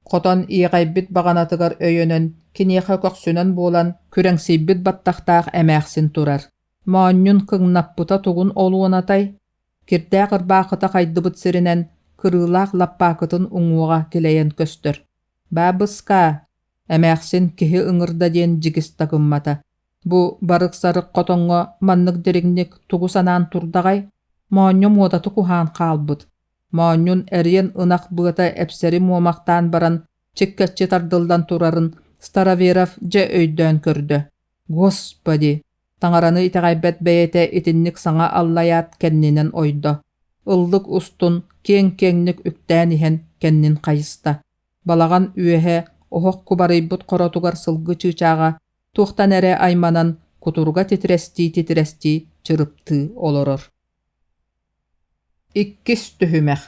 Хотон иэҕэйбит баҕанатыгар өйөнөн, киниэхэ көхсүнэн буолан, күрэҥсийбит баттахтаах эмээхсин турар. Моонньун кыҥнаппыта тугун олуонатай? Кирдээх ырбаахыта хайдыбыт сиринэн кырыылаах лаппаакытын уҥуоҕа килэйэн көстөр. «Баабыскаа!» Эмээхсин киһи ыҥырда диэн дьигис да гыммата. Бу барык-сарык хотоҥҥо маннык дириҥник тугу санаан турдаҕай? Моонньо муодатык уһаан хаалбыт. Моонньун эриэн ынах быата эпсэри муомахтаан баран чиккэччи тардыллан турарын Староверов дьэ өйдөөн көрдө. Господи! Таҥараны итэҕэйбэт бэйэтэ итинник саҥа аллайаат кэннинэн ойдо. Ыллык устун киэҥ-киэҥник үктээн иһэн кэннин хайыста. Балаҕан үөһэ оһох кубарыйбыт хоротугар сылгы чыычааҕа туохтан эрэ айманан кутуруга титирэстии-титирэстии чырыптыы олорор. Иккис түһүмэх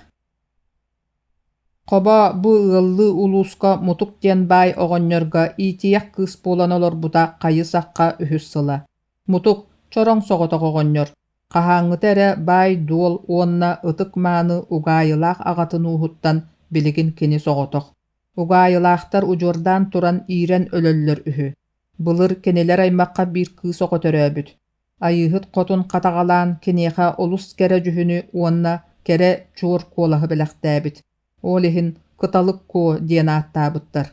Хобо бу ыаллыы улууска Мутук диэн баай оҕонньорго иитийэх кыыс буолан олорбута хайы-сахха үһүс сыла. Мутук, чороҥ соҕотох оҕонньор. Хаһааҥҥыта эрэ баай-дуол уонна ытык-мааны угаайылаах аҕатын ууһуттан билигин кини соҕотох. Угаайылаахтар удьуордаан туран иирэн өлөллөр үһү. Былыр кинилэр аймахха биир кыыс оҕо төрөөбүт. Айыыһыт хотун хатаҕалаан киниэхэ олус кэрэ дьүһүнү уонна кэрэ чуор куолаһы бэлэхтээбит. Ол иһин Кыталык Куо диэн ааттаабыттар.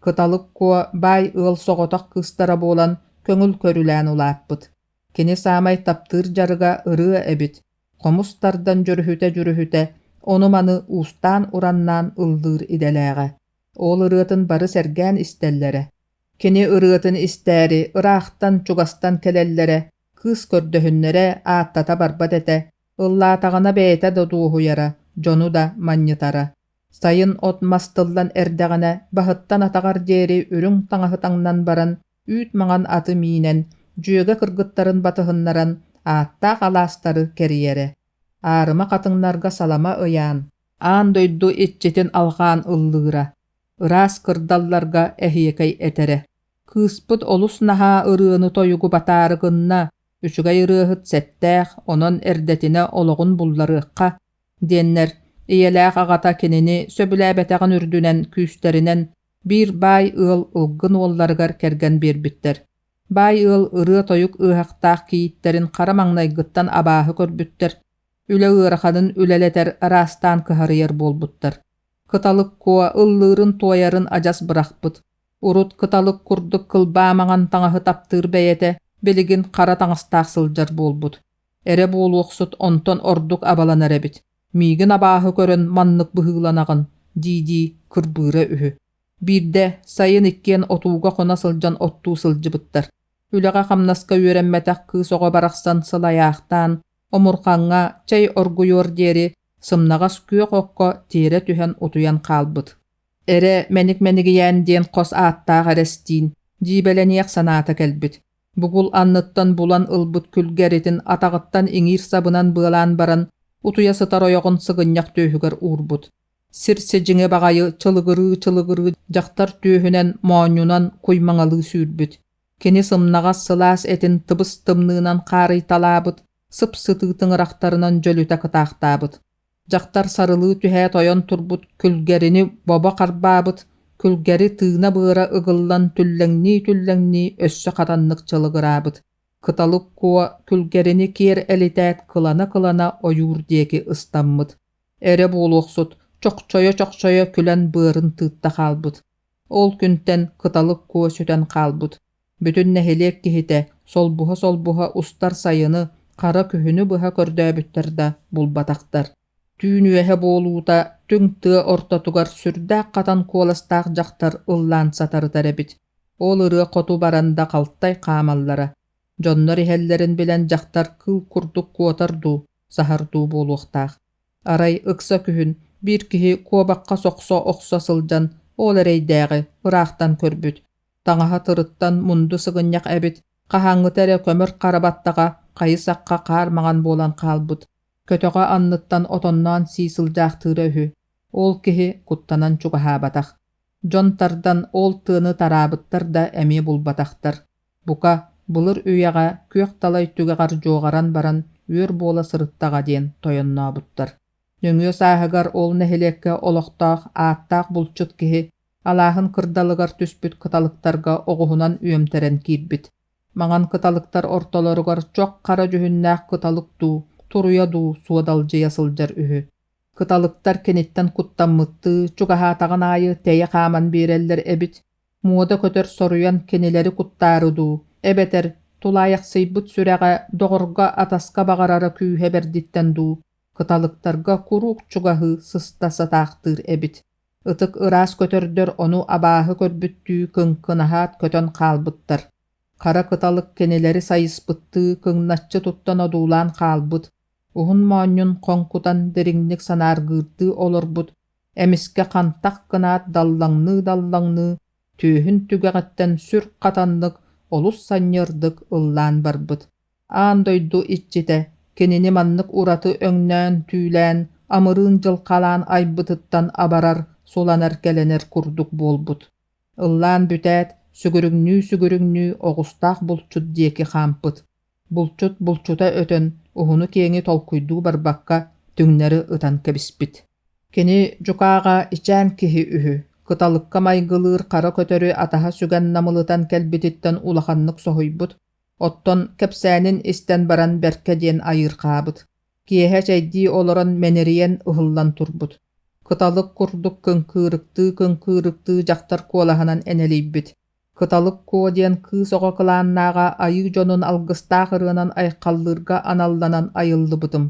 Кыталык Куо баай ыал соҕотох кыыстара буолан көҥүл көрүлээн улааппыт. Кини саамай таптыыр дьарыга ырыа эбит, хомус тардан дьүрүһүтэ-дьүрүһүтэ, ону-маны уустаан-ураннаан ыллыыр идэлээҕэ. Ол ырыатын бары сэргээн истэллэрэ. Кини ырыатын истээри ыраахтан-чугастан кэлэллэрэ, кыыс көрдөһүннэрэ ааттата барбат этэ, ыллаатаҕына бэйэтэ да дуоһуйара, дьону да манньытара. Сайын от-мас тыллан эрдэҕинэ баһыттан атаҕар диэри үрүҥ таҥаһы таҥнан баран үүт маҥан аты миинэн, дьүөгэ кыргыттарын батыһыннаран ааттаах алаастары кэрийэрэ. Аарыма хатыҥнарга салама ыйаан, аан дойду иччитин алҕаан ыллыыра, ыраас кырдалларга эһиэкэй этэрэ. Кыыспыт олус наһаа ырыаны-тойугу батаары гынна, үчүгэй ырыаһыт сэттээх, онон эрдэтинэ олоҕун булларыахха диэннэр, ийэлээх аҕата кинини сөбүлээбэтэҕин үрдүнэн күүстэринэн биир баай ыал ылгын уолларыгар кэргэн биэрбиттэр. Баай ыал ырыа-тойук ыаһахтаах кийииттэрин хара маҥнайгыттан абааһы көрбүттэр, үлэ ыараханын үлэлэтэр араастаан кыһарыйар буолбуттар. Кыталык Куо ыллыырын-туойарын адьас бырахпыт. Урут кыталык курдук кылбаа маҥан таҥаһы таптыыр бэйэтэ билигин хара таҥастаах сылдьар буолбут. Эрэ буолуохсут онтон ордук абаланар эбит. Миигин абааһы көрөн маннык быһыыланаҕын дии-дии кырбыыра үһү. Биирдэ сайын иккиэн отууга хоно сылдьан оттуу сылдьыбыттар. Үлэҕэ-хамнаска үөрэммэтэх кыыс оҕо барахсан сылайаахтаан, омурҕаҥҥа чэй оргуйуор диэри сымнаҕас күөх окко тиэрэ түһэн утуйан хаалбыт. Эрэ Мэник-Мэнигийээн диэн хос ааттаах эрэстиин дьиибэлэниэх санаата кэлбит. Бугул анныттан булан ылбыт күлгэритин атаҕыттан иҥиир сабынан быалаан баран, утуйа сытар ойоҕун сыгынньах түөһүгэр уурбут. Сир сидьиҥи баҕайы чылыгырыы-чылыгырыы дьахтар түөһүнэн, моонньунан куймаҥалыы сүүрбүт. Кини сымнаҕас сылаас этин тыбыс-тымныынан хаарыйталаабыт, сып-сытыы тыҥырахтарынан дьөлүтэ кытаахтаабыт. Дьахтар сарылыы түһээт ойон турбут күлгэрини бобо харбаабыт, күлгэри тыына-быара ыгыллан түллэҥнии-түллэҥнии өссө хатаннык чылыгыраабыт. Кыталык Куо күлгэрини киэр элитээт кылана-кылана ойуур диэки ыстаммыт. Эрэ буолуохсут чохчойо-чохчойо күлэн быарын тыытта хаалбыт. Ол күнтэн Кыталык Куо сүтэн хаалбыт. Бүтүн нэһилиэк киһитэ солбуһа-солбуһа устар сайыны, хара күһүнү быһа көрдөөбүттэр да булбатахтар. Түүн үөһэ буолуута түҥ тыа ортотугар сүрдээх хатан куоластаах дьахтар ыллаан сатарытар эбит. Ол ырыа хоту баран да халтай хаамаллара. Дьоннор иһэллэрин билэн дьахтар кыыл курдук куотар дуу, саһар дуу буолуохтаах. Арай ыкса күһүн биир киһи куобахха сохсо охсо сылдьан ол эрэйдээҕи ыраахтан көрбүт. Таҥаһа тырыттан мунду сыгынньах эбит, хаһааҥҥыта эрэ көмөр хара баттаҕа хайы-сахха хаар маҥан буолан хаалбыт, көтөҕө анныттан отонноон сии сылдьаахтыыра үһү. Ол киһи куттанан чугаһаабатах. Дьон тардан ол тыаны тараабыттар да эмиэ булбатахтар. Бука, былыр үйэҕэ күөх далай түгэҕэр дьуоҕаран баран үөр буола сырыттаҕа диэн тойоннообуттар. Нөҥүө сааһыгар ол нэһилиэккэ олохтоох ааттаах булчут киһи алааһын кырдалыгар түспүт кыталыктарга оҕуһунан үөмтэрэн киирбит. Маҥан кыталыктар ортолоругар чох хара дьүһүннээх кыталык дуу, туруйа дуу суодалдьыйа сылдьар үһү. Кыталыктар киниттэн куттаммыттыы чугаһаатаҕын аайы тэйэ хааман биэрэллэр эбит. Муода көтөр соруйан кинилэри куттаары дуу, эбэтэр тулаайахсыйбыт сүрэҕэ доҕорго-атаска баҕарара күүһэ бэрдиттэн дуу, кыталыктарга куруук чугаһыы сыста сатаахтыыр эбит. Ытык ыраас көтөрдөр ону абааһы көрбүттүү кыҥкынаһаат көтөн хаалбыттар. Хара кыталык кинилэри сайыспыттыы кыҥначчы туттан одуулаан хаалбыт, уһун моонньун хоҥкутан дириҥник санааргыырдыы олорбут, эмискэ хантах гынаат даллаҥныы-даллаҥныы, түөһүн түгэҕиттэн сүр хатаннык, олус санньыардык ыллаан барбыт. Аан дойду иччитэ кинини маннык ураты өҥнөөн-түүлээн, амырыын дьылҕалаан айбытыттан абарар, суланар-кэлэнэр курдук буолбут. Ыллаан бүтээт, сүгүрүҥнүү-сүгүрүҥнүү оҕустаах булчут диэки хаампыт. Булчут булчута өтөн, Уһуну-киэҥи толкуйдуу барбакка түҥнэри ытан кэбиспит. Кини дьукааҕа ичээн киһи үһү, кыталыкка майгылыыр хара көтөрү атаһа сүгэн намылытан кэлбититтэн улаханнык соһуйбут, оттон кэпсээнин истэн баран бэркэ диэн айыырхаабыт. Киэһэ чэйдии олорон мэнэрийэн ыһыллан турбут. Кыталык курдук кыҥкыырыктыы-кыҥкыырыктыы дьахтар куолаһынан энэлийбит. Кыталык Куо диэн кыыс оҕо кылааннааҕа айыы дьонун алгыстаах ырыанан айхаллыырга аналланан айыллыбытым.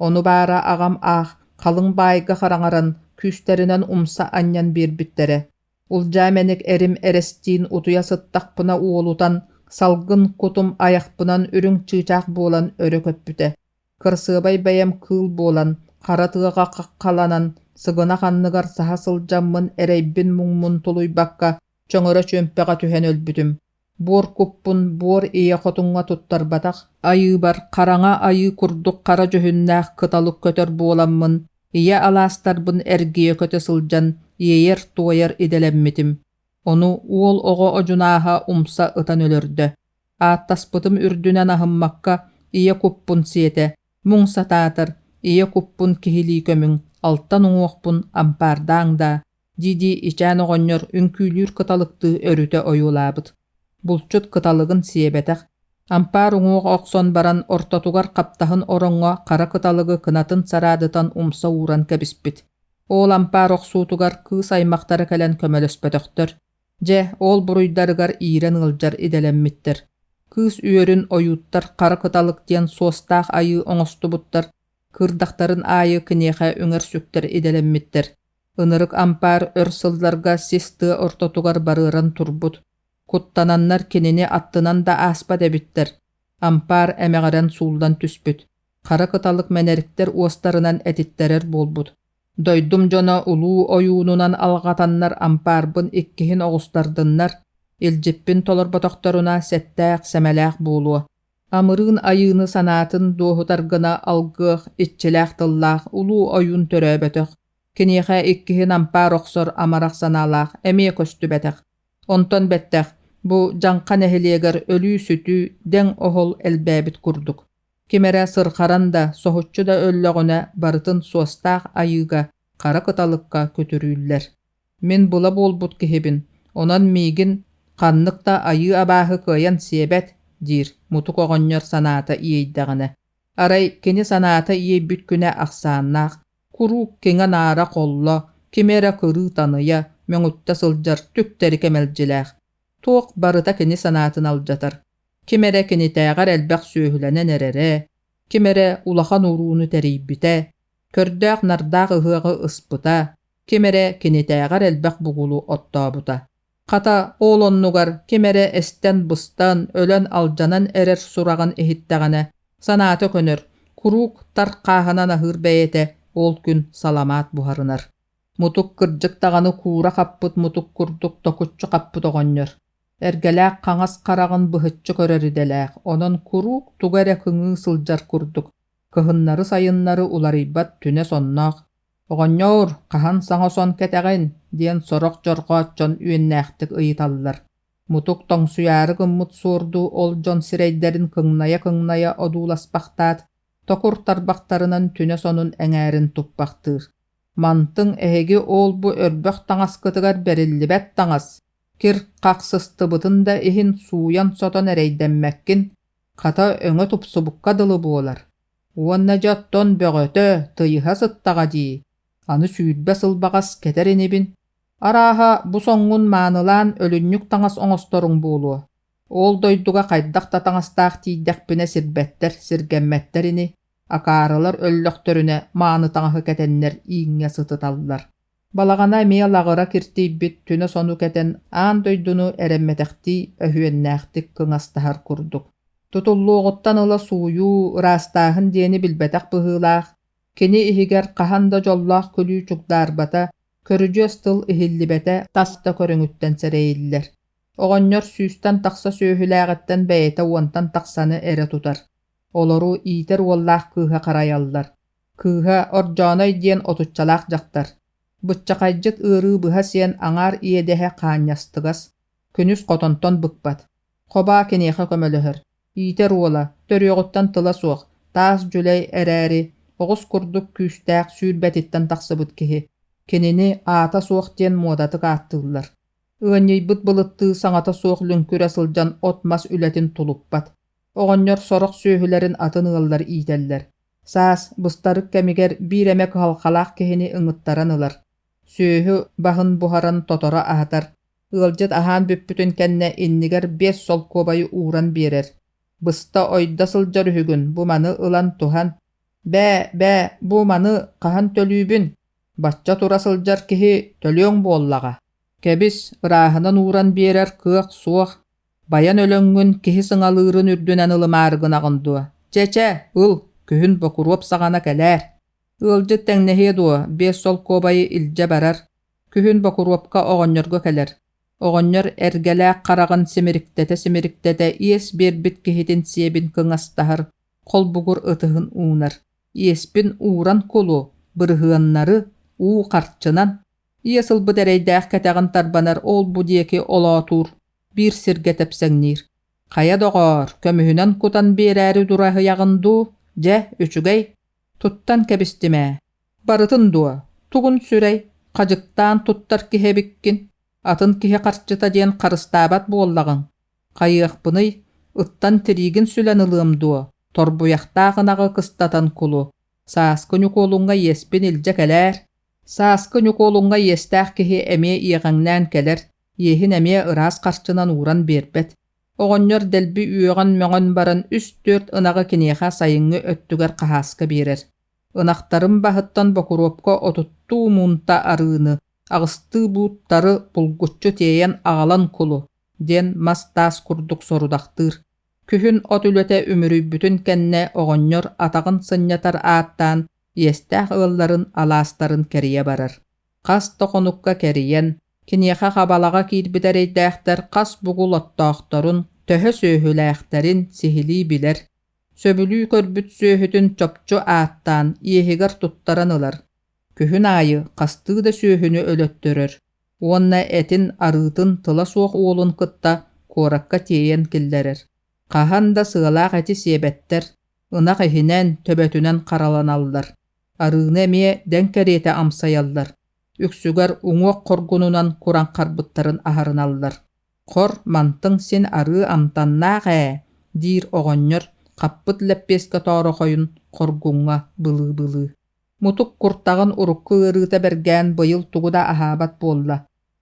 Ону баара аҕам аах халыҥ баайга хараҥаран, күүстэринэн умса анньан биэрбиттэрэ. Улдьаа мэник эрим эрэстиин утуйа сыттахпына уолутан, салгын кутум айахпынан үрүҥ чыычаах буолан өрө көппүтэ. Кырасыабай бэйэм кыыл буолан, хара тыаҕа хаххаланан, сыгынах анныгар саһа сылдьаммын эрэйбин-муҥмун тулуйбакка чөҥөрө чүөмпэҕэ түһэн өлбүтүм. Буор куппун буор ийэ хотуҥҥа туттарбатах айыыбар хараҥа айыы курдук хара дьүһүннээх кыталык көтөр буоламмын, ийэ алаастарбын эргийэ көтө сылдьан иэйэр-туойар идэлэммитим. Ону уол оҕо одьунааһа умса ытан өлөрдө. Ааттаспытым үрдүнэн аһыммакка ийэ куппун сиэтэ, муҥ сатаатар, ийэ куппун киһилии көмүҥ, алтан уҥуохпун ампаардааҥ даа дии-дии ичээн оҕонньор үҥкүүлүүр кыталыктыы өрүтэ ойуулаабыт. Булчут кыталыгын сиэбэтэх, ампаар уҥуох охсон баран ортотугар хаптаһын ороҥҥо хара кыталыгы кынатын сараадытан умса ууран кэбиспит. Ол ампаар охсуутугар кыыс аймахтара кэлэн көмөлөспөтөхтөр. Дьэ, ол буруйдарыгар иирэн ыалдьар идэлэммиттэр. Кыыс үөрүн ойууттар хара кыталык диэн суостаах айыы оҥостубуттар, кыырдахтарын аайы киниэхэ үҥэр-сүктэр идэлэммиттэр. Ынырык ампаар өр сылларга сис тыа ортотугар барыаран турбут. Куттананнар кинини аттынан да ааспат эбиттэр. Ампаар эмэҕирэн сууллан түспүт. Хара кыталык мэнэриктэр уостарынан этиттэрэр буолбут. Дойдум дьоно улуу ойуунунан алҕатаннар ампаарбын иккиһин оҕустардыннар, илдьиппин толорботохторуна сэттээх-сэмэлээх буолуо. Амырыын айыыны санаатын дуоһутар гына алгыах, иччилээх тыллаах улуу ойуун төрөөбөтөх, киниэхэ иккиһин ампаар охсор амарах санаалаах эмиэ көстүбэтэх. Онтон бэттэх, бу Дьаҥха нэһилиэгэр өлүү-сүтүү, дэҥ-оһол элбээбит курдук. Ким эрэ сырхаран да, соһуччу да өллөҕүнэ барытын суостаах айыыга, хара кыталыкка күтүрүүллэр. Мин була буолбут киһибин, онон миигин ханнык да айыы-абааһы кыайан сиэбэт, диир Мутук оҕонньор санаата иэйдэҕинэ. Арай кини санаата иэйбит күнэ ахсааннаах, куруук киҥэ-наара холло, кими эрэ кырыы таныйа, мөҥүттэ сылдьар түктэри кэмэлдьилээх. Туох барыта кини санаатын алдьатар. Ким эрэ кинитээҕэр элбэх сүөһүлэнэн эрэрэ, ким эрэ улахан урууну тэрийбитэ, көрдөөх-нардаах ыһыаҕы ыспыта, ким эрэ кинитээҕэр элбэх бугулу оттообута. Хата, ол оннугар ким эрэ эстэн-быстан, өлөн-алдьанан эрэр сураҕын иһиттэҕинэ, санаата көнөр, куруук тар хааһынан аһыыр бэйэтэ ол күн саламаат буһарынар. Мутук кырдьык даҕаны куура хаппыт мутук курдук токуччу хаппыт оҕонньор. Эргэлээх хаҥас хараҕын быһыччы көрөр идэлээх, онон куруук тугу эрэ кыҥыы сылдьар курдук, кыһыннары-сайыннары уларыйбат түнэ сонноох «Оҕонньоор, хаһан саҥа сон кэтэҕин?» диэн сорох дьорҕоот дьон үөннээхтик ыйыталлар. Мутук тоҥсуйаары гыммыт суордуу ол дьон сирэйдэрин кыҥнайа-кыҥнайа одууласпахтаат, токур тарбахтарынан түнэ сонун эҥээрин туппахтыыр. «Мантыҥ эһиги ол-бу өрбөх таҥаскытыгар бэриллибэт таҥас, кир-хах сыстыбытын да иһин сууйан-сотон эрэйдэммэккин, хата өҥө тупсубукка дылы буолар. Уонна дьэ оттон бөҕөтө, тыйыһа сыттаҕа дии, аны 20 сыл баҕас кэтэр инибин. Арааһа, бу соҥҥун маанылаан өлүнньүк таҥас оҥосторуҥ буолуо. Ол дойдуга хайдах да таҥастаах тиийдэхпинэ сирбэттэр, сиргэммэттэр ини, акаарылар өллөхтөрүнэ мааны таҥаһы кэтэннэр ииҥҥэ сытыталлар. Балаҕана эмиэ лаҕыра киртийбит түнэ сону кэтэн аан дойдуну эрэммэтэхтии өһүөннээхтик кыҥастаһар курдук. Тутуллуоҕуттан ыла сууйуу, ыраастааһын диэни билбэтэх быһыылаах, кини иһигэр хаһан да дьоллоох күлүү чугдаарбата, көрүдьүөс тыл иһиллибэтэ тас да көрүҥүттэн сэрэйиллэр. Оҕонньор сүүстэн тахса сүөһүлээҕиттэн бэйэтэ уонтан тахсаны эрэ тутар. Олору иитэр уоллаах кыыһа харайаллар. Кыыһа Ордьооной диэн отуччалаах дьахтар. Быччахайдьыт ыарыы быһа сиэн аҥаар иэдэһэ хаанньастыгас, күнүс хотонтон быкпат. Хобаа киниэхэ көмөлөһөр. Иитэр уола, төрүөҕүттэн тыла суох, Таас дьүлэй эрээри, оҕус курдук күүстээх сүүрбэтиттэн тахсыбыт киһи. Кинини аата суох диэн муодатык ааттыыллар. Ыанньыйбыт былыттыы саҥата суох лүҥкүрэ сылдьан от-мас үлэтин тулуппат. Оҕонньор сорох сүөһүлэрин атын ыаллар иитэллэр. Саас, быстарык кэмигэр биир эмэ кыһалҕалаах киһини ыҥыттаран ылар. Сүөһү баһын буһаран тоторо аһатар. Ыалдьыт аһаан бүппүтүн кэннэ иннигэр 5 солкуобайы ууран биэрэр. Быста-ойдо сылдьар үһүгүн, бу маны ылан туһан. Бээ, бээ, бу маны хаһан төлүүбүн? Бачча тура сылдьар киһи төлүөҥ буоллаҕа. Кэбис, ырааһынан ууран биэрэр кыах суох. Байан өлөҥҥүн киһи сыҥалыырын үрдүнэн ылымаары гынаҕын дуо? Чэ-чэ, ыл, күһүн Бокуруоп саҕана кэлээр. Ыалдьыт тэҥнэһиэ дуо, 5 солкуобайы илдьэ барар. Күһүн Бокуруопка оҕонньорго кэлэр. Оҕонньор эргэлээх хараҕын симириктэтэ-симириктэтэ иэс биэрбит киһитин сиэбин кыҥастаһар, холбугур ытыһын уунар. Иэспин ууран кулу, бырыһыаннары, уу харчынан. Иэс ылбыт эрэйдээх кэтэҕин тарбанар ол-бу диэки олоотуур, биир сиргэ тэпсэҥниир. Хайа доҕоор, көмүһүнэн кутан биэрээри дураһыйаҕын дуу? Дьэ, үчүгэй, туттан кэбистим ээ. Барытын дуо? Тугун сүрэй, хадьыктаан туттар киһи эбиккин. Атын киһи харчыта диэн харыстаабат буоллаҕыҥ. Хайыахпыный, ыттан тириигин сүлэн ылыам дуо, торбуйахтаах ынаҕы кыстатан кулу. Сааскы Ньукуолуҥҥа иэспин илдьэ кэлээр. Сааскы Ньукуолуҥҥа иэстээх киһи эмиэ иэҕэҥнээн кэлэр, иэһин эмиэ ыраас харчынан ууран биэрбэт. Оҕонньор дэлби үөҕэн-мөҕөн баран үс-түөрт ынаҕы киниэхэ сайыҥҥы өттүгэр хаһааска биэрэр. Ынахтарын баһыттан Бокуруопка отуттуу муунта арыыны, аҕыстыы бууттары булгуччу тиэйэн аҕалан кулу, диэн мас-таас курдук сорудахтыыр. Күһүн от үлэтэ үмүрүйбүтүн кэннэ оҕонньор атаҕын сынньатар ааттаан иэстээх ыалларын алаастарын кэрийэ барар. Хас да хонукка кэрийэн, киниэхэ хабалаҕа киирбит эрэйдээхтэр хас бугул оттоохторун, төһө сүөһүлээхтэрин сиһилии билэр. Сөбүлүү көрбүт сүөһүтүн чопчу ааттаан иэһигэр туттаран ылар. Күһүн аайы хастыы да сүөһүнү өлөттөрөр уонна этин арыытын тыла суох уолун кытта куоракка тиэйэн киллэрэр. Хаһан да сыалаах эти сиэбэттэр, ынах иһинэн, төбөтүнэн хараланаллар. Арыыны эмиэ дэҥ кэриэтэ амсайаллар, үксүгэр уҥуох хоргунунан кураҥхарбыттарын аһарыналлар. Хор, мантыҥ син арыы амтаннаах ээ, диир оҕонньор хаппыт лэппиэскэ тоорохойун хоргуҥҥа былыы-былыы. Мутук куртаҕын урукку ыарыыта бэргээн быйыл тугу да аһаабат буолла,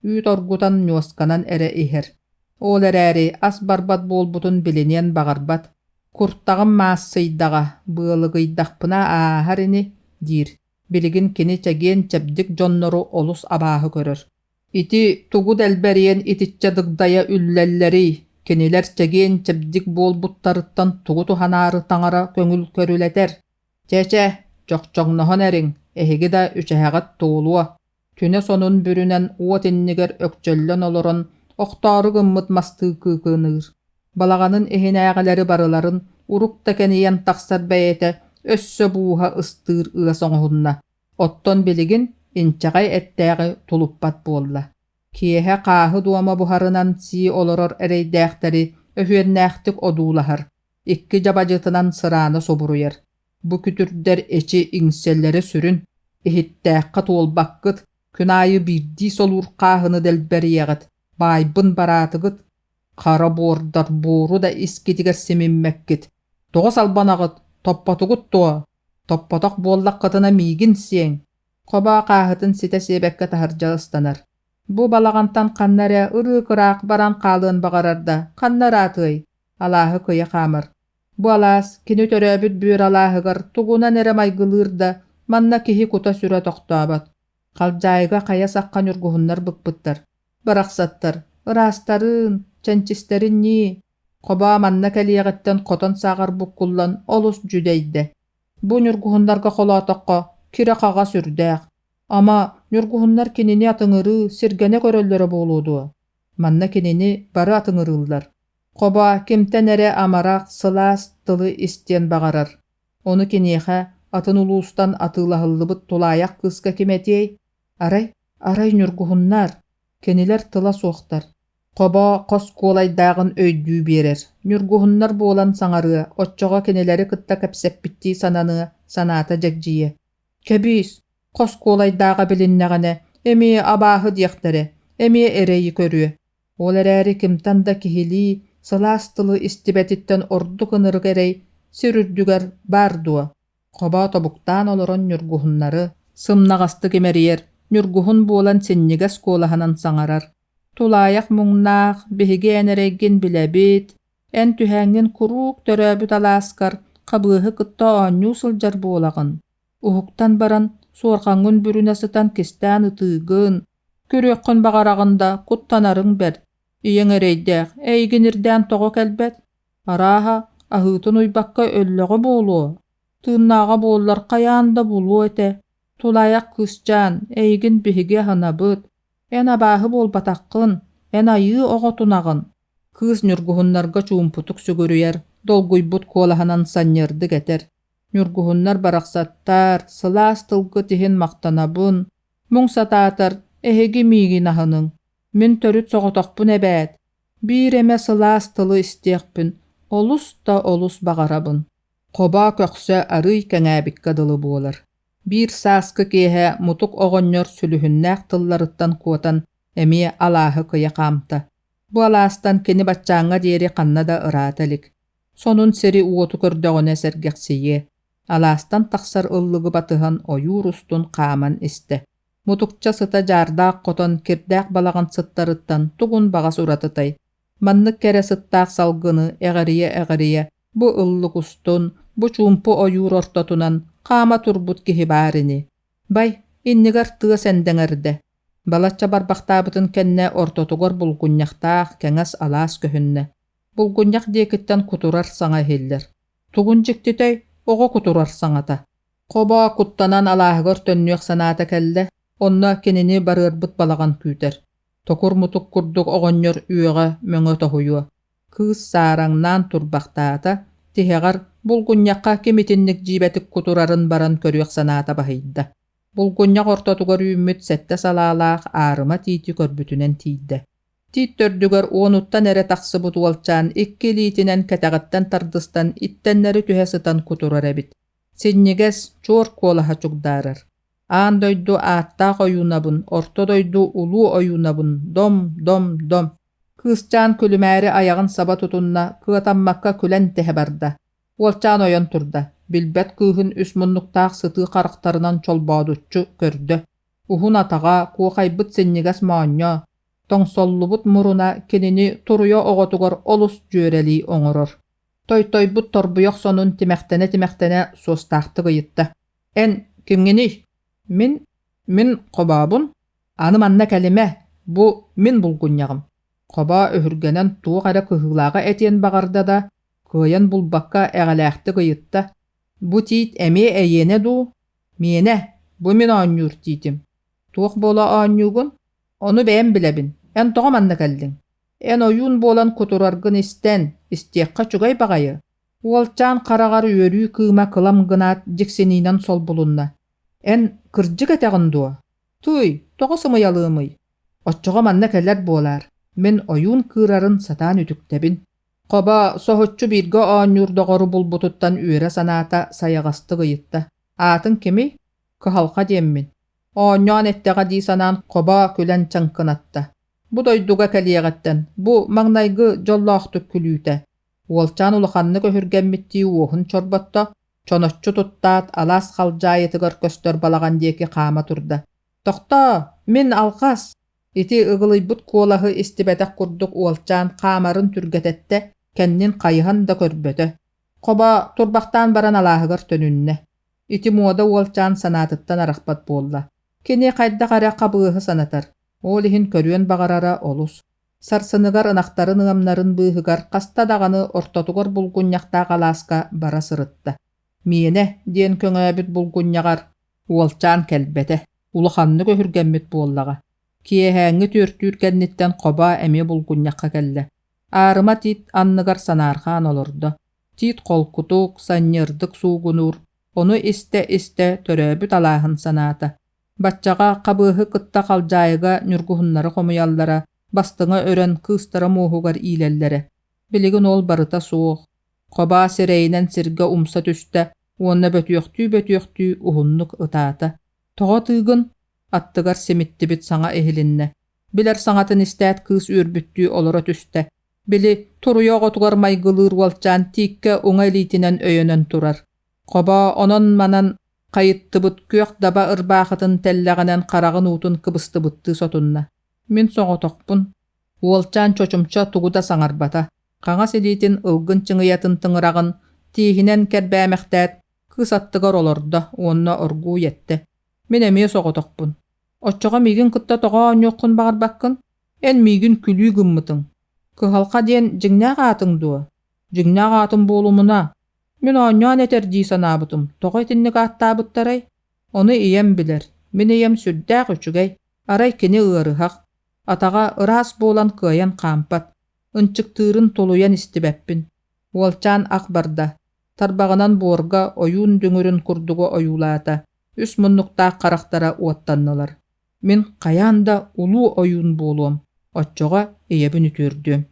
үүт оргутан ньуосканан эрэ иһэр. Ол эрээри ас барбат буолбутун билиниэн баҕарбат. Куртаҕым маассыйдаҕа, быалыгыйдахпына ааһар ини, диир. Билигин кини чэгиэн-чэбдик дьоннору олус абааһы көрөр. Ити тугу дэлбэрийэн итиччэ дыгдайа үллэллэрий, кинилэр чэгиэн-чэбдик буолбуттарыттан тугу туһанаары таҥара көҥүл көрүлэтэр? Чэ-чэ, чохчоҥноһон эриҥ, эһиги да үчэһэҕит туолуо. Түнэ сонун бүрүнэн уот иннигэр өкчөллөн олорон охтоору гыммыт мастыы кыыкыныыр. Балаҕанын иһинээҕилэри барыларын урук да кэнийэн тахсар бэйэтэ өссө бууһа ыстыыр ыас оҥоһунна. Оттон билигин инчэҕэй эттээҕи тулуппат буолла. Киэһэ хааһы дуома буһарынан сии олорор эрэйдээхтэри өһүөннээхтик одуулаһар, икки дьабадьытынан сыраана субуруйар. Бу күтүрдэр эчи иҥсэллэрэ сүрүн, иһиттээххэ туолбаккыт, күн аайы биирдии солуур хааһыны дэлбэрийэҕит, баайбын бараатыгыт, хара буордар буору да искитигэр симиммэккит, тоҕо салбанаҕыт, топпотугут дуо? Топпотох буоллаххытына миигин сиэҥ, хобоо хааһытын ситэ сиэбэккэ таһырдьа ыстанар. Бу балаҕантан ханна эрэ ырыы-кыраах баран хаалыан баҕарар да, ханна ыраатыай, алааһы кыйа хаамар. Бу алаас кини төрөөбүт бүөр алааһыгар тугунан эрэ майгылыыр да, манна киһи кута-сүрэ тохтообот. Халдьаайыга хайа сахха ньургуһуннар быкпыттар. Барахсаттар, ыраастарын, чэнчистэрин ньии, Хобоо манна кэлиэҕиттэн хотон сааҕар буккуллан олус дьүдэйдэ. Бу ньургуһуннарга холоотоххо, кирэ-хаҕа сүрдээх. Ама, ньургуһуннар кинини атыҥырыы, сиргэнэ көрөллөрө буолуо дуо? Манна кинини бары атыҥырыыллар. Хобоо кимтэн эрэ амарах, сылаас тылы истиэн баҕарар. Ону киниэхэ атын улуустан атыылаһыллыбыт тулаайах кыыска ким этиэй? Арай, арай ньургуһуннар, кинилэр тыла суохтар. Хобо хос куолайдааҕын өйдүү биэрэр, ньургуһуннар буолан саҥарыа, оччоҕо кинилэри кытта кэпсэппиттии сананыа, санаата дьэгдьийиэ. Кэбиис, хос куолайдааҕа билиннэҕинэ, эмиэ абааһы диэхтэрэ, эмиэ эрэйи көрүө. Ол эрээри кимтэн да киһилии, сылаас тылы истибэтиттэн ордук ынырык эрэй сир үрдүгэр баар дуо? Хобо тобуктаан олорон ньургуһуннары сымнаҕастык имэрийэр, ньургуһун буолан синньигэс куолаһынан саҥарар: «Тулаайах муҥнаах, биһиги эн эрэйгин билэбит, эн түһээҥҥин куруук төрөөбүт алааскар хабыаһы кытта оонньуу сылдьар буолаҕын. Уһуктан баран суорҕаҥҥын бүрүнэ сытан кистээн ытыыгын, көрүөххүн баҕараҕын да, куттанарыҥ бэрт. Ийэҥ эрэйдээх, эйигин ирдээн тоҕо кэлбэт? Арааһа, аһыытын уйбакка өллөҕө буолуо. Тыыннааҕа буоллар хайаан да булуо этэ. Тулаайах кыысчаан, эйигин биһиги аһынабыт. Эн абааһы буолбатаххын, эн айыы оҕотунаҕын. Кыыс ньургуһуннарга чуумпутук сүгүрүйэр, долгуйбут куолаһынан санньыардык этэр: «Ньургуһуннар барахсаттар, сылаас тылгыт иһин махтанабын. Муҥ сатаатар, эһиги миигин аһыныҥ. Мин төрүт соҕотохпун эбээт. Биир эмэ сылаас тылы истиэхпин олус да олус баҕарабын». Хобоо көхсө арыый кэҥээбиккэ дылы буолар. Биир сааскы киэһэ Мутук оҕонньор сүлүһүннээх тылларыттан куотан эмиэ алааһы кыйа хаамта. Бу алаастан кини баччааҥҥа диэри ханна да ыраата илик. Сонун сири-уоту көрдөҕүнэ сэргэхсийиэ. Алаастан тахсар ыллыгы батыһан ойуур устун хааман истэ. Мутукча сыта дьаардаах хотон кирдээх балаҕан сыттарыттан тугун баҕас уратытай. Маннык кэрэ сыттаах салгыны эҕирийэ-эҕирийэ бу ыллык устун, бу чуумпу ойуур ортотунан хаама турбут киһи баар ини. Бай, иннигэр тыа сэндэҥэрдэ. Балачча барбахтаабытын кэннэ ортотугар булгунньахтаах кэҥэс алаас көһүннэ. Булгунньах диэкиттэн кутурар саҥа иһиллэр. Тугун дьиктитэй, оҕо кутурар саҥата. Хобо куттанан алааһыгар төннүөх санаата кэллэ, онно кинини барыарбыт балаҕан күүтэр. Токур мутук курдук оҕонньор үөҕэ мөҥө тоһуйуо. Кыыс саараҥнаан турбахтаата, тиһэҕэр булгунньахха ким итинник дьиибэтик кутурарын баран көрүөх санаата баһыйда. Булгунньах ортотугар үүммүт сэттэ салаалаах аарыма тиити көрбүтүнэн тиийдэ. Тиит төрдүгэр уонуттан эрэ тахсыбыт уолчаан икки илиитинэн кэтэҕиттэн тардыстан иттэннэри түһэ сытан кутурар эбит. Синньигэс, чуор куолаһа чугдаарар. Аан дойду ааттаах ойуунабын, орто дойду улуу ойуунабын, дом, дом, дом. Кыысчаан күлүмээри айаҕын саба тутунна, кыатаммакка күлэн тэһэ барда. Уолчаан ойон турда, билбэт кыыһын үс муннуктаах сытыы харахтарынан чолбоодуччу көрдө. Уһун атаҕа, куохайбыт синньигэс моонньо, тоҥсоллубут муруна кинини туруйа оҕотугар олус дьүөрэлии оҥорор. Тойтойбут торбуйах сонун тимэхтэнэ-тимэхтэнэ суостаахтык ыйытта: «Эн кимҥиний?» «Мин, мин хобообун. Аны манна кэлимэ, бу мин булгунньаҕым». Хобоо өһүргэнэн туох эрэ кыһыылааҕы этиэн баҕарда да, кыайан булбакка эҕэлээхтик ыйытта: «Бу тиит эмиэ эйиэнэ дуу?» «Миэнэ, бу мин оонньуур тиитим». «Туох буола оонньуугун?» «Ону бэйэм билэбин. Эн тоҕо манна кэллиҥ?» «Эн ойуун буолан кутураргын истэн, истиэххэ үчүгэй баҕайы». Уолчаан хараҕар үөрүү кыыма кылам гынаат дьиксиниинэн солбулунна: «Эн кырдьык этэҕин дуо? Тыый, тоҕо сымыйалыымый? Оччоҕо манна кэлэр буолаар, мин ойуун кыырарын сатаан үтүктэбин». Хобо соһуччу бииргэ оонньуур доҕору булбутуттан үөрэ санаата сайаҕастык ыйытта: «Аатыҥ кимий?» «Кыһалҕа диэммин». Оонньоон эттэҕэ дии санаан Хобо күлэн чаҥкынатта. Бу дойдуга кэлиэҕиттэн бу маҥнайгы дьоллоохтук күлүүтэ. Уолчаан улаханнык өһүргэммиттии уоһун чорботто, чоноччу туттаат алаас халдьаайытыгар көстөр балаҕан диэки хаама турда. «Тохтоо! Мин алҕас!» Ити ыгылыйбыт куолаһы истибэтэх курдук уолчаан хаамарын түргэтэттэ, кэннин хайыһан да көрбөтө. Хобо турбахтаан баран алааһыгар төнүннэ. Ити муода уолчаан санаатыттан арахпат буолла. Кини хайдах эрэ хабыаһы санатар, ол иһин көрүөн баҕарара олус. Сарсыныгар ынахтарын ыамнарын быыһыгар хаста даҕаны ортотугар булгунньахтаах алааска бара сырытта. «Миэнэ» диэн көҥөөбүт булгунньаҕар уолчаан кэлбэтэ, улаханнык өһүргэммит буоллаҕа. Киэһээҥҥи түөртүүр кэнниттэн хобоо эмиэ булгунньахха кэллэ. Аарыма тиит анныгар санаарҕаан олордо. Тиит холкутук, санньыардык суугунуур, ону истэ-истэ төрөөбүт алааһын санаата. Баччаҕа хабыаһы кытта халдьаайыга ньургуһуннары хомуйаллара. бастыҥа өрөн кыыстара муоһугар иилэллэрэ. Билигин ол барыта суох. Хобаа сирэйинэн сиргэ умса түстэ уонна бөтүөхтүү-бөтүөхтүү уһуннук ытаата. «Тоҕо ытыыгын?» Аттыгар симиттибит саҥа иһилиннэ. Билэр саҥатын истээт кыыс үөрбүттүү олоро түстэ. Били, туруйа оҕотугар майгылыыр уолчаан тииккэ уҥа илиитинэн өйөнөн турар. Хобоо онон-манан хайыттыбыт күөх даба ырбаахытын тэллэҕинэн хараҕын уутун кыбыстыбыттыы сотунна. Мин соҕотохпун. Уолчаан чочумча тугу да саҥарбата. Хаҥас илиитин ылгын чыҥыйатын тыҥыраҕын тииһинэн кэрбээмэхтээт, кыыс аттыгар олордо уонна оргууй эттэ: «Мин эмиэ соҕотохпун. Оччоҕо миигин кытта тоҕо оонньуоххун баҕарбаккын? Эн миигин күлүү гыммытыҥ. Кыһалҕа диэн дьиҥнээх аатыҥ дуо? Дьиҥнээх аатым буолумуна. Мин оонньоон этэр дии санаабытым, тоҕо итинник ааттаабыттарай? Ону ийэм билэр. Мин ийэм сүрдээх үчүгэй, арай кини ыарыһах. Атаҕа ыраас буолан кыайан хаампат. Ынчыктыырын тулуйан истибэппин. Уолчаан ах барда. Тарбаҕынан буорга ойуун дүҥүрүн курдугу ойуулаата, үс муннуктаах харахтара уоттаннылар. Мин хайаан да улуу ойуун буолуом, оччоҕо ийэбин үтүөрдүөм.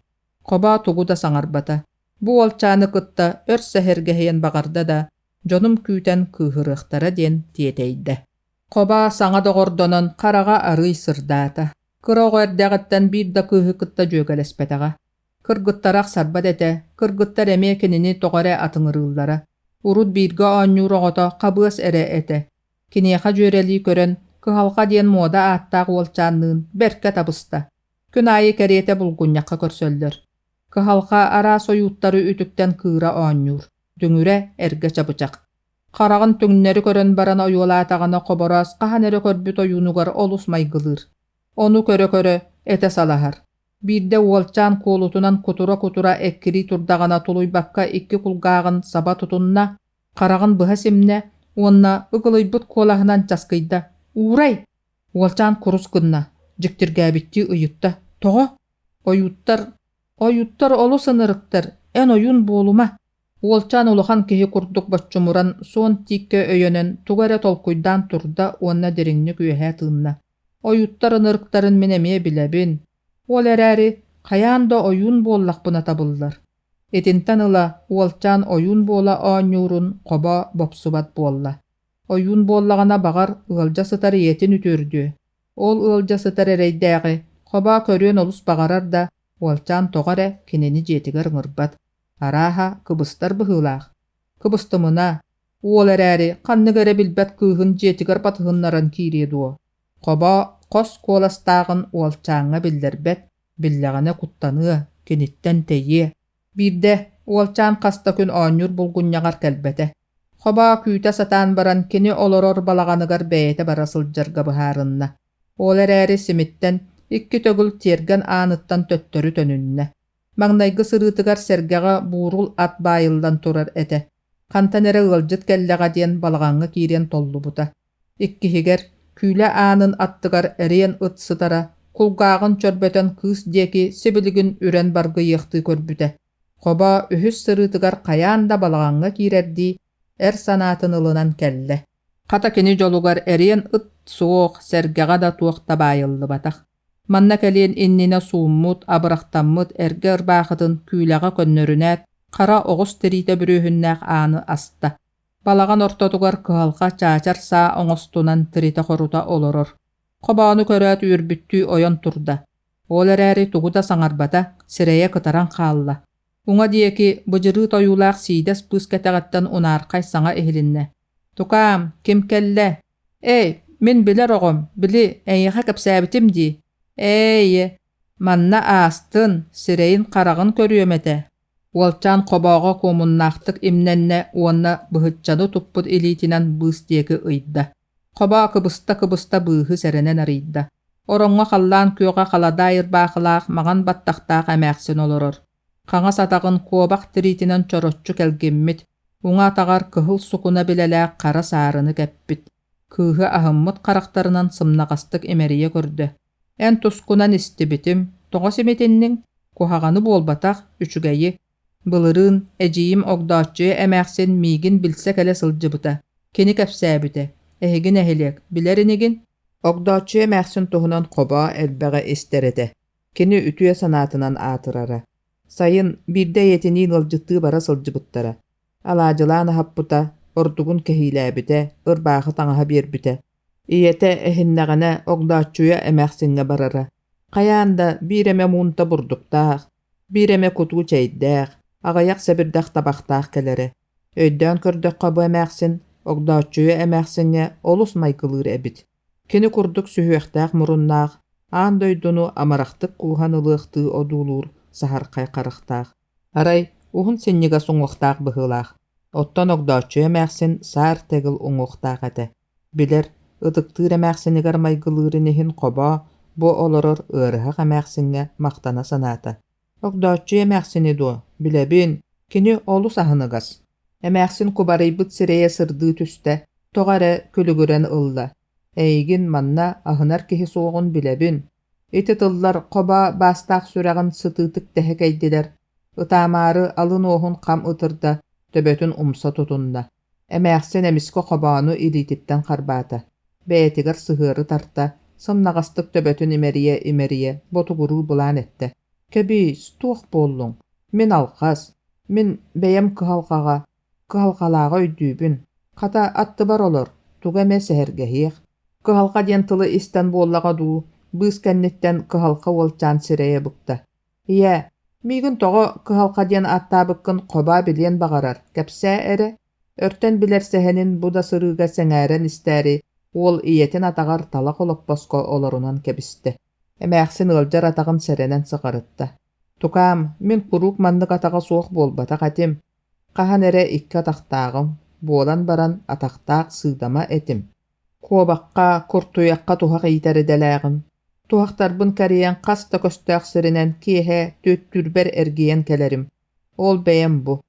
Хобоо тугу да саҥарбата. Бу уолчааны кытта өр сэһэргэһиэн баҕарда да, дьонум күүтэн кыыһырыахтара диэн тиэтэйдэ. Хобоо саҥа доҕордонон хараҕа арыый сырдаата. Кыра оҕо эрдэҕиттэн биир да кыыһы кытта дьүөгэлэспэтэҕэ. Кыргыттара ахсарбат этэ, кыргыттар эмиэ кинини тоҕо эрэ атыҥырыыллара. Урут бииргэ оонньуур оҕото Хабыас эрэ этэ. Киниэхэ дьүөрэлии көрөн, Кыһалҕа диэн муода ааттаах уолчаанныын бэркэ табыста. Күн аайы кэриэтэ булгунньахха көрсөллөр. Кыһалҕа араас ойууттары үтүктэн кыыра оонньуур, дүҥүрэ эргэ чабычах. Хараҕын түҥнэри көрөн баран ойуолаатаҕына Хобороос хаһан эрэ көрбүт ойуунугар олус майгылыыр. Ону көрө-көрө этэ салаһар. Биирдэ уолчаан куолутунан кутура-кутура эккирии турдаҕына тулуйбакка икки кулгааҕын саба тутунна, хараҕын быһа симнэ уонна ыгылыйбыт куолаһынан часкыйда: «Уурай!» Уолчаан курус гынна, дьиктиргээбиттии ыйытта: «Тоҕо?» «Ойууттар, ойууттар олус ынырыктар, эн ойуун буолума!» Уолчаан улахан киһи курдук боччумуран, суон тииккэ өйөнөн, тугу эрэ толкуйдаан турда уонна дириҥник үөһэ тыынна. Ойууттар ынырыктарын мин эмиэ билэбин. Ол эрээри, хайаан да ойуун буоллахпына табыллар. Итинтэн ыла уолчаан ойуун буола оонньуурун хобо бопсубат буолла. Ойуун буоллаҕына, баҕар, ыалдьа сытар ийэтин үтүөрдүө. Ол ыалдьа сытар эрэйдээҕи хобоо көрүөн олус баҕарар да, уолчаан тоҕо эрэ кинини дьиэтигэр ыҥырбат. Арааһа, кыбыстар быһыылаах. Кыбыстымына, уол эрээри ханнык эрэ билбэт кыыһын дьиэтигэр батыһыннаран киириэ дуо? Хобоо хос куоластааҕын уолчааҥҥа биллэрбэт, биллэҕинэ куттаныа, киниттэн тэйиэ. Биирдэ уолчаан хас да күн оонньуур булгунньаҕар кэлбэтэ. Хобоо күүтэ сатаан баран кини олорор балаҕаныгар бэйэтэ бара сылдьарга быһаарынна. Ол эрээри симиттэн икки төгүл тиэргэн ааныттан төттөрү төнүннэ. Маҥнайгы сырыытыгар сэргэҕэ буурул ат баайыллан турар этэ. Хантан эрэ ыалдьыт кэллэҕэ диэн балаҕаҥҥа киириэн толлубута. Иккиһигэр, күүлэ аанын аттыгар эриэн ыт сытара, кулгааҕын чөрбөтөн кыыс диэки сибилигин үрэн баргыйыахтыы көрбүтэ. Хобо үһүс сырыытыгар хайаан да балаҕаҥҥа киирэрдии эр санаатын ылынан кэллэ. Хата кини дьолугар эриэн ыт суох, сэргэҕэ да туох да баайыллыбатах. Манна кэлиэн иннинэ сууммут, абырахтаммыт эргэ ырбаахытын күүлэҕэ көннөрүнээт, хара оҕус тириитэ бүрүөһүннээх ааны аста. Балаҕан ортотугар кыһалҕа чаачар саа оҥостунан тиритэ-хорута олорор. Хобоону көрөөт үөрбүттүү ойон турда. Ол эрээри тугу да саҥарбата, сирэйэ кытаран хаалла. Уҥа диэки быдьырыы тойуулаах сиидэс быыс кэтэҕиттэн унаархай саҥа иһилиннэ: «Тукаам, ким кэллэ? Эй, мин билэр оҕом, били, эйиэхэ кэпсээбитим дии. Эй, манна аастын, сирэйин-хараҕын көрүөм этэ». Уолчаан хобооҕо куомуннаахтык имнэннэ уонна быһыччаны туппут илиитинэн быыс диэки ыйда. Хобоо кыбыста-кыбыста быыһы сэрэнэн арыйда. Ороҥҥо халлаан күөҕэ халадаай ырбаахылаах маҥан баттахтаах эмээхсин олорор. Хаҥас атаҕын куобах тириитинэн чороччу кэлгиммит, уҥа атаҕар кыһыл сукуна билэлээх хара саарыны кэппит. Кыыһы аһыммыт харахтарынан сымнаҕастык имэрийэ көрдө. Эн тускунан истибитим, тоҕо симитинниҥ? Куһаҕаны буолбатах, үчүгэйи. Былырыын эдьиийим Огдооччуйа эмээхсин миигин билсэ кэлэ сылдьыбыта. Кини кэпсээбитэ: «Эһиги нэһилиэк, билэр инигин?» Огдооччуйа эмээхсин туһунан хобоо элбэҕи истэр этэ. Кини үтүө санаатынан аатырара. Сайын биирдэ ийэтиниин ыалдьыттыы бара сылдьыбыттара. Алаадьылаан аһаппыта, ордугун кэһиилээбитэ, ырбаахы таҥаһа биэрбитэ. Ийэтэ эһиннэҕинэ Огдооччуйа эмээхсиҥҥэ барара. Хайаан да биир эмэ муунта бурдуктаах, биир эмэ кутуу чэйдээх, аҕыйах сэбирдэх табахтаах кэлэрэ. Өйдөөн көрдөххө бу эмээхсин Огдооччуйа эмээхсиҥҥэ олус майгылыыр эбит. Кини курдук сүһүөхтээх муруннаах, аан дойдуну амарахтык кууһан ылыахтыы одуулуур саһархай харахтаах. Арай уһун синньигэс уҥуохтаах быһыылаах, оттон Огдооччуйа эмээхсин саар тэгил уҥуохтаах этэ. Билэр, ытыктыыр эмээхсинигэр майгылыырын иһин Хобоо бу олорор ыарыһах эмээхсиҥҥэ махтана санаата. Огдооччуйа эмээхсини дуо, билэбин, кини олус аһыныгас. Эмээхсин кубарыйбыт сирэйэ сырдыы түстэ, тоҕо эрэ күлүгүрэн ылла. Эйигин манна аһынар киһи суоҕун билэбин. Ити тыллар хобо баастаах сүрэҕин сытыытык тэһэ кэйдилэр, ытаамаары алын уоһун хам ытырда, төбөтүн умса тутунна. Эмээхсин эмискэ хобоону илиититтэн харбаата, бэйэтигэр сыһыары тарта, сымнаҕастык төбөтүн имэрийэ-имэрийэ ботугуруу былаан эттэ: «Кэбиис, туох буоллуҥ? Мин алҕас, мин бэйэм кыһалҕаҕа, кыһалҕалааҕы өйдүүбүн. Хата, аттыбар олор, тугу эмэ сэһэргэһиэх». Кыһалҕа диэн тылы истэн буоллаҕа дуу, быыс кэнниттэн кыһалҕа уолчаан сирэйэ быкта. «Ийээ, миигин тоҕо кыһалҕа диэн ааттаабыккын хобоо билиэн баҕарар, кэпсээ эрэ» Өртөн билэр сэһэнин бу да сырыыга сэҥээрэн истээри, уол ийэтин атаҕар талах олоппоско олорунан кэбистэ. Эмээхсин ыалдьар атаҕын сэрэнэн сыҕарытта. «Тукаам, мин куруук маннык атаҕа суох буолбатах этим. Хаһан эрэ икки атахтааҕым, буолан баран атахтаах сыыдама этим. Куобахха, куртуйахха туһах иитэр идэлээҕим. Туһахтарбын кэрийэн хас да көстөөх сиринэн киэһэ түөттүүрбэр эргийэн кэлэрим. Ол бэйэм бу.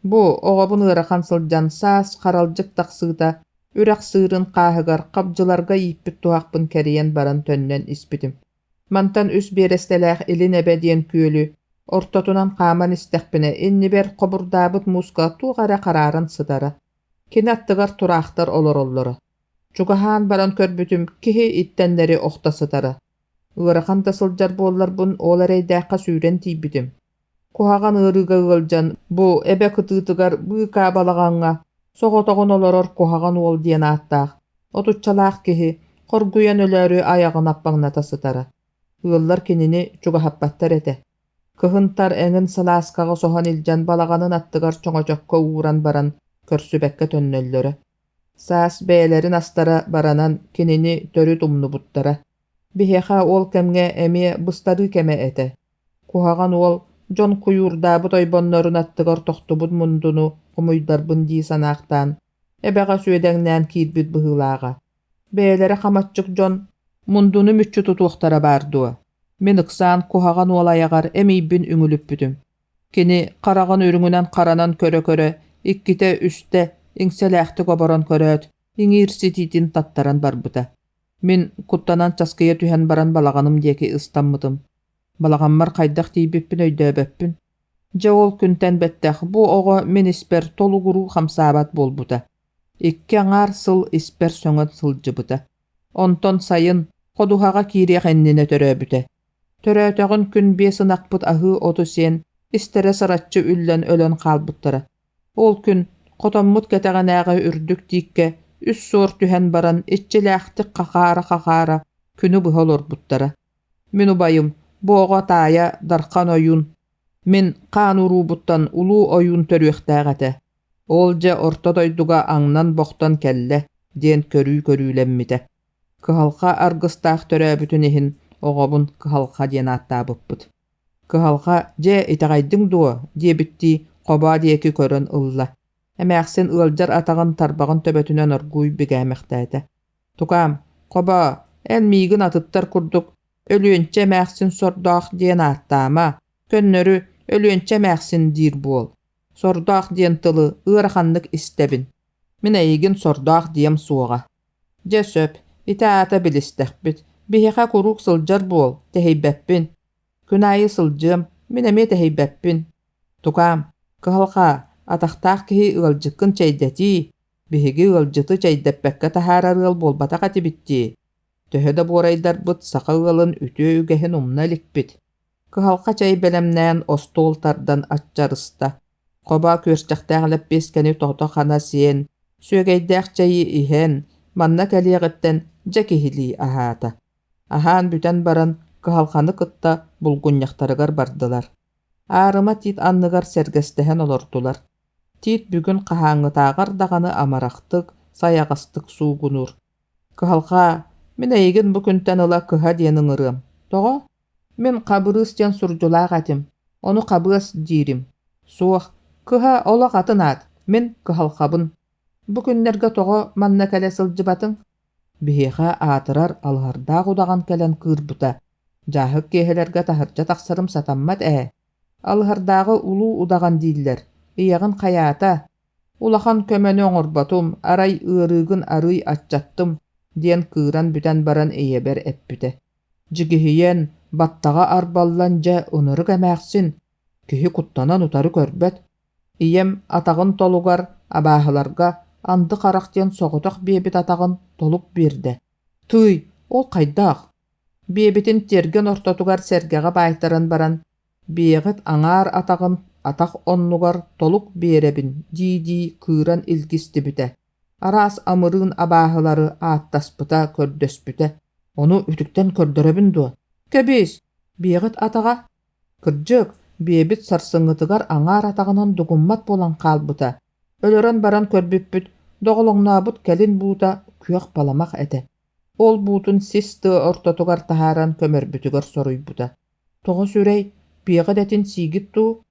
Бу оҕобун ыарахан сылдьан саас харалдьык тахсыыта үрэх сыырын хааһыгар хабдьыларга ииппит туһахпын кэрийэн баран төннөн испитим. Мантан үс биэрэстэлээх Илин Эбэ диэн күөлү ортотунан хааман истэхпинэ иннибэр хобурдаабыт мууска туох эрэ харааран сытара. Кини аттыгар тураахтар олороллоро. Чугаһаан баран көрбүтүм, киһи иттэннэри охто сытара. Ыарахан да сылдьар буолларбын, ол эрэйдээххэ сүүрэн тиийбитим. Куһаҕан ыарыыга ыалдьан, бу эбэ кытыытыгар быыкаа балаҕаҥҥа соҕотоҕун олорор куһаҕан уол диэн ааттаах, отуччалаах киһи хоргуйан өлөөрү айаҕын аппаҥната сытара. Ыаллар кинини чугаһаппаттар этэ. Кыһын тар эҥин салааскаҕа соһон илдьэн балаҕанын аттыгар чоҥочокко ууран баран көрсүбэккэ төннөллөрө. Саас бэйэлэрин астара баранан кинини төрүт умнубуттара. Биһиэхэ ол кэмҥэ эмиэ быстарыы кэмэ этэ. Куһаҕан уол дьон куйуурдаабыт ойбоннорун аттыгар тохтубут мундуну хомуйдарбын дии санаахтаан, эбэҕэ сүөдэҥнээн киирбит быһыылааҕа. Бэйэлэрэ хамаччык дьон мундуну мүччү тутуохтара баар дуо? Мин ыксаан куһаҕан уол айаҕар эмиийбин үҥүлүппүтүм. Кини хараҕын үрүҥүнэн харанан көрө-көрө иккитэ-үстэ иҥсэлээхтик оборон көрөөт, иҥиир ситиитин таттаран барбыта. Мин куттанан часкыйа түһэн баран балаҕаным диэки ыстаммытым. Балаҕаммар хайдах тиийбиппин өйдөөбөппүн. Дьэ ол күнтэн бэттэх бу оҕо мин испэр толугуруу хамсаабат буолбута. Икки аҥаар сыл испэр сөҥөн сылдьыбыта. Онтон сайын ходуһаҕа киириэх иннинэ төрөөбүтэ. Төрөөтөҕүн күн биэс ынахпыт аһыы оту сиэн, истэрэ сараччы үллэн өлөн хаалбыттара. Ол күн хотоммут кэтэҕинээҕи үрдүк тииккэ үс суор түһэн баран иччилээхтик хахаара-хахаара күнү быһа олорбуттара. Мин убайым, бу оҕо таайа Дархан ойуун, мин хаан уруубуттан улуу ойуун төрүөхтээх этэ. Ол дьэ орто дойдуга аҥнан-бохтон кэллэ диэн көрүү көрүүлэммитэ. Кыһалҕа аргыстаах төрөөбүтүн иһин оҕобун Кыһалҕа диэн ааттаабыппыт. Кыһалҕа дьэ итэҕэйдиҥ дуо диэбиттии хобоо диэки көрөн ылла. Эмээхсин ыалдьар атаҕын тарбаҕын төбөтүнэн оргууй бигээмэхтээтэ. Тукаам, хобоо, эн миигин атыттар курдук Өлүөнчэ эмээхсин сордоох диэн ааттаама, көннөрү Өлүөнчэ эмээхсин диир буол. Сордоох диэн тылы ыараханнык истэбин. Мин эйигин сордоох диэм суоҕа. Дьэ сөп, ити аата билистэхпит. Биһиэхэ куруук сылдьар буол, тэһийбэппин. Күн аайы сылдьыам, мин эмиэ тэһийбэппин. Тукаам, кыһалҕа, атахтаах киһи ыалдьыккын чэйдэтии, биһиги ыалдьыты чэйдэппэккэ таһаарар ыал буолбатах этибит дии. Төһө да буорайдарбыт саха ыалын үтүө үгэһин умна иликпит. Кыһалҕа чэй бэлэмнээн остуол тардан аччарыста. Хобо күөрчэхтээх лэппиэскэни тото-хана сиэн, сүөгэйдээх чэйи иһэн, манна кэлиэҕиттэн дьэ киһилии аһаата. Аһаан бүтэн баран кыһалҕаны кытта булгунньахтарыгар бардылар. Аарыма тиит анныгар сэргэстэһэн олордулар. Тиит бүгүн хаһааҥҥытааҕар даҕаны амарахтык, сайаҕастык суугунуур. Кыһалҕа, мин эйигин бу күнтэн ыла кыһа диэн ыҥырыам. Тоҕо? Мин Хабырыыс диэн сурдьулаах этим, ону Хабыас диирим. Суох, кыһа олох атын аат, мин кыһалҕабын. Бу күннэргэ тоҕо манна кэлэ сылдьыбатыҥ? Биһиэхэ аатырар алыһардаах удаҕан кэлэн кыырбыта. Дьааһык киэһэлэргэ таһырдьа тахсарым сатаммат ээ. Алыһардааҕы улуу удаҕан дииллэр. Ийэҕин хайаата? Улахан көмөнү оҥорботум, арай ыарыыгын арыый аччаттым, диэн кыыран бүтэн баран ийэбэр эппитэ. Дьигиһийэн, баттаҕа арбаллан дьэ ынырык эмээхсин, киһи куттанан утары көрбөт. Ийэм атаҕын толугар абааһыларга анды харах диэн соҕотох биэбит атаҕын толук биэрдэ. Тыый, ол хайдах? Биэбитин тиэргэн ортотугар сэргэҕэ баайтаран баран, биэҕит аҥаар атаҕын атах оннугар толук биэрэбин дии-дии кыыран илгистибитэ. Араас амырыын абааһылары ааттаспыта, көрдөспүтэ. Ону үтүктэн көрдөрөбүн дуо? Кэбис, биэҕит атаҕа Кырдьык, биэбит сарсыҥҥытыгар аҥаар атаҕынан дугуммат буолан хаалбыта. Өлөрөн баран көрбүппүт, доҕолоҥнообут кэлин буута күөх баламах этэ. Ол буутун сис тыа ортотугар таһааран көмөрбүтүгэр соруйбута. Тоҕо сүрэй, биэҕит этин сиигит дуу?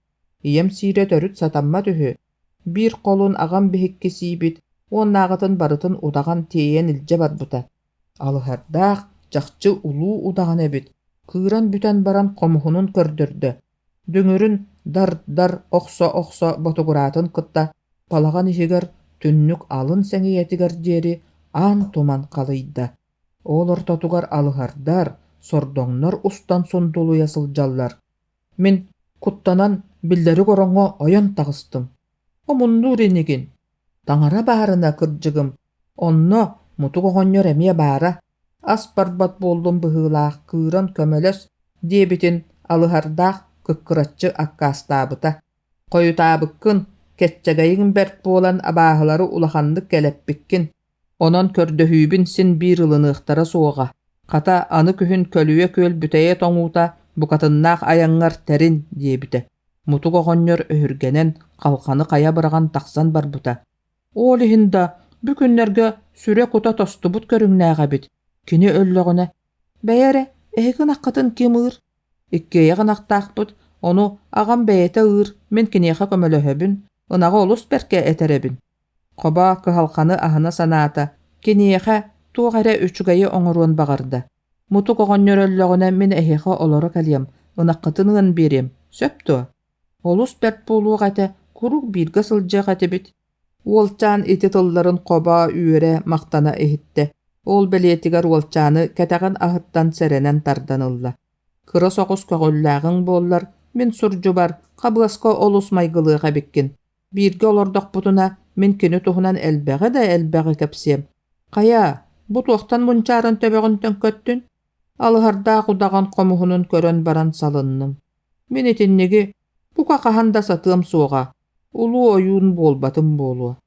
Ийэм сиирэ төрүт сатаммат үһү. Биир холун аҕам биһикки сиибит, уоннааҕытын барытын удаҕан тиэйэн илдьэ барбыта. Алыһардаах, чахчы улуу удаҕан эбит, кыыран бүтэн баран хомуһунун көрдөрдө. Дүҥүрүн дар-дар охсо-охсо ботугураатын кытта балаҕан иһигэр түннүк алын сэҥийэтигэр диэри аан туман халыйда. Ол ортотугар алыһардар, сордоҥнор устан сундулуйа сылдьаллар. Мин куттанан биллэрик ороҥҥо ойон таҕыстым. Омуннуур инигин. Таҥара баарына кырдьыгым, онно мутук оҕонньор эмиэ баара, ас барбат буоллум быһыылаах кыыран көмөлөс диэбитин алыһардаах кыккыраччы аккаастаабыта. Хойутаабыккын, кэччэгэйиҥ бэрт буолан абааһылары улаханнык кэлэппиккин, онон көрдөһүүбүн син биир ылыныахтара суоҕа. Хата, аны күһүн көлүйэ күөл бүтэйэ тоҥуута букатыннаах айаҥҥар тэрин диэбитэ. Мутук оҕонньор өһүргэнэн, халҕаны хайа быраҕан тахсан барбыта. Ол иһин да, бу күннэргэ сүрэ-кута тостубут көрүҥнээх эбит. Кини өллөҕүнэ, «Бэйэ эрэ, эһиги ынаххытын ким ыыр? Иккиэйэх ынахтаахпыт, ону аҕам бэйэтэ ыыр, мин киниэхэ көмөлөһөбүн, ынаҕы олус бэркэ этэрэбин». Хобо кыһалҕаны аһына санаата, киниэхэ туох эрэ үчүгэйи оҥоруон баҕарда. Мутук оҕонньор өллөҕүнэ мин эһиэхэ олоро кэлиэм, ынаххытын ыан биэриэм, сөп дуо? Олус бэрт буолуох этэ, куруук бииргэ сылдьыах этибит. Уолчаан ити тылларын хобо, үөрэ, махтана иһиттэ. Ол бэлиэтигэр уолчааны кэтэҕин аһыттан сэрэнэн тардан ылла. Кыра соҕус көҕүллээҕиҥ буоллар, мин сурдьубар, хабыаска олус майгылыах эбиккин. Бииргэ олордохпутуна, мин кини туһунан элбэҕи да элбэҕи кэпсиэм. Хайа, бу туохтан мунчааран төбөҕүн төҥкөттүн? Алыһардаах удаҕан хомуһунун көрөн баран салынным. Мин итинниги бука хаһан да сатыам суоҕа, улуу ойуун буолбатым буолуо.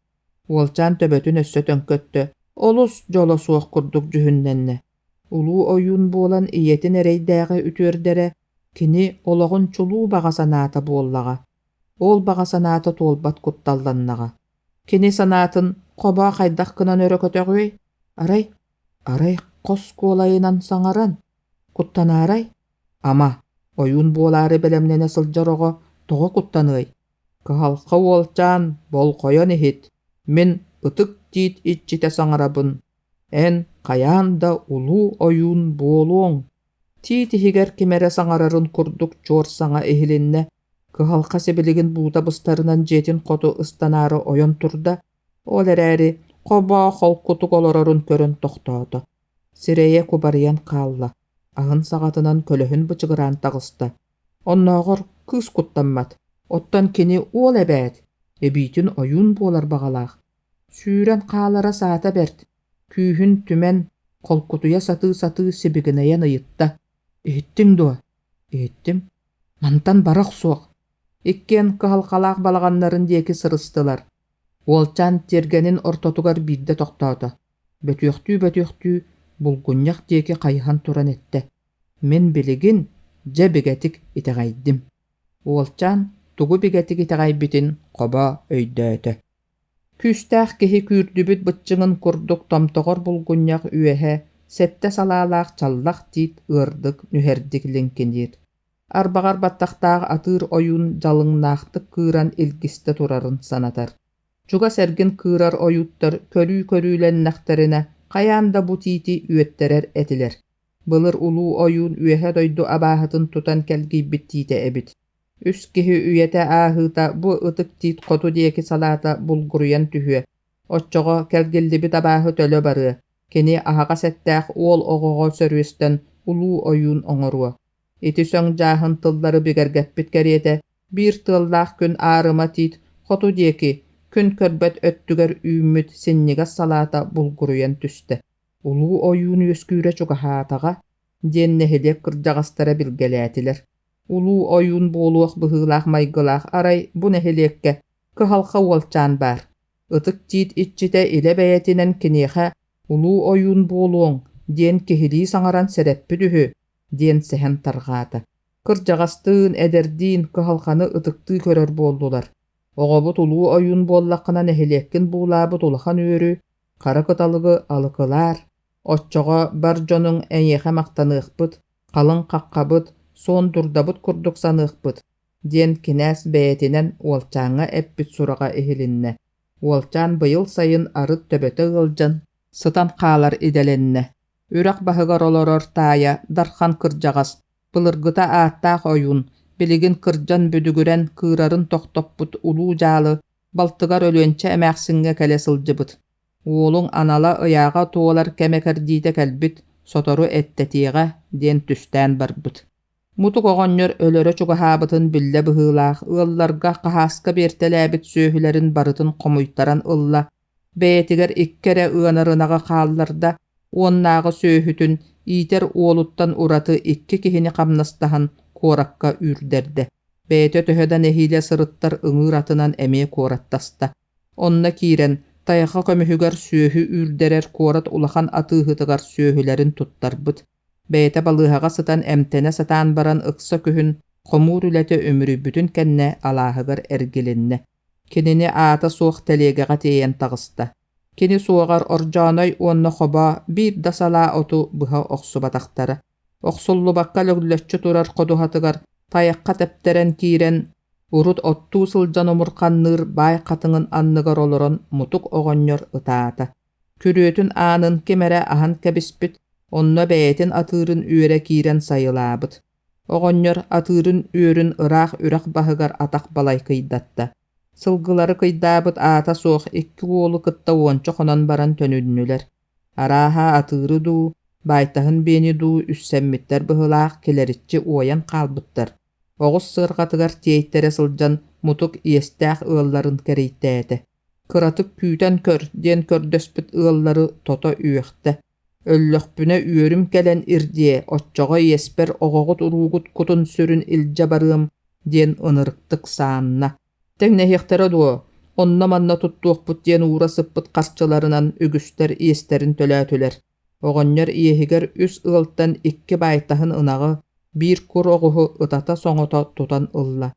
Уолчаан төбөтүн өссө төҥкөттө, олус дьоло суох курдук дьүһүннэннэ. Улуу ойуун буолан ийэтин эрэйдээҕи үтүөрдэрэ кини олоҕун чулуу баҕа санаата буоллаҕа. Ол баҕа санаата туолбат кутталланнаҕа. Кини санаатын хобоо хайдах гынан өрө көтөҕүөй? Арай, арай хос куолайынан саҥаран, куттанаарай? Ама, ойуун буолаары бэлэмнэнэ сылдьар оҕо тоҕо куттаныай? Кыһалҕа уолчаан, болҕойон иһит, мин ытык тиит иччитэ саҥарабын, эн хайаан да улуу ойуун буолуоҥ. Тиит иһигэр ким эрэ саҥарарын курдук чуор саҥа иһилиннэ, кыһалҕа сибилигин буута быстарынан дьиэтин хоту ыстанаары ойон турда, ол эрээри хобоо холкутук олорорун көрөн тохтоото. Сирэйэ кубарыйан хаалла, аһын саҕатынан көлөһүн бычыгыраан таҕыста. Оннооҕор кыыс куттаммат, оттон кини уол эбээт, эбиитин ойуун буолар баҕалаах. Сүүрэн хаалара саата бэрт, күүһүн түмэн, холкутуйа сатыы-сатыы сибигинэйэн ыйытта: «Иһиттиҥ дуо?» «Иһиттим». Мантан бара охсуох. Иккиэн кыһалҕалаах балаҕаннарын диэки сырыстылар. Уолчаан тиэргэнин ортотугар биирдэ тохтоото. Бөтүөхтүү-бөтүөхтүү булгунньах диэки хайыһан туран эттэ: «Мин билигин дьэ бигэтик итэҕэйдим». Уолчаан тугу бигэтик итэҕэйбитин хобо өйдөөтө. Күүстээх киһи күүрдүбүт быччыҥын курдук томтоҕор булгунньах үөһэ сэттэ салаалаах чаллах тиит ыардык, нүһэрдик лиҥкиниир. Арбаҕар баттахтаах атыыр ойуун дьалыҥнаахтык кыыран илгистэ турарын санатар. Чугас эргин кыырар ойууттар көрүү-көрүүлэннэхтэринэ хайаан да бу тиити үөттэрэр этилэр. Былыр улуу ойуун үөһэ дойду абааһытын тутан кэлгийбит тиитэ эбит. Үс киһи үйэтэ ааһыыта бу ытык тиит хоту диэки салаата булгуруйан түһүө, оччоҕо кэлгиллибит абааһы төлө барыа, кини аһаҕас эттээх уол оҕоҕо сөрүөстэн улуу ойуун оҥоруо. Ити сөҥ дьааһын тыллары бигэргэппит кэриэтэ биир тыаллаах күн аарыма тиит хоту диэки, күн көрбөт өттүгэр үүммүт синньигэс салаата булгуруйан түстэ. Улуу ойуун үөскүүрэ чугаһаатаҕа диэн нэһилиэк кырдьаҕастара билгэлээтилэр. Улуу ойуун буолуох быһыылаах майгылаах арай бу нэһилиэккэ кыһалҕа уолчаан баар. Ытык тиит иччитэ илэ бэйэтинэн киниэхэ «Улуу ойуун буолуоҥ» диэн киһилии саҥаран сэрэппит үһү диэн сэһэн тарҕаата. Кырдьаҕастыын, эдэрдиин кыһалҕаны ытыктыы көрөр буоллулар. Оҕобут улуу ойуун буоллаххына нэһилиэккин буулаабыт улахан үөрү, хара кыталыгы алыкылаар, оччоҕо бар дьонуҥ эйиэхэ махтаныахпыт, халыҥ хаххабыт, суон дурдабыт курдук саныахпыт, диэн кинээс бэйэтинэн уолчааҥҥа эппит сураҕа иһилиннэ. Уолчаан быйыл сайын арыт төбөтө ыалдьан, сытан хаалар идэлэннэ. Үрэх баһыгар олорор таайа Дархан кырдьаҕас, былыргыта ааттаах ойуун, билигин кырдьан бүдүгүрэн кыырарын тохтоппут улуу дьаалы балтыгар Өлүөнчэ эмээхсиҥҥэ кэлэ сылдьыбыт. Уолуҥ анала ыйааҕа туолар кэмэ-кэрдиитэ кэлбит, сотору эттэтиэҕэ диэн түстээн барбыт. Мутук оҕонньор өлөрө чугаһаабытын биллэ быһыылаах ыалларга хаһааска биэртэлээбит сүөһүлэрин барытын хомуйтаран ылла, бэйэтигэр икки эрэ ыанар ынаҕы хаалларда, уоннааҕы сүөһүтүн иитэр уолуттан ураты икки киһини хамнастаһан куоракка үүрдэрдэ. Бэйэтэ төһө да нэһиилэ сырыттар ыҥыыр атынан эмиэ куораттаста. Онно киирэн, тайҕа көмүһүгэр сүөһү үүрдэрэр куорат улахан атыыһытыгар сүөһүлэрин туттарбыт. Бэйэтэ балыыһаҕа сытан эмтэнэ сатаан баран ыкса күһүн хомуур үлэтэ үмүрүйбүтүн кэннэ алааһыгар эргилиннэ. Кинини аата суох тэлиэгэҕэ тиэйэн таҕыста. Кини суоҕар Ордьооной уонна Хобоо биир да салаа оту быһа охсубатахтара. Охсуллубакка лөглөччү турар ходуһатыгар тайахха тэптэрэн киирэн, урут оттуу сылдьан омурханныыр баай хатыҥын анныгар олорон мутук оҕонньор ытаата. Күрүөтүн аанын ким эрэ аһан кэбиспит, онно бэйэтин атыырын үөрэ киирэн сайылаабыт. Оҕонньор атыырын үөрүн ыраах үрэх баһыгар атах балай кыйдатта. Сылгылары кыйдаабыт аата суох икки уолу кытта уонча хонон баран төнүннүлэр. Арааһа атыыры дуу, баайтаһын биэни дуу үссэммиттэр быһыылаах килэриччи уойан хаалбыттар. Оҕус сыарҕатыгар тиэйтэрэ сылдьан мутук иэстээх ыалларын кэрийтээтэ. Кыратык күүтэн көр диэн көрдөспүт ыаллары тото үөхтэ. Өллөхпүнэ үөрүм кэлэн ирдиэ, оччоҕо иэспэр оҕоҕут-уруугут кутун-сүрүн илдьэ барыам диэн ынырыктык саанна. Тэҥнэһиэхтэрэ дуо, онно-манна туттуохпут диэн уура сыппыт харчыларынан үгүстэр иэстэрин төлөөтүлэр. Оҕонньор иэһигэр үс ыалтан икки баайтаһын ынаҕы, биир кур оҕуһу ытата-соҥото тутан ылла.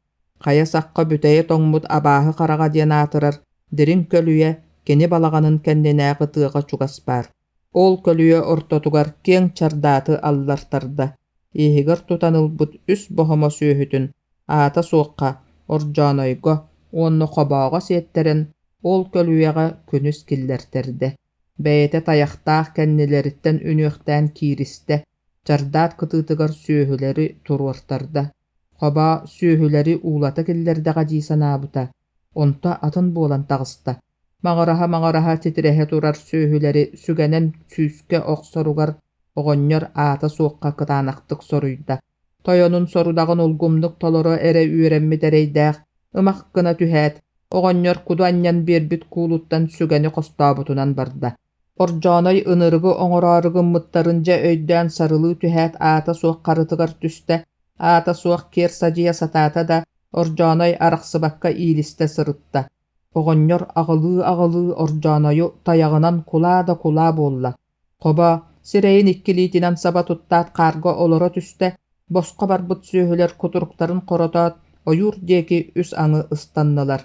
Хайа сахха бүтэйэ тоҥмут абааһы хараҕа диэн аатырар дириҥ көлүйэ кини балаҕанын кэннинээҕи тыаҕа чугас баар. Ол көлүйэ ортотугар киэҥ чардааты аллартарда, иһигэр тутан ылбыт үс боһомо сүөһүтүн аата суохха Ордьоонойго уонна Хобооҕо сиэттэрэн ол көлүйэҕэ күнүс киллэртэрдэ. Бэйэтэ тайахтаах кэннилэриттэн үнүөхтээн кииристэ, чардаат кытыытыгар сүөһүлэри туруортарда. Хобоо сүөһүлэри уулата киллэрдэҕэ дии санаабыта, онто атын буолан таҕыста. Маҕыраһа-маҕыраһа титирэһэ турар сүөһүлэри сүгэнэн сүүскэ охсоругар оҕонньор аата суохха кытаанахтык соруйда. Тойонун сорудаҕын улгумнук толоро эрэ үөрэммит эрэйдээх ымах гына түһээт, оҕонньор куду анньан биэрбит куулуттан сүгэни хостообутунан барда. Ордьооной ынырыгы оҥороору гыммыттарын дьэ өйдөөн сарылыы түһээт аата суох харытыгар түстэ. Аата суох киэр садьыйа сатаата да, Ордьооной арахсыбакка иилистэ сырытта. Оҕонньор аҕылыы-аҕылыы Ордьоонойу тайаҕынан кулаа да кулаа буолла. Хобо, сирэйин икки илиитинэн саба туттаат хаарга олоро түстэ, босхо барбыт сүөһүлэр кутуруктарын хоротоот, ойуур диэки үс аҥы ыстаннылар.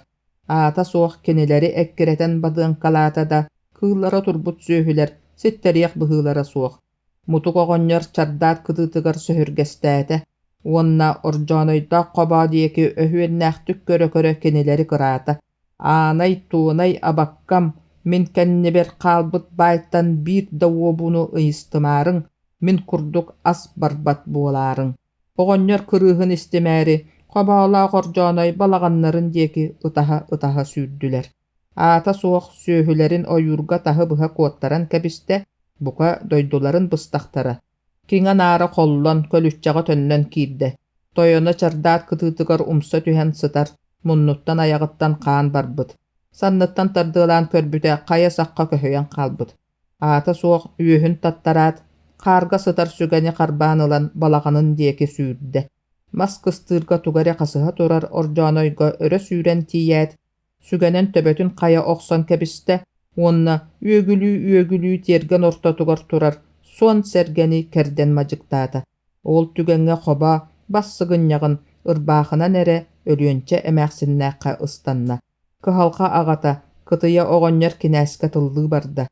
Аата суох кинилэри эккирэтэн бадыаҥкалаата да, кыыллара турбут сүөһүлэр ситтэриэх быһыылара суох. Мутук оҕонньор чардаат кытыытыгар сөһүргэстээтэ уонна Ордьоонойдоох хобоо диэки өһүөннээхтик көрө-көрө кинилэри кыраата: «Аанай-туонай абаккам, мин кэннибэр хаалбыт баайтан биир да уобуну ыйыстымаарыҥ, мин курдук ас барбат буолаарыҥ». Оҕонньор кырыыһын истимээри, Хобоолоох Ордьооной балаҕаннарын диэки ытаһа-ытаһа сүүрдүлэр. Аата суох сүөһүлэрин ойуурга таһы-быһа куоттаран кэбистэ, бука, дойдуларын быстахтара. Киҥэ-наара холлон, көлүччэҕэ төннөн киирдэ. Тойоно чардаат кытыытыгар умса түһэн сытар, муннуттан айаҕыттан хаан барбыт. Санныттан тардыалаан көрбүтэ хайа сахха көһүйэн хаалбыт. Аата суох үөһүн таттараат, хаарга сытар сүгэни харбаан ылан балаҕанын диэки сүүрдэ. Мас кыстыырга тугу эрэ хасыһа турар Ордьоонойго өрө сүүрэн тиийээт, сүгэнэн төбөтүн хайа охсон кэбистэ уонна үөгүлүү-үөгүлүү тиэргэн ортотугар турар суон сэргэни кэрдэн мадьыктаата. Ол түгэҥҥэ хобо бас сыгынньаҕын ырбаахынан эрэ Өлүөнчэ эмээхсиннээххэ ыстанна. Кыһалҕа аҕата Кытыйа оҕонньор кинээскэ тыллыы барда.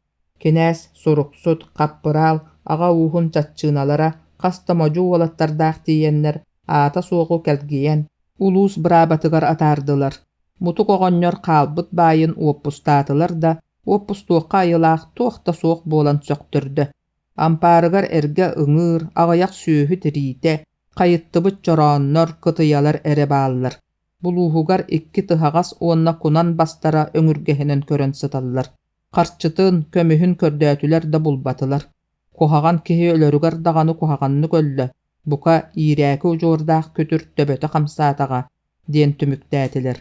Кинээс, суруксут, хаппыраал, аҕа ууһун чаччыыналара хас да модьу уолаттардаах тиийэннэр аата суоҕу кэлгийэн, улуус быраабатыгар атаардылар. Мутук оҕонньор хаалбыт баайын уоппустаатылар да, уоппустуохха айылаах туох да суох буолан сөхтөрдө. Ампаарыгар эргэ ыҥыыр, аҕыйах сүөһү тириитэ, хайыттыбыт чорооннор, кытыйалар эрэ бааллар. Булууһугар икки тыһаҕас уонна кунан бастара өҥүргэһинэн көрөн сыталлар. Харчытын, көмүһүн көрдөөтүлэр да булбатылар. Куһаҕан киһи өлөрүгэр даҕаны куһаҕаннык өллө, бука, иирээки удьуордаах күтүр төбөтө хамсаатаҕа, диэн түмүктээтилэр.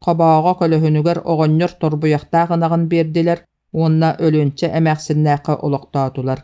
Хобооҕо көлөһүнүгэр оҕонньор торбуйахтаах ынаҕын биэрдилэр уонна Өлүөнчэ эмээхсиннээххэ олохтоотулар.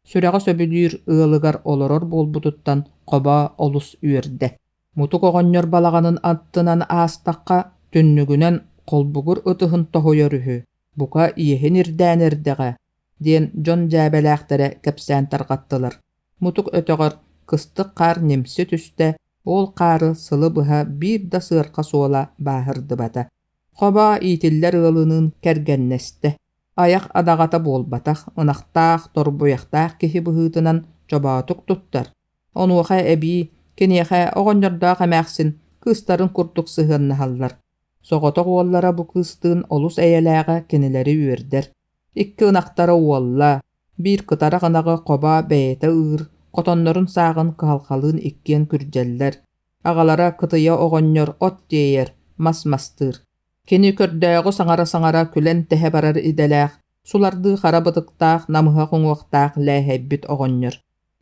Сүрэҕэ сөбүлүүр ыалыгар олорор буолбутуттан Хобоо олус үөрдэ. Мутук оҕонньор балаҕанын аттынан аастахха, түннүгүнэн холбугур ытыһын тоһуйар үһү, бука, иэһин ирдээн эрдэҕэ, диэн дьон дьээбэлээхтэрэ кэпсээн тарҕаттылар. Мутук өтөҕөр кыстык хаар ньимси түстэ, ол хаары сылы быһа биир да сыарха суола бааһырдыбата. Хобоо иитиллэр ыалыныын кэргэннэстэ. Айах адаҕата буолбатах, ынахтаах, торбуйахтаах киһи быһыытынан чобоотук туттар. Онуоха эбии киниэхэ оҕонньордоох эмээхсин кыыстарын курдук сыһыаннаһаллар. Соҕотох уоллара бу кыыстыын олус эйэлээҕэ кинилэри үөрдэр. Икки ынахтара уолла, биир кытарах ынаҕы хобо бэйэтэ ыыр, хотоннорун сааҕын кыһалҕалыын иккиэн күрдьэллэр. Аҕалара Кытыйа оҕонньор от тиэйэр, мас мастыыр. Кини көрдөөҕү саҥара-саҥара күлэн тэһэ барар идэлээх, сулардыы хара бытыктаах, намыһах уҥуохтаах лээһэйбит оҕонньор.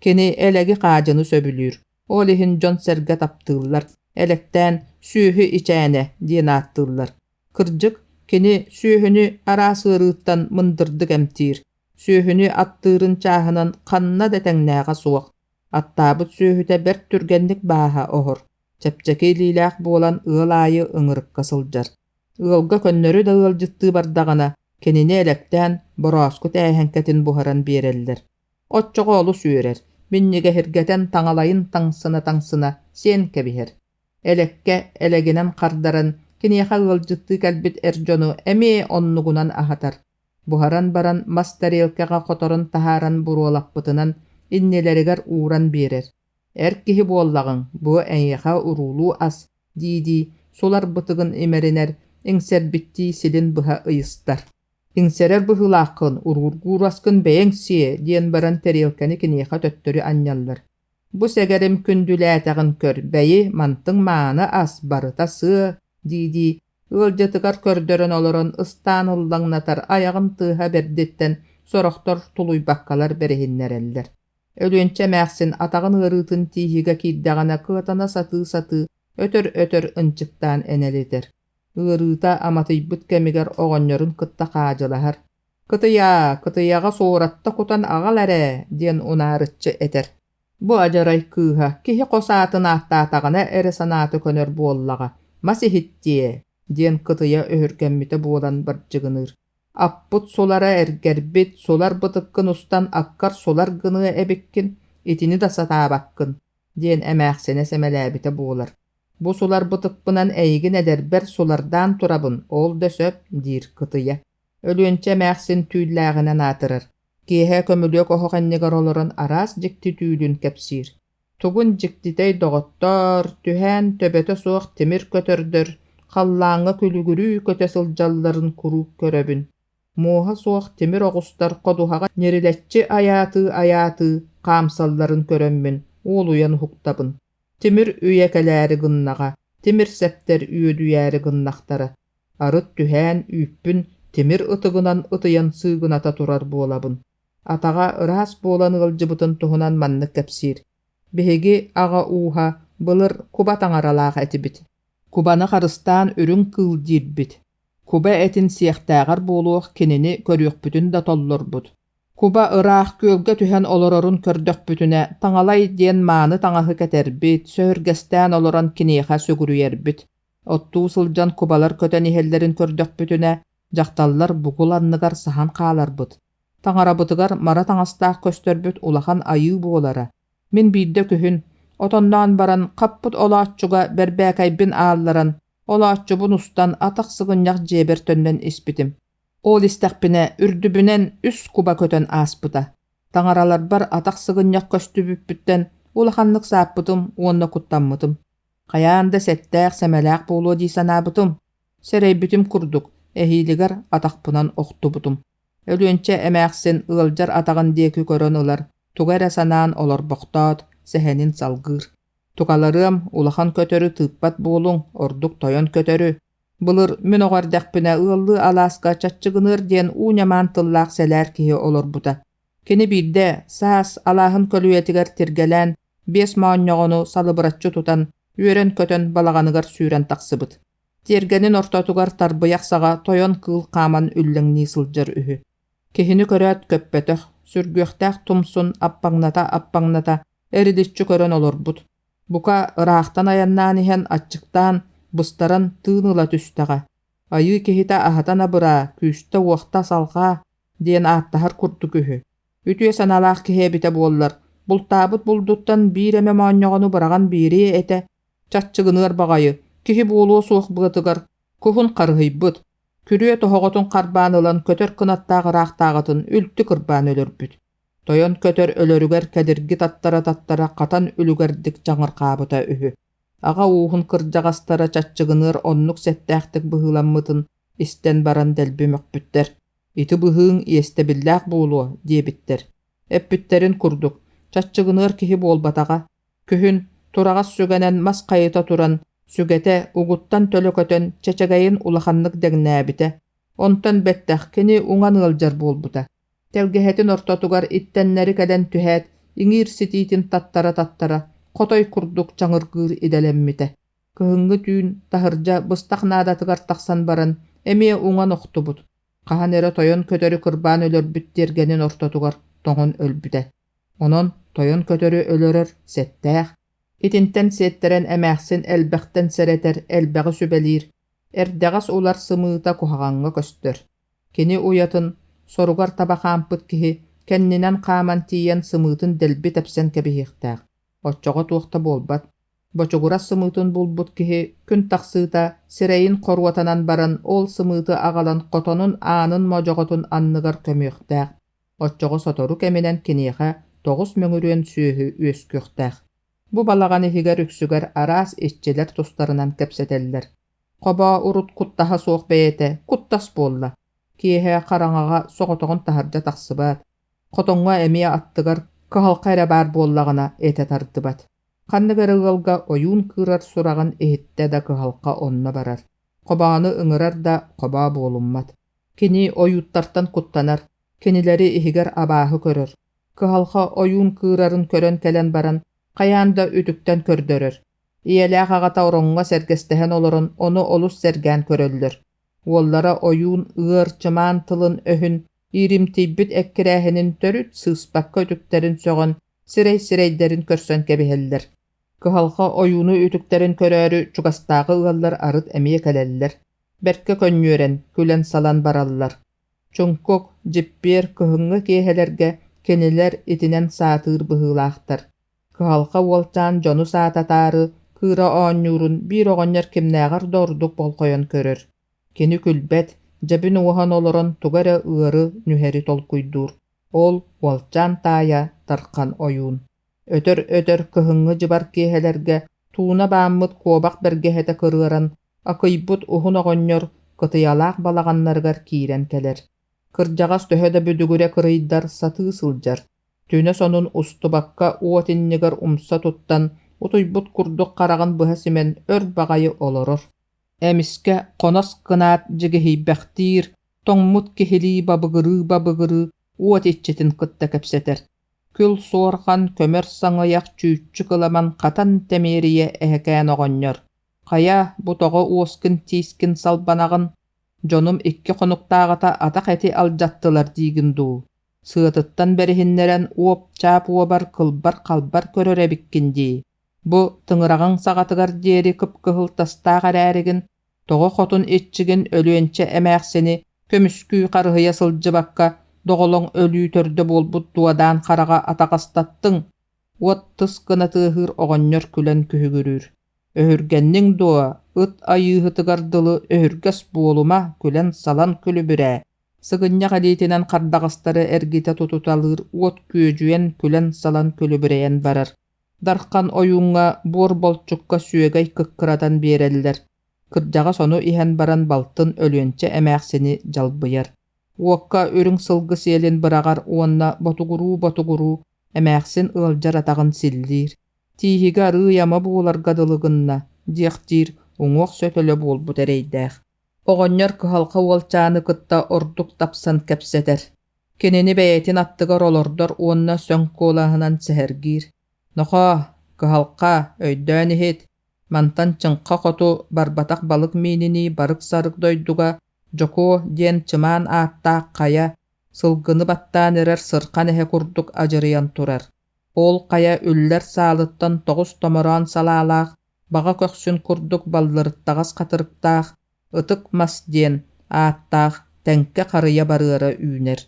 Кини элэги хаадьыны сөбүлүүр, ол иһин дьон-сэргэ таптыыллар, элэктээн «сүөһү ичээнэ» диэн ааттыыллар. Кырдьык, кини сүөһүнү араас ыарыыттан мындырдык эмтиир, сүөһүнү аттыырын чааһынан ханна да тэҥнээҕэ суох. Аттаабыт сүөһүтэ бэрт түргэнник бааһа оһор, чэпчэки илиилээх буолан ыал аайы ыҥырыкка сылдьар. Ыалга көннөрү да ыалдьыттыы бардаҕына, кинини элэктээн борооску тээһэҥкэтин буһаран биэрэллэр. Оччоҕо олус үөрэр, минньигэһиргэтэн таҥалайын таҥсына-таҥсына сиэн кэбиһэр. Элэккэ элэгинэн хардаран, киниэхэ ыалдьыттыы кэлбит эр дьону эмиэ оннугунан аһатар. Буһаран баран мас тэриэлкэҕэ хоторон таһааран буруолаппытынан иннилэригэр ууран биэрэр. «Эр киһи буоллаҕыҥ, бу эйиэхэ уруулуу ас» дии-дии суларбытыгын имэринэр, иҥсэрбиттии силин быһа ыйыстар. «Иҥсэрэр быһыылааххын, уруургуур аскын бэйэҥ сиэ» диэн баран тэриэлкэни киниэхэ төттөрү анньаллар. «Бу сэгэрим күндүлээтэҕин көр, бэйи, мантыҥ мааны ас, барыта сыа» дии-дии ыалдьытыгар көрдөрөн олорон ыстаан ыллаҥнатар айаҕын тыаһа бэрдиттэн сорохтор тулуйбаккалар бэриһиннэрэллэр. Өлүөнчэ эмээхсин атаҕын ыарыытын тииһигэ киирдэҕинэ кыатана сатыы-сатыы өтөр-өтөр ынчыктаан энэлитэр. Ыарыыта аматыйбыт кэмигэр оҕонньорун кытта хаадьылаһар: «Кытыйаа, кытыйаҕа суоратта кутан аҕал эрэ» диэн унаарыччы этэр. Бу адьарай кыыһа киһи хос аатын ааттаатаҕына эрэ санаата көнөр буоллаҕа, мас иһиттиэ диэн кытыйа өһүргэммитэ буолан бардьыгыныыр. Аппыт сулара эргэрбит, сулар бытыккын устан аккар сулар гыныа эбиккин, итини да сатаабаккын диэн эмээхсинэ сэмэлээбитэ буолар. Бу сулар бытыкпынан эйигин эдэрбэр сулардаан турабын, ол да сөп, диир кытыйа. Өлүөнчэ эмээхсин түүллээҕинэн аатырар. Киэһэ көмүлүөк оһох иннигэр олорон араас дьикти түүлүн кэпсиир. Тугун дьиктитэй доҕоттоор, түһээн төбөтө суох тимир көтөрдөр халлааҥҥа күлүгүрүү көтө сылдьалларын куруук көрөбүн. Муоһа суох тимир оҕустар ходуһаҕа ньирилэччи айаатыы-айаатыы хаамсалларын көрөммүн уолуйан уһуктабын. Тимир үйэ кэлээри гыннаҕа, тимир сэптэр үөдүйээри гыннахтара. Арыт түһээн үүппүн тимир ытыгынан ытыйан сыыгыната турар буолабын. Атаҕа ыраас буолан ыалдьыбытын туһунан маннык кэпсиир: «Биһиги аҕа ууһа былыр куба таҥаралаах этибит. Кубаны харыстаан үрүҥ кыыл диирбит. Куба этин сиэхтээҕэр буолуох кинини көрүөхпүтүн да толлорбут. Куба ыраах күөлгэ түһэн олорорун көрдөхпүтүнэ, таҥалай диэн мааны таҥаһы кэтэрбит, сөһүргэстээн олорон киниэхэ сүгүрүйэрбит. Оттуу сылдьан кубалар көтөн иһэллэрин көрдөхпүтүнэ, дьахталлар бугул анныгар саһан хааларбыт. Таҥарабытыгар мара таҥастаах көстөрбүт улахан айыы буолара. Мин биирдэ күһүн, отонноон баран, хаппыт олооччуга бэрбээкэйбин аалларан, олооччубун устан атах сыгынньах дьиэбэр төннөн испитим. Ол истэхпинэ, үрдүбүнэн үс куба көтөн ааспыта. Таҥараларбар атах сыгынньах көстүбүппүттэн улаханнык сааппытым уонна куттаммытым. Хайаан да сэттээх-сэмэлээх буолуо дии санаабытым. Сэрэйбитим курдук, эһиилигэр атахпынан охтубутум. Өлүөнчэ эмээхсин ыалдьар атаҕын диэки көрөн ылар, тугу эрэ санаан олорбохтоот, сэһэнин салгыыр. Тукаларыам, улахан көтөрү тыыппат буолуҥ, ордук тойон көтөрү. Былыр мин оҕо эрдэхпинэ ыаллыы алааска Чаччыгыныар диэн уу ньамаан тыллаах сэлээр киһи олорбута. Кини биирдэ саас алааһын көлүйэтигэр тиргэлээн биэс моонньоҕону салыбыраччы тутан, үөрэн-көтөн балаҕаныгар сүүрэн тахсыбыт. Тиэргэнин ортотугар тарбыйах саҕа тойон кыыл хааман үллэҥнии сылдьар үһү. Киһини көрөөт көппөтөх, сүргүөхтээх тумсун аппаҥната-аппаҥната эриличчи көрөн олорбут. Бука, ыраахтан айаннаан иһэн аччыктаан, быстаран тыын ыла түстэҕэ. Айыы киһитэ аһатан абыраа, күүстэ-уохта салҕаа диэн ааттаһар курдук үһү. Үтүө санаалаах киһи эбитэ буоллар, бултаабыт булдуттан биир эмэ моонньоҕону быраҕан биэриэ этэ, чаччыгыныар баҕайы, киһи буолуо суох быатыгар, куһун харыһыйбыт, күрүө тоһоҕотун харбаан ылан көтөр кынаттаах ыраахтааҕытын үлтү кырбаан өлөрбүт. Тойон көтөр өлөрүгэр кэдирги таттара-таттара хатан үлүгэрдик чаҥырҕаабыта үһү. Аҕа ууһун кырдьаҕастара чаччыгыныар оннук сэттээхтик быһыыламмытын истэн баран дэлби мөхпүттэр. Ити быһыыҥ иэстэбиллээх буолуо диэбиттэр. Эппиттэрин курдук, чаччыгыныар киһи буолбатаҕа. Күһүн тураҕас сүгэнэн мас хайыта туран, сүгэтэ угуттан төлө көтөн чэчэгэйин улаханнык дэҥнээбитэ. Онтон бэттэх кини уҥан ыалдьар буолбута. Тэлгэһэтин ортотугар иттэннэри кэлэн түһээт, иҥиир ситиитин таттара-таттара, хотой курдук чаҥыргыыр идэлэммитэ. Кыһыҥҥы түүн таһырдьа быстах наадатыгар тахсан баран, эмиэ уҥан охтубут. Хаһан эрэ тойон көтөрү кырбаан өлөрбүт тиэргэнин ортотугар тоҥон өлбүтэ. Онон тойон көтөрү өлөрөр сэттээх. Итинтэн сиэттэрэн эмээхсин элбэхтэн сэрэтэр, элбэҕи сүбэлиир, эрдэҕэс улар сымыыта куһаҕаҥҥа көстөр. Кини уйатын соругар таба хаампыт киһи кэннинэн хааман тиийэн сымыытын дэлби тэпсэн кэбиһиэхтээх. Оччоҕо туох да буолбат. Бочугурас сымыытын булбут киһи күн тахсыыта сирэйин хоруотанан баран ол сымыыты аҕалан хотонун аанын модьоҕотун анныгар көмүөхтээх. Оччоҕо сотору кэминэн киниэхэ тоҕус мөҥүрүөн сүөһү үөскүөхтээх. Бу балаҕан иһигэр үксүгэр араас иччилэр тустарынан кэпсэтэллэр. Хобоо урут куттаһа суох бэйэтэ куттас буолла. Киэһэ хараҥаҕа соҕотоҕун таһырдьа тахсыбат. Хотоҥҥо эмиэ аттыгар кыһалҕа эрэ баар буоллаҕына этэ тардыбат. Ханнык эрэ ыалга ойуун кыырар сураҕын иһиттэ да кыһалҕа онно барар. Хобоону ыҥырар да хобоо буолуммат. Кини ойууттартан куттанар, кинилэри иһигэр абааһы көрөр. Кыһалҕа ойуун кыырарын көрөн кэлэн баран, хайаан да үтүктэн көрдөрөр. Ийэлээх аҕата ороҥҥо сэргэстэһэн олорон ону олус сэргээн көрөллөр. Уоллара ойуун ыар, чымаан тылын-өһүн, ииримтийбит эккирээһинин төрүт сыыспакка үтүктэрин сөҕөн, сирэй-сирэйдэрин көрсөн кэбиһэллэр. Кыһалҕа ойууну үтүктэрин көрөөрү чугастааҕы ыаллар арыт эмиэ кэлэллэр, бэркэ көнньүөрэн, күлэн-салан бараллар. Чуҥкук, дьиппиэр кыһыҥҥы киэһэлэргэ кинилэр итинэн саатыыр быһыылаахтар. Кыһалҕа уолчаан дьону саататаары кыыра оонньуурун биир оҕонньор кимнээҕэр да ордук болҕойон көрөр. Кини күлбэт, дьэбин уоһан олорон тугу эрэ ыары, нүһэри толкуйдуур. Ол уолчаан таайа Тархан ойуун. Өтөр-өтөр кыһыҥҥы дьыбар киэһэлэргэ тууна бааммыт куобах бэргэһэтэ кырыаран, акыйбыт уһун оҕонньор кытыйалаах балаҕаннарыгар киирэн кэлэр. Кырдьаҕас төһө да бүдүгүрэ кырыйдар сатыы сылдьар, түнэ сонун устубакка уот иннигэр умса туттан, утуйбут курдук хараҕын быһа симэн өр баҕайы олорор. Эмискэ хонос гынаат дьигиһийбэхтиир, тоҥмут киһилии бабыгырыы-бабыгырыы уот иччитин кытта кэпсэтэр. Күл суорҕан, көмөр саҥыйах чүүччү кыламан хатан тэмиэрийэ эһэкээн оҕонньор: «Хайа, бу тоҕо уоскун-тиискин салбанаҕын? Дьонум икки хонуктааҕыта атах эти алдьаттылар диигин дуу? Сыатыттан бэриһиннэрэн уоп-чаап уобар кылбар-халбар көрөр эбиккин дии. Бу тыҥыраҕыҥ саҕатыгар диэри кып-кыһыл тастаах эрээригин, тоҕо хотун иччигин Өлүөнчэ эмээхсини көмүскүү харыһыйа сылдьыбакка доҕолоҥ өлүү төрдө буолбут дуодаан хараҕа атаҕастаттыҥ?» Уот тыс гына тыаһыыр оҕонньор күлэн күһүгүрүүр: «Өһүргэнниҥ дуо, ыт айыыһытыгар дылы өһүргэс буолума, күлэн-салан күлүбүрээ» Сыгынньах илиитинэн хардаҕастары эргитэ тутуталыыр уот күөдьүйэн күлэн-салан күлүбүрэйэн барар. Дархан ойууҥҥа буор болчукка сүөгэй кыккыратан биэрэллэр. Кырдьаҕас ону иһэн баран балтын Өлүөнчэ эмээхсини дьалбыйар. Уокка үрүҥ сылгы сиэлин быраҕар уонна ботугуруу-ботугуруу эмээхсин ыалдьар атаҕын силлиир. Тииһигэ арыый ама буоларга дылы гынна, диэхтиир уҥуох сөтөлө буолбут эрэйдээх. Оҕонньор кыһалҕа уолчааны кытта ордук тапсан кэпсэтэр. Кинини бэйэтин аттыгар олордор уонна сөҥ куолаһынан сэһэргиир: «Нохоо, кыһалҕа, өйдөөн иһит, мантан чыҥха хоту барбатах балык миининии барык-сарык дойдуга Дьокуо диэн чымаан ааттаах хайа, сылгыны баттаан эрэр сырхан эһэ курдук адьырыйан турар. Ол хайа үллэр саалыттан тоҕус томороон салаалаах, баҕа көхсүн курдук баллырыттаҕас хатырыктаах Ытык мас диэн ааттаах тэҥкэ харыйа барыара үүнэр.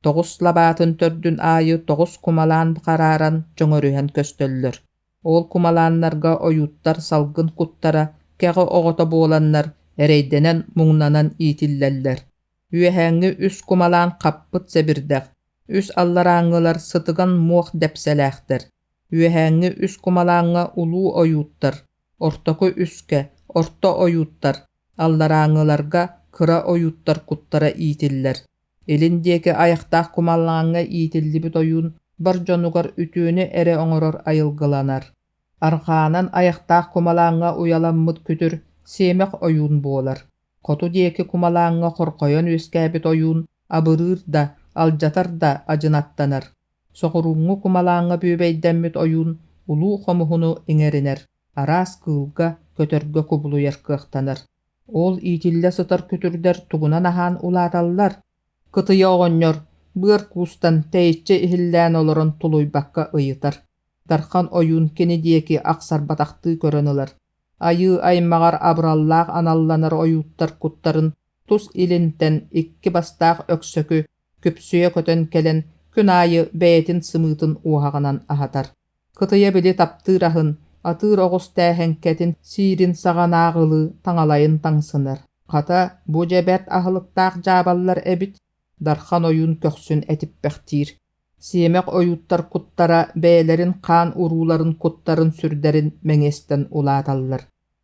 Тоҕус лабаатын төрдүн аайы тоҕус кумалаан харааран чөҥөрүһэн көстөллөр. Ол кумалааннарга ойууттар салгын куттара кэҕэ оҕото буоланнар эрэйдэнэн-муҥнанан иитиллэллэр. Үөһээҥҥи үс кумалаан хаппыт сэбирдэх, үс алларааҥҥылар сытыган муох дэпсэлээхтэр. Үөһээҥҥи үс кумалааҥҥа улуу ойууттар, ортоку үскэ орто ойууттар, алларааҥҥыларга кыра ойууттар куттара иитиллэр. Илин диэки айахтаах кумалааҥҥа иитиллибит ойуун бар дьонугар үтүөнү эрэ оҥорор айылгыланар. Арҕаанан айахтаах кумалааҥҥа уйаламмыт күтүр сиэмэх ойуун буолар. Хоту диэки кумалааҥҥа хорҕойон үөскээбит ойуун абырыыр да, алдьатар да адьынаттанар. Соҕурууҥҥу кумалааҥҥа бүөбэйдэммит ойуун улуу хомуһуну иҥэринэр, араас кыылга, көтөргө кубулуйар кыахтанар. Ол иитиллэ сытар күтүрдэр тугунан аһаан улааталлар? Кытыйа оҕонньор быар куустан тэйиччи иһиллээн олорон тулуйбакка ыйытар. Дархан ойуун кини диэки ахсарбатахтыы көрөн ылар. Айыы аймаҕар абыраллаах аналланар ойууттар куттарын тус илинтэн икки бастаах өксөкү күпсүйэ көтөн кэлэн күн аайы бэйэтин сымыытын уоһаҕынан аһатар. Кытыйа били таптыыр аһын, атыыр оҕус тээһэҥкэтин сиирин саҕанааҕылыы таҥалайын таҥсынар. Хата, бу дьэ бэрт аһылыктаах дьаабаллар эбит, Дархан ойуун көхсүн этиппэхтиир. Сиэмэх ойууттар куттара бэйэлэрин хаан урууларын куттарын сүрдэрин мэҥиэстэн улааталлар.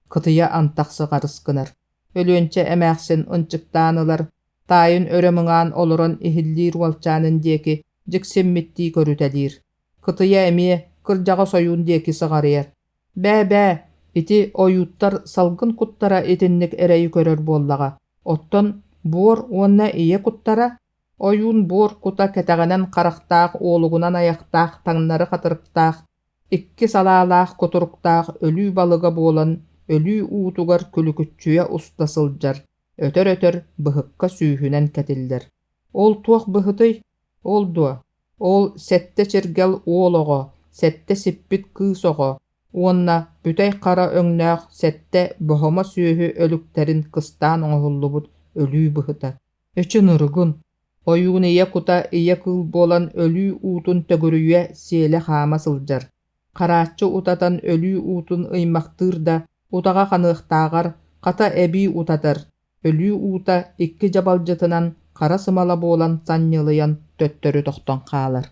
Кытыйа антах сыҕарыс гынар. Өлүөнчэ эмээхсин ынчыктаан ылар, таайын өрө мыҥаан олорон иһиллиир уолчаанын диэки дьиксиммиттии көрүтэлиир. Кытыйа эмиэ кырдьаҕас ойуун диэки сыҕарыйар: «Бээ-бээ, ити ойууттар салгын куттара итинник эрэйи көрөр буоллаҕа, оттон буор уонна ийэ куттара?» Ойуун буор кута кэтэҕинэн харахтаах, уолугунан айахтаах, таҥнары хатырыктаах, икки салаалаах кутуруктаах өлүү балыга буолан өлүү уутугар күлүкүччүйэ уста сылдьар, өтөр-өтөр быһыкка сүүһүнэн кэтиллэр. Ол туох быһытый? Ол дуо? Ол сэттэ чиргэл уол оҕо, сэттэ сиппит кыыс оҕо уонна бүтэй хара өҥнөөх сэттэ боһомо сүөһү өлүктэрин кыстаан оҥоһуллубут өлүү быһыта. Эчи ынырыгын, ойуун ийэ кута ийэ кыыл буолан өлүү уутун төгүрүйэ сиэлэ-хаама сылдьар. Харааччы утатан өлүү уутун ыймахтыыр да, утаҕа ханыахтааҕар, хата эбии утатар, өлүү уута икки дьабалдьытынан хара сымала буолан санньылыйан төттөрү тохтон хаалар.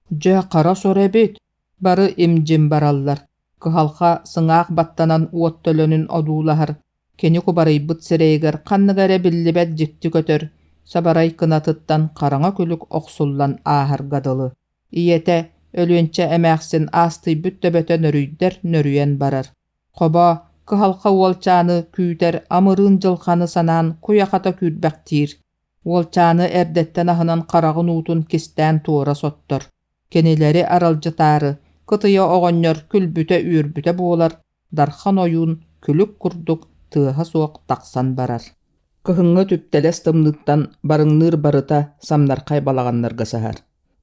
Дьэ, хара сор эбит, бары им-дьим бараллар. Кыһалҕа сыҥаах баттанан уот төлөнүн одуулаһар, кини кубарыйбыт сирэйигэр ханнык эрэ биллибэт дьикти көтөр, сабарай кынатыттан хараҥа күлүк охсуллан ааһарга дылы. Ийэтэ, Өлүөнчэ эмээхсин аастыйбыт төбөтө нөрүйдэр нөрүйэн барар. Хобоо, кыһалҕа уолчааны күүтэр амырыын дьылҕаны санаан куйахата күүрбэхтиир. Уолчааны эрдэттэн аһынан хараҕын уутун кистээн туора соттор. Кинилэри аралдьытаары, кытыйа оҕонньор күлбүтэ-үөрбүтэ буолар, Дархан ойуун күлүк курдук тыаһа суох тахсан барар. Кыһыҥҥы түптэлэс тымныыттан барыҥныыр барыта самнархай балаҕаннарга саһар.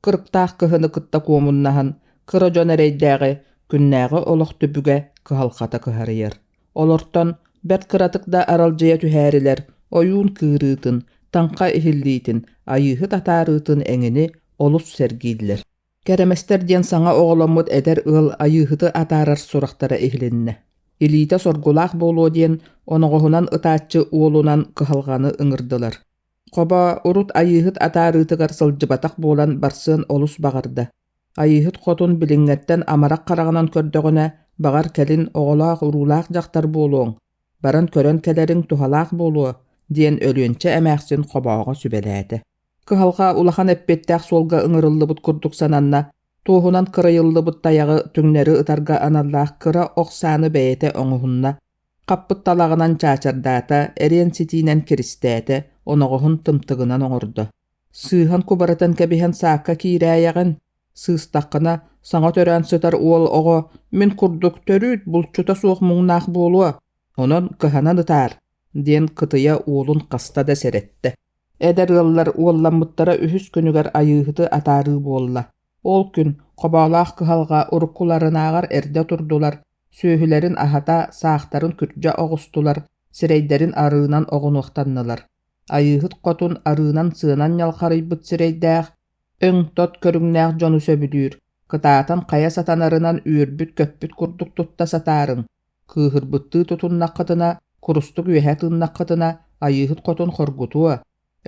Кырыктаах кыһыны кытта куомуннаһан, кыра дьон эрэйдээҕи күннээҕи олох түбүгэ кыһалҕата кыһарыйар. Олортон бэрт кыратык да аралдьыйа түһээрилэр ойуун кыырыытын, таҥха иһиллиитин, айыыһыт атаарыытын эҥини олус сэргииллэр. Кэрэмэстэр диэн саҥа оҕоломмут эдэр ыал айыыһыты атаарар сурахтара иһилиннэ. Илиитэ соргулаах буолуо диэн оноҕоһунан ытааччы уолунан кыһалҕаны ыҥырдылар. Хобо урут айыыһыт атаарыытыгар сылдьыбатах буолан барсыан олус баҕарда. Айыыһыт хотун билиҥҥэттэн амарах хараҕынан көрдөҕүнэ, баҕар кэлин оҕолоох-уруулаах дьахтар буолуоҥ, баран көрөн кэлэриҥ туһалаах буолуо диэн Өлүөнчэ эмээхсин хобооҕо сүбэлээтэ. Кыһалҕа улахан эппиэттээх суолга ыҥырыллыбыт курдук сананна, туоһунан кырайыллыбыт тайаҕы түҥнэри ытарга аналлаах кыра ох сааны бэйэтэ оҥоһунна, хаппыт талаҕынан чаачардаата, эриэн ситиинэн киристээтэ, оноҕоһун тымтыгынан оҥордо. Сыыһан кубарытан кэбиһэн саакка киирээйэҕин, сыыстаххына, саҥа төрөөн сытар уол оҕо мин курдук төрүүт булчута суох муҥнаах буолуо, онон кыһанан ытаар, диэн кытыйа уолун хаста да сэрэттэ. Эдэр ыаллар уолламмыттара үһүс күнүгэр айыыһыты атаарыы буолла. Ол күн хобоолоох кыһалҕа уруккуларынааҕар эрдэ турдулар, сүөһүлэрин аһата, саахтарын күрдьэ оҕустулар, сирэйдэрин арыынан оҕунуохтаннылар. Айыыһыт хотун арыынан-сыанан ньалхарыйбыт сирэйдээх, өҥ-тот көрүҥнээх дьону сөбүлүүр, кытаатан хайа сатанарынан үөрбүт-көппүт курдук тутта сатаарыҥ, кыыһырбыттыы тутуннаххытына, курустук үөһэ тыыннаххытына, Айыыһыт хотун хоргутуо,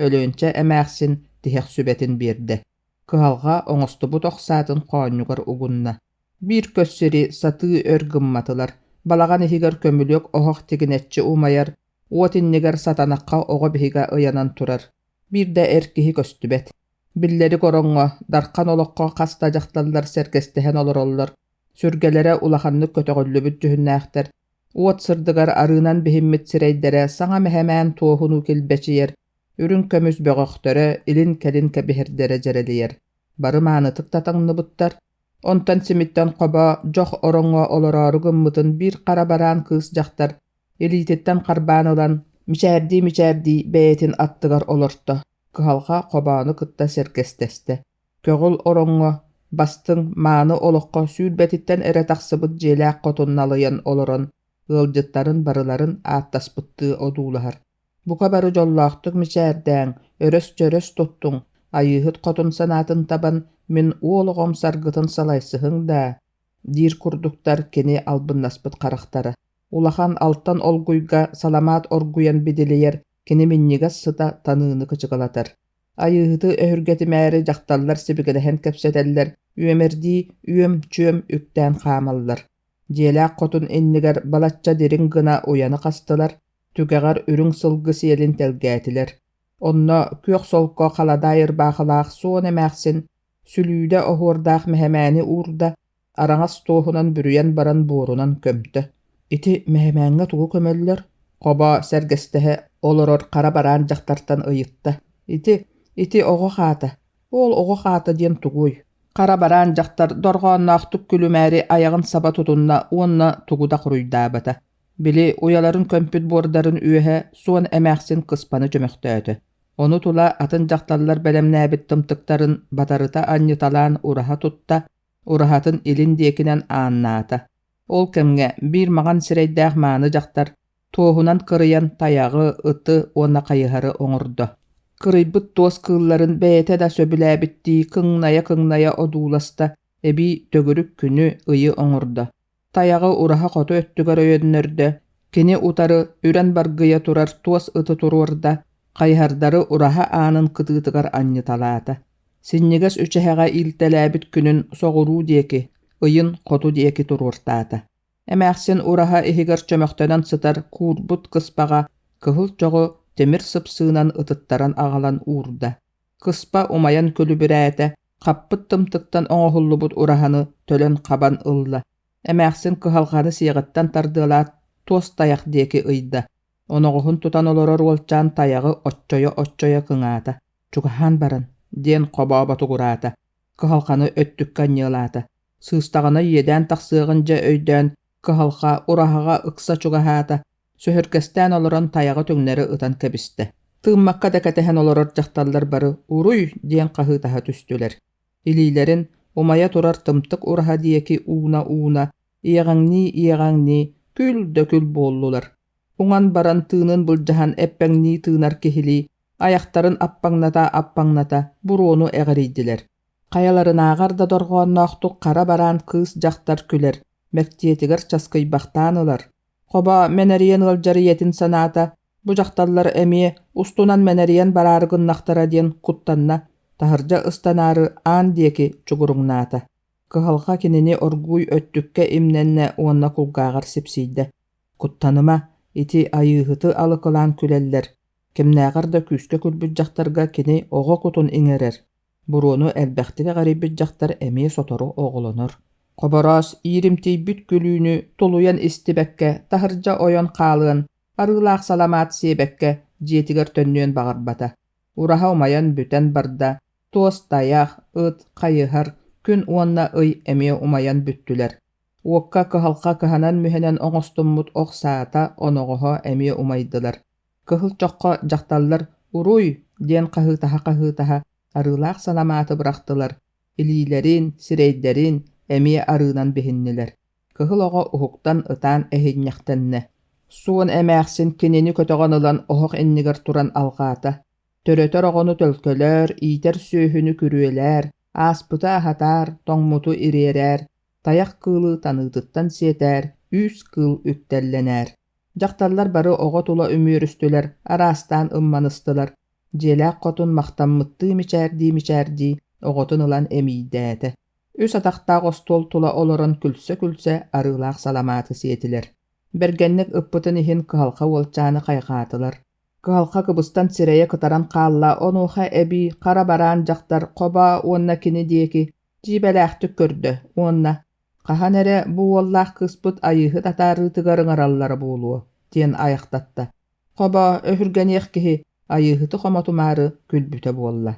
Өлүөнчэ эмээхсин тиһэх сүбэтин биэрдэ. Кыһалҕа оҥостубут ох саатын хоонньугар угунна. Биир көс сири сатыы өр гымматылар, балаҕан иһигэр көмүлүөк оһох тигинэччи умайар, уот иннигэр сатанахха оҕо биһигэ ыйанан турар. Биир да эр киһи көстүбэт. Биллэрик ороҥҥо, дархан олоххо хас да дьахталлар сэргэстэһэн олороллор, сүргэлэрэ улаханнык көтөҕүллүбүт дьүһүннээхтэр, уот сырдыгар арыынан биһиммит сирэйдэрэ саҥа мэһэмээн туоһунуу килбэчийэр, үрүҥ көмүс бөҕөхтөрө илин-кэлин кэбиһэрдэрэ дьэрэлийэр, бары маанытык да таҥныбыттар, онтон симиттэн хобо дьох ороҥҥо олороору гыммытын биир хара бараан кыыс дьахтар илиититтэн харбаан ылан, мичээрдии-мичээрдии бэйэтин аттыгар олорто, кыһалҕа хобоону кытта сэргэстэстэ. Көҕүл ороҥҥо, бастыҥ, мааны олоххо сүүрбэтиттэн эрэ тахсыбыт дьиэлээх хотун налыйан олорон, ыалдьыттарын барыларын ааттаспыттыы одуулаһар. Бука бары дьоллоохтук мичээрдээҥ, өрөс-чөрөс туттуҥ, Айыыһыт хотун санаатын табан, мин уол оҕом саргытын салайсыһыҥ даа, диир курдуктар кини албыннаспыт харахтара. Улахан алтан олгуйга саламаат оргуйан бидилийэр, кини минньигэс сыта таныыны кычыгылатар. Айыыһыты өһүргэтимээри дьахталлар сибигинэһэн кэпсэтэллэр, үөмэрдии үөм-чүөм үктээн хаамаллар. Дьиэлээх хотун иннигэр балачча дириҥ гына уйаны хастылар, түгэҕэр үрүҥ сылгы сиэлин тэлгээтилэр. Онно күөх солко халадаай ырбаахылаах суон эмээхсин сүлүүдэ оһуордаах мэһэмээни уурда, араҥас туоһунан бүрүйэн баран буорунан көмтө. Ити мэһэмээҥҥэ тугу көмөллөр? Хобо сэргэстэһэ олорор хара бараан дьахтартан ыйытта. Ити, ити оҕо хаата. Ол оҕо хаата диэн тугуй? Хара бараан дьахтар дорҕоонноохтук күлүмээри айаҕын саба тутунна уонна тугу да хоруйдаабата. Били уйаларын көмпүт буордарын үөһэ суон эмээхсин кыспаны чөмөхтөөтө. Ону тула атын дьахталлар бэлэмнээбит тымтыктарын батарыта анньыталаан ураһа тутта. Ураһатын илин диэкинэн ааннаата. Ол кэмҥэ биир маҥан сирэйдээх мааны дьахтар туоһунан кырыйан тайаҕы, ыты уонна хайыһары оҥордо. Кырыйбыт туос кыылларын бэйэтэ да сөбүлээбиттии кыҥнайа-кыҥнайа одууласта, эбии төгүрүк күнү, ыйы оҥордо. Тайаҕы ураһа хоту өттүгэр өйөннөрдө, кини утары үрэн баргыйа турар туос ыты туруорда, хайыһардары ураһа аанын кытыытыгар анньыталаата. Синньигэс үчэһэҕэ иилтэлээбит күнүн соҕуруу диэки, ыйын хоту диэки туруортаата. Эмээхсин ураһа иһигэр чөмөхтөнөн сытар куурбут кыспаҕа кыһыл чоҕу тимир сыпсыынан ытыттаран аҕалан уурда. Кыспа умайан күлүбүрээтэ, хаппыт тымтыктан оҥоһуллубут ураһаны төлөн хабан ылла. Эмээхсин кыһалҕаны сиэҕиттэн тардыалаат туос тайах диэки ыйда. Оноҕоһун тутан олорор уолчаан тайаҕы оччойо-оччойо кыҥаата. «Чугаһаан баран» диэн хобоо ботугураата, кыһалҕаны өттүккэ анньыалаата. Сыыстаҕына иэдээн тахсыаҕын дьэ өйдөөн, кыһалҕа ураһаҕа ыкса чугаһаата, сөһүргэстээн олорон тайаҕы түҥнэри ытан кэбистэ. Тыыммакка да кэтэһэн олорор дьахталлар бары «Уруй!» диэн хаһыытаһа түстүлэр. Илиилэрин умайа турар тымтык ураһа диэки ууна-ууна, иэҕэҥнии-иэҕэҥнии күл да күл буоллулар. Уҥан баран тыынын былдьаһан эппэҥнии тыынар киһилии, айахтарын аппаҥната-аппаҥната буруону эҕирийдилэр. Хайаларынааҕар да дорҕоонноохтук хара бараан кыыс-дьахтар күлэр, мэктиэтигэр часкыйбахтаан ылар. Хобо мэнэрийэн ыалдьар ийэтин санаата, бу дьахталлар эмиэ устунан мэнэрийэн бараары гыннахтара диэн куттанна, таһырдьа ыстанаары аан диэки чугуруҥнаата. Кыһалҕа кинини оргууй өттүккэ имнэннэ уонна кулгааҕар сипсийдэ: «Куттаныма, ити айыыһыты алыкылаан күлэллэр, кимнээҕэр да күүскэ күлбүт дьахтарга кини оҕо кутун иҥэрэр, Буруону элбэхтик эҕирийбит дьахтар эмиэ сотору оҕолонор. Хобороос ииримтийбит күлүүнү тулуйан истибэккэ таһырдьа ойон хаалыан, арыылаах саламаат сиэбэккэ дьиэтигэр төннүөн баҕарбата. Ураһа умайан бүтэн барда, туос тайах, ыт, хайыһар, күн уонна ый эмиэ умайан бүттүлэр. Уокка кыһалҕа кыһанан-мүһэнэн оҥостуммут ох саата, оноҕоһо эмиэ умайдылар. Кыһыл чоххо дьахталлар «Уруй!» диэн хаһыытаһа-хаһыытаһа арыылаах саламааты бырахтылар, илиилэрин, сирэйдэрин эмиэ арыынан биһиннилэр. Кыһыл оҕо уһуктан ытаан эһинньэхтэннэ. Суон эмээхсин кинини көтөҕөн ылан оһох иннигэр туран алҕаата: «Төрөтөр оҕону төлкөлөөр, иитэр сүөһүнү күрүөлээр, ааспыты аһатаар, тоҥмуту ириэрээр, тайах кыылы таныытыттан сиэтээр, үүс кыыл үктэллэнээр» Дьахталлар бары оҕо тула үмүөрүстүлэр, араастаан ымманыстылар. Дьиэлээх хотун махтаммыттыы мичээрдии-мичээрдии оҕотун ылан эмиийдээтэ. Үс атахтаах остуол тула олорон күлсэ-күлсэ арыылаах саламааты сиэтилэр. Бэргэнник ыппытын иһин кыһалҕа уолчааны хайҕаатылар. Кыһалҕа кыбыстан сирэйэ кытаран хаалла, онуоха эбии хара бараан дьахтар хобоо уонна кини диэки дьиибэлээхтик көрдө уонна «Хаһан эрэ бу уоллаах кыыспыт Айыыһыт атаарыытыгар ыҥыраллара буолуо» диэн айахтатта. Хобо, өһүргэниэх киһи, Айыыһыты хомотумаары күлбүтэ буолла.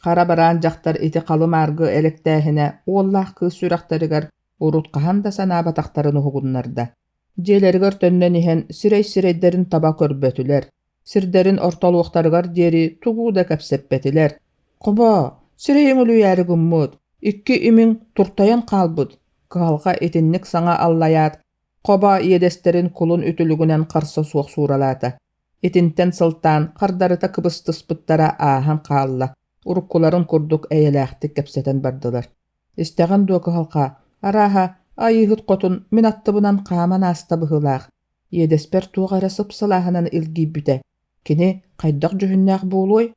Хара бараан дьахтар ити халы-мааргы элэктээһинэ уоллаах кыыс сүрэхтэригэр урут хаһан да санаабатахтарын уһугуннарда. Дьиэлэригэр төннөн иһэн сирэй-сирэйдэрин таба көрбөтүлэр, сирдэрин ортолуохтарыгар диэри тугу да кэпсэппэтилэр. «Хобо, сирэйиҥ үлүйээри гыммыт, икки имиҥ туртайан хаалбыт» кыһалҕа итинник саҥа аллайаат, хобо иэдэстэрин кулун үтүлүгүнэн харса суох сууралаата. Итинтэн сылтаан хардарыта кыбыстыспыттара ааһан хаалла, уруккуларын курдук эйэлээхтик кэпсэтэн бардылар. «Истэҕин дуо кыһалҕа, арааһа, Айыыһыт хотун мин аттыбынан хааман ааста быһыылаах, иэдэспэр туох эрэ сып-сылааһынан илгийбитэ, кини хайдах дьүһүннээх буолуой?»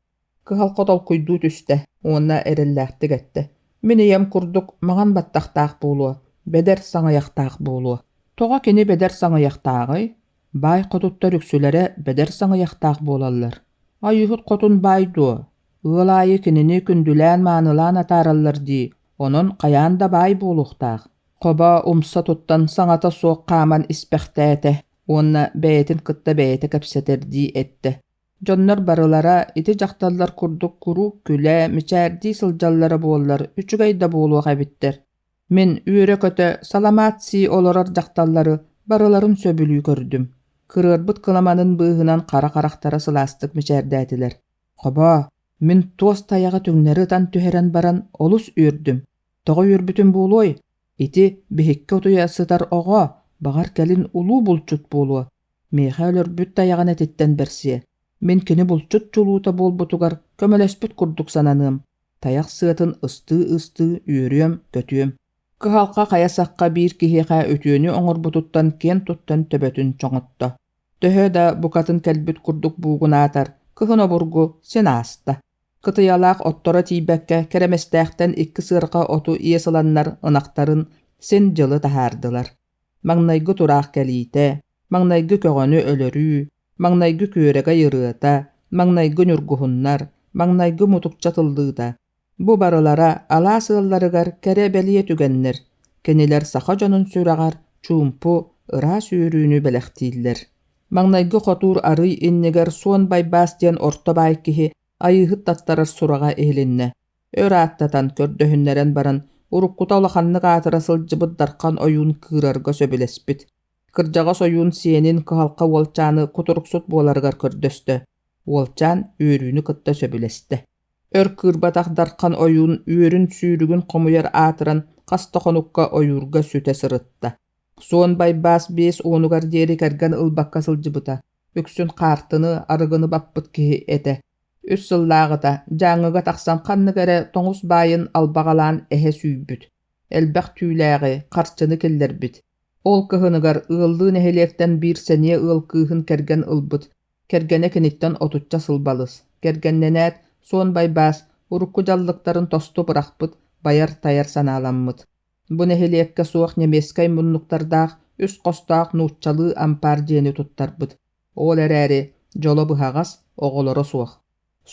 Кыһалҕа толкуйдуу түстэ уонна эрэллээхтик эттэ: «Мин ийэм курдук маҥан баттахтаах буолуо, бэдэр саҥыйахтаах буолуо». Тоҕо кини бэдэр саҥыйахтааҕый? Баай хотуттар үксүлэрэ бэдэр саҥыйахтаах буолаллар. Айыыһыт хотун баай дуо? Ыал аайы кинини күндүлээн-маанылаан атаараллар дии, онон хайаан да баай буолуохтаах. Хобо умса туттан саҥата суох хааман испэхтээтэ уонна бэйэтин кытта бэйэтэ кэпсэтэрдии эттэ: Дьоннор барылара ити дьахталлар курдук куруук күлэ, мичээрдии сылдьаллара буоллар үчүгэй да буолуох эбиттэр. Мин үөрэ-көтө саламаат сии олорор дьахталлары барыларын сөбүлүү көрдүм. Кырыарбыт кыламанын быыһынан хара харахтара сылаастык мичээрдээтилэр. Хобоо, мин туос тайаҕы түҥнэри ытан түһэрэн баран олус үөрдүм. Тоҕо үөрбүтүм буолуой? Ити биһикки утуйа сытар оҕо, баҕар кэлин улуу булчут буолуо. Миэхэ өлөрбүт тайаҕын этиттэн бэрсиэ. Мин кини булчут чулуута буолбутугар көмөлөспүт курдук сананыам. Тайах сыатын ыстыы-ыстыы үөрүөм-көтүөм. Кыһалҕа хайа сахха биир киһиэхэ үтүөнү оҥорбутуттан киэн туттан төбөтүн чоҥотто. Төһө да букатын кэлбит курдук буугунаатар, кыһын обургу син ааста. Кытыйалаах отторо тиийбэккэ Кэрэмэстээхтэн икки сыарҕа оту иэс ыланнар ынахтарын син дьылы таһаардылар. Маҥнайгы тураах кэлиитэ, маҥнайгы көҕөнү өлөрүү, маҥнайгы күөрэгэй ырыата, маҥнайгы ньургуһуннар, маҥнайгы мутукча тыллыыта Бу барылара алаас ыалларыгар кэрэ-бэлиэ түгэннэр, кинилэр саха дьонун сүрэҕэр чуумпу, ыраас үөрүүнү бэлэхтииллэр. Маҥнайгы хотуур арый иннигэр Суон Байбаас диэн орто баай киһи айыыһыт таттарар сураҕа иһилиннэ. Өр ааттатан, көрдөһүннэрэн баран, уруккута улаханнык аатыра сылдьыбыт Дархан ойуун кыырарга сөбүлэспит. Кырдьаҕас ойуун сиэнин кыһалҕа уолчааны кутуруксут буоларыгар көрдөстө. Уолчаан үөрүүнү кытта сөбүлэстэ. Өр кыырбатах Дархан ойуун үөрүн-сүүрүгүн хомуйар аатыран хас да хонукка ойуурга сүтэ сырытта. Суон Байбаас 50-угар диэри кэргэн ылбакка сылдьыбыта, үксүн хаартыны, арыгыны баппыт киһи этэ. Үс сыллааҕыта Дьааҥыга тахсан ханнык эрэ тоҥус баайын албаҕалаан эһэ сүүйбүт, элбэх түүлээҕи, харчыны киллэрбит. Ол кыһыныгар ыаллыы нэһилиэктэн биир сэниэ ыал кыыһын кэргэн ылбыт, Кэргэнэ киниттэн отучча сыл балыс. Кэргэннэнээт, Суон Байбаас урукку дьаллыктарын тосту бырахпыт, байар-тайар санааламмыт. Бу нэһилиэккэ суох немецкэй муннуктардаах үс хостоох нууччалыы ампаар дьиэни туттарбыт. Ол эрээри дьоло быһаҕас, оҕолоро суох.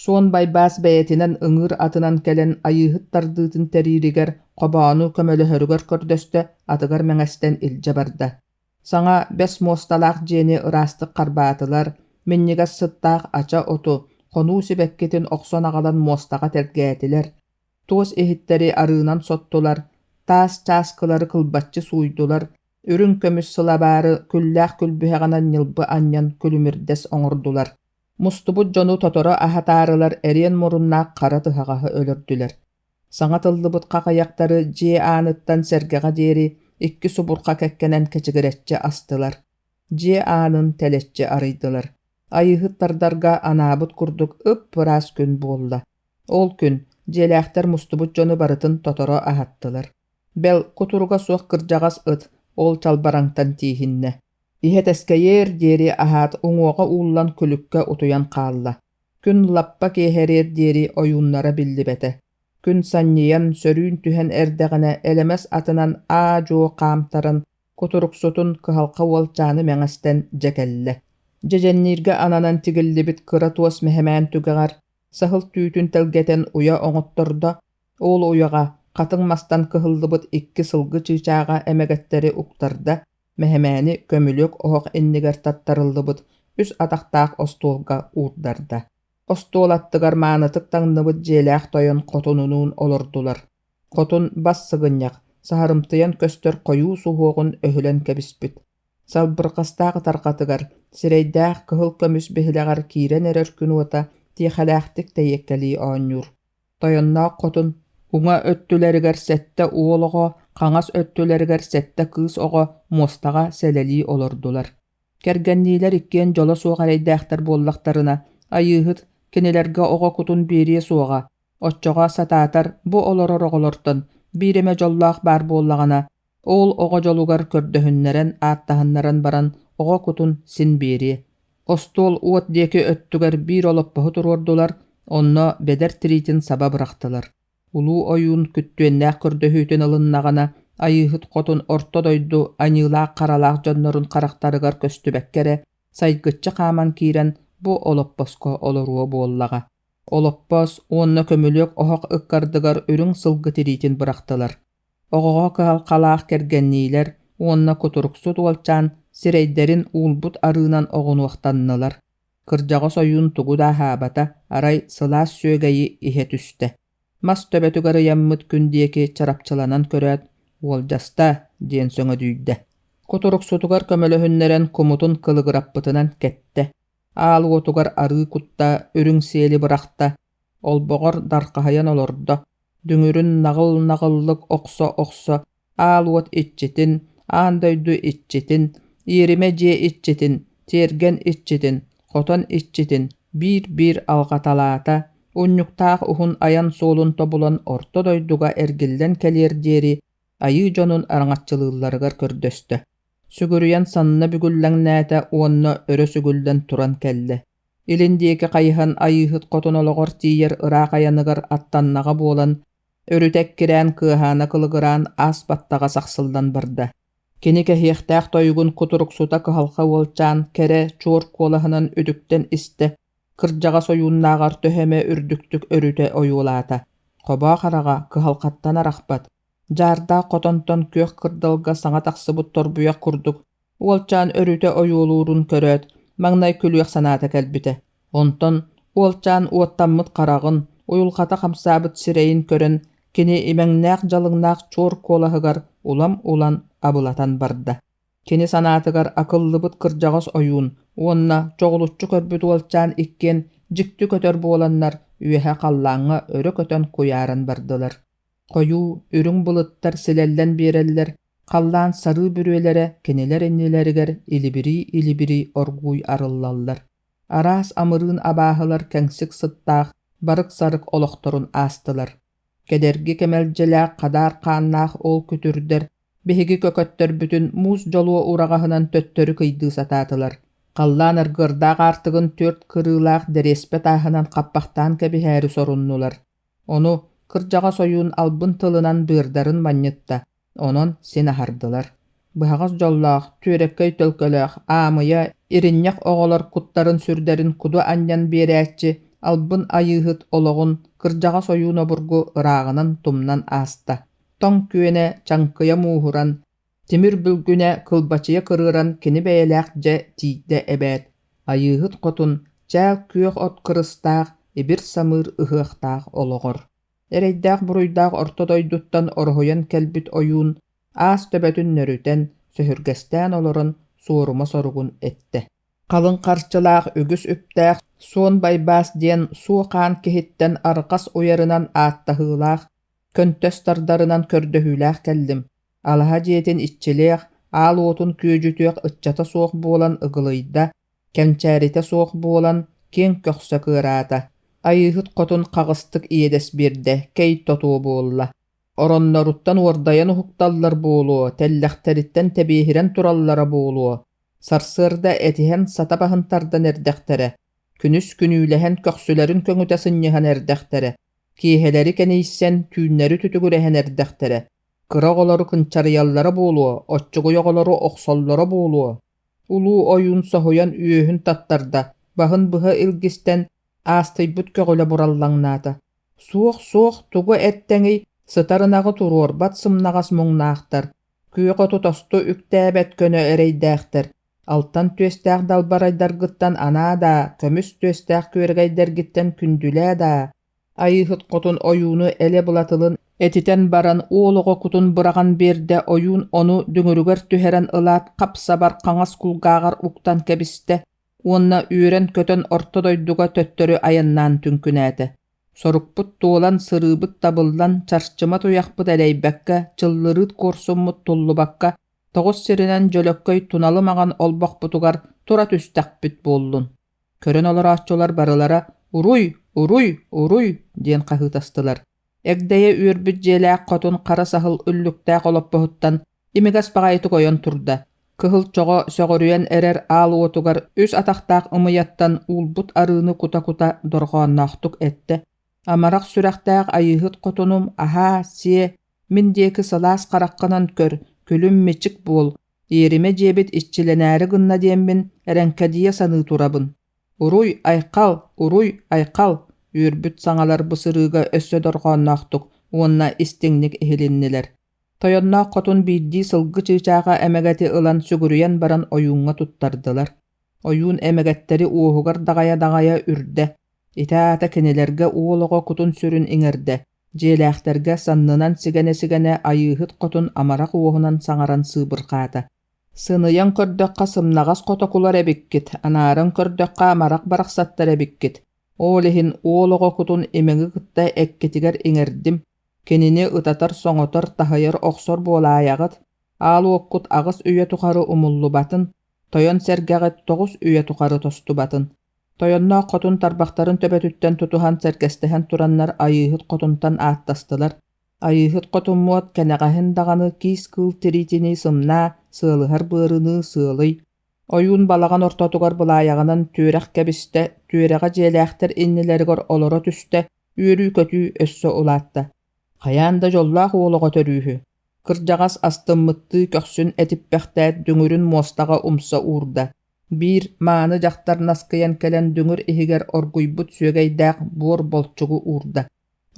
Суон Байбаас бэйэтинэн ыҥыыр атынан кэлэн Айыыһыт тардыытын тэрииригэр Хобоону көмөлөһөрүгэр көрдөстө, атыгар мэҥэстэн илдьэ барда. Саҥа бэс муосталаах дьиэни ыраастык харбаатылар, минньигэс сыттаах ача оту, хонуу сибэккитин охсон аҕалан муостаҕа тэлгээтилэр, туос иһиттэри арыынан соттулар, таас чааскылары кылбаччы сууйдулар, үрүҥ көмүс сылабаары күллээх күлбүһэҕинэн ньылбы анньан күлүмүрдэс оҥордулар. Мустубут дьону тоторо аһатаарылар эриэн муруннаах хара тыһаҕаһы өлөрдүлэр. Саҥа тыллыбыт хахайахтары дьиэ ааныттан сэргэҕэ диэри икки субурҕа кэккэнэн кэчигирэччи астылар, дьиэ аанын тэлэччи арыйдылар. Айыыһыт тардарга анаабыт курдук ып-ыраас күн буолла. Ол күн дьиэлээхтэр мустубут дьону барытын тоторо аһаттылар. Бэл, кутуруга суох кырдьаҕас ыт ол чалбараҥтан тииһиннэ. Иһэ тэскэйиэр диэри аһаат уҥуоҕа ууллан күлүккэ утуйан хаалла. Күн лаппа киэһэриэр диэри ойууннара биллибэтэ. Күн санньыйан, сөрүүн түһэн эрдэҕинэ элэмэс атынан аа-дьуо хаамтаран, кутуруксутун кыһалҕа уолчааны мэҥэстэн дьэ кэллэ. Дьэдьэннииргэ ананан тигиллибит кыра туос мэһэмээн түгэҕэр саһыл түүтүн тэлгэтэн уйа оҥоттордо, ол уйаҕа хатыҥ мастан кыһыллыбыт икки сылгы чыычааҕа эмэгэттэри уктарда, мэһэмээни көмүлүөк оһох иннигэр таттарыллыбыт үс атахтаах остуолга уурдарда. Остуол аттыгар маанытык таҥныбыт дьиэлээх тойон хотунунуун олордулар. Хотун бас сыгынньах, саһарымтыйан көстөр хойуу суһуоҕун өһүлэн кэбиспит. Салбырҕастаах ытарҕатыгар, сирэйдээх кыһыл көмүс биһилэҕэр киирэн эрэр күн уота тиэхэлээхтик тэйиэккэлии оонньуур. Тойонноох хотун уҥа өттүлэригэр сэттэ уол оҕо, хаҥас өттүлэригэр сэттэ кыыс оҕо муостаҕа сэлэлии олордулар. Кэргэнниилэр иккиэн дьоло суох эрэйдээхтэр буоллахтарына, Айыыһыт кинилэргэ оҕо кутун биэриэ суоҕа, оччоҕо сатаатар бу олорор оҕолортон биир эмэ дьоллоох баар буоллаҕына, ол оҕо дьолугар көрдөһүннэрэн, ааттаһыннаран баран оҕо кутун син биэриэ. Остуол уот диэки өттүгэр биир олоппоһу туруордулар, онно бэдэр тириитин саба бырахтылар. Улуу ойуун күттүөннээх көрдөһүүтүн ылыннаҕына, Айыыһыт Хотун орто дойду аньыылаах-харалаах дьоннорун харахтарыгар көстүбэккэ эрэ, сайгыччы хааман киирэн бу олоппоско олоруо буоллаҕа. Олоппос уонна көмүлүөк оһох ыккардыгар үрүҥ сылгы тириитин бырахтылар. Оҕоҕо кыһалҕалаах кэргэнниилэр уонна кутуруксут уолчаан сирэйдэрин уулбут арыынан оҕунуохтаннылар. Кырдьаҕас ойуун тугу да аһаабата, арай сылаас сүөгэйи иһэ түстэ. Мас төбөтүгэр ыйаммыт күн диэки чарапчыланан көрөөт, «Уолдьаста» диэн сөҥөдүйдэ. Кутуруксутугар көмөлөһүннэрэн кумутун кылыгыраппытынан кэттэ. Аал уотугар арыы кутта, үрүҥ сиэли бырахта, олбоҕор дархаһыйан олордо. Дүҥүрүн наҕыл-наҕыллык охсо-охсо аал уот иччитин, аан дойду иччитин, иэримэ дьиэ иччитин, тиэргэн иччитин, хотон иччитин биир-биир алҕаталаата, унньуктаах уһун айан суолун тобулан орто дойдуга эргиллэн кэлиэр диэри айыы дьонун араҥаччылыылларыгар көрдөстө. Сүгүрүйэн санна бүгүллэҥнээтэ уонна өрө сүгүллэн туран кэллэ. Илин диэки хайыһан Айыыһыт хотун олоҕор тиийэр ыраах айаныгар аттаннаҕа буолан, өрүтэ эккирээн кыаһаана кылыгыраан аас баттаҕа сахсыллан барда. Кини кэһиэхтээх тойугун кутуруксута кыһалҕа уолчаан кэрэ, чуор куолаһынан үтүктэн истэ, кырдьаҕас ойууннааҕар төһө эмэ үрдүктүк өрүтэ ойуулаата. Хобоо хараҕа кыһалҕаттан арахпат, дьаардаах хотонтон күөх кырдалга саҥа тахсыбыт торбуйах курдук уолчаан өрүтэ ойуолуурун көрөөт, маҥнай күлүөх санаата кэлбитэ. Онтон уолчаан уоттаммыт хараҕын, уйулҕата хамсаабыт сирэйин көрөн, кини имэҥнээх-дьалыҥнаах чуор куолаһыгар улам-улам абылатан барда. Кини санаатыгар акыллыбыт кырдьаҕас ойуун уонна чоҕулуччу көрбүт уолчаан иккиэн дьикти көтөр буоланнар үөһэ халлааҥҥа өрө көтөн куйааран бардылар. Хойуу, үрүҥ былыттар силэллэн биэрэллэр, халлаан сарыы бүрүөлэрэ кинилэр иннилэригэр илибирии-илибирии оргууй арыллаллар. Араас амырыын абааһылар кэҥсик сыттаах, барык-сарык олохторун аастылар. Кэдэрги кэмэлдьилээх хадаар хааннаах ол күтүрдэр биһиги көкөттөрбүтүн муус дьолуо ураҕаһынан төттөрү кыйдыы сатаатылар. Халлаан аргыардаах аартыгын түөрт кырыылаах дэриэспэ тааһынан хаппахтаан кэбиһээри соруннулар. Ону кырдьаҕас ойуун албын тылынан быардарын манньытта, онон син аһардылар. Быһаҕас дьоллоох, түөрэккэй төлкөлөөх, аамыйа, иринньэх оҕолор куттарын-сүрдэрин куду анньан биэрээччи албын айыыһыт олоҕун кырдьаҕас ойуун обургу ырааҕынан тумнан ааста. Тоҥ күөнэ чаҥкыйа мууһуран, тимир бүлгүнэ кылбачыйа кырыаран кини бэйэлээх дьэ тиийдэ эбээт, Айыыһыт хотун чээл күөх от кырыстаах, ибир-самыыр ыһыахтаах олоҕор. Эрэйдээх-буруйдаах орто дойдуттан ороһуйан кэлбит ойуун аас төбөтүн нөрүтэн, сөһүргэстээн олорон суорума соругун эттэ. Халыҥ харчылаах, үгүс үптээх Суон Байбаас диэн суо хаан киһиттэн арҕас уйарынан ааттаһыылаах, көнтөс тардарынан көрдөһүүлээх кэллим. Алаһа дьиэтин иччилиэх, аал уотун күөдьүтүөх ыччата суох буолан ыгылыйда, кэнчээритэ суох буолан киэҥ көхсө кыараата. Айыыһыт хотун хаҕыстык иэдэс биэрдэ, кэй тотуо буолла. Оронноруттан уордайан уһукталлар буолуо, тэллэхтэриттэн тэбиэһирэн тураллара буолуо. Сарсыарда этиһэн сата баһын тардан эрдэхтэрэ, күнүс күнүүлэһэн көхсүлэрин көҥүтэ сынньыһан эрдэхтэрэ, киэһэлэри кэнийсэн түүннэри түтүгүрэһэн эрдэхтэрэ. Кыра оҕолору кынчарыйаллара буолуо, оччугуй оҕолору охсоллоро буолуо. Улуу ойуун соһуйан үөһүн таттарда, баһын быһа илгистэн, аастыйбыт көҕүлэ бураллаҥнаата. Суох, суох, тугу эттэҥий, сытар ынаҕы туруорбат сымнаҕас муҥнаахтар, күөх оту тосту үктээбэт көнө эрэйдээхтэр, алтан түөстээх далбарайдаргыттан анаа даа, көмүс түөстээх күөрэгэйдэргиттэн күндүлээ даа, Айыыһыт хотун ойууну элэ-была тылын этитэн баран уол оҕо кутун быраҕан биэрдэ, ойуун ону дүҥүрүгэр түһэрэн ылаат хап-сабар хаҥас кулгааҕар уктан кэбистэ уонна үөрэн-көтөн орто дойдуга төттөрү айаннаан түҥкүнээтэ. Сорукпут туолан, сырыыбыт табыллан, чарчыма туйахпыт элэйбэккэ, чыллырыыт куорсуммут туллубакка, тоҕус сиринэн дьөлөккөй туналы маҥан олбохпутугар тура түстэхпит буоллун. Көрөн олорооччулар барылара «Уруй! Уруй! Уруй!» диэн хаһыытастылар. Эгдэйэ үөрбүт дьиэлээх хотун хара саһыл үллүктээх олоппоһуттан имигэс баҕайытык ойон турда. Кыһыл чоҕо сөҕүрүйэн эрэр аал уотугар үс атахтаах ымыйаттан уулбут арыыны кута-кута дорҕоонноохтук эттэ: «Амарах сүрэхтээх айыыһыт хотунум, аһаа, сиэ, мин диэки сылаас хараххынан көр, күлүм-мичик буол, Иэримэ дьиэбит иччилэнээри гынна диэммин эрэҥкэдийэ саныы турабын. Уруй, айхал, уруй, айхал! үөрбүт саҥалар бу сырыыга өссө дорҕоонноохтук уонна истиҥник иһилиннилэр. Тойонноох хотун биирдии сылгы чыычааҕа эмэгэти ылан сүгүрүйэн баран ойууҥҥа туттардылар. Ойуун эмэгэттэри уоһугар даҕайа-даҕайа үрдэ. Ити аата кинилэргэ уол оҕо кутун-сүрүн иҥэрдэ, Дьиэлээхтэргэ саннынан сигэнэ-сигэнэ Айыыһыт хотун амарах уоһунан саҥаран сыыбырҕаата: «Сыныйан көрдөххө сымнаҕас хотокулар эбиккит, анааран көрдөххө амарах барахсаттар эбиккит. Ол иһин уол оҕо кутун имэҥи кытта эккитигэр иҥэрдим. Кинини ытатар-соҥотор, таһыйар-охсор буолаайаҕыт, аал уоккут 8 үйэ тухары умуллубатын, тойон сэргэҕит 9 үйэ тухары тостубатын. Тойонноох хотун тарбахтарын төбөтүттэн тутуһан сэргэстэһэн тураннар Айыыһыт хотунтан ааттастылар. Айыыһыт хотуммуот кэнэҕэһин даҕаны киис кыыл тириитинии сымнаа, сыалыһар быарыныы сыалый. Ойуун балаҕан ортотугар былаайаҕынан түөрэх кэбистэ, түөрэҕэ дьиэлээхтэр иннилэригэр олоро түстэ, үөрүү-көтүү өссө улаатта. Хайаан да дьоллоох уол оҕо төрүүһү. Кырдьаҕас астыммыттыы көхсүн этиппэхтээт дүҥүрүн муостаҕа умса уурда. Биир мааны дьахтар наскыйан кэлэн дүҥүр иһигэр оргуйбут сүөгэйдээх буор болчугу уурда.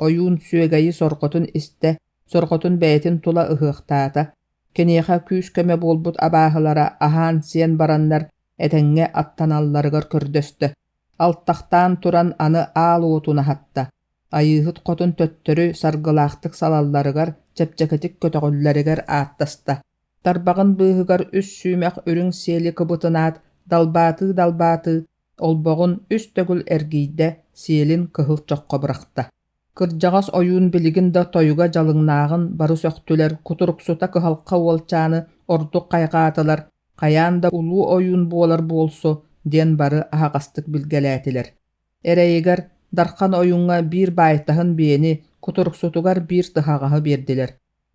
Ойуун сүөгэйи сорҕотун истэ, сорҕотун бэйэтин тула ыһыахтаата. Киниэхэ күүс-көмө буолбут абааһылара аһаан-сиэн бараннар этэҥҥэ аттаналларыгар көрдөстө. Алтахтаан туран аны аал уотун аһатта. Айыыһыт хотун төттөрү саргылаахтык салалларыгар, чэпчэкитик көтөҕүллэригэр ааттаста. Тарбаҕын быыһыгар үс сүүмэх үрүҥ сиэли кыбытынаат, далбаатыы-далбаатыы, олбоҕун үс төгүл эргийдэ, сиэлин кыһыл чоххо бырахта. Кырдьаҕас ойуун билигин да тойуга дьалыҥнааҕын бары сөхтүлэр, кутуруксута кыһалҕа уолчааны ордук хайҕаатылар, хайаан да улуу ойуун буолар буолсу диэн бары аһаҕастык билгэлээтилэр. Эрэйигэр Дархан ойууҥҥа биир баайтаһын биэни, кутуруксутугар биир тыһаҕаһы биэрдилэр.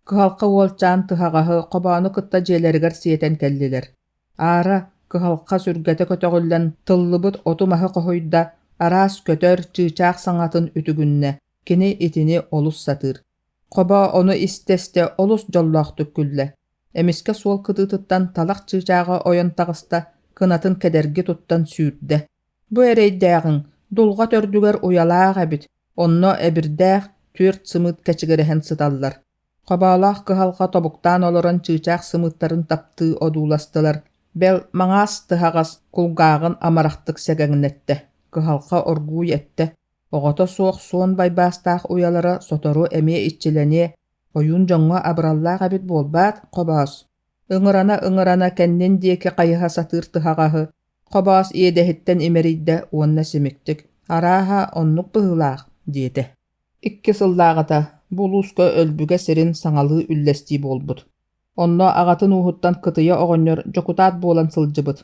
Кыһалҕа уолчаан тыһаҕаһы хобоону кытта дьиэлэригэр сиэтэн кэллилэр. Аара кыһалҕа сүргэтэ көтөҕүллэн тыллыбыт оту-маһы хоһуйда, араас көтөр, чыычаах саҥатын үтүгүннэ. Кини итини олус сатыыр. Хобо ону истэ-истэ олус дьоллоохтук күллэ. Эмискэ суол кытыытыттан талах чыычааҕа ойон таҕыста, кынатын кэдэрги туттан сүүрдэ. Бу эрэйдээҕиҥ дулҕа төрдүгэр уйалаах эбит, онно эбирдээх түөрт сымыыт кэчигирэһэн сыталлар. Хобоолоох кыһалҕа тобуктаан олорон чыычаах сымыыттарын таптыы одууластылар, бэл, маҥаас тыһаҕас кулгааҕын амарахтык сэгэҥнэттэ, кыһалҕа оргууй эттэ, оҕото суох суон байбаастаах уйалара сотору эмиэ иччилэниэ, ойуун дьоҥҥо абыраллаах эбит буолбаат, хобоос. Ыҥырана-ыҥырана кэннин диэки хайыһа сатыыр тыһаҕаһы Хобоос иэдэһиттэн имэрийдэ уонна симиктик: «Арааһа, оннук быһыылаах» диэтэ. Икки сыллааҕыта бу улууска өлбүгэ сирин саҥалыы үллэстии буолбут. Онно аҕатын ууһуттан Кытыйа оҕонньор дьокутаат буолан сылдьыбыт,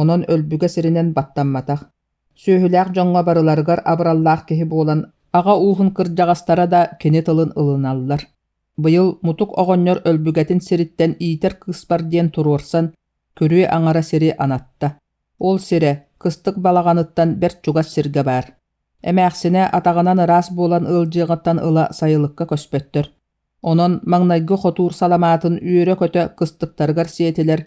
онон өлбүгэ сиринэн баттамматах. Сүөһүлээх дьоҥҥо барыларыгар абыраллаах киһи буолан, аҕа ууһун кырдьаҕастара да кини тылын ылыналлар. Быйыл Мутук оҕонньор өлбүгэтин сириттэн иитэр кыыспар диэн туруорсан, күрүө аҥара сири анатта. Ол сирэ кыстык балаҕаныттан бэрт чугас сиргэ баар. Эмээхсинэ атаҕынан ыраас буолан ыалдьыаҕыттан ыла сайылыкка көспөттөр. Онон маҥнайгы хотуур саламаатын үөрэ-көтө кыстыктарыгар сиэтилэр.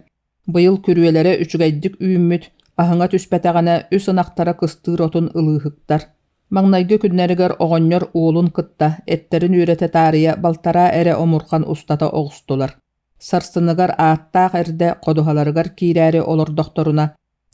Быйыл күрүөлэрэ үчүгэйдик үүммүт, аһыҥа түспэтэҕинэ үс ынахтара кыстыыр отун ылыыһыктар. Маҥнайгы күннэригэр оҕонньор уолун кытта эттэрин үөрэтэ таарыйа балтараа эрэ омурҕан устата оҕустулар. Сарсыныгар ааттаах эрдэ ходуһаларыгар киирээри олордохторуна,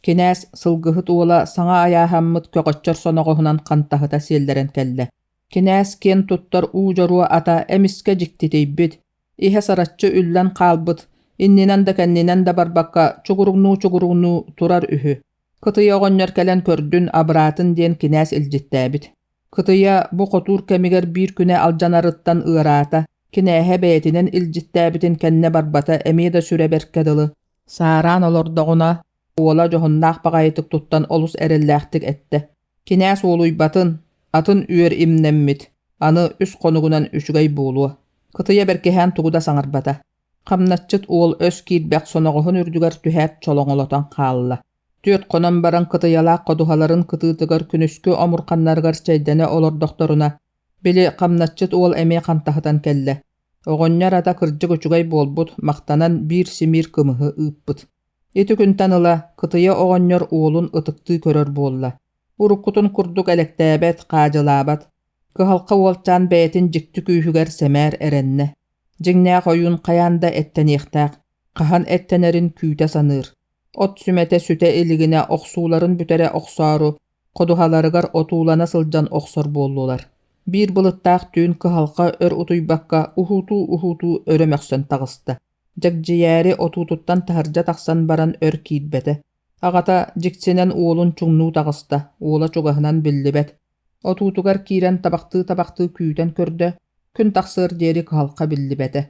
кинээс сылгыһыт уола саҥа айааһаммыт көҕөччөр соноҕоһунан хантаһыта сиэллэрэн кэллэ. Кинээс киэн туттар уу дьоруо ата эмискэ дьиктитийбит, иһэ сараччы үллэн хаалбыт, иннинэн да кэннинэн да барбакка чугуруҥнуу-чугуруҥнуу турар үһү. Кытыйа оҕонньор кэлэн көрдүн, абыраатын диэн кинээс илдьиттээбит. Кытыйа бу хотуур кэмигэр биир күнэ алдьанарыттан ыараата, кинээһэ бэйэтинэн илдьиттээбитин кэннэ барбата эмиэ да сүрэ бэркэ дылы. Саараан олордоҕуна, уола дьоһуннаах баҕайытык туттан олус эрэллээхтик эттэ: «Кинээс уолуйбатын, атын үөр имнэммит, аны үс хонугунан үчүгэй буолуо». Кытыйа бэркиһээн тугу да саҥарбата. Хамначчыт уол өс киирбэх соноҕоһун үрдүгэр түһээт чолоҥолотон хаалла. Түөрт хонон баран кытыйалаах ходуһаларын кытыытыгар күнүскү омурханнарыгар чэйдэнэ олордохторуна, били хамначчыт уол эмиэ хантаһытан кэллэ. Оҕонньор ата кырдьык үчүгэй буолбут, махтанан биир симиир кымыһы ыыппыт. Ити күнтэн ыла кытыйа оҕонньор уолун ытыктыы көрөр буолла. Уруккутун курдук элэктээбэт, хаадьылаабат. Кыһалҕа уолчаан бэйэтин дьикти күүһүгэр сэмээр эрэннэ. Дьиҥнээх ойуун хайаан да эттэниэхтээх, хаһан эттэнэрин күүтэ саныыр. От сүмэтэ сүтэ илигинэ охсууларын бүтэрэ охсоору, ходуһаларыгар отуулана сылдьан охсор буоллулар. Биир былыттаах түүн кыһалҕа өр утуйбакка уһуутуу-уһуутуу өрө мөхсөн таҕыста. Дьэгдьийээри отуутуттан таһырдьа тахсан баран өр киирбэтэ. Аҕата дьиксинэн уолун чуҥнуу таҕыста, уола чугаһынан биллибэт. Отуутугар киирэн табахтыы-табахтыы күүтэн көрдө. Күн тахсыар диэри кыһалҕа биллибэтэ.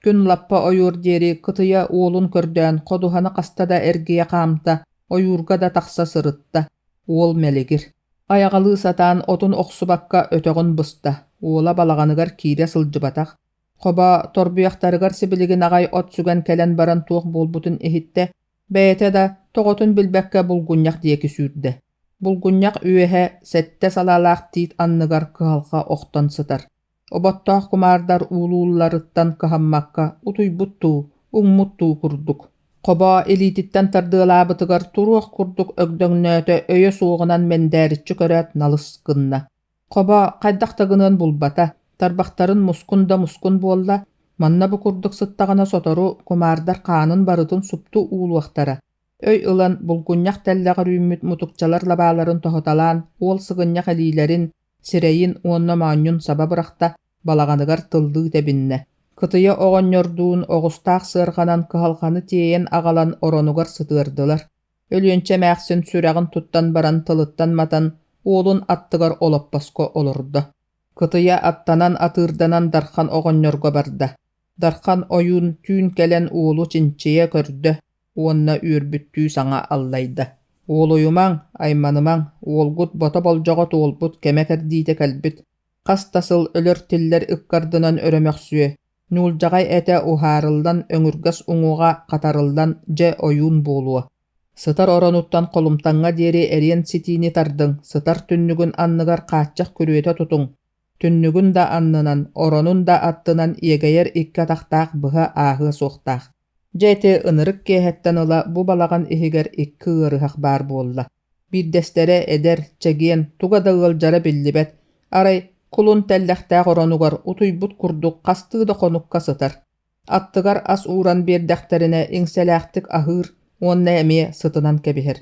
Күн лаппа ойуор диэри кытыйа уолун көрдөөн ходуһаны хаста да эргийэ хаамта, ойуурга да тахса сырытта. Уол мэлигир. Айаҕалыы сатаан отун охсубакка өтөҕүн быста, уола балаҕаныгар киирэ сылдьыбатах. Хобо торбуйахтарыгар сибилигин аҕай от сүгэн кэлэн баран туох буолбутун иһиттэ, бэйэтэ да тоҕотун билбэккэ булгунньах диэки сүүрдэ. Булгунньах үөһэ сэттэ салаалаах тиит анныгар кыһалҕа охтон сытар. Оботтоох кумаардар уулуулларыттан кыһаммакка утуйбут дуу, уҥмут дуу курдук. Хобоо илиититтэн тардыалаабытыгар туруох курдук өгдөҥнөөтө, өйө суоҕунан мэндээриччи көрөөт налыс гынна. Хобо хайдах да гыныан булбата, тарбахтарын мускун да мускун буолла, манна бу курдук сыттаҕына сотору кумаардар хаанын барытын супту уулуохтара. Өй ылан, булгунньах тэллэҕэр үүммүт мутукчалар лабааларын тоһуталаан, уол сыгынньах илиилэрин, сирэйин уонна моонньун саба бырахта, балаҕаныгар тыллыы тэбиннэ. Кытыйа оҕонньордуун оҕустаах сыарҕанан кыһалҕаны тиэйэн аҕалан оронугар сытыардылар. Өлүөнчэ эмээхсин сүрэҕин туттан баран тылыттан матан, уолун аттыгар олоппоско олордо. Кытыйа аттанан атыырданан Дархан оҕонньорго барда. Дархан ойуун түүн кэлэн уолу чинчийэ көрдө уонна үөрбүттүү саҥа аллайда: «Уолуйумаҥ, айманымаҥ, уолгут бото болдьоҕо туолбут кэмэ-кэрдиитэ кэлбит, хас да сыл өлөр-тиллэр ыккардынан өрө мөхсүө, ньуулдьаҕай этэ уһаарыллан өҥүргэс уҥуоҕа хатарыллан дьэ ойуун буолуо. Сытар оронуттан холумтаҥҥа диэри эриэн ситиини тардыҥ, сытар түннүгүн анныгар хааччах күрүөтэ тутуҥ, түннүгүн да аннынан, оронун да аттынан иэгэйэр икки атахтаах быһа ааһыа суохтаах. Дьэ ити ынырык киэһэттэн ыла бу балаҕан иһигэр икки ыарыһах баар буолла. Биирдэстэрэ эдэр, чэгиэн, туга да ыалдьара биллибэт, арай кулун тэллэхтээх оронугар утуйбут курдук хастыы да хонукка сытар. Аттыгар ас ууран биэрдэхтэринэ иҥсэлээхтик аһыыр уонна эмиэ сытынан кэбиһэр.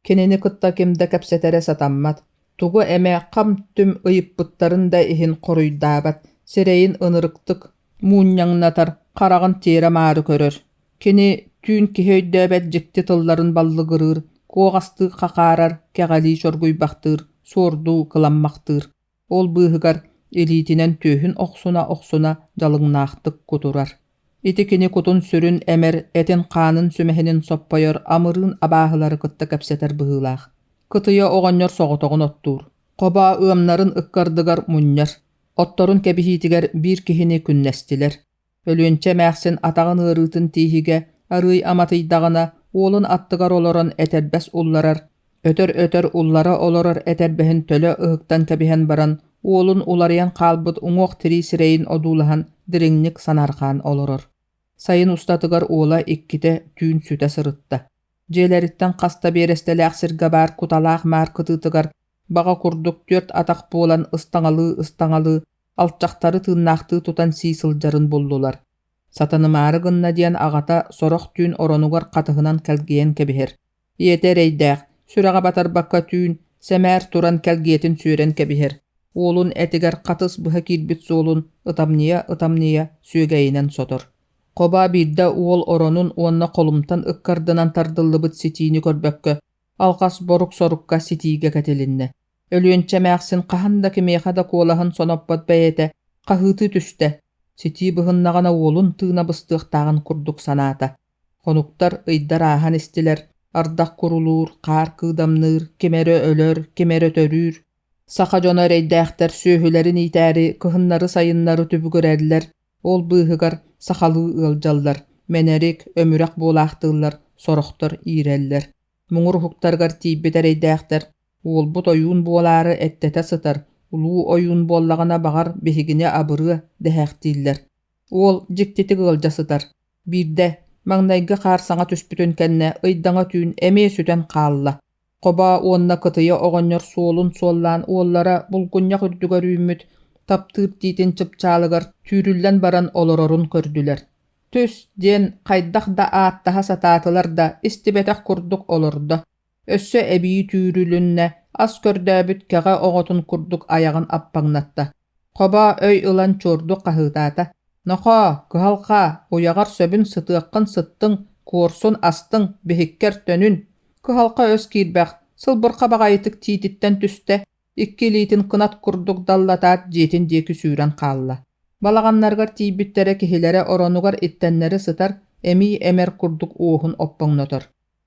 Кинини кытта ким да кэпсэтэрэ сатаммат, тугу эмэ хам-түм ыйыппыттарын да иһин хоруйдаабат, сирэйин ынырыктык муунньаҥнатар, хараҕын тиэрэ-маары көрөр. Кини түүн киһи өйдөөбөт дьикти тылларын баллыгырыыр, куоҕастыы хахаарар, кэҕэлии чоргуйбахтыыр, суордуу кыламмахтыыр. Ол быыһыгар илиитинэн түөһүн охсуна-охсуна дьалыҥнаахтык кутурар. Ити кини кутун-сүрүн эмэр, этин-хаанын сүмэһинин соппойор амырыын абааһылары кытта кэпсэтэр быһыылаах. Кытыйа оҕонньор соҕотоҕун оттуур. Хобоо ыамнарын ыккардыгар мунньар. Отторун кэбиһиитигэр биир киһини күннэстилэр. Өлүөнчэ эмээхсин атаҕын ыарыытын тииһигэ арыый аматыйдаҕына, уолун аттыгар олорон этэрбэс улларар, өтөр-өтөр уллара олорор этэрбэһин төлө ыһыктан кэбиһэн баран, уолун уларыйан хаалбыт уҥуох-тирии сирэйин одуулаһан дириҥник санаарҕаан олорор. Сайын устатыгар уола иккитэ түүн сүтэ сырытта. Дьиэлэриттэн хас да биэрэстэлээх сиргэ баар куталаах маар кытыытыгар баҕа курдук түөрт атах буолан ыстаҥалыы-ыстаҥалыы алчахтары тыыннаахтыы тутан сии сылдьарын буллулар. Сатанымаары гынна диэн аҕата сорох түүн оронугар хатыһынан кэлгийэн кэбиһэр. Ийэтэ эрэйдээх, сүрэҕэ батарбакка түүн, сэмээр туран кэлгиэтин сүөрэн кэбиһэр. Уолун этигэр хатыс быһа киирбит суолун ытамньыйа-ытамньыйа сүөгэйинэн сотор. Хобоо биирдэ уол оронун уонна холумтан ыккардынан тардыллыбыт ситиини көрбөккө, алҕас борук-сорукка ситиигэ кэтилиннэ. Өлүөнчэ эмээхсин хаһан да кимиэхэ да куолаһын соноппот бэйэтэ хаһыытыы түстэ, ситии быһыннаҕына уолун тыына быстыахтааҕын курдук санаата. Хонуктар, ыйдар ааһан истилэр, ардах курулуур, хаар кыыдамныыр, ким эрэ өлөр, ким эрэ төрүүр. Саха дьоно эрэйдээхтэр сүөһүлэрин иитээри кыһыннары-сайыннары түбүгүрэллэр, ол быыһыгар сахалыы ыалдьаллар, мэнэрик, өмүрэх буолаахтыыллар, сорохтор иирэллэр. Муҥур уһуктарыгар тиийбит эрэйдээхтэр Уолбут ойуун буолаары эттэтэ сытар, улуу ойуун буоллаҕына баҕар биһигини абырыа дэһээхтииллэр. Уол дьиктитик ыалдьа сытар. Биирдэ, маҥнайгы хаар саҥа түспүтүн кэннэ ыйдаҥа түүн эмиэ сүтэн хаалла. Хобоо уонна кытыйа оҕонньор суолун суоллаан уоллара булгунньах үрдүгэр үүммүт таптыыр тиитин чыпчаалыгар түүрүллэн баран олорорун көрдүлэр. «Түс» диэн хайдах да ааттаһа сатаатылар да, истибэтэх курдук олордо. Өссө эбии түүрүлүннэ, ас көрдөөбүт кэҕэ оҕотун курдук айаҕын аппаҥнатта. Хобоо өй ылан чуордук хаһыытаата: «Нохоо, кыһалҕа, уйаҕар сөбүн сытыаххын сыттыҥ, куорсун астыҥ, биһиккэр төнүн!» Кыһалҕа өс киирбэх, сылбырха баҕайытык тиититтэн түстэ, икки илиитин кынат курдук даллатаат дьиэтин диэки сүүрэн хаалла. Балаҕаннарыгар тиийбиттэрэ киһилэрэ оронугар иттэннэри сытар, эмиий эмэр курдук уоһун оппоҥнотор.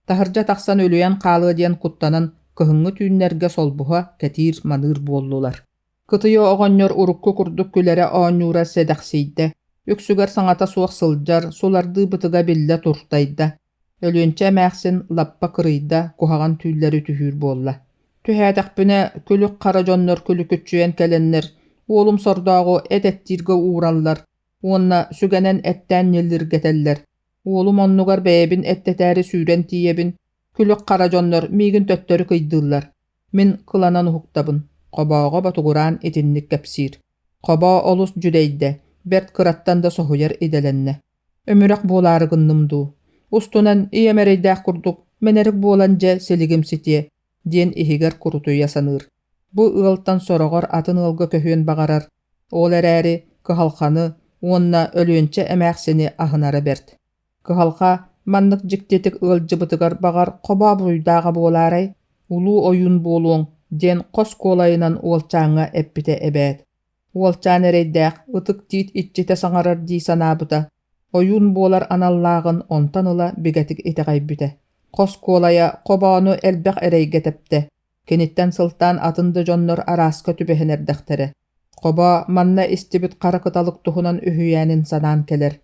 Таһырдьа тахсан үлүйэн хаалыа диэн куттанан кыһыҥҥы түүннэргэ солбуһа кэтиир-маныыр буоллулар. Кытыйа оҕонньор урукку курдук күлэрэ-оонньуура сэдэхсийдэ, үксүгэр саҥата суох сылдьар, сулардыы бытыга биллэ туртайда. Өлүөнчэ эмээхсин лаппа кырыйда, куһаҕан түүллэри түһүүр буолла. Түһээтэхпинэ, күлүк хара дьоннор күлүкүччүйэн кэлэннэр, уолум сордооҕу эт эттииргэ уураллар уонна сүгэнэн эттээн ньиллиргэтэллэр. Уолум оннугар бэйэбин эттэтээри сүүрэн тиийэбин, күлүк хара дьоннор миигин төттөрү кыйдыыллар. Мин кыланан уһуктабын, Хобооҕо ботугураан итинник кэпсиир. Хобоо олус дьүдэйдэ, бэрт кыраттан да соһуйар идэлэннэ. Өмүрэх буолаары гынным дуу? Устунан ийэм эрэйдээх курдук мэнэрик буолан дьэ силигим ситиэ диэн иһигэр курутуйа саныыр. Бу ыалтан сороҕор атын ыалга көһүөн баҕарар, ол эрээри кыһалҕаны уонна Өлүөнчэ эмээхсини аһынара бэрт. Кыһалҕа маннык дьиктитик ыалдьыбытыгар баҕар хобоо буруйдааҕа буолаарай, улуу ойуун буолуоҥ диэн хос куолайынан уолчааҥҥа эппитэ эбээт. Уолчаан эрэйдээх ытык тиит иччитэ саҥарар дии санаабыта, ойуун буолар аналлааҕын онтон ыла бигэтик итэҕэйбитэ. Хос куолайа хобоону элбэх эрэйгэ тэптэ, киниттэн сылтаан атын да дьоннор арааска түбэһэн эрдэхтэрэ. Хобоо манна истибит хара кыталык туһунан үһүйээнин санаан кэлэр.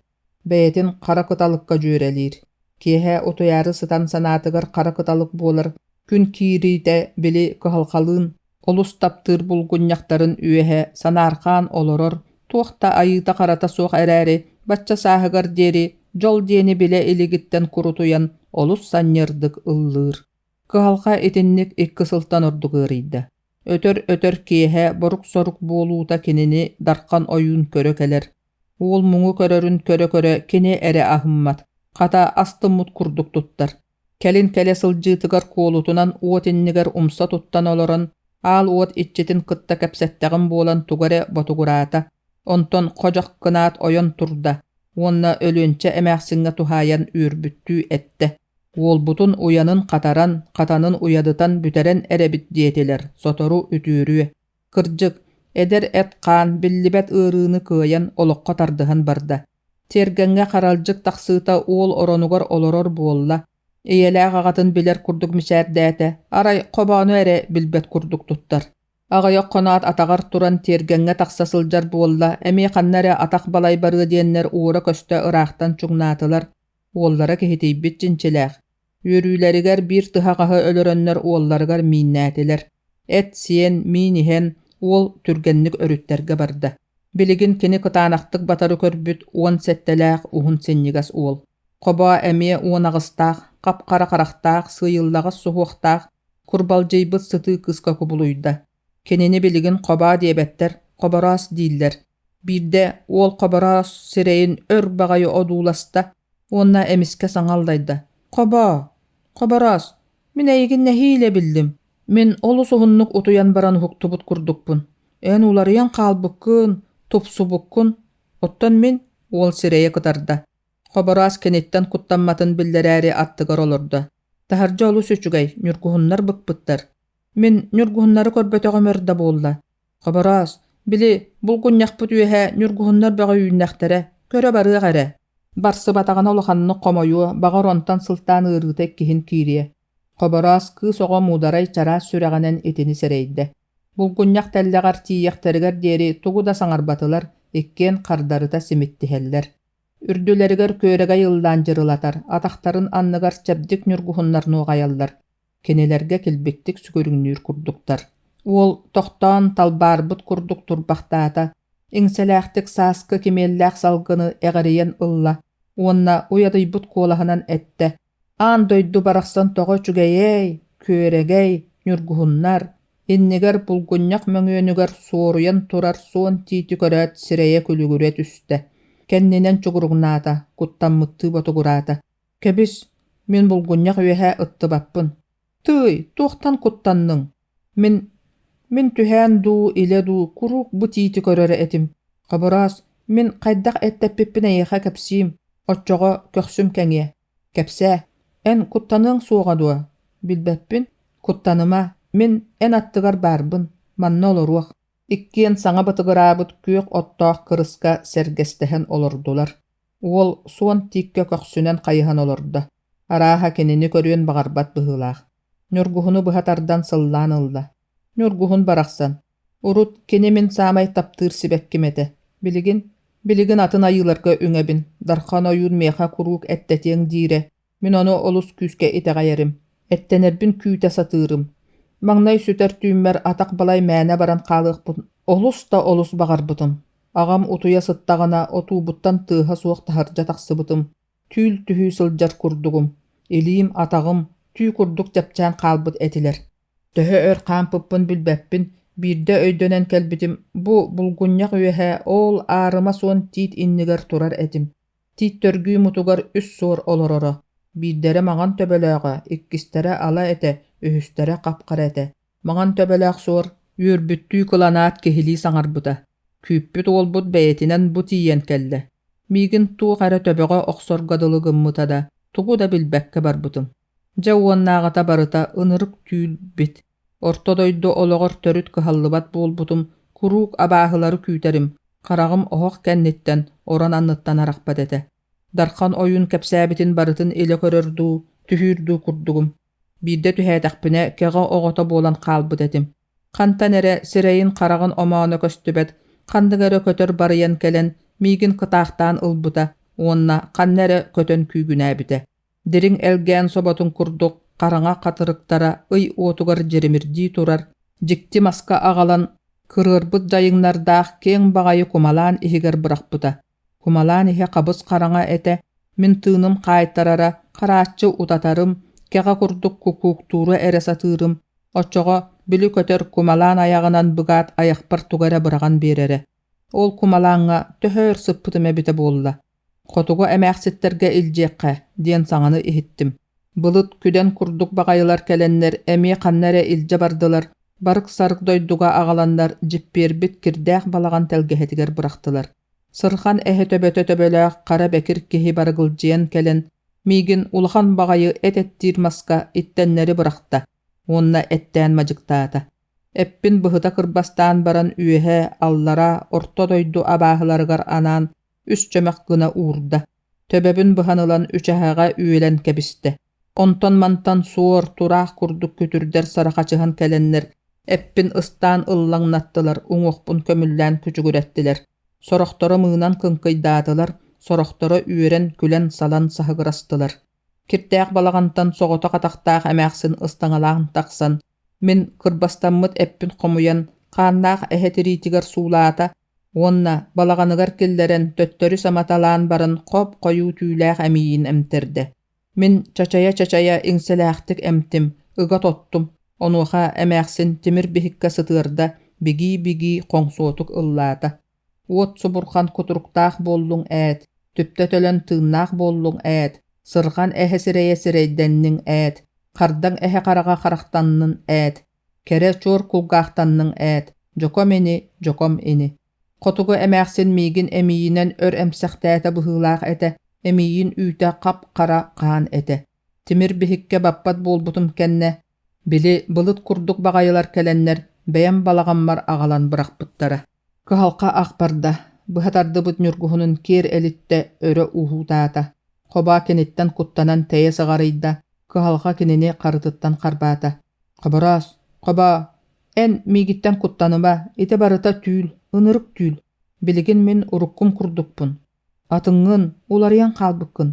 Бэйэтин хара кыталыкка дьүөрэлиир. Киэһэ утуйаары сытан санаатыгар хара кыталык буолар күн киириитэ били кыһалҕалыын олус таптыыр булгунньахтарын үөһэ санаарҕаан олорор, туох да айыыта-харата суох эрээри, бачча сааһыгар диэри дьол диэни билэ илигиттэн курутуйан олус санньыардык ыллыыр. Кыһалҕа итинник икки сылтан ордук ыарыйда. Өтөр-өтөр киэһэ борук-сорук буолуута кинини Дархан ойуун көрө кэлэр. Уол муҥу көрөрүн көрө-көрө кини эрэ аһыммат, хата астыммыт курдук туттар. Кэлин кэлэ сылдьыытыгар куолутунан уот иннигэр умса туттан олорон, аал уот иччитин кытта кэпсэттэҕим буолан тугу эрэ ботугураата, онтон ходьох гынаат ойон турда уонна Өлүөнчэ эмээхсиҥҥэ туһаайан үөрбүттүү эттэ: «Уолбутун уйанын хатаран, хатанын уйадытан бүтэрэн эрэбит диэтилэр, сотору үтүөрүө». Кырдьык, эдэр эт-хаан биллибэт ыарыыны кыайан олоххо тардыһан барда. Тиэргэҥҥэ харалдьык тахсыыта уол оронугар олорор буолла, ийэлээх аҕатын билэр курдук мичээрдээтэ, арай хобоону эрэ билбэт курдук туттар. Аҕыйах хоноот атаҕар туран тиэргэҥҥэ тахса сылдьар буолла, эмиэ ханна эрэ атах балай барыа диэннэр уура-көстө ыраахтан чуҥнаатылар, уоллара киһитийбит чинчилээх. Үөрүүлэригэр биир тыһаҕаһы өлөрөннөр уолларыгар мииннээтилэр. Эт сиэн, миин иһэн, уол түргэнник өрүттэргэ барда. Билигин кини кытаанахтык батары көрбүт 17-лээх уһун синньигэс уол. Хобоо эмиэ 18-таах, хап-хара харахтаах, сыыйыллаҕас суһуохтаах, курбалдьыйбыт сытыы кыыска кубулуйда. Кинини билигин хобоо диэбэттэр, хобороос дииллэр. Биирдэ уол хобороос сирэйин өр баҕайы одууласта уонна эмискэ саҥа аллайда: «Хобоо, Хобороос, мин эйигин нэһиилэ биллим. Мин олус уһуннук утуйан баран уһуктубут курдукпун. Эн уларыйан хаалбыккын, тупсубуккун. Оттон мин» уол сирэйэ кытарда. Хобороос киниттэн куттамматын биллэрээри аттыгар олордо. Таһырдьа олус үчүгэй, ньургуһуннар быкпыттар. Мин ньургуһуннары көрбөтөҕүм өр да буолла. Хобороос, били, булгунньахпыт үөһэ ньургуһуннар бөҕө үүннэхтэрэ, көрө барыах эрэ. Барсыбатаҕына улаханнык хомойуо, баҕар онтон сылтаан ыарыыта иккиһин киириэ. Хобороос кыыс оҕо муударай чараас сүрэҕинэн итини сэрэйдэ. Булгунньах тэллэҕэр тиийиэхтэригэр диэри тугу да саҥарбатылар, иккиэн хардарыта симиттиһэллэр. Үрдүлэригэр күөрэгэй ыллаан дьырылатар, атахтарын анныгар чэбдик ньургуһуннар нуоҕайаллар, кинилэргэ килбиктик сүгүрүҥнүүр курдуктар. Уол тохтоон талбаарбыт курдук турбахтаата, иҥсэлээхтик сааскы кимиэллээх салгыны эҕирийэн ылла уонна уйадыйбыт куолаһынан эттэ: «Аан дойду барахсан тоҕо үчүгэйэй, күөрэгэй, ньургуһуннар, иннигэр булгунньах мөҥүөнүгэр суоруйан турар суон тиити көрөөт сирэйэ күлүгүрэ түстэ, кэннинэн чугуруҥнаата, куттаммыттыы ботугураата: Кэбис, мин булгунньах үөһэ ыттыбаппын. Тыый, туохтан куттанныҥ? Мин мин түһээн дуу, илэ дуу куруук бу тиити көрөр этим. Хобороос, мин хайдах эттэппиппин эйиэхэ кэпсиим, оччоҕо көхсүм кэҥиэ. Кэпсээ, эн куттаныаҥ суоҕа дуо? Билбэппин. Куттаныма, мин эн аттыгар баарбын, манна олоруох. Иккиэн саҥа бытыгыраабыт күөх оттоох кырыска сэргэстэһэн олордулар. Уол суон тииккэ көхсүнэн хайыһан олордо. Арааһа кинини көрүөн баҕарбат быһыылаах. Ньургуһуну быһа тардан сыллаан ылла. Ньургуһун барахсан. Урут кини мин саамай таптыыр сибэкким этэ. Билигин, билигин атын айыыларга үҥэбин. Дархан ойуун миэхэ куруук эттэтиэҥ диирэ. Мин ону олус күүскэ итэҕэйэрим, эттэнэрбин күүтэ сатыырым. Маҥнай сүтэр түүммэр атах балай мээнэ баран хаалыахпын олус да олус баҕарбытым. Аҕам утуйа сыттаҕына отуубуттан тыаһа суох таһырдьа тахсыбытым, түүл түһүү сылдьар курдугум. Илиим, атаҕым түү курдук чэпчээн хаалбыт этилэр. Төһө өр хаампыппын билбэппин, биирдэ өйдөнөн кэлбитим, бу булгунньах үөһэ ол аарыма суон тиит иннигэр турар этим. Тиит төргүү мутугар үс суор олороро: биирдэрэ маҥан төбөлөөҕө, иккистэрэ ала этэ, үһүстэрэ хап-хара этэ. Маҥан төбөлөөх суор үөрбүттүү кыланаат киһилии саҥарбыта: «Күүппүт уолбут бэйэтинэн бу тиийэн кэллэ. Миигин туох эрэ төбөҕө охсорго дылы гыммыта да, тугу да билбэккэ барбытым. Дьэ уоннааҕыта барыта ынырык түүл бит. Орто дойду олоҕор төрүт кыһаллыбат буолбутум, куруук абааһылары күүтэрим, хараҕым оһох кэнниттэн, орон анныттан арахпат этэ. Дархан ойуун кэпсээбитин барытын илэ көрөр дуу, түһүүр дуу курдугум. Биирдэ түһээтэхпинэ, кэҕэ оҕото буолан хаалбыт этим. Хантан эрэ сирэйин-хараҕын омооно көстүбэт, ханнык эрэ көтөр барыйан кэлэн, миигин кытаахтаан ылбыта уонна ханна эрэ көтөн күүгүнээбитэ. Дириҥ элгээн соботун курдук хараҥа хатырыктара ый уотугар дьиримирдии турар, дьикти маска аҕалан, кырыарбыт дьайыҥнардаах киэҥ баҕайы кумалаан иһигэр бырахпыта. Кумалаан иһэ хабыс-хараҥа этэ, мин тыыным хаайтарара, харааччы утатарым, кэҕэ курдук кукууктуура эрэ сатыырым, оччоҕо били көтөр кумалаан айаҕынан быгаат айахпар тугу эрэ быраҕан биэрэрэ. Ол кумалааҥҥа төһө өр сыппытым эбитэ буолла. Хотугу эмээхситтэргэ илдьиэххэ диэн саҥаны иһиттим. Былыт күдэн курдук баҕайылар кэлэннэр эмиэ ханна эрэ илдьэ бардылар, барык-сарык дойдуга аҕаланнар дьиппиэрбит кирдээх балаҕан тэлгэһэтигэр бырахтылар. Сырхан эһэ төбөтө төбөлөөх хара бэкир киһи барыгылдьыйан кэлэн миигин улахан баҕайы эт эттиир маска иттэннэри бырахта уонна эттээн мадьыктаата. Эппин быһыта кырбастаан баран үөһэ, аллара, орто дойду абааһыларыгар анаан үс чөмөх гына уурда, төбөбүн быһан ылан үчэһэҕэ үөлэн кэбистэ. Онтон-мантан суор, тураах курдук күтүрдэр сарахачыһан кэлэннэр, эппин ыстаан ыллаҥнаттылар, уҥуохпун көмүллээн күчүгүрэттилэр. Сорохторо мыынан кыҥкыйдаатылар, сорохторо үөрэн, күлэн-салан саһыгырастылар. Кирдээх балаҕантан соҕотох атахтаах эмээхсин ыстаҥалаан тахсан, мин кырбастаммыт эппин хомуйан, хааннаах эһэ тириитигэр суулаата уонна балаҕаныгар киллэрэн төттөрү саматалаан баран хоп-хойуу түүлээх эмиийин эмтэрдэ. Мин чачайа-чачайа иҥсэлээхтик эмтим, ыга тоттум, онуоха эмээхсин тимир биһиккэ сытыарда, бигии-бигии хоҥсуотук ыллаата. Уот субурхан кутуруктаах буоллуҥ ээт, түптэ төлөн тыыннаах буоллуҥ ээт, сырҕан эһэ сирэйэ сирэйдэнниҥ ээт, хардаҥ эһэ хараҕа харахтаннын ээт, Кэрэ чуор кулгаахтанныҥ ээт, дьоком ини, дьоком ини. Хотугу эмээхсин миигин эмиийинэн өр эмсэхтээтэ быһыылаах этэ, эмиийин үүтэ хап-хара хаан этэ. Тимир биһиккэ баппат буолбутум кэннэ, били былыт курдук баҕайылар кэлэннэр бэйэм балаҕаммар аҕалан бырахпыттара. Кыһалҕа ах барда, быһа тардыбыт ньургуһунун киэр элиттэ өрө уһуутаата. Хобоо киниттэн куттанан тэйэ сыҕарыйда, кыһалҕа кинини харытыттан харбаата. Хобороос, хобоо, эн миигиттэн куттаныма, ити барыта түүл, ынырык түүл. Билигин мин уруккум курдукпун. Атыҥҥын, уларыйан хаалбыккын.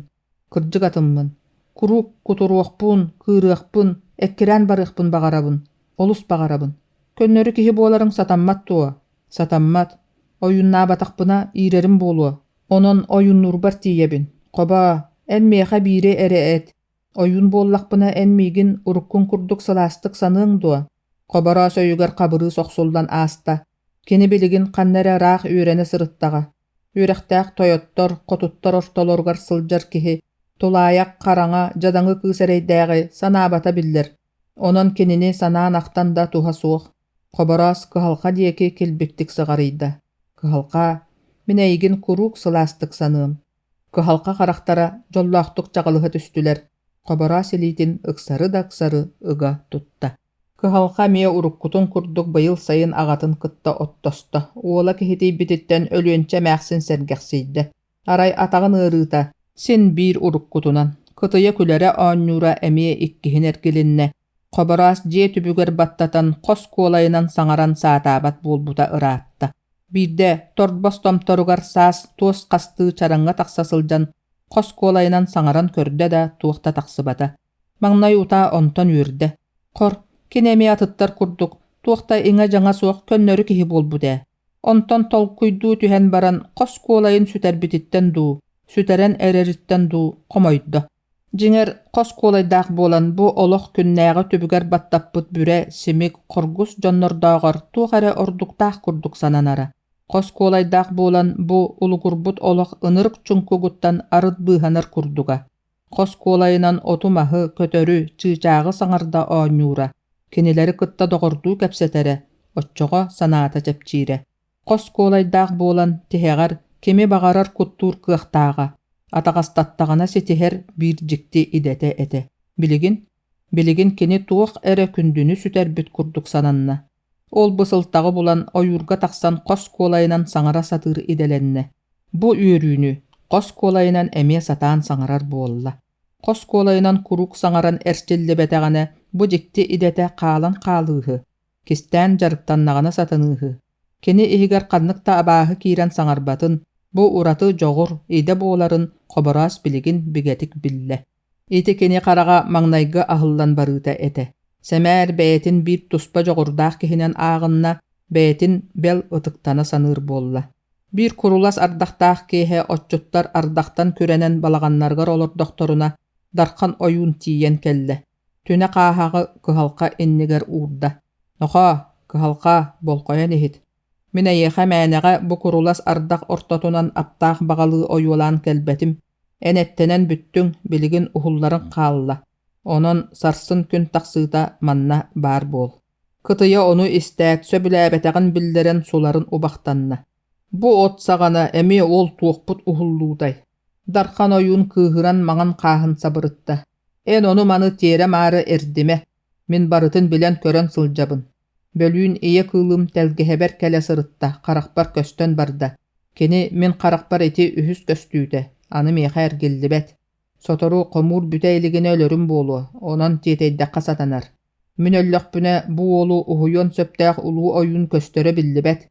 Кырдьык атыммын. Куруук кутуруохпун, кыырыахпын, эккирээн барыахпын баҕарабын, олус баҕарабын. Көннөрү киһи буоларыҥ сатаммат дуо? Сатаммат. Ойууннаабатахпына иирэрим буолуо. Онон ойууннуурбар тиийэбин. Хобоо, эн миэхэ биири эрэ эт, Ойуун буоллахпына эн миигин уруккуҥ курдук сылаастык саныаҥ дуо? Хобороос өйүгэр Хабырыыс охсуллан ааста. Кини билигин ханна эрэ ыраах үөрэнэ сырыттаҕа. Үөрэхтээх тойоттор, хотуттар ортолоругар сылдьар киһи тулаайах, хараҥа, дьадаҥы кыыс эрэйдээҕи санаабата биллэр. Онон кинини санаан-ахтан да туһа суох. Хобороос кыһалҕа диэки килбиктик сыҕарыйда. Кыһалҕа, мин эйигин куруук сылаастык саныам. Кыһалҕа харахтара дьоллоохтук чаҕылыһа түстүлэр, Хобороос илиитин ыксары да ыксары ыга тутта. Кыһалҕа эмиэ уруккутун курдук быйыл сайын аҕатын кытта оттосто, уола киһитийбититтэн Өлүөнчэ эмээхсин сэргэхсийдэ. Арай атаҕын ыарыыта син биир уруккутунан, кытыйа күлэрэ-оонньуура эмиэ иккиһин эргилиннэ, Хобороос дьиэ түбүгэр баттатан хос куолайынан саҥаран саатаабат буолбута ыраатта. Биирдэ торбос томторугар саас туос хастыы чараҥҥа тахса сылдьан хос куолайынан саҥаран көрдө да туох да тахсыбата. Маҥнай утаа онтон үөрдэ. Хор, кини эмиэ атыттар курдук, туох да иҥэ-дьаҥа суох көннөрү киһи буолбут ээ. Онтон толкуйдуу түһэн баран хос куолайын сүтэрбититтэн дуу, сүтэрэн эрэриттэн дуу хомойдо. Дьиҥэр, хос куолайдаах буолан бу олох күннээҕи түбүгэр баттаппыт бүрэ, симик, хоргус дьоннордооҕор туох эрэ ордуктаах курдук сананара. Хос куолайдаах буолан бу улугурбут олох ынырык чуҥкугуттан арыт быыһанар курдуга. Хос куолайынан оту-маһы, көтөрү, чыычааҕы саҥарда оонньуура, кинилэри кытта доҕордуу кэпсэтэрэ, оччоҕо санаата чэпчиирэ. Хос куолайдаах буолан, тиһэҕэр кими баҕарар куттуур кыахтааҕа, атаҕастаттаҕына ситиһэр биир дьикти идэтэ этэ. Билигин, билигин кини туох эрэ күндүнү сүтэрбит курдук сананна. Ол-бу сылтаҕы булан ойуурга тахсан хос куолайынан саҥара сатыыр идэлэннэ. Бу үөрүүнү хос куолайынан эмиэ сатаан саҥарар буолла. Хос куолайынан куруук саҥаран эрчиллибэтэҕинэ бу дьикти идэтэ хаалан хаалыыһы, кистээн дьарыктаннаҕына сатаныыһы. Кини иһигэр ханнык да абааһы киирэн саҥарбатын, бу ураты дьоҕур, идэ буоларын Хобороос билигин бигэтик биллэ. Ити кини хараҕа маҥнайгы аһыллан барыыта этэ. Сэмээр бэйэтин биир туспа дьоҕурдаах киһинэн ааҕынна, бэйэтин бэл ытыктана саныыр буолла. Биир курулас ардахтаах киэһэ отчуттар ардахтан күрэнэн балаҕаннарыгар олордохторуна, Дархан ойуун тиийэн кэллэ. Түнэ хааһаҕы кыһалҕа иннигэр уурда: «Нохоо, кыһалҕа, болҕойон иһит. Мин эйиэхэ мээнэҕэ бу курулас ардах ортотунан аптаах баҕалыы ойуолаан кэлбэтим. Эн эттэнэн бүттүҥ, билигин уһулларыҥ хаалла. Онон сарсын күн тахсыыта манна баар буол». Кытыйа ону истээт, сөбүлээбэтэҕин биллэрэн суларын убахтанна. Бу от саҕана эмиэ ол туохпут уһуллуутай? Дархан ойуун кыыһыран маҥан хааһын сабырытта. Эн ону-маны тиэрэ-маары эрдимэ, мин барытын билэн-көрөн сылдьабын. Бөлүүн ийэ кыылым тэлгэһэбэр кэлэ сырытта, харахпар көстөн барда. Кини мин харахпар ити үһүс көстүүтэ, аны миэхэ эргиллибэт. Сотору хомуур бүтэ илигинэ өлөрүм буолуо, онон тиэтэйдэххэ сатанар. Мин өллөхпүнэ бу уолу уһуйуон сөптөөх улуу ойуун көстөрө биллибэт.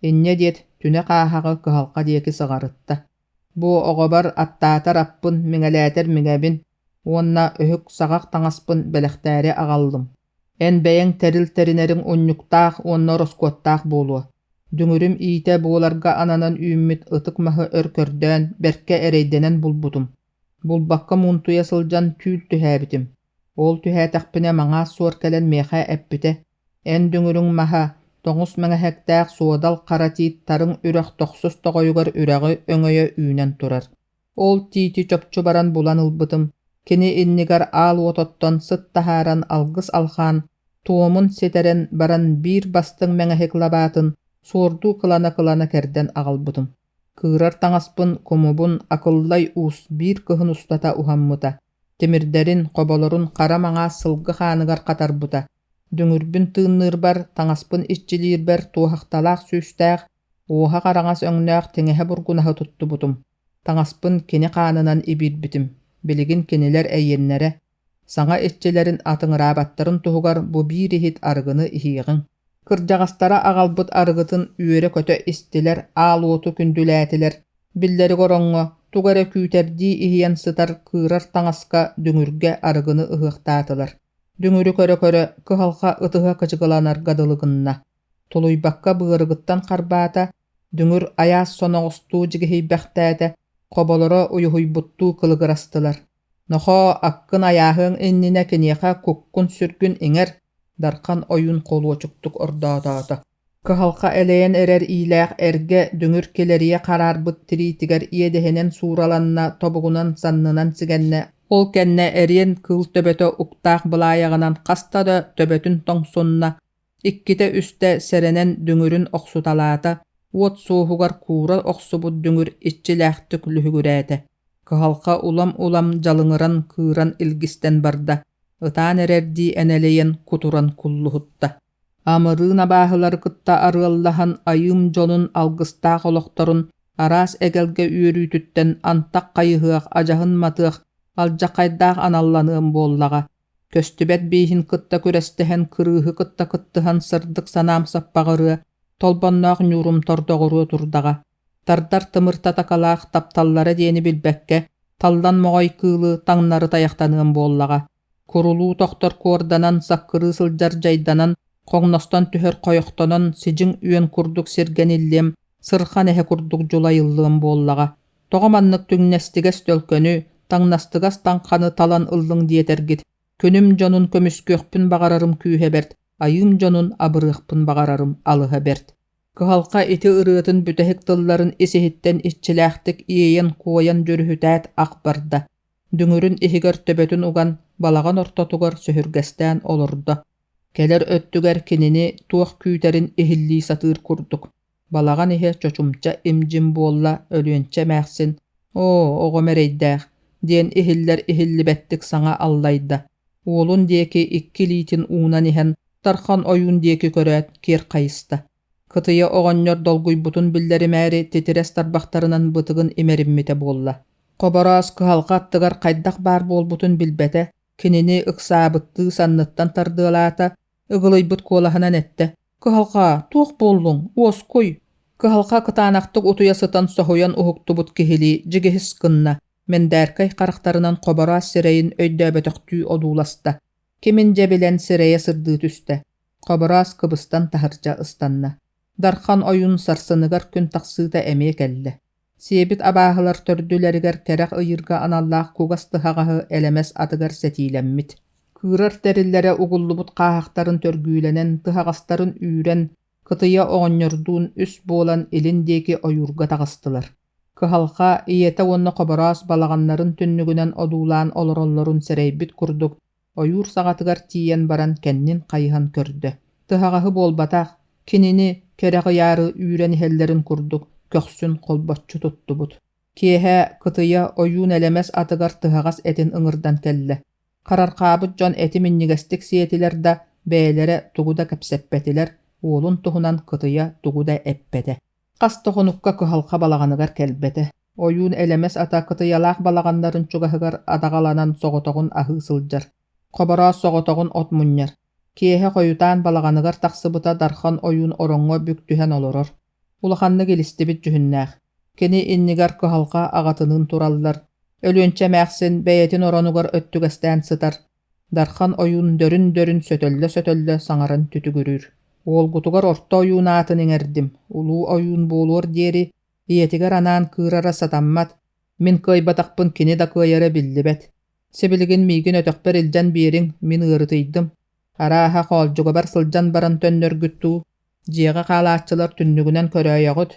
Инньэ диэт, түнэ хааһаҕы кыһалҕа диэки сыҕарытта. Бу оҕобор аттаатар аппын, миҥэлээтэр миҥэбин уонна өһүк саҕах таҥаспын бэлэхтээри аҕаллым. Эн бэйэҥ тэрил тэринэриҥ унньуктаах уонна ороскуоттаах буолуо. Дүҥүрүм иитэ буоларга ананан үүммүт ытык маһы өр көрдөөн, бэркэ эрэйдэнэн булбутум. Булбакка муунтуйа сылдьан түүл түһээбитим. Ол түһээтэхпинэ маҥаас суор кэлэн миэхэ эппитэ: «Эн дүҥүрүҥ маһа, тоҥус мэҥэһэктээх суодал хара тиит тарыҥ үрэх тохсус тоҕойугар үрэҕи өҥөйө үүнэн турар. Ол тиити чопчу баран булан ылбытым, кини иннигэр аал уот оттон сыт таһааран алгыс алҕаан, туомун ситэрэн баран биир бастыҥ мэҥэһик лабаатын суордуу кылана-кылана кэрдэн аҕалбытым. Кыырар таҥаспын, кумубун Акыллай Уус биир кыһын устата уһаммыта, тимирдэрин, хоболорун хара маҥаас сылгы хааныгар хатарбыта, дүҥүрбүн тыынныырбар, таҥаспын иччилиирбэр туоһахталаах сүүстээх, уоһах араҥас өҥнөөх тиҥэһэ бургунаһы туттубутум. Таҥаспын кини хаанынан ибиирбитим, билигин кинилэр эйиэннэрэ, саҥа иччилэрин атыҥыраабаттарын туһугар бу биир иһит арыгыны иһиэҕиҥ. Кырдьаҕастара аҕалбыт арыгытын үөрэ-көтө истилэр, аал уоту күндүлээтилэр, биллэрик ороҥҥо, тугу эрэ күүтэрдии иһийэн сытар кыырар таҥаска дүҥүргэ арыгыны ыһыахтаатылар. Дүҥүрү көрө-көрө кыһалҕа ытыһа кычыгыланарга дылы гынна. Тулуйбакка быарыгыттан харбаата, дүҥүр айаас соноҕостуу дьигиһийбэхтээтэ, хоболоро уйуһуйбуттуу кылыгырастылар. «Нохоо, аккын айааһыаҥ иннинэ киниэхэ куккун-сүргүн иҥэр», Дархан ойуун холуочуктук ордоотоото. Кыһалҕа элэйэн эрэр иилээх эргэ дүҥүр килэрийэ хараарбыт тириитигэр иэдэһинэн суураланна, тобугунан саннынан сигэннэ, ол кэннэ эриэн кыыл төбөтө уктаах былаайаҕынан хаста да төбөтүн тоҥсунна, Иккитэ-үстэ сэрэнэн дүҥүрүн охсуталаата, уот суоһугар куура охсубут дүҥүр иччилээхтик лүһүгүрээтэ, кыһалҕа улам-улам дьалыҥыран кыыран илгистэн барда. Ытаан эрэрдии энэлийэн кутуран куллуһутта. Амырыын абааһылары кытта арыаллаһан айыым дьонун алгыстаах олохторун араас эгэлгэ үөрүүтүттэн антах хайыһыах, адьаһын матыах, алдьархайдаах аналланыам буоллаҕа. Көстүбэт бииһин кытта күрэстэһэн, кырыыһы кытта кыттыһан сырдык санаам саппаҕырыа, толбонноох ньуурум тордоҕуруо турдаҕа. Тардар тымыр татакалаах тапталлара диэни билбэккэ, таллан моҕой кыылы таҥнары тайахтаныам буоллаҕа. Курулуу тохтор куорданан, саккырыы сылдьар дьайданан, хоҥностон түһэр хойохтонон, сидьиҥ үөн курдук сиргэниллиэм, сырхан эһэ курдук дьулайыллыам буоллаҕа. Тоҕо маннык түҥнэстигэс төлкөнү, таҥнастыгас таҥханы талан ыллыҥ диэтэргит, күнүм дьонун көмүскүөхпүн баҕарарым күүһэ бэрт, айыым дьонун абырыахпын баҕарарым алыһа бэрт. Кыһалҕа ити ырыатын бүтэһик тылларын ис-иһиттэн иччилээхтик иэйэн-куойан дьүрүһүтээт ах барда. Дүҥүрүн иһигэр төбөтүн уган, балаҕан ортотугар сөһүргэстээн олордо. Кэлэр өттүгэр кинини туох күүтэрин иһиллии сатыыр курдук. Балаҕан иһэ чочумча им-дьим буолла Өлүөнчэ эмээхсин «Оо, оҕом эрэйдээх» диэн иһиллэр-иһиллибэттик саҥа аллайда. Уолун диэки икки илиитин уунан иһэн, Тархан ойуун диэки көрөөт, киэр хайыста. Кытыйа оҕонньор долгуйбутун биллэримээри титирэс тарбахтарынан бытыгын имэриммитэ буолла. Хобороос кыһалҕа аттыгар хайдах баар буолбутун билбэтэ, кинини ыксаабыттыы санныттан тардыалаата, ыгылыйбыт куолаһынан эттэ: «Кыһалҕа, туох буоллуҥ? Уоскуй!» Кыһалҕа кытаанахтык утуйа сытан соһуйан уһуктубут киһилии дьигиһис гынна, мэндээркэй харахтарынан Хобороос сирэйин өйдөөбөтөхтүү одууласта. Кимин дьэ билэн сирэйэ сырдыы түстэ. Хобороос кыбыстан таһырдьа ыстанна. Дархан ойуун сарсыныгар күн тахсыыта эмиэ кэллэ. Сиэбит абааһылар төрдүлэригэр кэрэх ыйыырга аналлаах кугас тыһаҕаһы элэмэс атыгар сэтиилэммит. Кыырар тэриллэрэ угуллубут хааһахтарын төргүүлэнэн, тыһаҕастарын үүрэн, кытыйа оҕонньордуун үс буолан илин диэки ойуурга таҕыстылар. Кыһалҕа, ийэтэ уонна Хобороос балаҕаннарын түннүгүнэн одуулаан олороллорун сэрэйбит курдук, ойуур саҕатыгар тиийэн баран кэннин хайыһан көрдө. Тыһаҕаһы буолбатах, кинини кэрэх ыйаары үүрэн иһэллэрин курдук көхсүн холбоччу туттубут. Киэһэ кытыйа ойуун элэмэс атыгар тыһаҕас этин ыҥырдан кэллэ. Харархаабыт дьон эти минньигэстик сиэтилэр да, бэйэлэрэ тугу да кэпсэппэтилэр, уолун туһунан кытыйа тугу да эппэтэ. Хас да хонукка кыһалҕа балаҕаныгар кэлбэтэ. Ойуун элэмэс ата кытыйалаах балаҕаннарын чугаһыгар адаҕаланан соҕотоҕун аһыы сылдьар. Хобороос соҕотоҕун от мунньар. Киэһэ хойутаан балаҕаныгар тахсыбыта Дархан ойуун ороҥҥо бүк түһэн олорор. Улаханнык илистибит дьүһүннээх. Кини иннигэр кыһалҕа аҕатыныын тураллар. Өлүөнчэ эмээхсин бэйэтин оронугар өттүгэстээн сытар. Дархан ойуун дөрүн-дөрүн сөтөллө-сөтөллө саҥаран түтүгүрүүр. Уолгутугар орто ойуун аатын иҥэрдим, улуу ойуун буолуор диэри ийэтигэр анаан кыырара сатаммат, мин кыайбатахпын кини да кыайара биллибэт. Сибилигин миигин өтөхпөр илдьэн биэриҥ, мин ыарытыйдым. Арааһа, хоолдьугабар сылдьан баран төннөргүт дуу, дьиэҕэ хаалааччылар түннүгүнэн көрөөйөҕүт.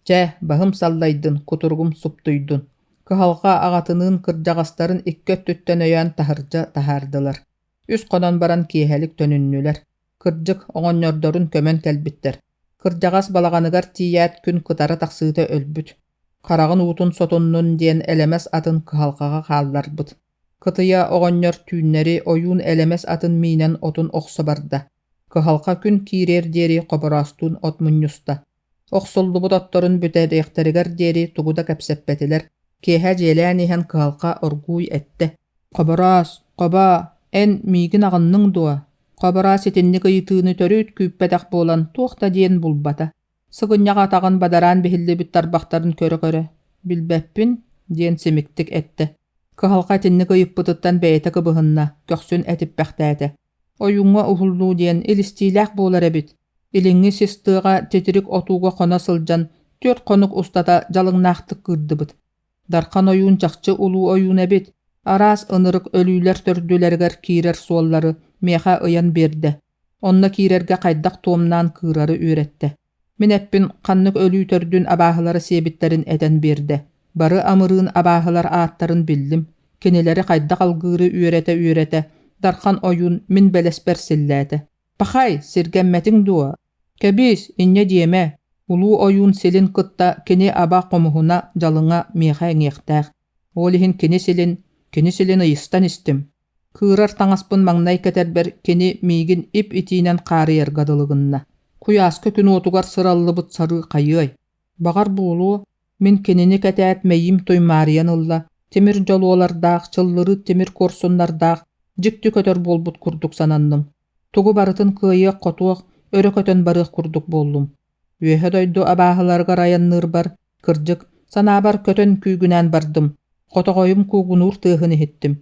Чэ, баһым саллайдын, кутуругум суптуйдун. Кыһалҕа аҕатыныын кырдьаҕастарын икки өттүттэн өйөөн таһырдьа таһаардылар. Үс хонон баран киэһэлик төнүннүлэр. Кырдьык, оҕонньордорун көмөн кэлбиттэр. Кырдьаҕас балаҕаныгар тиийээт күн кытара тахсыыта өлбүт. Хараҕын уутун сотуннун диэн элэмэс атын кыһалҕаҕа хаалларбыт. Кытыйа оҕонньор түүннэри ойуун элэмэс атын миинэн отун охсо барда. Кыһалҕа күн киириэр диэри Хобороостуун от мунньуста. Охсуллубут отторун бүтэриэхтэригэр диэри тугу да кэпсэппэтилэр. Киэһэ дьиэлээн иһэн кыһалҕа оргууй эттэ: «Хобороос, хобоо, эн миигин аҕынныҥ дуо?» Хобороос итинник ыйытыыны төрүт күүппэтэх буолан туох да диэн булбата. Сыгынньах атаҕын бадараан биһиллибит тарбахтарын көрө-көрө «Билбэппин» диэн симиктик эттэ. Кыһалҕа итинник ыйыппытыттан бэйэтэ кыбыһынна, көхсүн этиппэхтээтэ. Ойууҥҥа уһуллуу диэн илистиилээх буолар эбит. Илиҥҥи сис тыаҕа титирик отууга хоно сылдьан түөрт хонук устата дьалыҥнаахтык кыырдыбыт. Дархан ойуун чахчы улуу ойуун эбит. Араас ынырык өлүүлэр төрдүлэригэр киирэр суоллары миэхэ ыйан биэрдэ. Онно киирэргэ хайдах туомнаан кыырары үөрэттэ. Мин эппин ханнык өлүү төрдүн абааһылара сиэбиттэрин этэн биэрдэ. Бары амырыын абааһылар ааттарын биллим. Кинилэри хайдах алгыыры үөрэтэ-үөрэтэ, Дархан ойуун мин бэлэспэр силлээтэ. «Пахай, сиргэммэтиҥ дуо? Кэбиис, инньэ диэмэ. Улуу ойуун силин кытта кини аба хомуһуна, дьалыҥа миэхэ иҥиэхтээх. Ол иһин кини силин, кини силин ыйыстан истим. Кыырар таҥаспын маҥнай кэтэрбэр кини миигин ип-итиинэн хаарыйарга дылы гынна. Куйааска күн уотугар сыраллыбыт сарыы хайыай? Баҕар буолуо, мин кинини кэтээт мэйиим туймаарыйан ылла, тимир дьолуолардаах, чыллырыыт тимир куорсуннардаах, дьикти көтөр буолбут курдук сананным. Тугу барытын кыайыах-хотуох, өрө көтөн барыах курдук буоллум. Үөһэ дойду абааһыларыгар айанныырбар, кырдьык, санаабар көтөн күүгүнээн бардым, хотоҕойум куугунуур тыаһын иһиттим.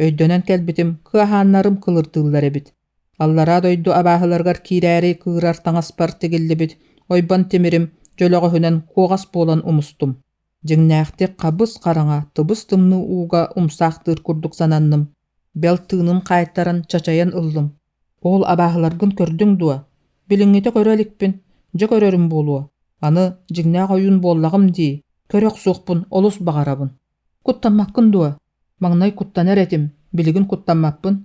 Өйдөнөн кэлбитим, кыаһааннарым кылырдыыллар эбит. Аллараа дойду абааһыларыгар киирээри кыырар таҥаспар тигиллибит ойбон тимирим дьөлөҕөһүнэн куоҕас буолан умустум. Дьиҥнээхтик хабыс-хараҥа, тыбыс-тымныы ууга умсаахтыыр курдук сананным. Бэл тыыным хаайтаран чачайан ыллым. Ол абааһыларгын көрдүҥ дуо? Билиҥҥитэ көрө иликпин, дьэ көрөрүм буолуо. Аны дьиҥнээх ойуун буоллаҕым дии, көрө охсуохпун олус баҕарабын. Куттаммаккын дуо? Маҥнай куттанар этим, билигин куттаммаппын.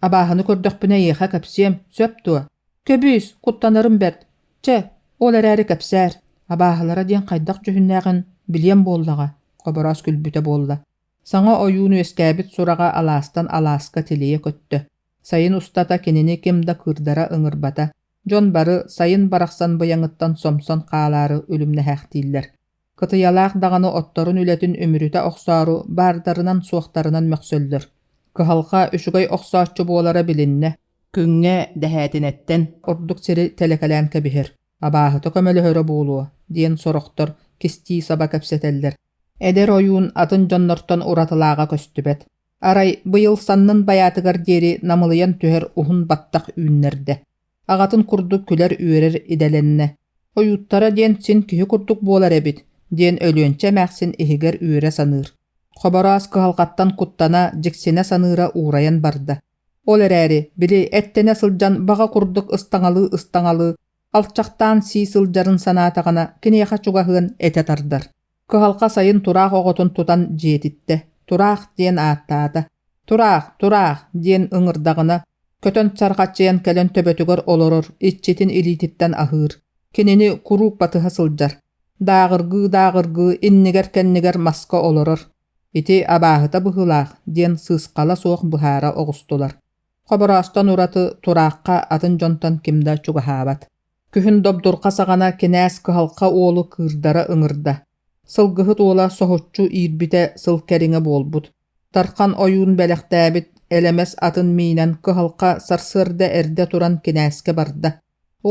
Абааһыны көрдөхпүнэ эйиэхэ кэпсиэм, сөп дуо? Кэбиис, куттанарым бэрт. Чэ, ол эрээри кэпсээр. Абааһылара диэн хайдах дьүһүннээҕин билиэм буоллаҕа, Хобороос күлбүтэ буолла. Саҥа ойуун үөскээбит сураҕа алаастан алааска тилийэ көттө. Сайын устата кинини ким да кыырдара ыҥырбата. Дьон бары сайын барахсан быйаҥыттан сомсон хаалаары үлүмнэһээхтииллэр. Кытыйалаах даҕаны отторун үлэтин үмүрүтэ охсоору баардарынан-суохтарынан мөхсөллөр. Кыһалҕа үчүгэй охсооччу буолара билиннэ. Күҥҥэ дэһээтинэттэн ордук сири тэлэкэлээн кэбиһэр, абааһыта көмөлөһөрө буолуо диэн сорохтор кистии саба кэпсэтэллэр. Эдэр ойуун атын дьоннортон уратылааҕа көстүбэт. Арай быйыл саннын байаатыгар диэри намылыйан түһэр уһун баттах үүннэрдэ. Аҕатын курдук күлэр-үөрэр идэлэннэ. Ойууттара диэн син киһи курдук буолар эбит, диэн Өлүөнчэ эмээхсин иһигэр үөрэ саныыр. Хобороос кыһалҕаттан куттана, дьиксинэ саныыра уурайан барда. Ол эрээри, били эттэнэ сылдьан баҕа курдук ыстаҥалыы-ыстаҥалыы, алчахтаан сии сылдьарын санаатаҕына киниэхэ чугаһыан этэ тардар. Кыһалҕа сайын тураах оҕотун тутан дьиэтиттэ, «Тураах» диэн ааттаата. «Тураах, тураах» диэн ыҥырдаҕына, көтөн чарҕаччыйан кэлэн төбөтүгэр олорор, иччитин илиититтэн аһыыр. Кинини куруук батыһа сылдьар. Дааҕыргыы-дааҕыргыы иннигэр-кэннигэр маска олорор. Ити абааһыта быһыылаах диэн сыысхала суох быһаара оҕустулар. Хобороостон ураты тураахха атын дьонтон ким да чугаһаабат. Күһүн добдурҕа саҕана кинээс кыһалҕа уолу кыырдара ыҥырда. Сылгыһыт уола соһуччу иирбитэ сыл кэриҥэ буолбут. Тархан ойуун бэлэхтээбит элэмэс атын миинэн кыһалҕа сарсыарда эрдэ туран кинээскэ барда.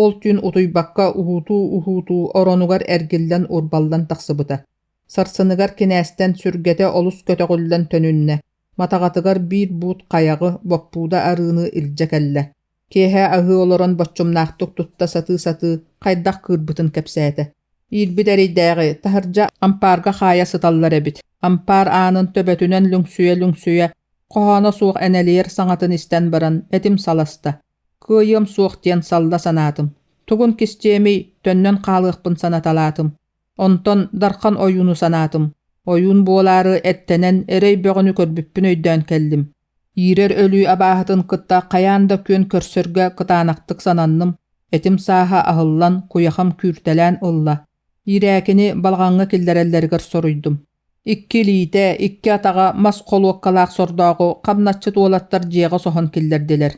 Ол түүн утуйбакка уһуутуу-уһуутуу оронугар эргиллэн урбаллан тахсыбыта. Сарсыныгар кинээстэн сүргэтэ олус көтөҕүллэн төнүннэ. Матаҕатыгар биир буут хайаҕы, боппууда арыыны илдьэ кэллэ. Киэһэ аһыы олорон боччумнаахтык тутта сатыы-сатыы хайдах кыырбытын кэпсээтэ. Иирбит эрэйдээҕи таһырдьа ампаарга хаайа сыталлар эбит. Ампаар аанын төбөтүнэн лүҥсүйэ-лүҥсүйэ, хоһооно суох энэлийэр саҥатын истэн баран этим саласта. Кыайыам суох диэн салла санаатым. Тугун кистиэмий, төннөн хаалыахпын санаталаатым. Онтон Дархан ойууну санаатым. Ойуун буолаары эттэнэн эрэй бөҕөнү көрбүппүн өйдөөн кэллим. Иирэр өлүү абааһытын кытта хайаан да күөн көрсөргө кытаанахтык сананным, этим сааһа аһыллан, куйахам күүртэлээн ылла. Иирээкини балаҕаҥҥа киллэрэллэригэр соруйдум. Икки илиитэ, икки атаҕа мас холуоккалаах сордооҕу хамначчыт уолаттар дьиэҕэ соһон киллэрдилэр.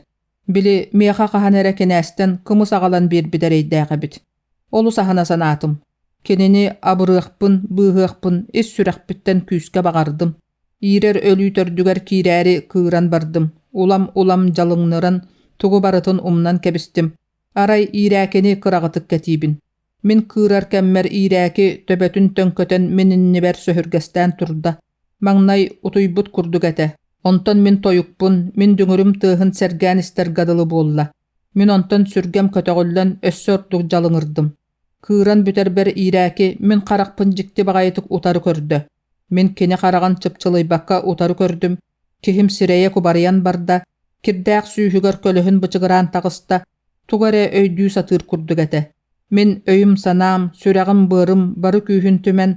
Били, миэхэ хаһан эрэ кинээстэн кымыс аҕалан биэрбит эрэйдээх эбит. Олус аһына санаатым. Кинини абырыахпын, быыһыахпын ис сүрэхпиттэн күүскэ баҕардым. Иирэр өлүү төрдүгэр киирээри кыыран бардым, улам-улам дьалыҥныран, тугу барытын умнан кэбистим. Арай иирээкини кыраҕытык кэтиибин. Мин кыырар кэммэр иирээки төбөтүн төҥкөтөн мин иннибэр сөһүргэстээн турда. Маҥнай утуйбут курдук этэ. Онтон мин тойукпун, мин дүҥүрүм тыаһын сэргээн истэргэ дылы буолла. Мин онтон сүргэм көтөҕүллэн өссө ордук дьалыҥырдым. Кыыран бүтэрбэр иирээки мин харахпын дьикти баҕайытык утары көрдө. Мин кини хараҕын чыпчылыйбакка утары көрдүм, киһим сирэйэ кубарыйан барда, кирдээх сүүһүгэр көлөһүн бычыгыраан таҕыста, тугу эрэ өйдүү сатыыр курдук этэ. Мин өйүм-санаам, сүрэҕим-быарым бары күүһүн түмэн,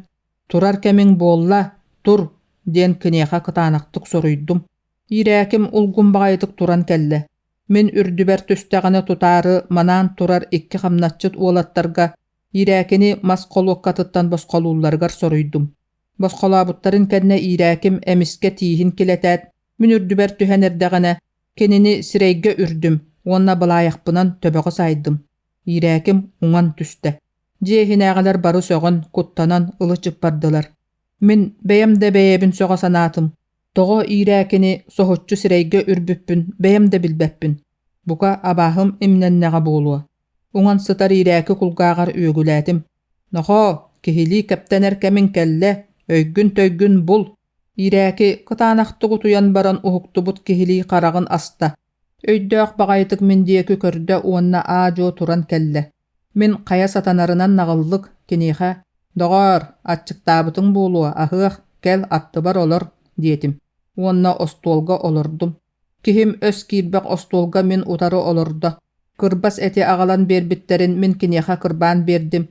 «Турар кэмиҥ буолла, тур!» диэн киниэхэ кытаанахтык соруйдум. Иирээким улгум баҕайытык туран кэллэ. Мин үрдүбэр түстэҕинэ тутаары манаан турар икки хамначчыт уолаттарга Иирээкини мас холуоккатыттан босхолуулларыгар соруйдум. Босхолообуттарын кэннэ иирээким эмискэ тииһин килэтээт, мин үрдүбэр түһэн эрдэҕинэ, Кинини сирэйгэ үрдүм уонна былаайахпынан төбөҕө саайдым. Иирээким уҥан түстэ. Дьиэ иһинээҕилэр бары сөҕөн, куттанан ылы-чып бардылар. Мин бэйэм да бэйэбин сөҕө санаатым. Тоҕо иирээкини соһуччу сирэйгэ үрбүппүн бэйэм да билбэппин. Бука, абааһым имнэннэҕэ буолуо. Уҥан сытар иирээки кулгааҕар үөгүлээтим: «Нохоо, киһилии кэптэнэр кэмиҥ кэллэ, өйгүн-төйгүн бул!» Иирээки кытаанахтык утуйан баран уһуктубут киһилии хараҕын аста. Өйдөөх баҕайытык мин диэки көрдө уонна аа-дьуо туран кэллэ. Мин хайа сатанарынан наҕыллык киниэхэ: «Доҕоор, аччыктаабытыҥ буолуо, аһыах, кэл, аттыбар олор» диэтим уонна остуолга олордум. Киһим өс киирбэх остуолга мин утары олордо. Кырбас эти аҕалан биэрбиттэрин мин киниэхэ кырбаан биэрдим.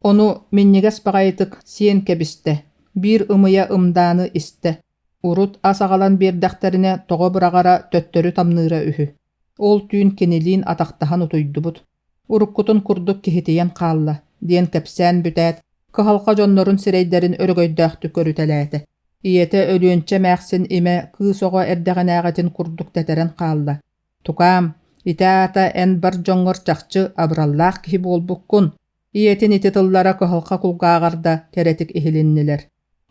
Ону минньигэс баҕайытык сиэн кэбистэ, биир ымыйа ымдааны истэ. Урут ас аҕалан биэрдэхтэринэ тоҕо быраҕара төттөрү тамныыра үһү. Ол түүн кинилиин атахтаһан утуйдубут. Уруккутун курдук киһитийэн хаалла, диэн кэпсээн бүтээт, кыһалҕа дьоннорун сирэйдэрин өрөгөйдөөхтүк көрүтэлээтэ. Ийэтэ Өлүөнчэ эмээхсин имэ кыыс оҕо эрдэҕинээҕитин курдук тэтэрэн хаалла. «Тукаам, ити аата эн бар дьоҥҥор чахчы абыраллаах киһи буолбуккун», ийэтин ити тыллара кыһалҕа кулгааҕар да кэрэтик иһилиннилэр.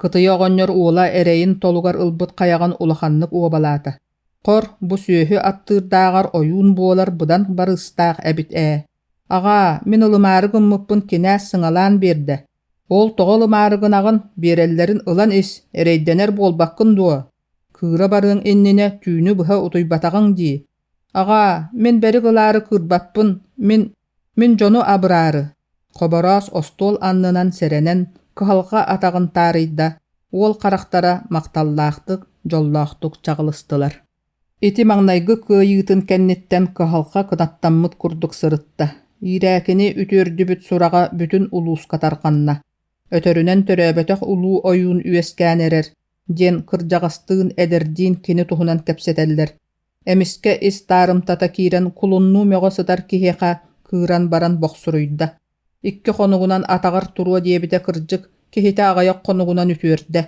Кытыйа оҕонньор уола эрэйин толугар ылбыт хайаҕын улаханнык уобалаата. Хор, бу сүөһү аттыырдааҕар ойуун буолар быдан барыыстаах эбит ээ. Аҕаа, мин ылымаары гыммыппын кинээс сыҥалаан биэрдэ. Ол тоҕо ылымаары гынаҕын, биэрэллэрин ылан ис, эрэйдэнэр буолбаккын дуо? Кыыра барыаҥ иннинэ түүнү быһа утуйбатаҕыҥ дии. Аҕаа, мин бэрик ылаары кыырбаппын, мин, мин дьону абыраары. Хобороос остуол аннынан сэрэнэн, кыһалҕа атаҕын таарыйда, уол харахтара махталлаахтык, дьоллоохтук чаҕылыстылар. Ити маҥнайгы кыайыытын кэнниттэн кыһалҕа кынаттаммыт курдук сырытта. Иирээкини үтүөрдүбүт сураҕа бүтүн улууска тарҕанна. Өтөрүнэн төрөөбөтөх улуу ойуун үөскээн эрэр, диэн кырдьаҕастыын, эдэрдиин кини туһунан кэпсэтэллэр. Эмискэ ис таарымтата киирэн кулуннуу мөҕө сытар киһиэхэ кыыран баран бохсуруйда. Икки хонугунан атаҕар туруо диэбитэ кырдьык, киһитэ аҕыйах хонугунан үтүөрдэ.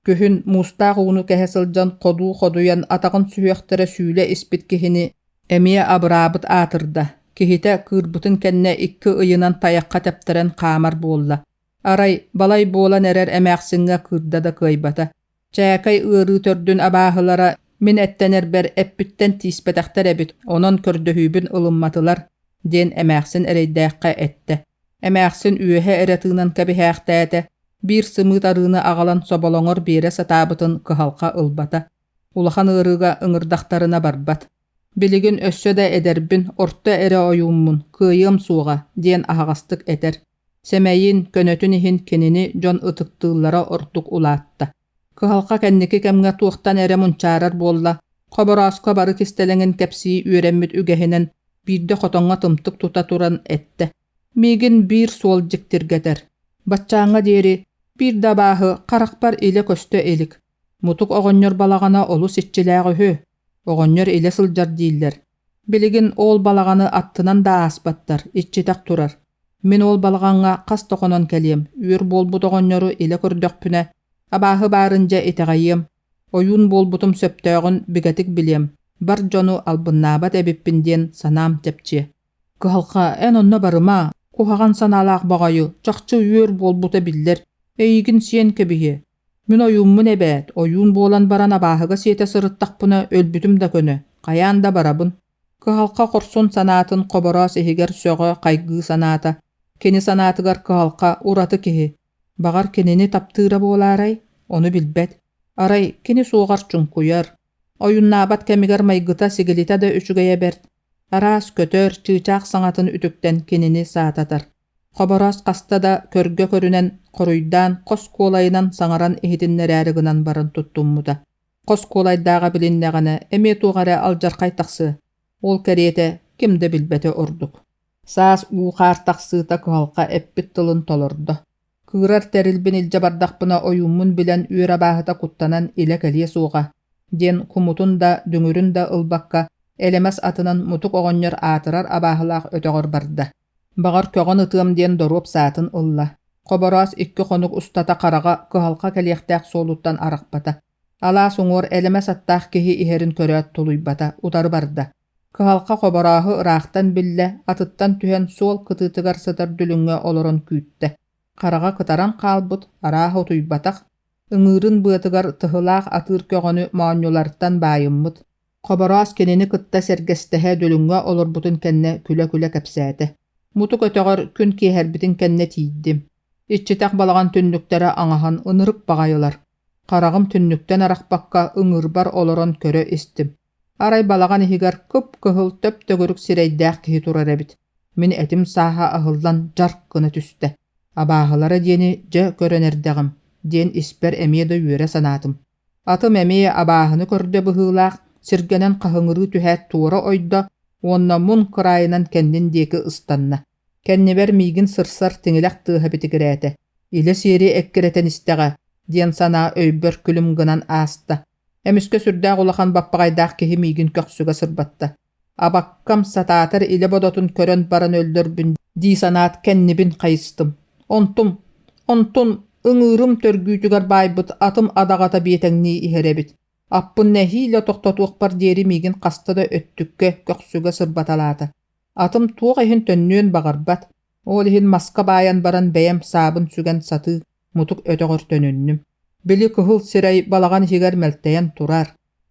Күһүн муустаах ууну кэһэ сылдьан ходуу ходуйан атаҕын сүһүөхтэрэ сүүлэ испит киһини эмиэ абыраабыт аатырда. Киһитэ кыырбытын кэннэ икки ыйынан тайахха тэптэрэн хаамар буолла. Арай, балай буолан эрэр эмээхсиҥҥэ кыырда да кыайбата. Чээкэй ыарыы төрдүн абааһылара мин эттэнэрбэр эппиттэн тииспэтэхтэр эбит, онон көрдөһүүбүн ылымматылар, диэн эмээхсин эрэйдээххэ эттэ. Эмээхсин үөһэ эрэ тыынан кэбиһээхтээтэ, биир сымыыт арыыны аҕалан соболоҥор биэрэ сатаабытын кыһалҕа ылбата. Улахан ыарыыга ыҥырдахтарына барбат. Билигин өссө да эдэрбин, орто эрэ ойууммун, кыайыам суоҕа, диэн аһаҕастык этэр. Сэмэйин, көнөтүн иһин кинини дьон ытыктыыллара ордук улаатта. Кыһалҕа кэнники кэмҥэ туохтан эрэ мунчаарар буолла, Хоборооско бары кистэлэҥин кэпсии үөрэммит үгэһинэн биирдэ хотоҥҥо тымтык тута туран эттэ: «Миигин биир суол дьиктиргэтэр. Баччааҥҥа диэри биир да абааһы харахпар илэ көстө илик. Мутук оҕонньор балаҕана олус иччилээх үһү. Оҕонньор илэ сылдьар дииллэр. Билигин ол балаҕаны аттынан да ааспаттар, иччитэх турар. Мин ол балаҕаҥҥа хас да хонон кэлиэм, үөр буолбут оҕонньору илэ көрдөхпүнэ, абааһы баарын дьэ итэҕэйиэм, ойуун буолбутум сөптөөҕүн бигэтик билиэм, бар дьону албыннаабат эбиппин диэн санаам чэпчиэ. Кыһалҕа, эн онно барыма, куһаҕан санаалаах баҕайы, чахчы үөр буолбута биллэр, эйигин сиэн кэбиһиэ. Мин ойууммун эбээт, ойуун буолан баран абааһыга сиэтэ сырыттахпына өлбүтүм да көнө, хайаан да барабын. Кыһалҕа хорсун санаатын Хобороос иһигэр сөҕө, хайгыы санаата. Кини санаатыгар кыһалҕа ураты киһи. Баҕар кинини таптыыра буолаарай? Ону билбэт. Арай кини суоҕар чуҥкуйар. Ойуннаабат кэмигэр майгыта-сигилитэ да үчүгэйэ бэрт. Араас көтөр, чыычаах саҥатын үтүктэн кинини саататар. Хобороос хаста да көргө көрүнэн, хоруйдаан, хос куолайынан саҥаран иһитиннэрээри гынан баран туттуммута. Хос куолайдааҕа билиннэҕинэ, эмиэ туох эрэ алдьархай тахсыа. Ол кэриэтэ ким да билбэтэ ордук. Саас уу-хаар тахсыыта кыһалҕа эппит тылын толордо. Кыырар тэрилбин илдьэ бардахпына ойууммун билэн үөр абааһыта куттанан илэ кэлиэ суоҕа, диэн кумутун да, дүҥүрүн да ылбакка, элэмэс атынан мутук оҕонньор аатырар абааһылаах өтөҕөр барда. Баҕар көҕөн ытыам диэн доруоп саатын ылла. Хобороос икки хонук устата хараҕа кыһалҕа кэлиэхтээх суолуттан арахпата. Алаас уҥуор элэмэс аттаах киһи иһэрин көрөөт тулуйбата, утары барда. Кыһалҕа хоборооһу ыраахтан биллэ, атыттан түһэн суол кытыытыгар сытар дүлүҥҥэ олорон күүттэ. Хараҕа кытаран хаалбыт, арааһа утуйбатах, ыҥыырын быатыгар тыһылаах атыыр көҕөнү моонньуларыттан баайыммыт. Хобороос кинини кытта сэргэстэһэ дүлүҥҥэ олорбутун кэннэ күлэ-күлэ кэпсээтэ: «Мутук өтөҕөр күн киэһэрбитин кэннэ тиийдим. Иччитэх балаҕан түннүктэрэ аҥаһан ынырык баҕайылар. Хараҕым түннүктэн арахпакка ыҥыырбар олорон көрө истим. Арай балаҕан иһигэр кып-кыһыл төп-төгүрүк сирэйдээх киһи турар эбит. Мин этим сааһа аһыллан дьарк гына түстэ. Абааһылара диэни дьэ көрөн эрдэҕим, диэн испэр эмиэ да үөрэ санаатым. Атым эмиэ абааһыны көрдө быһыылаах, сиргэнэн хаһыҥырыы түһээт туора ойдо уонна мун кыраайынан кэннин диэки ыстанна. Кэннибэр миигин сырсар тиҥилэх тыаһа битигирээтэ. Илэ сиэри эккирэтэн истэҕэ, диэн санаа өйбөр күлүм гынан ааста. Эмискэ сүрдээх улахан баппаҕайдаах киһи миигин көхсүгэ сырбатта. Абаккам сатаатар илэ бодотун көрөн баран өллөрбүн дии санаат кэннибин хайыстым. Онтум, онтун ыҥыырым төргүүтүгэр баайбыт атым адаҕата биэтэҥнии иһэр эбит. Аппын нэһиилэ тохтотуохпар диэри миигин хаста да өттүккэ, көхсүгэ сырбаталаата. Атым туох иһин төннүөн баҕарбат, ол иһин маска баайан баран бэйэм саабын сүгэн сатыы мутук өтөҕөр төнүннүм. Били кыһыл сирэй балаҕан иһигэр мэлтэйэн турар.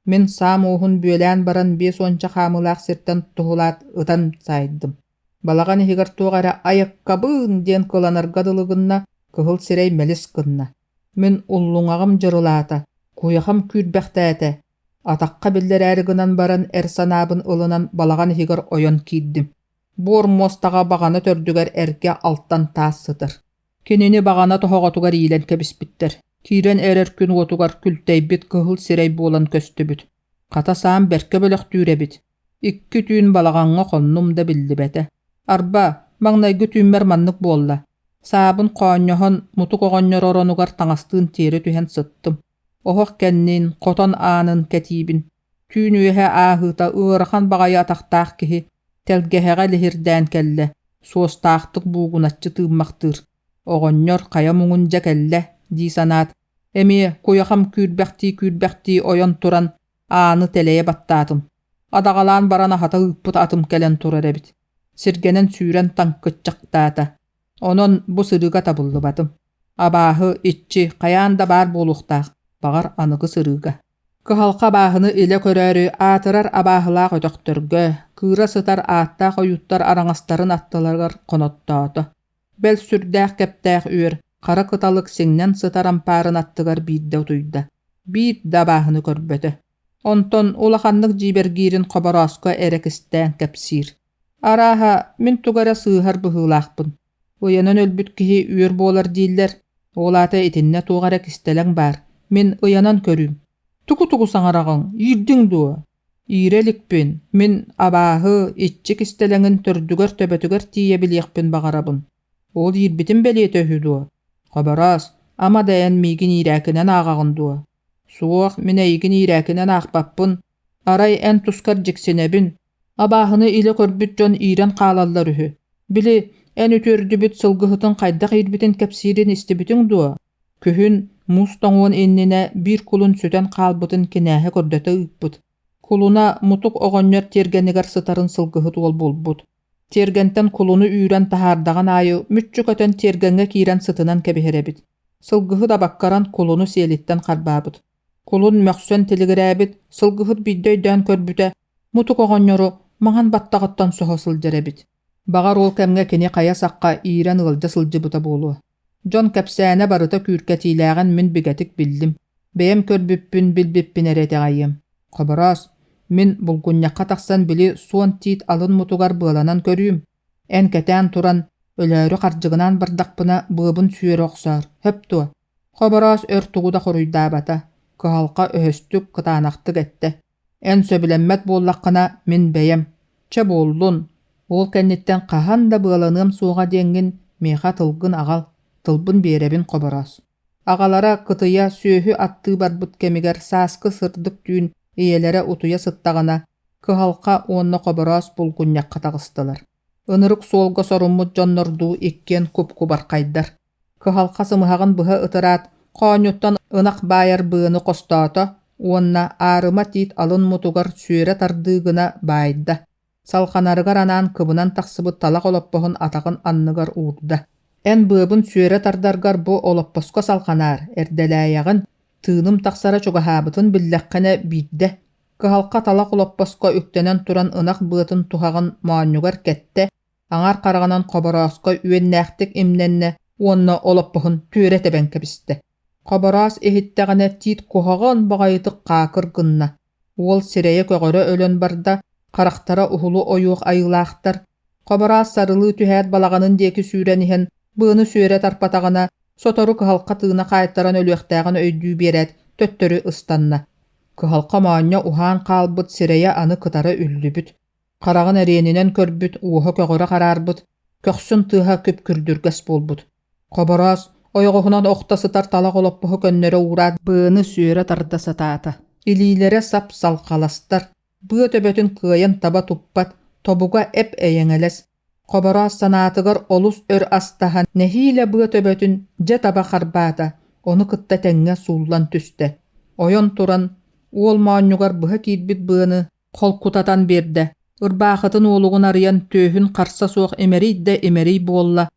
Мин саам ууһун бүөлээн баран 50 хаамыылаах сиртэн туһулаат ытан саайдым. Балаҕан иһигэр туох эрэ «айаккабыын» диэн кыланарга дылы гынна, кыһыл сирэй мэлис гынна. Мин уллуҥаҕым дьырылаата, куйахам күүрбэхтээтэ. Атахха биллэрээри гынан баран эр санаабын ылынан балаҕан иһигэр ойон киирдим. Буор муостаҕа баҕана төрдүгэр эргэ алтан таас сытар. Кинини баҕана тоһоҕотугар иилэн кэбиспиттэр. Киирэн эрэр күн уотугар күлтэйбит кыһыл сирэй буолан көстүбүт. Хата саам бэркэ бөлөхтүүр эбит. Икки түүн балаҕаҥҥа хоннум да биллибэтэ. Арба, маҥнайгы түүммэр маннык буолла. Саабын хоонньоһон, мутук оҕонньор оронугар таҥастыын тиэрэ түһэн сыттым. Оһох кэннин, хотон аанын кэтиибин. Түүн үөһэ ааһыыта ыарахан баҕайы атахтаах киһи тэлгэһэҕэ лиһирдээн кэллэ, суостаахтык буугуначчы тыыммахтыыр. Оҕонньор хайа муҥун дьэ кэллэ дии санаат, эмиэ куйахам күүрбэхтии-күүрбэхтии ойон туран ааны тэлэйэ баттаатым. Адаҕалаан баран аһата ыыппыт атым кэлэн турар эбит. Сиргэнэн сүүрэн таҥкыччахтаата. Онон бу сырыыга табыллыбатым. Абааһы, иччи хайаан да баар буолуохтаах, баҕар аныгы сырыыга. Кыһалҕа абааһыны илэ көрөөрү аатырар абааһылаах өтөхтөргө, кыыра сытар ааттаах ойууттар араҥастарын аттыларыгар хоноттоото. Бэл сүрдээх кэптээх үөр, хара кыталык сиҥнэн сытар ампаарын аттыгар биирдэ утуйда. Биир да абааһыны көрбөтө. Онтон улаханнык дьиибэргиирин Хоборооско эрэ кистээн кэпсиир. Арааһа, мин тугу эрэ сыыһар быһыылаахпын. Ыйанан өлбүт киһи үөр буолар дииллэр, ол аата итиннэ туох эрэ кистэлэҥ баар, мин ыйанан көрүүм. Тугу-тугу саҥараҕыҥ, иирдиҥ дуо? Иирэ иликпин, мин абааһы, иччи кистэлэҥин төрдүгэр-төбөтүгэр тиийэ билиэхпин баҕарабын. Ол иирбитим бэлиэтэ үһү дуо? Хобороос, ама да эн миигин иирээкинэн ааҕаҕын дуо? Суох, мин эйигин иирээкинэн аахпаппын, арай эн тускар дьиксинэбин, Абааһыны илэ көрбүт дьон иирэн хаалаллар үһү. Били, эн үтүөрдүбүт сылгыһытыҥ хайдах иирбитин кэпсиирин истибитиҥ дуо? Күһүн, муус тоҥуон иннинэ биир кулун сүтэн хаалбытын кинээһэ көрдөтө ыыппыт. Кулуна мутук оҕонньор тиэргэнигэр сытарын сылгыһыт уол булбут. Тиэргэнтэн кулуну үүрэн таһаардаҕын аайы мүччү көтөн тиэргэҥҥэ киирэн сытынан кэбиһэр эбит. Сылгыһыт абаккаран кулуну сиэлиттэн харбаабыт. Кулун мөхсөн тилигирээбит, сылгыһыт биирдэ өйдөөн көрбүтэ, мутук оҕонньору маҥан баттаҕыттан соһо сылдьар эбит. Баҕар ол кэмҥэ кини хайа сахха иирэн ыалдьа сылдьыбыта буолуо. Дьон кэпсээнэ барыта күүркэтиилээҕин мин бигэтик биллим. Бэйэм көрбүппүн, билбиппин эрэ итэҕэйиэм. Хобороос, мин булгунньахха тахсан били суон тиит алын мутугар быаланан көрүүм. Эн кэтээн туран, өлөөрү хардьыгынаан бардахпына быабын сүөрэ охсоор, сөп дуо? Хобороос өр тугу да хоруйдаабата, кыһалҕа өһөстүк, кытаанахтык эттэ: «Эн сөбүлэммэт буоллаххына, мин бэйэм. Чэ буоллун, ол кэнниттэн хаһан да быаланыам суоҕа диэҥҥин миэхэ тылгын аҕал, тылбын биэрэбин Хобороос». Аҕалара кытыйа сүөһү аттыы барбыт кэмигэр сааскы сырдык түүн ийэлэрэ утуйа сыттаҕына, кыһалҕа уонна Хобороос булгунньахха таҕыстылар. Ынырык суолга соруммут дьоннордуу иккиэн куп-кубархайдар. Кыһалҕа сымыһаҕын быһа ытыраат, Хоонньуттан ынах баайар быаны хостоото уонна аарыма тиит алын мутугар сүөрэ тардыы гына баайда. Салҕанарыгар анаан кыбынан тахсыбыт талах олоппоһун атаҕын анныгар уурда. «Эн быабын сүөрэ тардаргар бу олоппоско салҕанаар, эрдэлээйэҕин, тыыным тахсара чугаһаабытын биллэххинэ биирдэ» Кыһалҕа талах олоппоско үктэнэн туран ынах быатын туһаҕын моонньугар кэттэ, аҥар хараҕынан Хоборооско үөннээхтик имнэннэ уонна олоппоһун түөрэ тэбэн кэбистэ. Хобороос иһиттэҕинэ тиит куһаҕан баҕайытык хаакыр гынна. Уол сирэйэ көҕөрө өлөн барда, харахтара уһулу ойуох айыылаахтар. Хобороос сарылыы түһээт балаҕанын диэки сүүрэн иһэн быаны сүөрэ тарпатаҕына, сотору кыһалҕа тыына хаайтаран өлүөхтээҕин өйдүү биэрээт, төттөрү ыстанна. Кыһалҕа моонньо уһаан хаалбыт сирэйэ аны кытара үллүбүт, хараҕын эриэнинэн көрбүт, уоһа көҕөрө хараарбыт, көхсүн тыаһа күп-күрдүргэс буолбут. Хобороос ойоҕоһунан охто сытар талах олоппоһу көннөрө уураат быаны сүөрэ тарда сатаата. Илиилэрэ сап-салҕаластар, быа төбөтүн кыайан таба туппат, тобуга эп-эйэҥэлэс. Хобороос санаатыгар олус өр астаһан, нэһиилэ быа төбөтүн дьэ таба харбаата, ону кытта тэҥҥэ сууллан түстэ. Ойон туран, уол моонньугар быһа киирбит быаны холкутатан биэрдэ, ырбаахытын уолугун арыйан түөһүн харса суох имэрий да имэрий буолла,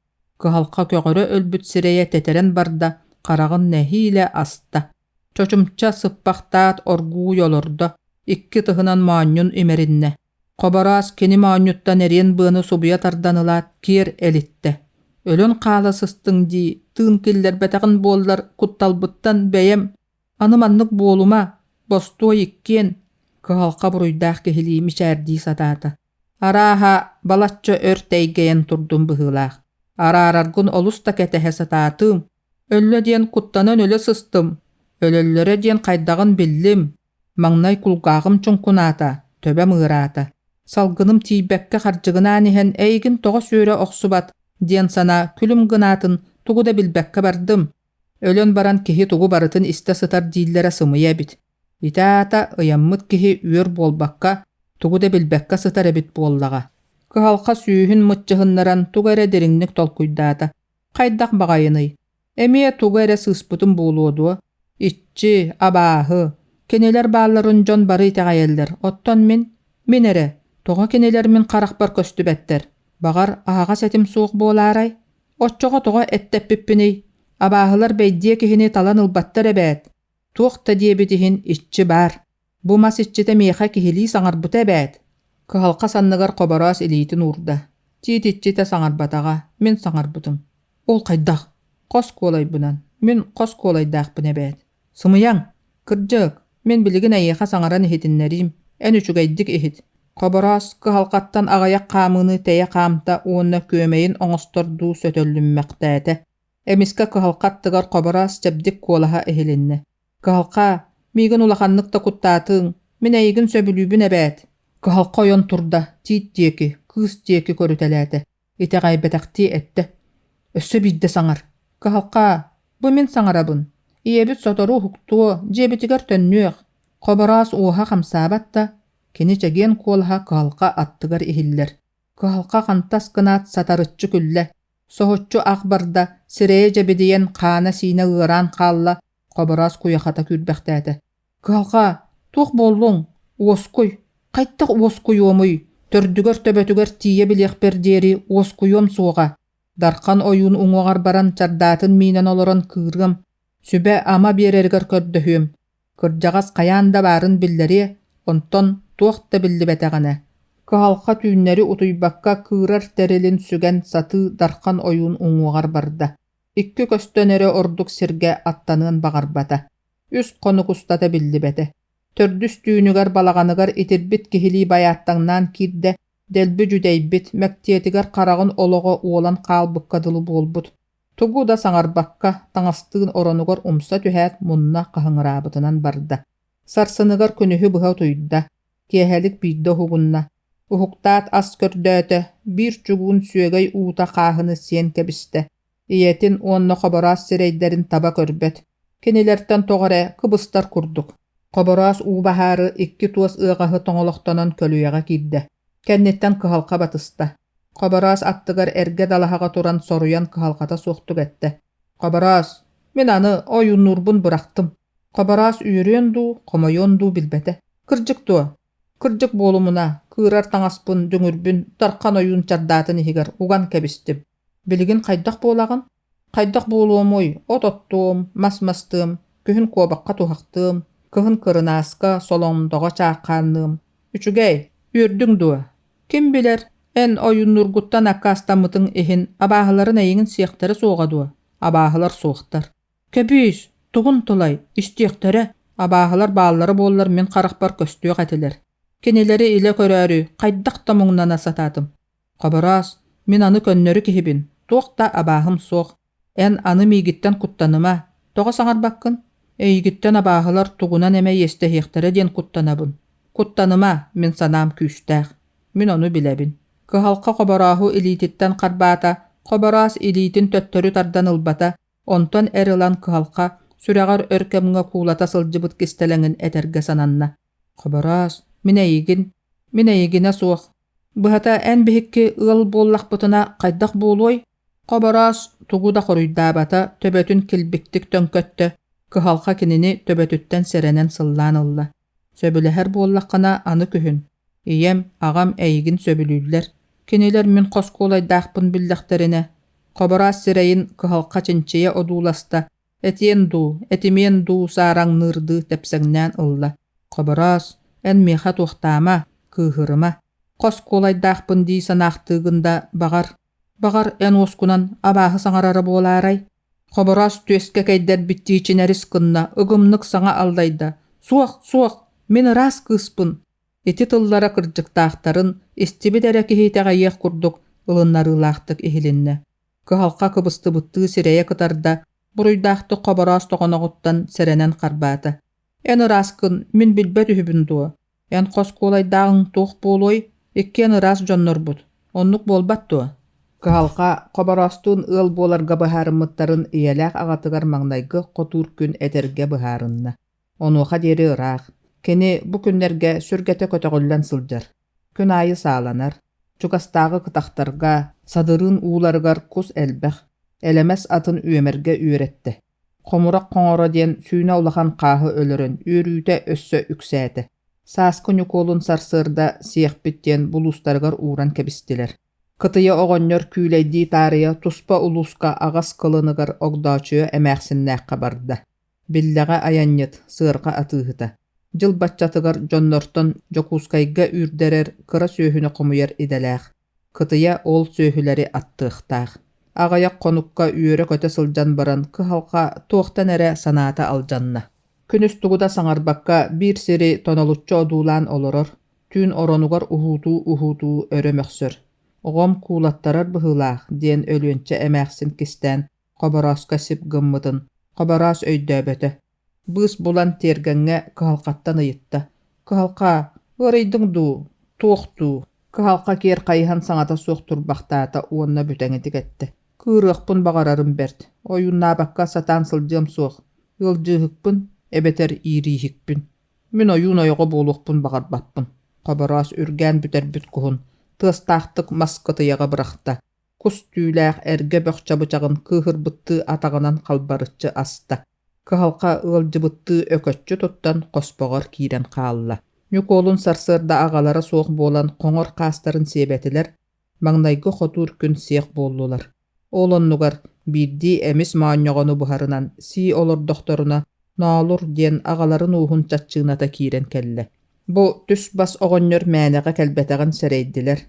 кыһалҕа көҕөрө өлбүт сирэйэ тэтэрэн барда, хараҕын нэһиилэ аста. Чочумча сыппахтаат оргууй олордо, икки тыһынан моонньун имэриннэ. Хобороос кини моонньуттан эриэн быаны субуйа тардан ылаат киэр элиттэ. Өлөн хаала сыстыҥ дии, тыын киллэрбэтэҕин буоллар кутталбыттан бэйэм Аны маннык буолума, бостуой иккиэн, кыһалҕа буруйдаах киһилии мичээрдии сатаата. Арааһа, балачча өр тэйгэйэн турдум быһыылаах. Араараргын олус да кэтэһэ сатаатым. Өллө диэн куттанан өлө сыстым. Өлөллөрө диэн хайдаҕын биллим. Маҥнай кулгааҕым чуҥкунаата, төбөм ыараата. Салгыным тиийбэккэ хардьыгынаан иһэн эйигин тоҕо сүөрэ охсубат диэн санаа күлүм гынаатын тугу да билбэккэ бардым. Өлөн баран киһи тугу барытын истэ сытар дииллэрэ сымыйа эбит. Ити аата ыйаммыт киһи үөр буолбакка, тугу да билбэккэ сытар эбит буоллаҕа. Кыһалҕа сүүһүн мыччыһыннаран тугу эрэ дириҥник толкуйдаата. Хайдах баҕайыный? Эмиэ тугу эрэ сыыспытым буолуо дуо? Иччи, абааһы. Кинилэр баалларын дьон бары итэҕэйэллэр. Оттон мин? Мин эрэ. Тоҕо кинилэр мин харахпар көстүбэттэр? Баҕар, аһаҕас этим суох буолаарай? Оччоҕо тоҕо эттэппиппиний? Абааһылар бэйдиэ киһини талан ылбаттар эбээт. Туох да диэбит иһин иччи баар. Бу мас иччитэ миэхэ киһилии саҥарбыта эбээт. Кыһалҕа санныгар Хобороос илиитин уурда. Тиит иччитэ саҥарбатаҕа, мин саҥарбытым. Ол хайдах? Хос куолайбынан. Мин хос куолайдаахпын эбээт. Сымыйаҥ! Кырдьык, мин билигин эйиэхэ саҥаран иһитиннэриим, эн үчүгэйдик иһит. Хобороос кыһалҕаттан аҕыйах хаамыыны тэйэ хаамта уонна күөмэйин оҥостордуу сөтөллүммэхтээтэ. Эмискэ кыһалҕа аттыгар Хобороос чэбдик куолаһа иһилиннэ. «Кыһалҕа, миигин улаханнык да куттаатыҥ, мин эйигин сөбүлүүбүн эбээт!» Кыһалҕа ойон турда, тиит диэки, кыыс диэки көрүтэлээтэ. Итэҕэйбэтэхтии эттэ: «Өссө биирдэ саҥар. Кыһалҕа, бу мин саҥарабын. Ийэбит сотору уһуктуо, дьиэбитигэр төннүөх». Хобороос уоһа хамсаабат да, кини чэгиэн куолаһа кыһалҕа аттыгар иһиллэр. Кыһалҕа хантас гынаат сатарыччы күллэ, соһуччу ах барда, сирэйэ дьэбидийэн, хаана-сиинэ ыараан хаалла, Хобороос куйахата күүрбэхтээтэ. «Кыһалҕа, туох буоллуҥ? Уоскуй! Хайдах уоскуйуомуй? Төрдүгэр-төбөтүгэр тиийэ билиэхпэр диэри уоскуйуом суоҕа. Дархан ойуун уҥуоҕар баран чардаатын миинэн олорон кыырыам, сүбэ-ама биэрэригэр көрдөһүөм. Кырдьаҕас хайаан да баарын биллэриэ, онтон туох да биллибэтэҕинэ». Кыһалҕа түүннэри утуйбакка кыырар тэрилин сүгэн сатыы Дархан ойуун уҥуоҕар барда. Икки көстөн эрэ ордук сиргэ аттаныан баҕарбата. Үс хонук устата биллибэтэ. Төрдүс түүнүгэр балаҕаныгар итирбит киһилии байааттаҥнаан киирдэ, дэлби дьүдэйбит, мэктиэтигэр хараҕын олоҕо уолан хаалбыкка дылы буолбут. Тугу да саҥарбакка, таҥастыын оронугар умса түһээт мунна хаһыҥыраабытынан барда. Сарсыныгар күнүһү быһа утуйда, киэһэлик биирдэ уһугунна. Уһуктаат ас көрдөөтө, биир чугуун сүөгэй уута хааһыны сиэн кэбистэ. Ийэтин уонна Хобороос сирэйдэрин таба көрбөт, кинилэртэн тоҕо эрэ кыбыстар курдук. Хобороос уу баһаары икки туос ыаҕаһы тоҥолохтонон көлүйэҕэ киирдэ. Кэнниттэн кыһалҕа батыста. Хобороос аттыгар эргэ далаһаҕа туран соруйан кыһалҕата суохтук эттэ: «Хобороос, Мин аны ойууннуурбун бырахтым. Хобороос үөрүөн дуу, хомойуон дуу билбэтэ. Кырдьык дуо? Кырдьык буолумуна, кыырар таҥаспын, дүҥүрбүн Дархан ойуун чардаатын иһигэр уган кэбистим. Билигин хайдах буолаҕын? Хайдах буолуомуй, от оттуом, мас мастыам, күһүн куобахха туһахтыам, кыһын кырынааска, солоҥдоҕо чааххаанныам. Үчүгэй, үөрдүҥ дуо? Ким билэр, эн ойууннуургуттан аккаастаммытыҥ иһин абааһыларын эйигин сиэхтэрэ суоҕа дуо? Абааһылар суохтар. Кэбиис, тугун тулай, истиэхтэрэ, абааһылар бааллара буоллар мин харахпар көстүөх этилэр. Кинилэри илэ көрөөрү хайдах да муҥнана сатаатым. Хобороос, мин аны көннөрү киһибин, туох да абааһым суох. Эн аны миигиттэн куттаныма, тоҕо саҥарбаккын? Эйигиттэн абааһылар тугунан эмэ иэстэһиэхтэрэ диэн куттанабын. Куттаныма, мин санаам күүстээх. Мин ону билэбин. Кыһалҕа Хоборооһу илиититтэн харбаата, Хобороос илиитин төттөрү тардан ылбата, онтон эр ылан кыһалҕа сүрэҕэр өр кэмҥэ куулата сылдьыбыт кистэлэҥин этэргэ сананна. Хобороос, мин эйигин, мин эйигинэ суох. Быһата, эн биһикки ыал буоллахпытына хайдах буолуой? Хобороос тугу да хоруйдаабата, төбөтүн килбиктик төҥкөттө, кыһалҕа кинини төбөтүттэн сэрэнэн сыллаан ылла. Сөбүлэһэр буоллаххына, аны күһүн. Ийэм, аҕам эйигин сөбүлүүллэр. Кинилэр мин хос куолайдаахпын биллэхтэринэ, Хобороос сирэйин кыһалҕа чинчийэ одууласта, этиэн дуу, этимиэн дуу саараҥныырдыы тэпсэҥнээн ылла. Хобороос, эн миэхэ туохтаама, кыыһырыма. Хос куолайдаахпын дии санаахтыыгын да, баҕар, баҕар эн уоскунан абааһы саҥарара буолаарай? Хобороос түөскэ кэйдэрбиттии чинэрис гынна, ыгымнык саҥа аллайда: «Суох, суох, мин ыраас кыыспын!» Ити тыллара кырдьыктаахтарын истибит эрэ киһи итэҕэйиэх курдук ылыннарыылаахтык иһилиннэ. Кыһалҕа кыбыстыбыттыы сирэйэ кытарда, буруйдаахтык Хобороос тоҕоноҕуттан сэрэнэн харбаата: «Эн ырааскын мин билбэт үһүбүн дуо? Эн хос куолайдааҕыҥ туох буолуой? Иккиэн ыраас дьоннорбут. Оннук буолбат дуо? Кыһалҕа Хобороостуун ыал буоларга быһаарыммыттарын ийэлээх аҕатыгар маҥнайгы хотуур күн этэргэ быһаарынна. Онуоха диэри ыраах. Кини бу күннэргэ сүргэтэ көтөҕүллэн сылдьар. Күн аайы сааланар. Чугастааҕы кытахтарга, садырыын ууларыгар кус элбэх. Элэмэс атын үөмэргэ үөрэттэ. Хомурах хоҥоро диэн сүүнэ улахан хааһы өлөрөн үөрүүтэ өссө үксээтэ. Сааскы Ньукуолун сарсыарда сиэхпит диэн булуустарыгар ууран кэбистилэр. Кытыйа оҕонньор күүлэйдии таарыйа туспа улууска аҕас кылыныгар Огдоочуйа эмээхсиннээххэ барда. Биллэҕэ айанньыт, сыарҕа атыыһыта. Дьыл баччатыгар дьоннортон Дьокуускайга үүрдэрэр кыра сүөһүнү хомуйар идэлээх. Кытыйа ол сүөһүлэри аттыахтаах. Аҕыйах хонукка үөрэ-көтө сылдьан баран кыһалҕа туохтан эрэ санаата алдьанна. Күнүс тугу да саҥарбакка биир сири тонолуччу одуулаан олорор, түүн оронугар уһуутуу-уһуутуу өрө мөхсөр. «Оҕом куулаттарар быһыылаах» диэн Өлүөнчэ эмээхсин кистээн Хоборооско сип гыммытын Хобороос өйдөөбөтө. Быыс булан тиэргэҥҥэ кыһалҕаттан ыйытта: «Кыһалҕа, ыарыйдыҥ дуу, туох дуу?» Кыһалҕа киэр хайыһан саҥата суох турбахтаата уонна бүтэҥитик эттэ: «Кыырыахпын баҕарарым бэрт, ойууннаабакка сатаан сылдьыам суох, ыалдьыыһыкпын эбэтэр иирииһикпин. Мин ойуун ойоҕо буолуохпун баҕарбаппын». Хобороос үргээн бүтэрбит куһун тыастаахтык мас кытыйаҕа бырахта Кус түүлээх эргэ бөх чабычаҕын кыыһырбыттыы атаҕынан халбарыччы аста, кыһалҕа ыалдьыбыттыы өкөччү туттан хоспоҕор киирэн хаалла. Ньукуолун сарсыарда аҕалара суох буолан хоҥор хаастарын сиэбэтилэр, маҥнайгы хотуур күн сиэх буоллулар. Ол оннугар биирдии эмис моонньоҕону буһарынан сии олордохторуна Ноолур диэн аҕаларын ууһун чаччыыната киирэн кэллэ. Бу түс-бас оҕонньор мээнэҕэ кэлбэтэҕин сэрэйдилэр.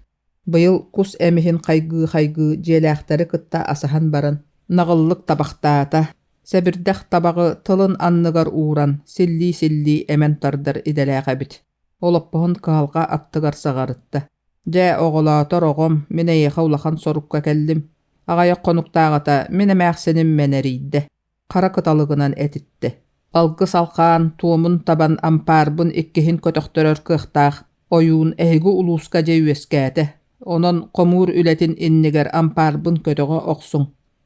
Быйыл кус эмиһин хайгыы-хайгыы дьиэлээхтэри кытта асаһан баран, наҕыллык табахтаата, сэбирдэх табаҕы тылын анныгар ууран, силлии-силлии эмэн тардар идэлээх эбит. Олоппоһун кыһалҕа аттыгар саҕарытта: «Дьэ, оҕолоотор оҕом, мин эйиэхэ улахан сорукка кэллим. Аҕыйах хонуктааҕыта мин эмээхсиним мэнэрийдэ хара кыталыгынан этиттэ. Алгыс алхаан, туомун табан ампаарбын иккиһин көтөхтөрөр кыахтаах ойуун эһиги улууска дьэ үөскээтэ. Онон хомуур үлэтин иннигэр ампаарбын көтөҕө охсуҥ.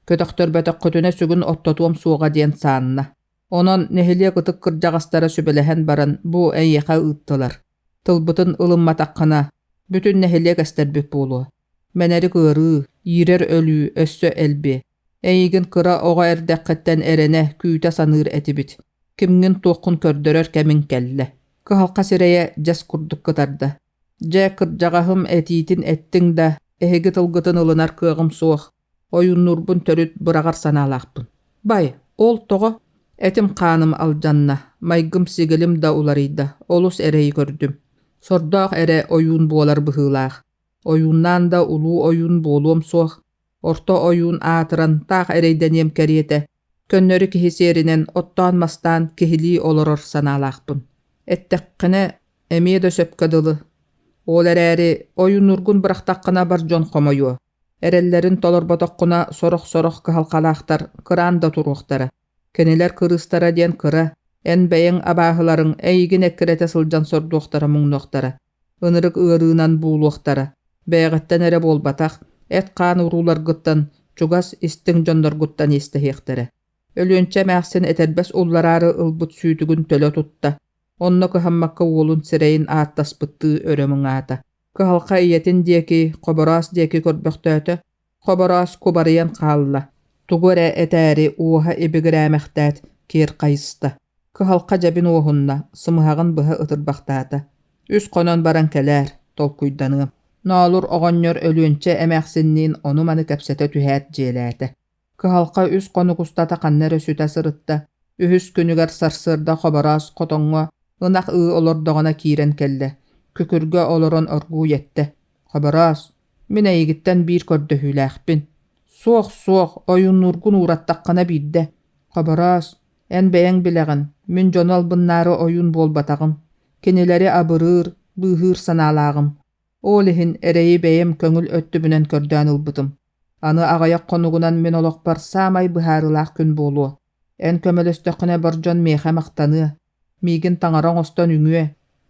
Көтөхтөрбөтөххүтүнэ сүгүн оттотуом суоҕа диэн саанна. Онон нэһилиэк ытык кырдьаҕастара сүбэлэһэн баран бу эйиэхэ ыыттылар. Тылбытын ылымматаххына, бүтүн нэһилиэк эстэрбит буолуо. Мэнэрик ыарыы, иирэр өлүү өссө элбиэ. Эйигин кыра оҕо эрдэххиттэн эрэнэ, күүтэ саныыр этибит. Кимҥин-туоххун көрдөрөр кэмиҥ кэллэ. Кыһалҕа сирэйэ дьэс курдук кытарда. Дьэ, кырдьаҕаһым этиитин эттиҥ да, эһиги тылгытын ылынар кыаҕым суох. Ойууннуурбун төрүт быраҕар санаалаахпын. Бай, ол тоҕо? Этим-хааным алдьанна, майгым-сигилим да уларыйда, олус эрэйи көрдүм. Сордоох эрэ ойуун буолар быһыылаах. Ойууннаан да улуу ойуун буолуом суох, орто ойуун аатыран таах эрэйдэниэм кэриэтэ, көннөрү киһи сиэринэн оттоон-мастаан киһилии олорор санаалаахпын. Эттэххинэ, эмиэ да сөпкө дылы. Ол эрээри ойууннуургун бырахтаххына бар дьон хомойуо. Эрэллэрин толорботоххуна сорох-сорох кыһалҕалаахтар кыраан да туруохтара. Кинилэр кырыыстара диэн кыра, эн бэйэҥ абааһыларыҥ эйигин эккирэтэ сылдьан сордуохтара-муҥнуохтара, ынырык ыарыынан буулуохтара. Бэйэҕиттэн эрэ буолбатах, эт-хаан урууларгыттан, чугас, истиҥ дьонноргуттан иэстэһиэхтэрэ. Өлүөнчэ эмээхсин этэрбэс уллараары ылбыт сүүтүгүн төлө тутта, онно кыһаммакка уолун сирэйин ааттаспыттыы өрө мыҥаата. Кыһалҕа ийэтин диэки, Хобороос диэки көрбөхтөөтө, Хобороос кубарыйан хаалла, тугу эрэ этээри уоһа ибигирээмэхтээт киэр хайыста. Кыһалҕа дьэбин уоһунна, сымыһаҕын быһа ытырбахтаата. Үс хонон баран кэлээр, толкуйданыам. Ноолур оҕонньор Өлүөнчэ эмээхсинниин ону-маны кэпсэтэ түһээт дьиэлээтэ. Кыһалҕа үс хонук устата ханна эрэ сүтэ сырытта. Үһүс күнүгэр сарсыарда Хобороос хотоҥҥо ынах ыы олордоҕуна киирэн кэллэ. Күкүргэ олорон оргууй эттэ: «Хобороос, мин эйигиттэн биир көрдөһүүлээхпин. Суох, суох, ойууннуургун уураттаххына биирдэ. Хобороос, эн бэйэҥ билэҕин, мин дьону албыннаары ойуун буолбатаҕым. Кинилэри абырыыр, быыһыыр санаалааҕым. Ол иһин эрэйи бэйэм көҥүл өттүбүнэн көрдөөн ылбытым. Аны аҕыйах хонугунан мин олохпор саамай быһаарыылаах күн буолуо. Эн көмөлөстөххүнэ бар дьон миэхэ махтаныа, миигин таҥара оҥостон үҥүө,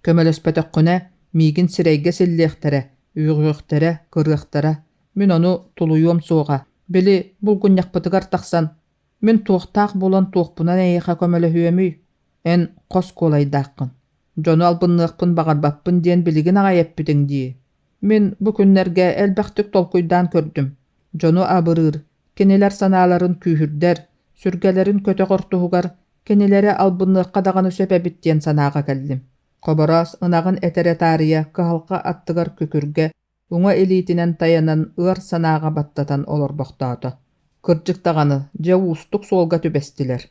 көмөлөспөтөххүнэ миигин сирэйгэ силлиэхтэрэ, үөҕүөхтэрэ, кырыахтара. Мин ону тулуйуом суоҕа. Били булгунньахпытыгар тахсан, мин туохтаах буолан туохпунан эйиэхэ көмөлөһүөмүй? Эн хос куолайдааххын. Дьону албынныахпын баҕарбаппын диэн билигин аҕай эппитиҥ дии. Мин бу күннэргэ элбэхтик толкуйдаан көрдүм. Дьону абырыыр, кинилэр санааларын күүһүрдэр, сүргэлэрин көтөҕөр туһугар кинилэри албынныахха даҕаны сөп эбит диэн санааҕа кэллим. Хобороос ынаҕын этэрэ таарыйа кыһалҕа аттыгар күкүргэ уҥа илиитинэн тайанан ыар санааҕа баттатан олорбохтоото. Кырдьык даҕаны, дьэ уустук суолга түбэстилэр.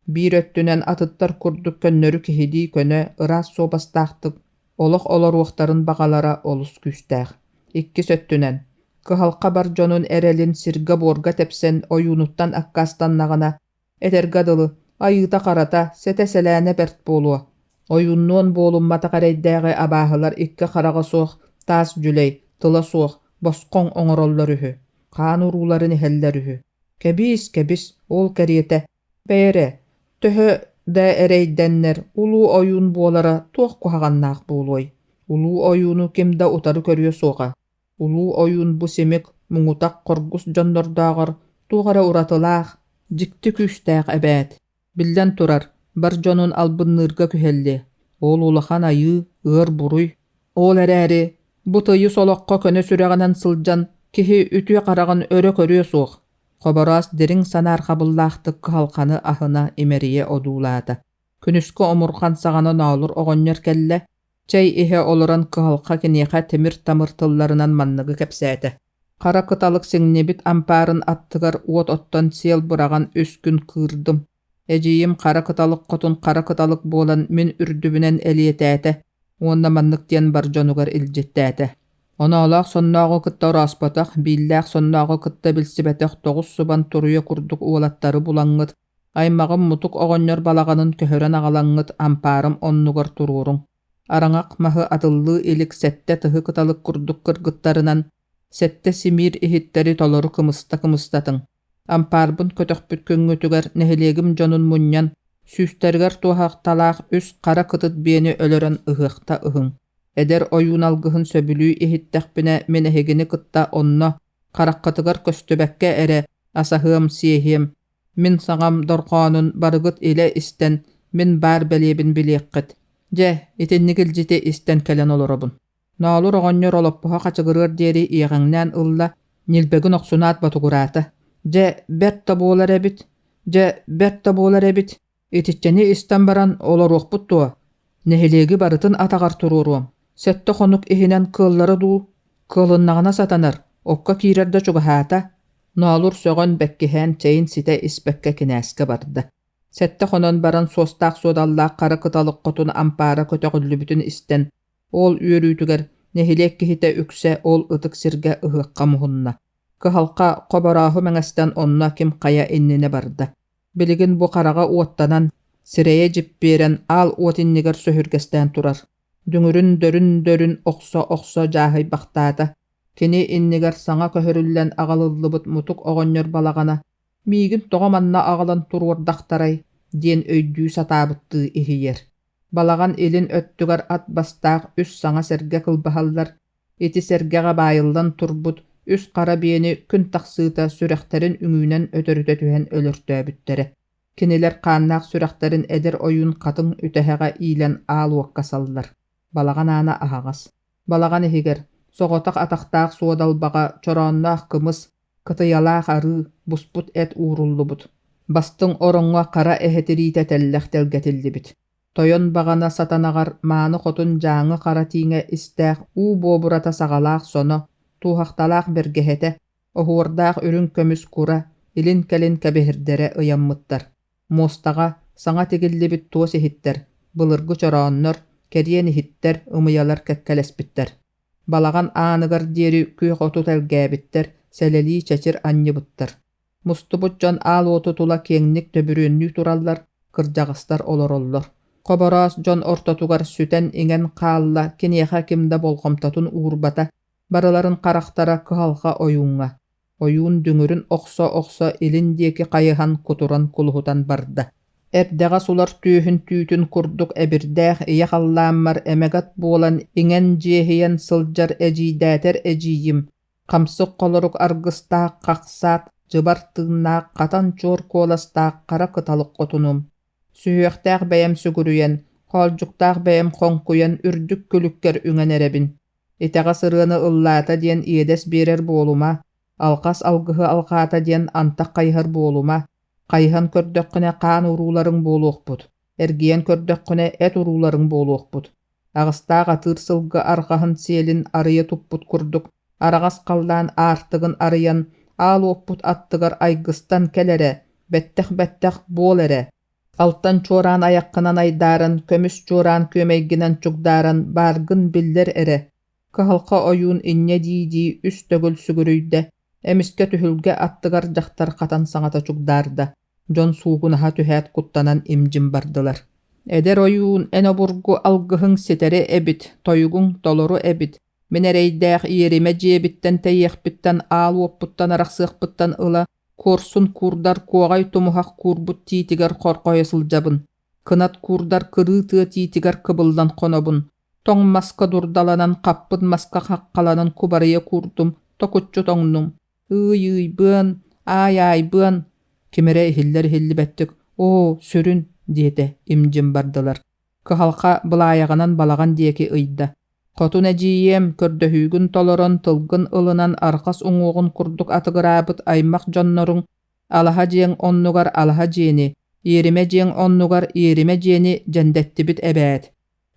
Биир өттүнэн атыттар курдук көннөрү киһилии көнө, ыраас суобастаахтык олох олоруохтарын баҕалара олус күүстээх. Иккис өттүнэн, кыһалҕа бар дьонун эрэлин сиргэ-буорга тэпсэн ойуунуттан аккаастаннаҕына, этэргэ дылы, айыыта-харата, сэтэ-сэлээнэ бэрт буолуо. Ойууннуон буолумматах эрэйдээҕи абааһылар икки хараҕа суох таас дьүлэй, тыла суох, босхоҥ оҥороллор үһү, хаан урууларын иһэллэр үһү. Кэбиис, кэбис, ол кэриэтэ, бэйэрэ, төһө да эрэйдэннэр, улуу ойуун буолара туох куһаҕаннаах буолуой? Улуу ойууну ким да утары көрүө суоҕа. Улуу ойуун бу симик, муҥутах хоргус дьоннордооҕор туох эрэ уратылаах, дьикти күүстээх эбээт. Биллэн турар, бар дьонун албынныырга күһэллиэ. Ол улахан айыы, ыар буруй. Ол эрээри, бу тыйыс олоххо көнө сүрэҕинэн сылдьан киһи үтүө хараҕын өрө көрүө суох. Хобороос дириҥ санаарҕабыллаахтык кыһалҕаны аһына имэрийэ одуулаата. Күнүскү омурҕан саҕана Ноолур оҕонньор кэллэ, чэй иһэ олорон кыһалҕа киниэхэ тимир-тамыр тылларынан манныгы кэпсээтэ. Хара кыталык сиҥнибит ампаарын аттыгар уот оттон сиэл быраҕан үс күн кыырдым. Эдьиийим хара кыталык хотун хара кыталык буолан мин үрдүбүнэн элиэтээтэ уонна маннык диэн бар дьонугар илдьиттээтэ: Оноолоох соннооҕу кытта орооспотох, бииллээх соннооҕу кытта билсибэтэх тоҕус субан туруйа курдук уолаттары булаҥҥыт, аймаҕым мутук оҕонньор балаҕанын көһөрөн аҕалаҥҥыт ампаарым оннугар туруоруҥ. Араҥах маһы атыллыы илик сэттэ тыһы кыталык курдук кыргыттарынан сэттэ симиир иһиттэри толору кымыста кымыстатыҥ. Ампаарбын көтөхпүт күҥҥүтүгэр нэһилиэгим дьонун мунньан, сүүстэригэр туоһахталаах үс хара кытыт биэни өлөрөн ыһыахта ыһыҥ. Эдэр ойуун алгыһын сөбүлүү иһиттэхпинэ мин эһигини кытта онно, хараххытыгар көстүбэккэ эрэ, асаһыам-сиэһиэм, Мин саҥам дорҕоонун барыгыт илэ истэн, мин баар бэлиэбин билиэххит. Дьэ, итинник илдьити истэн кэлэн олоробун. Ноолур оҕонньор олоппоһо хачыгырыар диэри иэҕэҥнээн ылла, ньилбэгин охсунаат ботугураата. Дьэ, бэрт да буолар эбит, дьэ, бэрт да буолар эбит, итиччэни истэн баран олоруохпут дуо? Нэһилиэги барытын атаҕар туруоруом, 7 хонук иһинэн кыаллара дуу, кыалыннаҕына сатанар, окко киирэр да чугаһаата, Ноолур сөҕөн бэккиһээн чэйин ситэ испэккэ кинээскэ барда. 7 хонон баран суостаах-суодаллаах хара кыталык хотун ампаара көтөҕүллүбүтүн истэн, ол үөрүүтүгэр нэһилиэк киһитэ үксэ ол ытык сиргэ ыһыахха муһунна. Кыһалҕа хоборооһу мэҥэстэн онно ким хайа иннинэ барда. Билигин бу хараҕа уоттанан, сирэйэ дьиппиэрэн аал уот иннигэр сөһүргэстээн турар. Дүҥүрүн дөрүн-дөрүн охсо-охсо дьааһыйбахтаата. Кини иннигэр саҥа көһөрүллэн аҕалыллыбыт мутук оҕонньор балаҕана «Миигин тоҕо манна аҕалан туруордахтарай?» диэн өйдүү сатаабыттыы иһийэр. Балаҕан илин өттүгэр ат бастаах үс саҥа сэргэ кылбаһаллар. Ити сэргэҕэ баайыллан турбут үс хара биэни күн тахсыыта сүрэхтэрин үҥүүнэн өтөрүтэ түһэн өлөртөөбүттэрэ. Кинилэр хааннаах сүрэхтэрин эдэр ойуун хатыҥ үтэһэҕэ иилэн аал уокка саллар. Балаҕан аана аһаҕас. Балаҕан иһигэр соҕотох атахтаах суодалбаҕа чороонноох кымыс, кытыйалаах арыы, буспут эт ууруллубут. Бастыҥ ороҥҥо хара эһэ тириитэ тэллэх тэлгэтиллибит. Тойон баҕана сатанаҕар мааны хотун дьааҥы хара тииҥэ истээх уу буобурата саҕалаах соно, туоһахталаах бэргэһэтэ, оһуордаах үрүҥ көмүс кура, илин-кэлин кэбиһэрдэрэ ыйаммыттар. Муостаҕа саҥа тигиллибит туос иһиттэр, былыргы чорооннор, кэриэн иһиттэр, ымыйалар кэккэлэспиттэр. Балаҕан ааныгар диэри күөх оту тэлгээбиттэр, сэлэлии чэчир анньыбыттар. Мустубут дьон аал уоту тула киэҥник төбүрүөннүү тураллар, кырдьаҕастар олороллор. Хобороос дьон ортотугар сүтэн-иҥэн хаалла, киниэхэ ким да болҕомтотун уурбата, барыларын харахтара кыһалҕа ойууҥҥа. Ойуун дүҥүрүн охсо-охсо илин диэки хайыһан кутуран кулуһутан барда. Эрдэҕэс улар түөһүн түүтүн курдук эбирдээх ийэ халлааммар эмэгэт буолан иҥэн-дьиэһийэн сылдьар эдьиийдээтэр эдьиийим, хамсык холорук аргыстаах хахсаат, дьыбар тыыннаах хатан чуор куоластаах хара кыталык хотунум, сүһүөхтээх бэйэм сүгүрүйэн, хоолдьуктаах бэйэм хоҥкуйан үрдүк күлүккэр үҥэн эрэбин. Итэҕэс ырыаны ыллаата диэн иэдэс биэрэр буолума, алҕас алгыһы алҕаата диэн антах хайыһар буолума, хайыһан көрдөххүнэ хаан урууларыҥ буолуохпут, эргийэн көрдөххүнэ эт урууларыҥ буолуохпут. Аҕыстаах атыыр сылгы арҕаһын сиэлин арыйа туппут курдук араҕас халлаан аартыгын арыйан, аал уоппут аттыгар айгыстан кэл эрэ, бэттэх-бэттэх буол эрэ. Алтан чуораан айаххынан айдааран, көмүс чуораан күөмэйгинэн чугдааран бааргын биллэр эрэ. Кыһалҕа ойуун инньэ дии-дии үс төгүл сүгүрүйдэ, эмискэ түһүлгэ аттыгар дьахтар хатан саҥата чугдаарда, дьон суугунаһа түһээт куттанан им-дьим бардылар. Эдэр ойуун, эн обургу алгыһыҥ ситэри эбит, тойугуҥ толору эбит, мин эрэйдээх иэримэ дьиэбиттэн тэйиэхпиттэн аал уоппуттан арахсыахпыттан ыла Куорсун куурдар куоҕай тумуһах куурбут тиитигэр хорҕойо сылдьабын, кынат куурдар кырыы тыа тиитигэр кыбыллан хонобун, тоҥ маска дурдаланан хаппыт маска хаххаланан кубарыйа куурдум, токуччу тоҥнум. Ыый-ыыйбыан, аай-аайбыан, ким эрэ иһиллэр-иһиллибэттик «Оо, сүрүн» диэтэ, им-дьим бардылар. Кыһалҕа былаайаҕынан балаҕан диэки ыйда. Хотун эдьиийиэм, көрдөһүүгүн толорон, тылгын ылынан арҕас уҥуоҕун курдук атыгыраабыт аймах дьонноруҥ алаһа дьиэҥ оннугар алаһа дьиэни, иэримэ дьиэҥ оннугар иэримэ дьиэни дьэндэттибит эбээт.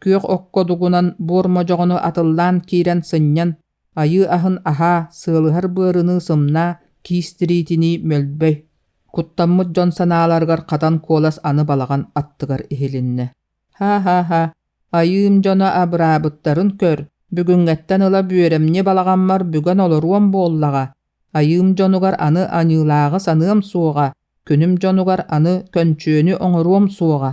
Күөх окко дугунан буор модьоҕону атыллаан киирэн сынньан, айыы аһын аһаа, сыалыһар быарыныы сымнаа, киис тириитинии мөлбөй. Куттаммыт дьон санааларыгар хатан куолас аны балаҕан аттыгар иһилиннэ. Һа-һа-һа, айыым дьоно абыраабыттарын көр, бүгүҥҥэттэн ыла бүөрэмньи балаҕаммар бүгэн олоруом буоллаҕа, айыым дьонугар аны аньыылааҕы саныам суоҕа, күнүм дьонугар аны көнчүөнү оҥоруом суоҕа,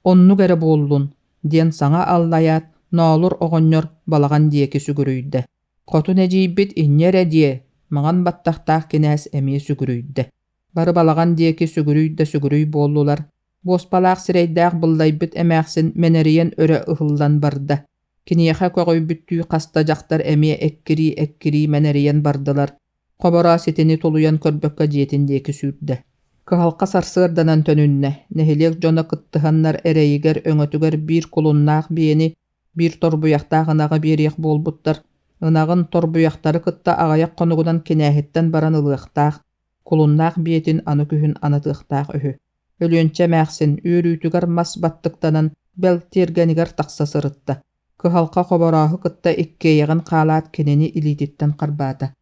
оннук эрэ буоллун, диэн саҥа аллайаат, Ноолур оҕонньор балаҕан диэки сүгүрүйдэ. Хотун эдьиийбит инньэ эрэ диэ, маҥан баттахтаах кинээс эмиэ сүгүрүйдэ. Бары балаҕан диэки сүгүрүй да сүгүрүй буоллулар, буоспалаах сирэйдээх быллайбыт эмээхсин мэнэрийэн өрө ыһыллан барда. Киниэхэ көҕүйбүттүү хаста дьахтар эмиэ эккирии-эккирии мэнэрийэн бардылар. Хобороос итини тулуйан көрбөккө дьиэтин диэки сүүрдэ. Кыһалҕа сарсыарданан төнүннэ, нэһилиэк дьоно кыттыһаннар эрэйигэр, өҥөтүгэр биир кулуннаах биэни, биир торбуйахтаах ынаҕы биэриэх буолбуттар. Ынаҕын торбуйахтары кытта аҕыйах хонугунан кинээһиттэн баран ылыахтаах. Кулуннаах биэтин аны күһүн анатыахтаах үһү. Өлүөнчэ эмээхсин үөрүүтүгэр мас баттыктанан бэл тиэргэнигэр тахса сырытта. Кыһалҕа Хоборооһу кытта иккиэйэҕин хаалаат кинини илиититтэн харбаата.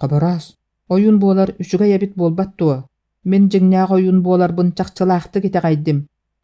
«Хобороос, ойуун буолар үчүгэй эбит буолбат дуо? Мин дьиҥнээх ойуун буоларбын чахчылаахтык итэҕэйдим.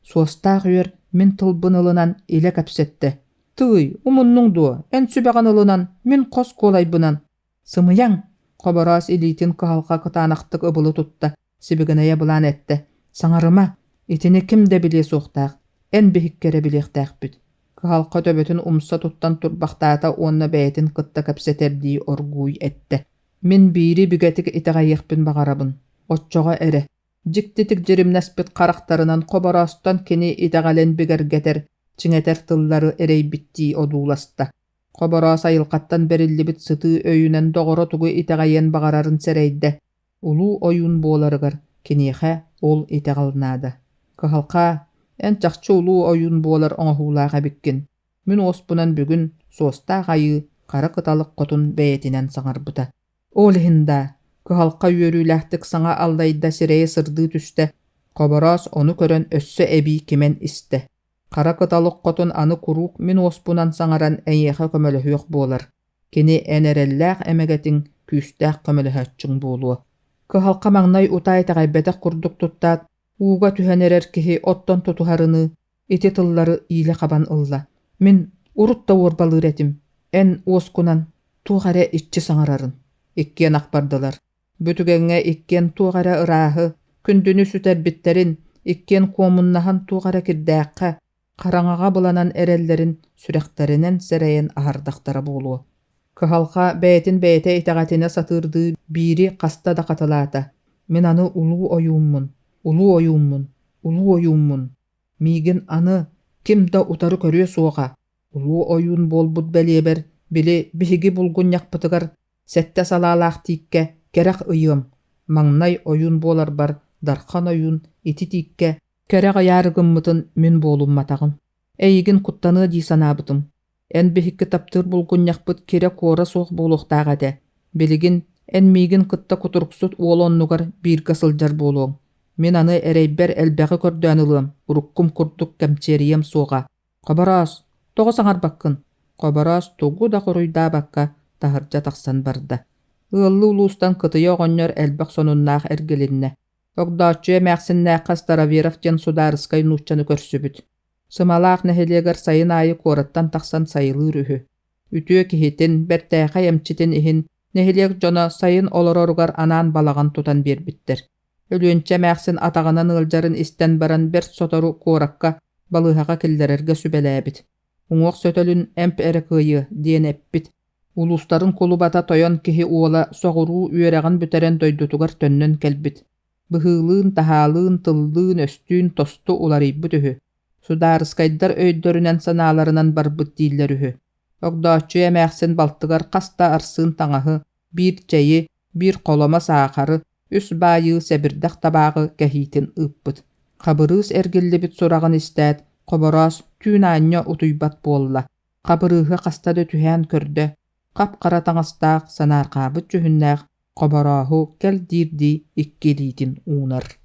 Суостаах үөр мин тылбын ылынан илэ кэпсэттэ. Тыый, умуннуҥ дуо, эн сүбэҕин ылынан, мин хос куолайбынан. Сымыйаҥ! Хобороос илиитин кыһалҕа кытаанахтык ыбылы тутта, сибигинэйэ былаан эттэ. Саҥарыма, итини ким да билиэ суохтаах, эн биһикки эрэ билиэхтээхпит. Кыһалҕа төбөтүн умса туттан турбахтаата уонна бэйэтин кытта кэпсэтэрдии оргууй эттэ. Мин биири бигэтик итэҕэйиэхпин баҕарабын, оччоҕо эрэ Дьиктитик дьиримнэспит харахтарынан Хобороостон кини итэҕэлин бигэргэтэр, чиҥэтэр тыллары эрэйбиттии одууласта. Хобороос айылҕаттан бэриллибит сытыы өйүнэн доҕоро тугу итэҕэйиэн баҕарарын сэрэйдэ. Улуу ойуун буоларыгар киниэхэ ол итэҕэл наада. Кыһалҕаа, эн чахчы улуу ойуун буолар оҥоһуулаах эбиккин. Мин уоспунан бүгүн суостаах айыы хара кыталык хотун бэйэтинэн саҥарбыта. Ол иһин даа, кыһалҕа үөрүүлээхтик саҥа аллайда сирэйэ сырдыы түстэ, Хобороос ону көрөн өссө эбии кимэн истэ. Хара кыталык хотун аны куруук мин уоспунан саҥаран эйиэхэ көмөлөһүөх буолар. Кини эн эрэллээх эмэгэтиҥ, күүстээх көмөлөһөөччүҥ буолуо. Кыһалҕа маҥнай утаа итэҕэйбэтэх курдук туттаат, ууга түһэн эрэр киһи оттон тутуһарыныы ити тыллары иилэ хабан ылла. Мин урут да уорбалыыр этим, эн уоскунан туох эрэ иччи саҥарарын. Иккиэн ах бардылар. Бу түгэҥҥэ иккиэн туох эрэ ырааһы, күндүнү сүтэрбиттэрин, иккиэн куомуннаһан туох эрэ кирдээххэ, хараҥаҕа быланан эрэллэрин сүрэхтэринэн сэрэйэн аһардахтара буолуо. Кыһалҕа бэйэтин бэйэтэ итэҕэтинэ сатыырдыы биири хаста да хатылаата: «Мин аны улуу ойууммун, улуу ойууммун, улуу ойууммун! Миигин аны ким да утары көрүө суоҕа! Улуу ойуун буолбут бэлиэбэр, били, биһиги булгунньахпытыгар сэттэ салаалаах тииккэ кэрэх ыйыам. Маҥнай ойуун буоларбар Дархан ойуун ити тииккэ кэрэх ыйаары гыммытын мин буолумматаҕым. Эйигин куттаныа дии санаабытым. Эн биһикки таптыыр булгунньахпыт кирэ-куора суох буолуохтаах этэ. Билигин эн миигин кытта кутуруксут уол оннугар бииргэ сылдьар буолуоҥ. Мин аны эрэйбэр элбэҕи көрдөөн ылыам, уруккум курдук кэмчиэрийиэм суоҕа. Хобороос, тоҕо саҥарбаккын? Хобороос тугу да хоруйдаабакка таһырдьа тахсан барда. Ыаллыы улуустан кытыйа оҕонньор элбэх сонуннаах эргилиннэ. Огдооччуйа эмээхсиннээххэ Староверов диэн судаарыскай нууччаны көрсүбүт. Сымалаах нэһилиэгэр сайын аайы куораттан тахсан сайылыыр үһү. Үтүө киһитин, бэртээхэй эмчитин иһин нэһилиэк дьоно сайын олороругар анаан балаҕан тутан биэрбиттэр. Өлүөнчэ эмээхсин атаҕынан ыалдьарын истэн баран бэрт сотору куоракка балыыһаҕа киллэрэргэ сүбэлээбит. Уҥуох сөтөлүн эмп эрэ кыайыа диэн эппит. Улуустарын кулубата тойон киһи уола соҕуруу үөрэҕин бүтэрэн дойдутугар төннөн кэлбит. Быһыылыын-таһаалыын, тыллыын-өстүүн тосту уларыйбыт үһү. Судаарыскайдар өйдөрүнэн-санааларынан барбыт дииллэр үһү. Огдооччуйа эмээхсин балтыгар хас да арсыын таҥаһы, биир чэйи, биир холомо саахары, үс баайыы сэбирдэх табааҕы кэһиитин ыыппыт. Хабырыыс эргиллибит сураҕын истээт, Хобороос түүн аанньа утуйбат буолла. Хабырыыһы хаста да түһээн көрдө, хап-хара таҥастаах, санаарҕаабыт дьүһүннээх Хоборооһу кэл диирдии икки илиитин уунар.